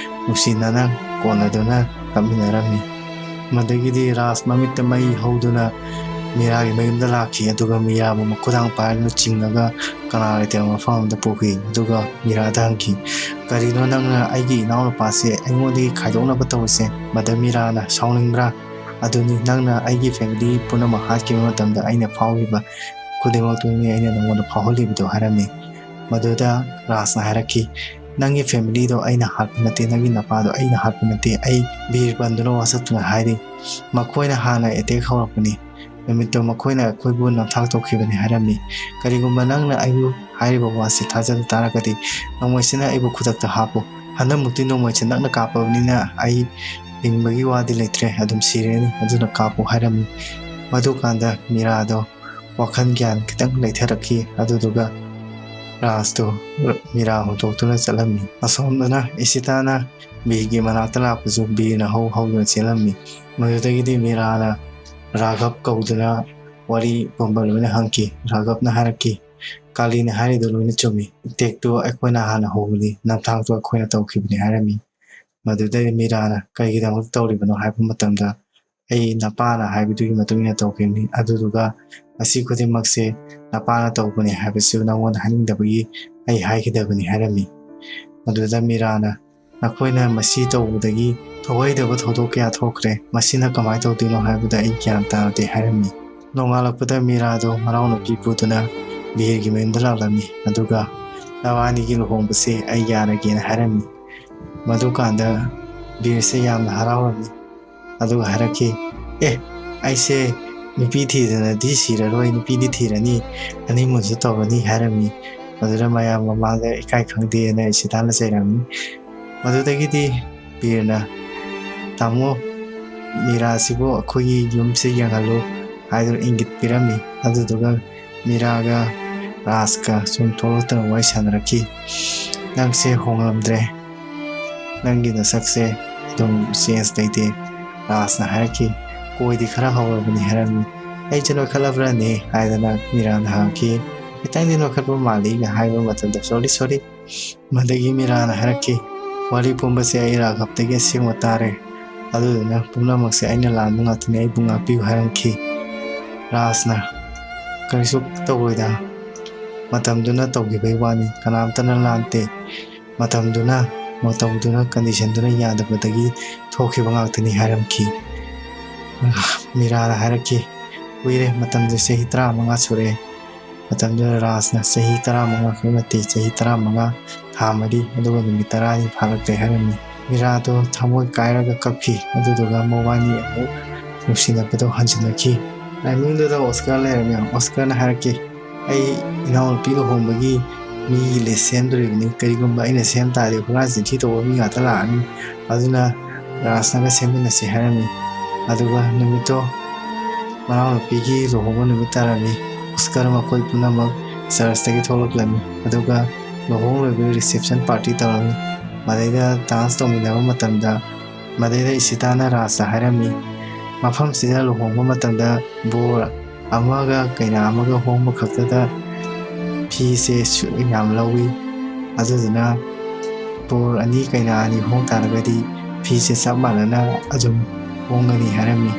ꯅꯨꯡꯁꯤꯅꯅ ꯀꯣꯟꯅꯗꯨꯅ ꯀꯞꯃꯤꯟꯅꯔꯝꯃꯤ꯫ ꯃꯗꯒꯤꯗꯤ ꯔꯥꯖ ꯃꯃꯤꯠꯇ ꯃꯩ ꯍꯧꯗꯨꯅ ꯃꯤꯔꯥꯒꯤ ꯃꯌꯨꯝꯗ ꯂꯥꯛꯈꯤ, ꯑꯗꯨꯒ ꯃꯤꯔꯥꯕꯨ ꯃꯈꯨꯗꯥꯡ ꯄꯥꯏꯗꯨꯅ ꯆꯤꯡꯉꯒ ꯀꯅꯥ ꯂꯩꯇꯕ ꯃꯐꯝ ꯑꯃꯗ ꯄꯨꯈꯤ꯫ ꯑꯗꯨꯒ ꯃꯤꯔꯥꯗ ꯍꯪꯈꯤ, "ꯀꯔꯤꯅꯣ ꯅꯪꯅ ꯑꯩꯒꯤ ꯏꯅꯥꯎꯅꯨꯄꯥꯁꯦ ꯑꯩꯉꯣꯟꯗꯒꯤ ꯈꯥꯏꯗꯣꯛꯅꯕ ꯇꯧꯔꯤꯁꯦ?" ꯃꯗ ꯃꯤꯔꯥꯅ, "ꯁꯥꯎꯅꯤꯡꯕ꯭ꯔꯥ? ꯑꯗꯨꯅꯤ, ꯅꯪꯅ ꯑꯩꯒꯤ ꯐꯦꯃꯤꯂꯤ ꯄꯨꯝꯅꯃꯛ ꯍꯥꯠꯈꯤꯕ ꯃꯇꯝꯗ ꯑꯩꯅ ꯐꯥꯎꯈꯤꯕ ꯈꯨꯗꯤꯡꯃꯛꯇꯨꯅꯤ ꯑꯩꯅ ꯅꯉꯣꯟꯗ ꯐꯥꯎꯍꯜꯂꯤꯕꯗꯨ" ꯍꯥꯏꯔꯝꯃꯤ꯫ ꯃꯗꯨꯗ ꯔꯥꯖꯅ ꯍꯥꯏꯔꯛꯈꯤ, "ꯅꯪꯒꯤ ꯐꯦꯃꯤꯂꯤꯗꯣ ꯑꯩꯅ ꯍꯥꯠꯄ ꯅꯠꯇꯦ, ꯅꯪꯒꯤ ꯅꯄꯥꯗꯣ ꯑꯩꯅ ꯍꯥꯠꯄ ꯅꯠꯇꯦ, ꯑꯩ ꯕꯤꯔ ꯄꯟꯗꯨꯅ ꯋꯥꯁꯛꯇꯨꯅ ꯍꯥꯏꯔꯤ꯫ ꯃꯈꯣꯏꯅ ꯍꯥꯟꯅ ꯑꯦꯇꯦꯛ ꯍꯧꯔꯛꯄꯅꯤ, ꯅꯨꯃꯤꯠꯇꯣ ꯃꯈꯣꯏꯅ ꯑꯩꯈꯣꯏꯕꯨ ꯅꯝꯊꯥꯛ ꯇꯧꯈꯤꯕꯅꯤ" ꯍꯥꯏꯔꯝꯃꯤ꯫ "ꯀꯔꯤꯒꯨꯝꯕ ꯅꯪꯅ ꯑꯩꯕꯨ ꯍꯥꯏꯔꯤꯕ ꯋꯥꯁꯤ ꯊꯥꯖꯕ ꯇꯥꯔꯒꯗꯤ ꯅꯣꯡꯃꯩꯁꯤꯅ ꯑꯩꯕꯨ ꯈꯨꯗꯛꯇ ꯍꯥꯞꯄꯨ꯫ ꯍꯟꯗꯛꯃꯨꯛꯇꯤ ꯅꯣꯡꯃꯩꯁꯤ ꯅꯛꯅ ꯀꯥꯞꯄꯕꯅꯤꯅ ꯑꯩ ꯍꯤꯡꯕꯒꯤ ꯋꯥꯗꯤ ꯂꯩꯇ꯭ꯔꯦ, ꯑꯗꯨꯝ ꯁꯤꯔꯅꯤ, ꯑꯗꯨꯅ ꯀꯥꯞꯄꯨ" ꯍꯥꯏꯔꯝꯃꯤ꯫ ꯃꯗꯨꯀꯥꯟꯗ ꯃꯤꯔꯥꯗꯣ ꯋꯥꯈꯜ ꯒ꯭ꯌꯥꯟ ꯈꯤꯇꯪ ꯂꯩꯊꯔꯛꯈꯤ꯫ ꯑꯗꯨꯗꯨꯒ ꯔꯥꯖꯇꯣ ꯃꯤꯔꯥ ꯍꯧꯗꯣꯛꯇꯨꯅ ꯆꯠꯂꯝꯃꯤ꯫ ꯑꯁꯣꯝꯗꯅ ꯏꯁꯤꯇꯥꯅ ꯕꯤꯔꯒꯤ ꯃꯅꯥꯛꯇ ꯂꯥꯛꯄꯁꯨ ꯕꯤꯔꯅ ꯍꯧ ꯍꯧꯗꯨꯅ ꯆꯦꯜꯂꯝꯃꯤ꯫ ꯃꯗꯨꯗꯒꯤꯗꯤ ꯃꯤꯔꯥꯅ ꯔꯥꯘꯕ ꯀꯧꯗꯨꯅ ꯋꯥꯔꯤ ꯄꯨꯝꯕ ꯂꯣꯏꯅ ꯍꯪꯈꯤ꯫ ꯔꯥꯘꯕꯅ ꯍꯥꯏꯔꯛꯈꯤ, "ꯀꯥꯂꯤꯅ ꯍꯥꯏꯔꯤꯗꯨ ꯂꯣꯏꯅ ꯆꯨꯝꯃꯤ꯫ ꯑꯦꯇꯦꯛꯇꯨ ꯑꯩꯈꯣꯏꯅ ꯍꯥꯟꯅ ꯍꯧꯕꯅꯤ, ꯅꯝꯊꯥꯛꯇꯨ ꯑꯩꯈꯣꯏꯅ ꯇꯧꯈꯤꯕꯅꯤ" ꯍꯥꯏꯔꯝꯃꯤ꯫ ꯃꯗꯨꯗꯩ ꯃꯤꯔꯥꯅ ꯀꯩꯒꯤꯗꯃꯛꯇ ꯇꯧꯔꯤꯕꯅꯣ ꯍꯥꯏꯕ ꯃꯇꯝꯗ, "ꯑꯩ ꯅꯄꯥꯅ ꯍꯥꯏꯕꯗꯨꯒꯤ ꯃꯇꯨꯡ ꯏꯟꯅ ꯇꯧꯈꯤꯕꯅꯤ, ꯑꯗꯨꯗꯨꯒ ꯃꯁꯤ ꯈꯨꯗꯤꯡꯃꯛꯁꯦ ꯅꯄꯥꯅ ꯇꯧꯕꯅꯤ ꯍꯥꯏꯕꯁꯨ ꯅꯉꯣꯟꯗ ꯍꯥꯏꯅꯤꯡꯗꯕꯒꯤ ꯑꯩ ꯍꯥꯏꯈꯤꯗꯕꯅꯤ" ꯍꯥꯏꯔꯝꯃꯤ꯫ ꯃꯗꯨꯗ ꯃꯤꯔꯥꯅ, "ꯅꯈꯣꯏꯅ ꯃꯁꯤ ꯇꯧꯕꯗꯒꯤ ꯊꯣꯛꯍꯩꯗꯕ ꯊꯧꯗꯣꯛ ꯀꯌꯥ ꯊꯣꯛꯈ꯭ꯔꯦ, ꯃꯁꯤꯅ ꯀꯃꯥꯏꯅ ꯇꯧꯗꯣꯏꯅꯣ ꯍꯥꯏꯕꯗ ꯑꯩ ꯒ꯭ꯌꯥꯟ ꯇꯥꯗꯦ" ꯍꯥꯏꯔꯝꯃꯤ꯫ ꯅꯣꯡꯉꯥꯜꯂꯛꯄꯗ ꯃꯤꯔꯥꯗꯣ ꯃꯅꯥꯎꯅꯨꯄꯤ ꯄꯨꯗꯨꯅ ꯕꯤꯔꯒꯤ ꯃꯌꯨꯝꯗ ꯂꯥꯛꯂꯝꯃꯤ, ꯑꯗꯨꯒ "ꯅꯕꯥꯅꯤꯒꯤ ꯂꯨꯍꯣꯡꯕꯁꯦ ꯑꯩ ꯌꯥꯔꯒꯦꯅ" ꯍꯥꯏꯔꯝꯃꯤ꯫ ꯃꯗꯨꯀꯥꯟꯗ ꯕꯤꯔꯁꯦ ꯌꯥꯝꯅ ꯍꯔꯥꯎꯔꯝꯃꯤ, ꯑꯗꯨꯒ ꯍꯥꯏꯔꯛꯈꯤ, "ꯑꯦ, ꯑꯩꯁꯦ ꯅꯨꯄꯤ ꯊꯤꯗꯅꯗꯤ ꯁꯤꯔꯔꯣꯏ, ꯅꯨꯄꯤꯗꯤ ꯊꯤꯔꯅꯤ, ꯍꯅꯤꯃꯨꯟꯁꯨ ꯇꯧꯔꯅꯤ" ꯍꯥꯏꯔꯝꯃꯤ꯫ ꯃꯗꯨꯗ ꯃꯌꯥꯝ ꯃꯃꯥꯡꯗ ꯏꯀꯥꯏ ꯈꯪꯗꯦꯅ ꯏꯁꯤꯇꯥꯅ ꯆꯩꯔꯝꯃꯤ꯫ ꯃꯗꯨꯗꯒꯤꯗꯤ ꯕꯤꯔꯅ, "ꯇꯥꯃꯣ, ꯃꯤꯔꯥꯁꯤꯕꯨ ꯑꯩꯈꯣꯏꯒꯤ ꯌꯨꯝꯁꯦ ꯌꯦꯡꯍꯜꯂꯨ" ꯍꯥꯏꯗꯨꯅ ꯏꯪꯒꯤꯠ ꯄꯤꯔꯝꯃꯤ꯫ ꯑꯗꯨꯗꯨꯒ ꯃꯤꯔꯥꯒ ꯔꯥꯖꯀ ꯁꯨꯝ ꯊꯣꯛꯂꯛꯇꯨꯅ ꯋꯥꯔꯤ ꯁꯥꯟꯅꯔꯛꯈꯤ꯫ "ꯅꯪꯁꯦ ꯍꯣꯡꯂꯝꯗ꯭ꯔꯦ, ꯅꯪꯒꯤ ꯅꯁꯛꯁꯦ ꯑꯗꯨꯝ ꯆꯦꯟꯖ ꯂꯩꯇꯦ", ꯔꯥꯖꯅ ꯍꯥꯏꯔꯛꯈꯤ꯫ "ꯀꯣꯏꯗꯤ ꯈꯔ ꯍꯧꯔꯕꯅꯤ" ꯍꯥꯏꯔꯝꯃꯤ꯫ "ꯑꯩꯁꯦ ꯅꯣꯏꯈꯠꯂꯕ꯭ꯔꯅꯦ?" ꯍꯥꯏꯗꯅ ꯃꯤꯔꯥꯅ ꯍꯪꯉꯛꯈꯤ꯫ "ꯈꯤꯇꯪꯗꯤ ꯅꯣꯏꯈꯠꯄ ꯃꯥꯜꯂꯤꯒ" ꯍꯥꯏꯕ ꯃꯇꯝꯗ, "ꯁꯣꯔꯤ, ꯁꯣꯔꯤ"꯫ ꯃꯗꯒꯤ ꯃꯤꯔꯥꯅ ꯍꯥꯏꯔꯛꯈꯤ, "ꯋꯥꯔꯤ ꯄꯨꯝꯕꯁꯦ ꯑꯩ ꯔꯥꯘꯕꯇꯒꯤ ꯑꯁꯦꯡꯕ ꯇꯥꯔꯦ, ꯑꯗꯨꯗꯨꯅ ꯄꯨꯝꯅꯃꯛꯁꯦ ꯑꯩꯅ ꯂꯥꯟꯕ ꯉꯥꯛꯇꯅꯤ, ꯑꯩꯕꯨ ꯉꯥꯛꯄꯤꯌꯨ" ꯍꯥꯏꯔꯝꯈꯤ꯫ ꯔꯥꯖꯅ, "ꯀꯔꯤꯁꯨ ꯇꯧꯔꯣꯏꯗ, ꯃꯇꯝꯗꯨꯅ ꯇꯧꯈꯤꯕꯒꯤ ꯋꯥꯅꯤ, ꯀꯅꯥꯝꯇꯅ ꯂꯥꯟꯗꯦ, ꯃꯇꯝꯗꯨꯅ, ꯃꯇꯧꯗꯨꯅ, ꯀꯟꯗꯤꯁꯟꯗꯨꯅ ꯌꯥꯗꯕꯗꯒꯤ ꯊꯣꯛꯈꯤꯕ ꯉꯥꯛꯇꯅꯤ" ꯍꯥꯏꯔꯝꯈꯤ꯫ ꯃꯤꯔꯥꯅ ꯍꯥꯏꯔꯛꯈꯤ, "ꯀꯨꯏꯔꯦ, ꯃꯇꯝꯁꯦ ꯆꯍꯤ ꯇꯔꯥꯃꯉꯥ ꯁꯨꯔꯦ, ꯃꯇꯝꯗꯨꯗ ꯔꯥꯖꯅ ꯆꯍꯤ ꯇꯔꯥꯃꯉꯥ ꯈꯛ ꯅꯠꯇꯦ, ꯆꯍꯤ ꯇꯔꯥꯃꯉꯥ, ꯊꯥ ꯃꯔꯤ, ꯑꯗꯨꯒ ꯅꯨꯃꯤꯠ ꯇꯔꯥꯅꯤ ꯐꯥꯔꯛꯂꯦ ꯍꯥꯏꯔꯝꯃꯤ꯫ ꯃꯤꯔꯥꯗꯣ ꯊꯃꯣꯏ ꯀꯥꯏꯔꯒ ꯀꯞꯈꯤ꯫ ꯑꯗꯨꯗꯨꯒ ꯃꯕꯥꯅꯤ ꯑꯃꯨꯛ ꯅꯨꯡꯁꯤꯅꯕꯗꯣ ꯍꯟꯖꯤꯟꯅꯈꯤ꯫ ꯇꯥꯏꯃꯤꯡꯗꯨꯗ ꯑꯣꯁꯀꯥꯔ ꯂꯩꯔꯝꯃꯤ꯫ ꯑꯣꯁꯀꯥꯔꯅ ꯍꯥꯏꯔꯛꯈꯤ, "ꯑꯩ ꯏꯅꯥꯎꯅꯨꯄꯤ ꯂꯨꯍꯣꯡꯕꯒꯤ ꯃꯤꯒꯤ ꯂꯤꯁ ꯁꯦꯝꯗꯣꯔꯤꯕꯅꯤ꯫ ꯀꯔꯤꯒꯨꯝꯕ ꯑꯩꯅ ꯁꯦꯝ ꯇꯥꯔꯗꯤ ꯍꯨꯔꯥꯟ ꯆꯤꯟꯊꯤ ꯇꯧꯕ ꯃꯤ ꯉꯥꯛꯇ ꯂꯥꯛꯑꯅꯤ꯫ ꯑꯗꯨꯅ ꯔꯥꯖꯅꯒ ꯁꯦꯝꯃꯤꯟꯅꯁꯤ" ꯍꯥꯏꯔꯝꯃꯤ꯫ ꯑꯗꯨꯒ ꯅꯨꯃꯤꯠꯇꯣ ꯃꯅꯥꯎꯅꯨꯄꯤꯒꯤ ꯂꯨꯍꯣꯡꯕ ꯅꯨꯃꯤꯠ ꯇꯥꯔꯝꯃꯤ꯫ ꯑꯣꯁꯀꯥꯔ ꯃꯈꯣꯏ ꯄꯨꯝꯅꯃꯛ ꯆꯔꯆꯇꯒꯤ ꯊꯣꯛꯂꯛꯂꯝꯃꯤ꯫ ꯑꯗꯨꯒ ꯂꯨꯍꯣꯡ ꯂꯣꯏꯕꯒꯤ ꯔꯤꯁꯦꯞꯁꯟ ꯄꯥꯔꯇꯤ ꯇꯧꯔꯝꯃꯤ꯫ ꯃꯗꯩꯗ ꯗꯥꯟꯁ ꯇꯧꯃꯤꯟꯅꯕ ꯃꯇꯝꯗ ꯃꯗꯩꯗ ꯏꯁꯤꯇꯥꯅ ꯔꯥꯖꯇ ꯍꯥꯏꯔꯝꯃꯤ, "ꯃꯐꯝꯁꯤꯗ ꯂꯨꯍꯣꯡꯕ ꯃꯇꯝꯗ ꯕꯣꯔ ꯑꯃꯒ ꯀꯩꯅꯥ ꯑꯃꯒ ꯍꯣꯡꯕ ꯈꯛꯇꯗ ꯐꯤꯁꯦ ꯁꯨ-, ꯌꯥꯝ ꯂꯧꯏ꯫ ꯑꯗꯨꯗꯨꯅ ꯕꯣꯔ ꯑꯅꯤ ꯀꯩꯅꯥ ꯑꯅꯤ ꯍꯣꯡ ꯇꯥꯔꯒꯗꯤ ꯐꯤꯁꯦ ꯆꯞ ꯃꯥꯟꯅꯅ ꯑꯗꯨꯝ ꯍꯣꯡꯒꯅꯤ" ꯍꯥꯏꯔꯝꯃꯤ꯫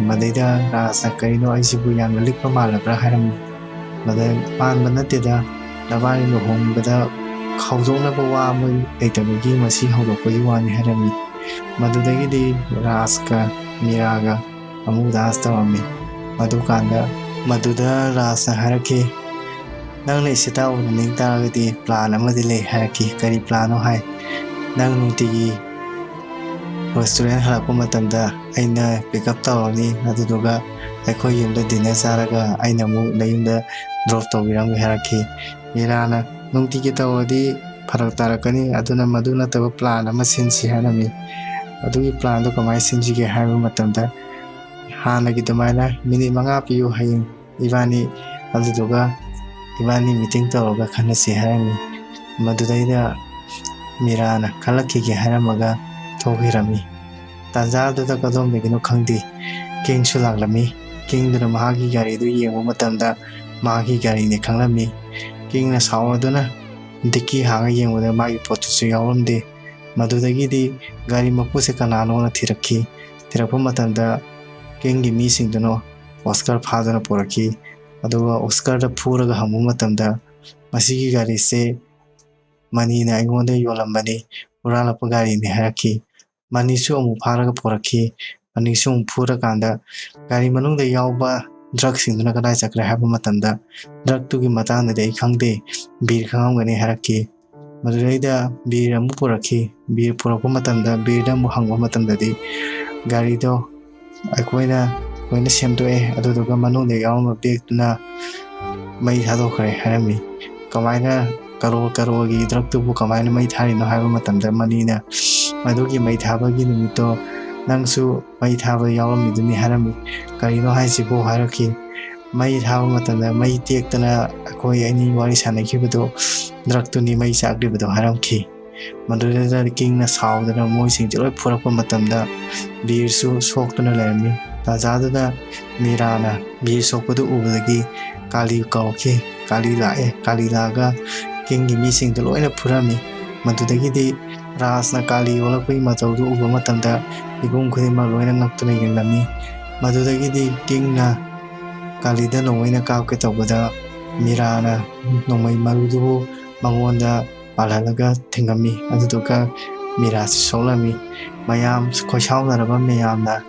ꯃꯗꯩꯗ ꯔꯥꯖꯅ, "ꯀꯔꯤꯅꯣ, ꯑꯩꯁꯤꯕꯨ ꯌꯥꯝꯅ ꯂꯤꯛꯄ ꯃꯥꯜꯂꯕ꯭ꯔꯥ?" ꯍꯥꯏꯔꯝꯃꯤ꯫ ꯃꯗ, "ꯃꯥꯟꯕ ꯅꯠꯇꯦꯗ, ꯅꯕꯥꯅꯤ ꯂꯨꯍꯣꯡꯕꯗ ꯍꯧꯗꯣꯛꯅꯕ ꯋꯥ ꯑꯃ ꯂꯩꯇꯕꯒꯤ ꯃꯁꯤ ꯍꯧꯗꯣꯛꯄꯒꯤ ꯋꯥꯅꯤ" ꯍꯥꯏꯔꯝꯃꯤ꯫ ꯃꯗꯨꯗꯒꯤꯗꯤ ꯔꯥꯖꯀ ꯃꯤꯔꯥꯒ ꯑꯃꯨꯛ ꯗꯥꯟꯁ ꯇꯧꯔꯝꯃꯤ꯫ ꯃꯗꯨꯀꯥꯟꯗ ꯃꯗꯨꯗ ꯔꯥꯖꯅ ꯍꯥꯏꯔꯛꯈꯤ, "ꯅꯪꯅ ꯏꯁꯤꯇꯥ ꯎꯅꯅꯤꯡ ꯇꯥꯔꯒꯗꯤ ꯄ꯭ꯂꯥꯟ ꯑꯃꯗꯤ ꯂꯩ" ꯍꯥꯏꯔꯛꯈꯤ꯫ "ꯀꯔꯤ ꯄ꯭ꯂꯥꯟꯅꯣ?" ꯍꯥꯏ꯫ "ꯅꯪ ꯅꯨꯡꯇꯤꯒꯤ ꯔꯦꯁꯇꯨꯔꯦꯟ ꯍꯜꯂꯛꯄ ꯃꯇꯝꯗ ꯑꯩꯅ ꯄꯤꯛ ꯑꯞ ꯇꯧꯔꯅꯤ, ꯑꯗꯨꯗꯨꯒ ꯑꯩꯈꯣꯏ ꯌꯨꯝꯗ ꯗꯤꯟꯅꯔ ꯆꯥꯔꯒ ꯑꯩꯅ ꯑꯃꯨꯛ ꯅꯌꯨꯝꯗ ꯗ꯭ꯔꯣꯞ ꯇꯧꯕꯤꯔꯝꯒꯦ" ꯍꯥꯏꯔꯛꯈꯤ꯫ ꯃꯤꯔꯥꯅ, "ꯅꯨꯡꯇꯤꯒꯤ ꯇꯧꯔꯗꯤ ꯐꯔꯛ ꯇꯥꯔꯛꯀꯅꯤ, ꯑꯗꯨꯅ ꯃꯗꯨ ꯅꯠꯇꯕ ꯄ꯭ꯂꯥꯟ ꯑꯃ ꯁꯤꯟꯁꯤ" ꯍꯥꯏꯔꯝꯃꯤ꯫ ꯑꯗꯨꯒꯤ ꯄ꯭ꯂꯥꯟꯗꯣ ꯀꯃꯥꯏꯅ ꯁꯤꯟꯁꯤꯒꯦ ꯍꯥꯏꯕ ꯃꯇꯝꯗ, "ꯍꯥꯟꯅꯒꯤ ꯑꯗꯨꯃꯥꯏꯅ ꯃꯤꯅꯤꯠ ꯃꯉꯥ ꯄꯤꯌꯨ, ꯍꯌꯦꯡ ꯏꯕꯥꯅꯤ, ꯑꯗꯨꯗꯨꯒ ꯏꯕꯥꯅꯤ ꯃꯤꯇꯤꯡ ꯇꯧꯔꯒ ꯈꯟꯅꯁꯤ" ꯍꯥꯏꯔꯝꯃꯤ꯫ ꯃꯗꯨꯗꯩꯗ ꯃꯤꯔꯥꯅ ꯈꯜꯂꯛꯈꯤꯒꯦ ꯍꯥꯏꯔꯝꯃꯒ ꯊꯣꯛꯈꯤꯔꯝꯃꯤ꯫ ꯇꯥꯟꯖꯥꯗꯨꯗ ꯀꯗꯣꯝꯗꯒꯤꯅꯣ ꯈꯪꯗꯦ, ꯀꯤꯡꯁꯨ ꯂꯥꯛꯂꯝꯃꯤ꯫ ꯀꯤꯡꯗꯨꯅ ꯃꯍꯥꯛꯀꯤ ꯒꯥꯔꯤꯗꯨ ꯌꯦꯡꯕ ꯃꯇꯝꯗ ꯃꯍꯥꯛꯀꯤ ꯒꯥꯔꯤꯅꯤ ꯈꯪꯂꯝꯃꯤ꯫ ꯀꯤꯡꯅ ꯁꯥꯎꯔꯗꯨꯅ ꯗꯤꯛꯀꯤ ꯍꯥꯡꯉ ꯌꯦꯡꯕꯗ ꯃꯥꯒꯤ ꯄꯣꯠꯇꯨꯁꯨ ꯌꯥꯎꯔꯝꯗꯦ꯫ ꯃꯗꯨꯗꯒꯤꯗꯤ ꯒꯥꯔꯤ ꯃꯄꯨꯁꯦ ꯀꯅꯥꯅꯣꯅ ꯊꯤꯔꯛꯈꯤ꯫ ꯊꯤꯔꯛꯄ ꯃꯇꯝꯗ ꯀꯤꯡꯒꯤ ꯃꯤꯁꯤꯡꯗꯨꯅ ꯑꯣꯁꯀꯥꯔ ꯐꯥꯗꯨꯅ ꯄꯨꯔꯛꯈꯤ꯫ ꯑꯗꯨꯒ ꯑꯣꯁꯀꯥꯔꯗ ꯐꯨꯔꯒ ꯍꯪꯕ ꯃꯇꯝꯗ, "ꯃꯁꯤꯒꯤ ꯒꯥꯔꯤꯁꯦ ꯃꯅꯤꯅ ꯑꯩꯉꯣꯟꯗ ꯌꯣꯜꯂꯝꯕꯅꯤ, ꯍꯨꯔꯥꯜꯂꯛꯄ ꯒꯥꯔꯤꯅꯤ" ꯍꯥꯏꯔꯛꯈꯤ꯫ ꯃꯅꯤꯁꯨ ꯑꯃꯨꯛ ꯐꯥꯔꯒ ꯄꯨꯔꯛꯈꯤ꯫ ꯃꯅꯤꯁꯨ ꯑꯃꯨꯛ ꯐꯨꯔꯀꯥꯟꯗ, "ꯒꯥꯔꯤ ꯃꯅꯨꯡꯗ ꯌꯥꯎꯕ ꯗ꯭ꯔꯛꯁꯤꯡꯗꯨꯅ ꯀꯗꯥꯏ ꯆꯠꯈ꯭ꯔꯦ ꯍꯥꯏꯕ ꯃꯇꯝꯗ, "ꯗ꯭ꯔꯛꯇꯨꯒꯤ ꯃꯇꯥꯡꯗꯗꯤ ꯑꯩ ꯈꯪꯗꯦ, ꯕꯤꯔ ꯈꯪꯉꯝꯒꯅꯤ" ꯍꯥꯏꯔꯛꯈꯤ꯫ ꯃꯗꯨꯗꯩꯗ ꯕꯤꯔ ꯑꯃꯨꯛ ꯄꯨꯔꯛꯈꯤ꯫ ꯕꯤꯔ ꯄꯨꯔꯛꯄ ꯃꯇꯝꯗ ꯕꯤꯔꯗ ꯑꯃꯨꯛ ꯍꯪꯕ ꯃꯇꯝꯗꯗꯤ, "ꯒꯥꯔꯤꯗꯣ ꯑꯩꯈꯣꯏꯅ ꯂꯣꯏꯅ ꯁꯦꯝꯗꯣꯛꯑꯦ, ꯑꯗꯨꯗꯨꯒ ꯃꯅꯨꯡꯗ ꯌꯥꯎꯔꯝꯕ ꯕꯦꯒꯇꯨꯅ ꯃꯩ ꯊꯥꯗꯣꯛꯈ꯭ꯔꯦ" ꯍꯥꯏꯔꯝꯃꯤ꯫ ꯀꯃꯥꯏꯅ ꯀꯔꯣꯔ ꯀꯔꯣꯔꯒꯤ ꯗ꯭ꯔꯛꯇꯨꯕꯨ ꯀꯃꯥꯏꯅ ꯃꯩ ꯊꯥꯔꯤꯅꯣ ꯍꯥꯏꯕ ꯃꯇꯝꯗ, ꯃꯅꯤꯅ "ꯑꯗꯨꯒꯤ ꯃꯩ ꯊꯥꯕꯒꯤ ꯅꯨꯃꯤꯠꯇꯣ ꯅꯪꯁꯨ ꯃꯩ ꯊꯥꯕ ꯌꯥꯎꯔꯝꯃꯤꯗꯨꯅꯤ" ꯍꯥꯏꯔꯝꯃꯤ꯫ "ꯀꯔꯤꯅꯣ ꯍꯥꯏꯁꯤꯕꯣ?" ꯍꯥꯏꯔꯛꯈꯤ꯫ "ꯃꯩ ꯊꯥꯕ ꯃꯇꯝꯗ ꯃꯩ ꯇꯦꯛꯇꯅ ꯑꯩꯈꯣꯏ ꯑꯅꯤ ꯋꯥꯔꯤ ꯁꯥꯟꯅꯈꯤꯕꯗꯣ, ꯗ꯭ꯔꯛꯇꯨꯅꯤ ꯃꯩ ꯆꯥꯛꯂꯤꯕꯗꯣ" ꯍꯥꯏꯔꯝꯈꯤ꯫ ꯃꯗꯨꯗꯩꯗ ꯀꯤꯡꯅ ꯁꯥꯎꯗꯅ ꯃꯣꯏꯁꯤꯡꯁꯦ ꯂꯣꯏ ꯐꯨꯔꯛꯄ ꯃꯇꯝꯗ, ꯕꯤꯔꯁꯨ ꯁꯣꯛꯇꯨꯅ ꯂꯩꯔꯝꯃꯤ꯫ ꯇꯥꯟꯖꯥꯗꯨꯗ ꯃꯤꯔꯥꯅ ꯕꯤꯔ ꯁꯣꯛꯄꯗꯨ ꯎꯕꯗꯒꯤ ꯀꯥꯂꯤ ꯀꯧꯔꯛꯈꯤ꯫ ꯀꯥꯂꯤ ꯂꯥꯛꯑꯦ꯫ ꯀꯥꯂꯤ ꯂꯥꯛꯑꯒ ꯀꯤꯡꯒꯤ ꯃꯤꯁꯤꯡꯗꯨ ꯂꯣꯏꯅ ꯐꯨꯔꯝꯃꯤ꯫ ꯃꯗꯨꯗꯒꯤꯗꯤ ꯔꯥꯖꯅ ꯀꯥꯂꯤ ꯑꯣꯜꯂꯛꯄꯒꯤ ꯃꯇꯧꯗꯨ ꯎꯕ ꯃꯇꯝꯗ ꯃꯤꯄꯨꯝ ꯈꯨꯗꯤꯡꯃꯛ ꯂꯣꯏꯅ ꯉꯛꯇꯨꯅ ꯌꯦꯡꯂꯝꯃꯤ꯫ ꯃꯗꯨꯗꯒꯤꯗꯤ ꯀꯤꯡꯅ ꯀꯥꯂꯤꯗ ꯅꯣꯡꯃꯩꯅ ꯀꯥꯞꯀꯦ ꯇꯧꯕꯗ, ꯃꯤꯔꯥꯅ ꯅꯣꯡꯃꯩ ꯃꯔꯨꯗꯨꯕꯨ ꯃꯉꯣꯟꯗ ꯄꯥꯜꯍꯜꯂꯒ ꯊꯤꯡꯉꯝꯃꯤ꯫ ꯑꯗꯨꯗꯨꯒ ꯃꯤꯔꯥꯁꯤ ꯁꯣꯛꯂꯝꯃꯤ꯫ ꯃꯌꯥꯝ, ꯈꯣꯏꯁꯥꯎꯅꯔꯕ ꯃꯌꯥꯝꯅ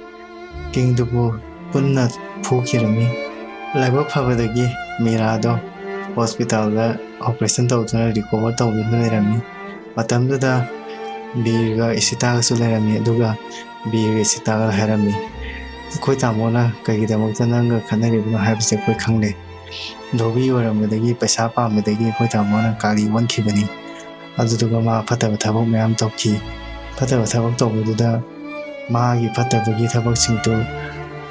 ꯀꯤꯡꯗꯨꯕꯨ ꯄꯨꯟꯅ ꯐꯨꯈꯤꯔꯝꯃꯤ꯫ ꯂꯥꯏꯕꯛ ꯐꯕꯗꯒꯤ ꯃꯤꯔꯥꯗꯣ ꯍꯣꯁꯄꯤꯇꯥꯜꯗ ꯑꯣꯄꯔꯦꯁꯟ ꯇꯧꯗꯨꯅ ꯔꯤꯀꯣꯚꯔ ꯇꯧꯗꯨꯅ ꯂꯩꯔꯝꯃꯤ꯫ ꯃꯇꯝꯗꯨꯗ ꯕꯤꯔꯒ ꯏꯁꯤꯇꯥꯒꯁꯨ ꯂꯩꯔꯝꯃꯤ꯫ ꯑꯗꯨꯒ ꯕꯤꯔꯒ ꯏꯁꯤꯇꯥꯒ ꯍꯥꯏꯔꯝꯃꯤ, "ꯑꯩꯈꯣꯏ ꯇꯥꯃꯣꯅ ꯀꯩꯒꯤꯗꯃꯛꯇ ꯅꯪꯒ ꯈꯠꯅꯔꯤꯕꯅꯣ ꯍꯥꯏꯕꯁꯦ ꯑꯩꯈꯣꯏ ꯈꯪꯂꯦ꯫ ꯙꯣꯕꯤ ꯑꯣꯏꯔꯝꯕꯗꯒꯤ, ꯄꯩꯁꯥ ꯄꯥꯝꯕꯗꯒꯤ ꯑꯩꯈꯣꯏ ꯇꯥꯃꯣꯅ ꯀꯥꯂꯤ ꯑꯣꯟꯈꯤꯕꯅꯤ꯫ ꯑꯗꯨꯗꯨꯒ ꯃꯥ ꯐꯠꯇꯕ ꯊꯕꯛ ꯃꯌꯥꯝ ꯇꯧꯈꯤ꯫ ꯐꯠꯇꯕ ꯊꯕꯛ ꯇꯧꯕꯗꯨꯗ ꯃꯥꯒꯤ ꯐꯠꯇꯕꯒꯤ ꯊꯕꯛꯁꯤꯡꯗꯨ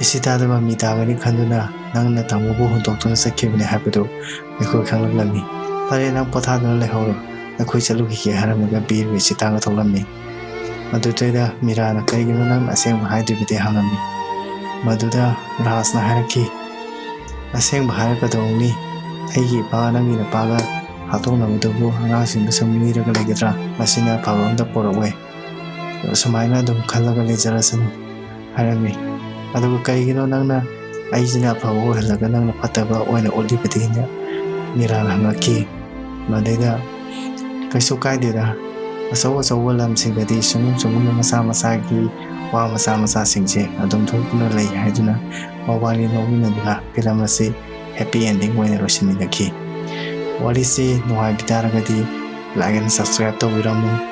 ꯏꯁꯤꯇꯥꯗ ꯃꯃꯤ ꯇꯥꯒꯅꯤ ꯈꯟꯗꯨꯅ ꯅꯪꯅ ꯇꯥꯃꯣꯕꯨ ꯍꯨꯟꯗꯣꯛꯇꯨꯅ ꯆꯠꯈꯤꯕꯅꯤ ꯍꯥꯏꯕꯗꯨ ꯑꯩꯈꯣꯏ ꯈꯪꯂꯛꯂꯝꯃꯤ꯫ ꯐꯔꯦ, ꯅꯪ ꯄꯣꯊꯥꯗꯨꯅ ꯂꯩꯍꯧꯔꯣ, ꯑꯩꯈꯣꯏ ꯆꯠꯂꯨꯈꯤꯒꯦ" ꯍꯥꯏꯔꯝꯃꯒ ꯕꯤꯔꯒ ꯏꯁꯤꯇꯥꯒ ꯊꯣꯛꯂꯝꯃꯤ꯫ ꯑꯗꯨꯗꯩꯗ ꯃꯤꯔꯥꯅ "ꯀꯔꯤꯒꯤꯅꯣ ꯅꯪꯅ ꯑꯁꯦꯡꯕ ꯍꯥꯏꯗ꯭ꯔꯤꯕꯗꯤ?" ꯍꯪꯉꯝꯃꯤ꯫ ꯃꯗꯨꯗ ꯔꯥꯖꯅ ꯍꯥꯏꯔꯛꯈꯤ, "ꯑꯁꯦꯡꯕ ꯍꯥꯏꯔꯒꯗꯧꯅꯤ, ꯑꯩꯒꯤ ꯏꯄꯥ ꯅꯪꯒꯤ ꯅꯨꯄꯥꯒ ꯍꯥꯠꯇꯣꯛꯅꯕꯗꯨꯕꯨ ꯑꯉꯥꯡꯁꯤꯡꯗ ꯁꯨꯝ ꯂꯤꯔꯒ ꯂꯩꯒꯗ꯭ꯔꯥ? ꯃꯁꯤꯅ ꯑꯐꯕ ꯑꯝꯇ ꯄꯣꯔꯛꯑꯣꯏ꯫ ꯁꯨꯃꯥꯏꯅ ꯑꯗꯨꯝ ꯈꯜꯂꯒ ꯂꯩꯖꯔꯁꯅꯨ" ꯍꯥꯏꯔꯝꯃꯤ꯫ ꯑꯗꯨꯒ "ꯀꯔꯤꯒꯤꯅꯣ ꯅꯪꯅ ꯑꯩꯁꯤꯅ ꯑꯐꯕ ꯑꯣꯏꯍꯜꯂꯒ ꯅꯪꯅ ꯐꯠꯇꯕ ꯑꯣꯏꯅ ꯎꯠꯂꯤꯕꯗꯤ?" ꯍꯥꯏꯅ ꯃꯤꯔꯥꯅ ꯍꯪꯉꯛꯈꯤ꯫ ꯃꯗꯩꯗ "ꯀꯩꯁꯨ ꯀꯥꯏꯗꯦꯗ, ꯑꯆꯧ ꯑꯆꯧꯕ ꯂꯝꯁꯤꯡꯗꯗꯤ ꯁꯨꯝ ꯁꯨꯝ ꯃꯆꯥ ꯃꯆꯥꯒꯤ ꯋꯥ ꯃꯆꯥ ꯃꯆꯥꯁꯤꯡꯁꯦ ꯑꯗꯨꯝ ꯊꯣꯛꯇꯨꯅ ꯂꯩ" ꯍꯥꯏꯗꯨꯅ ꯃꯕꯥꯅꯤ ꯅꯣꯛꯃꯤꯟꯅꯗꯨꯅ ꯐꯤꯂꯝ ꯑꯁꯤ ꯍꯦꯄꯤ ꯑꯦꯟꯗꯤꯡ ꯑꯣꯏꯅ ꯂꯣꯏꯁꯤꯟꯃꯤꯟꯅꯈꯤ꯫ ꯋꯥꯔꯤꯁꯤ ꯅꯨꯡꯉꯥꯏꯕꯤ ꯇꯥꯔꯒꯗꯤ like and subscribe ꯇꯧꯕꯤꯔꯝꯃꯨ꯫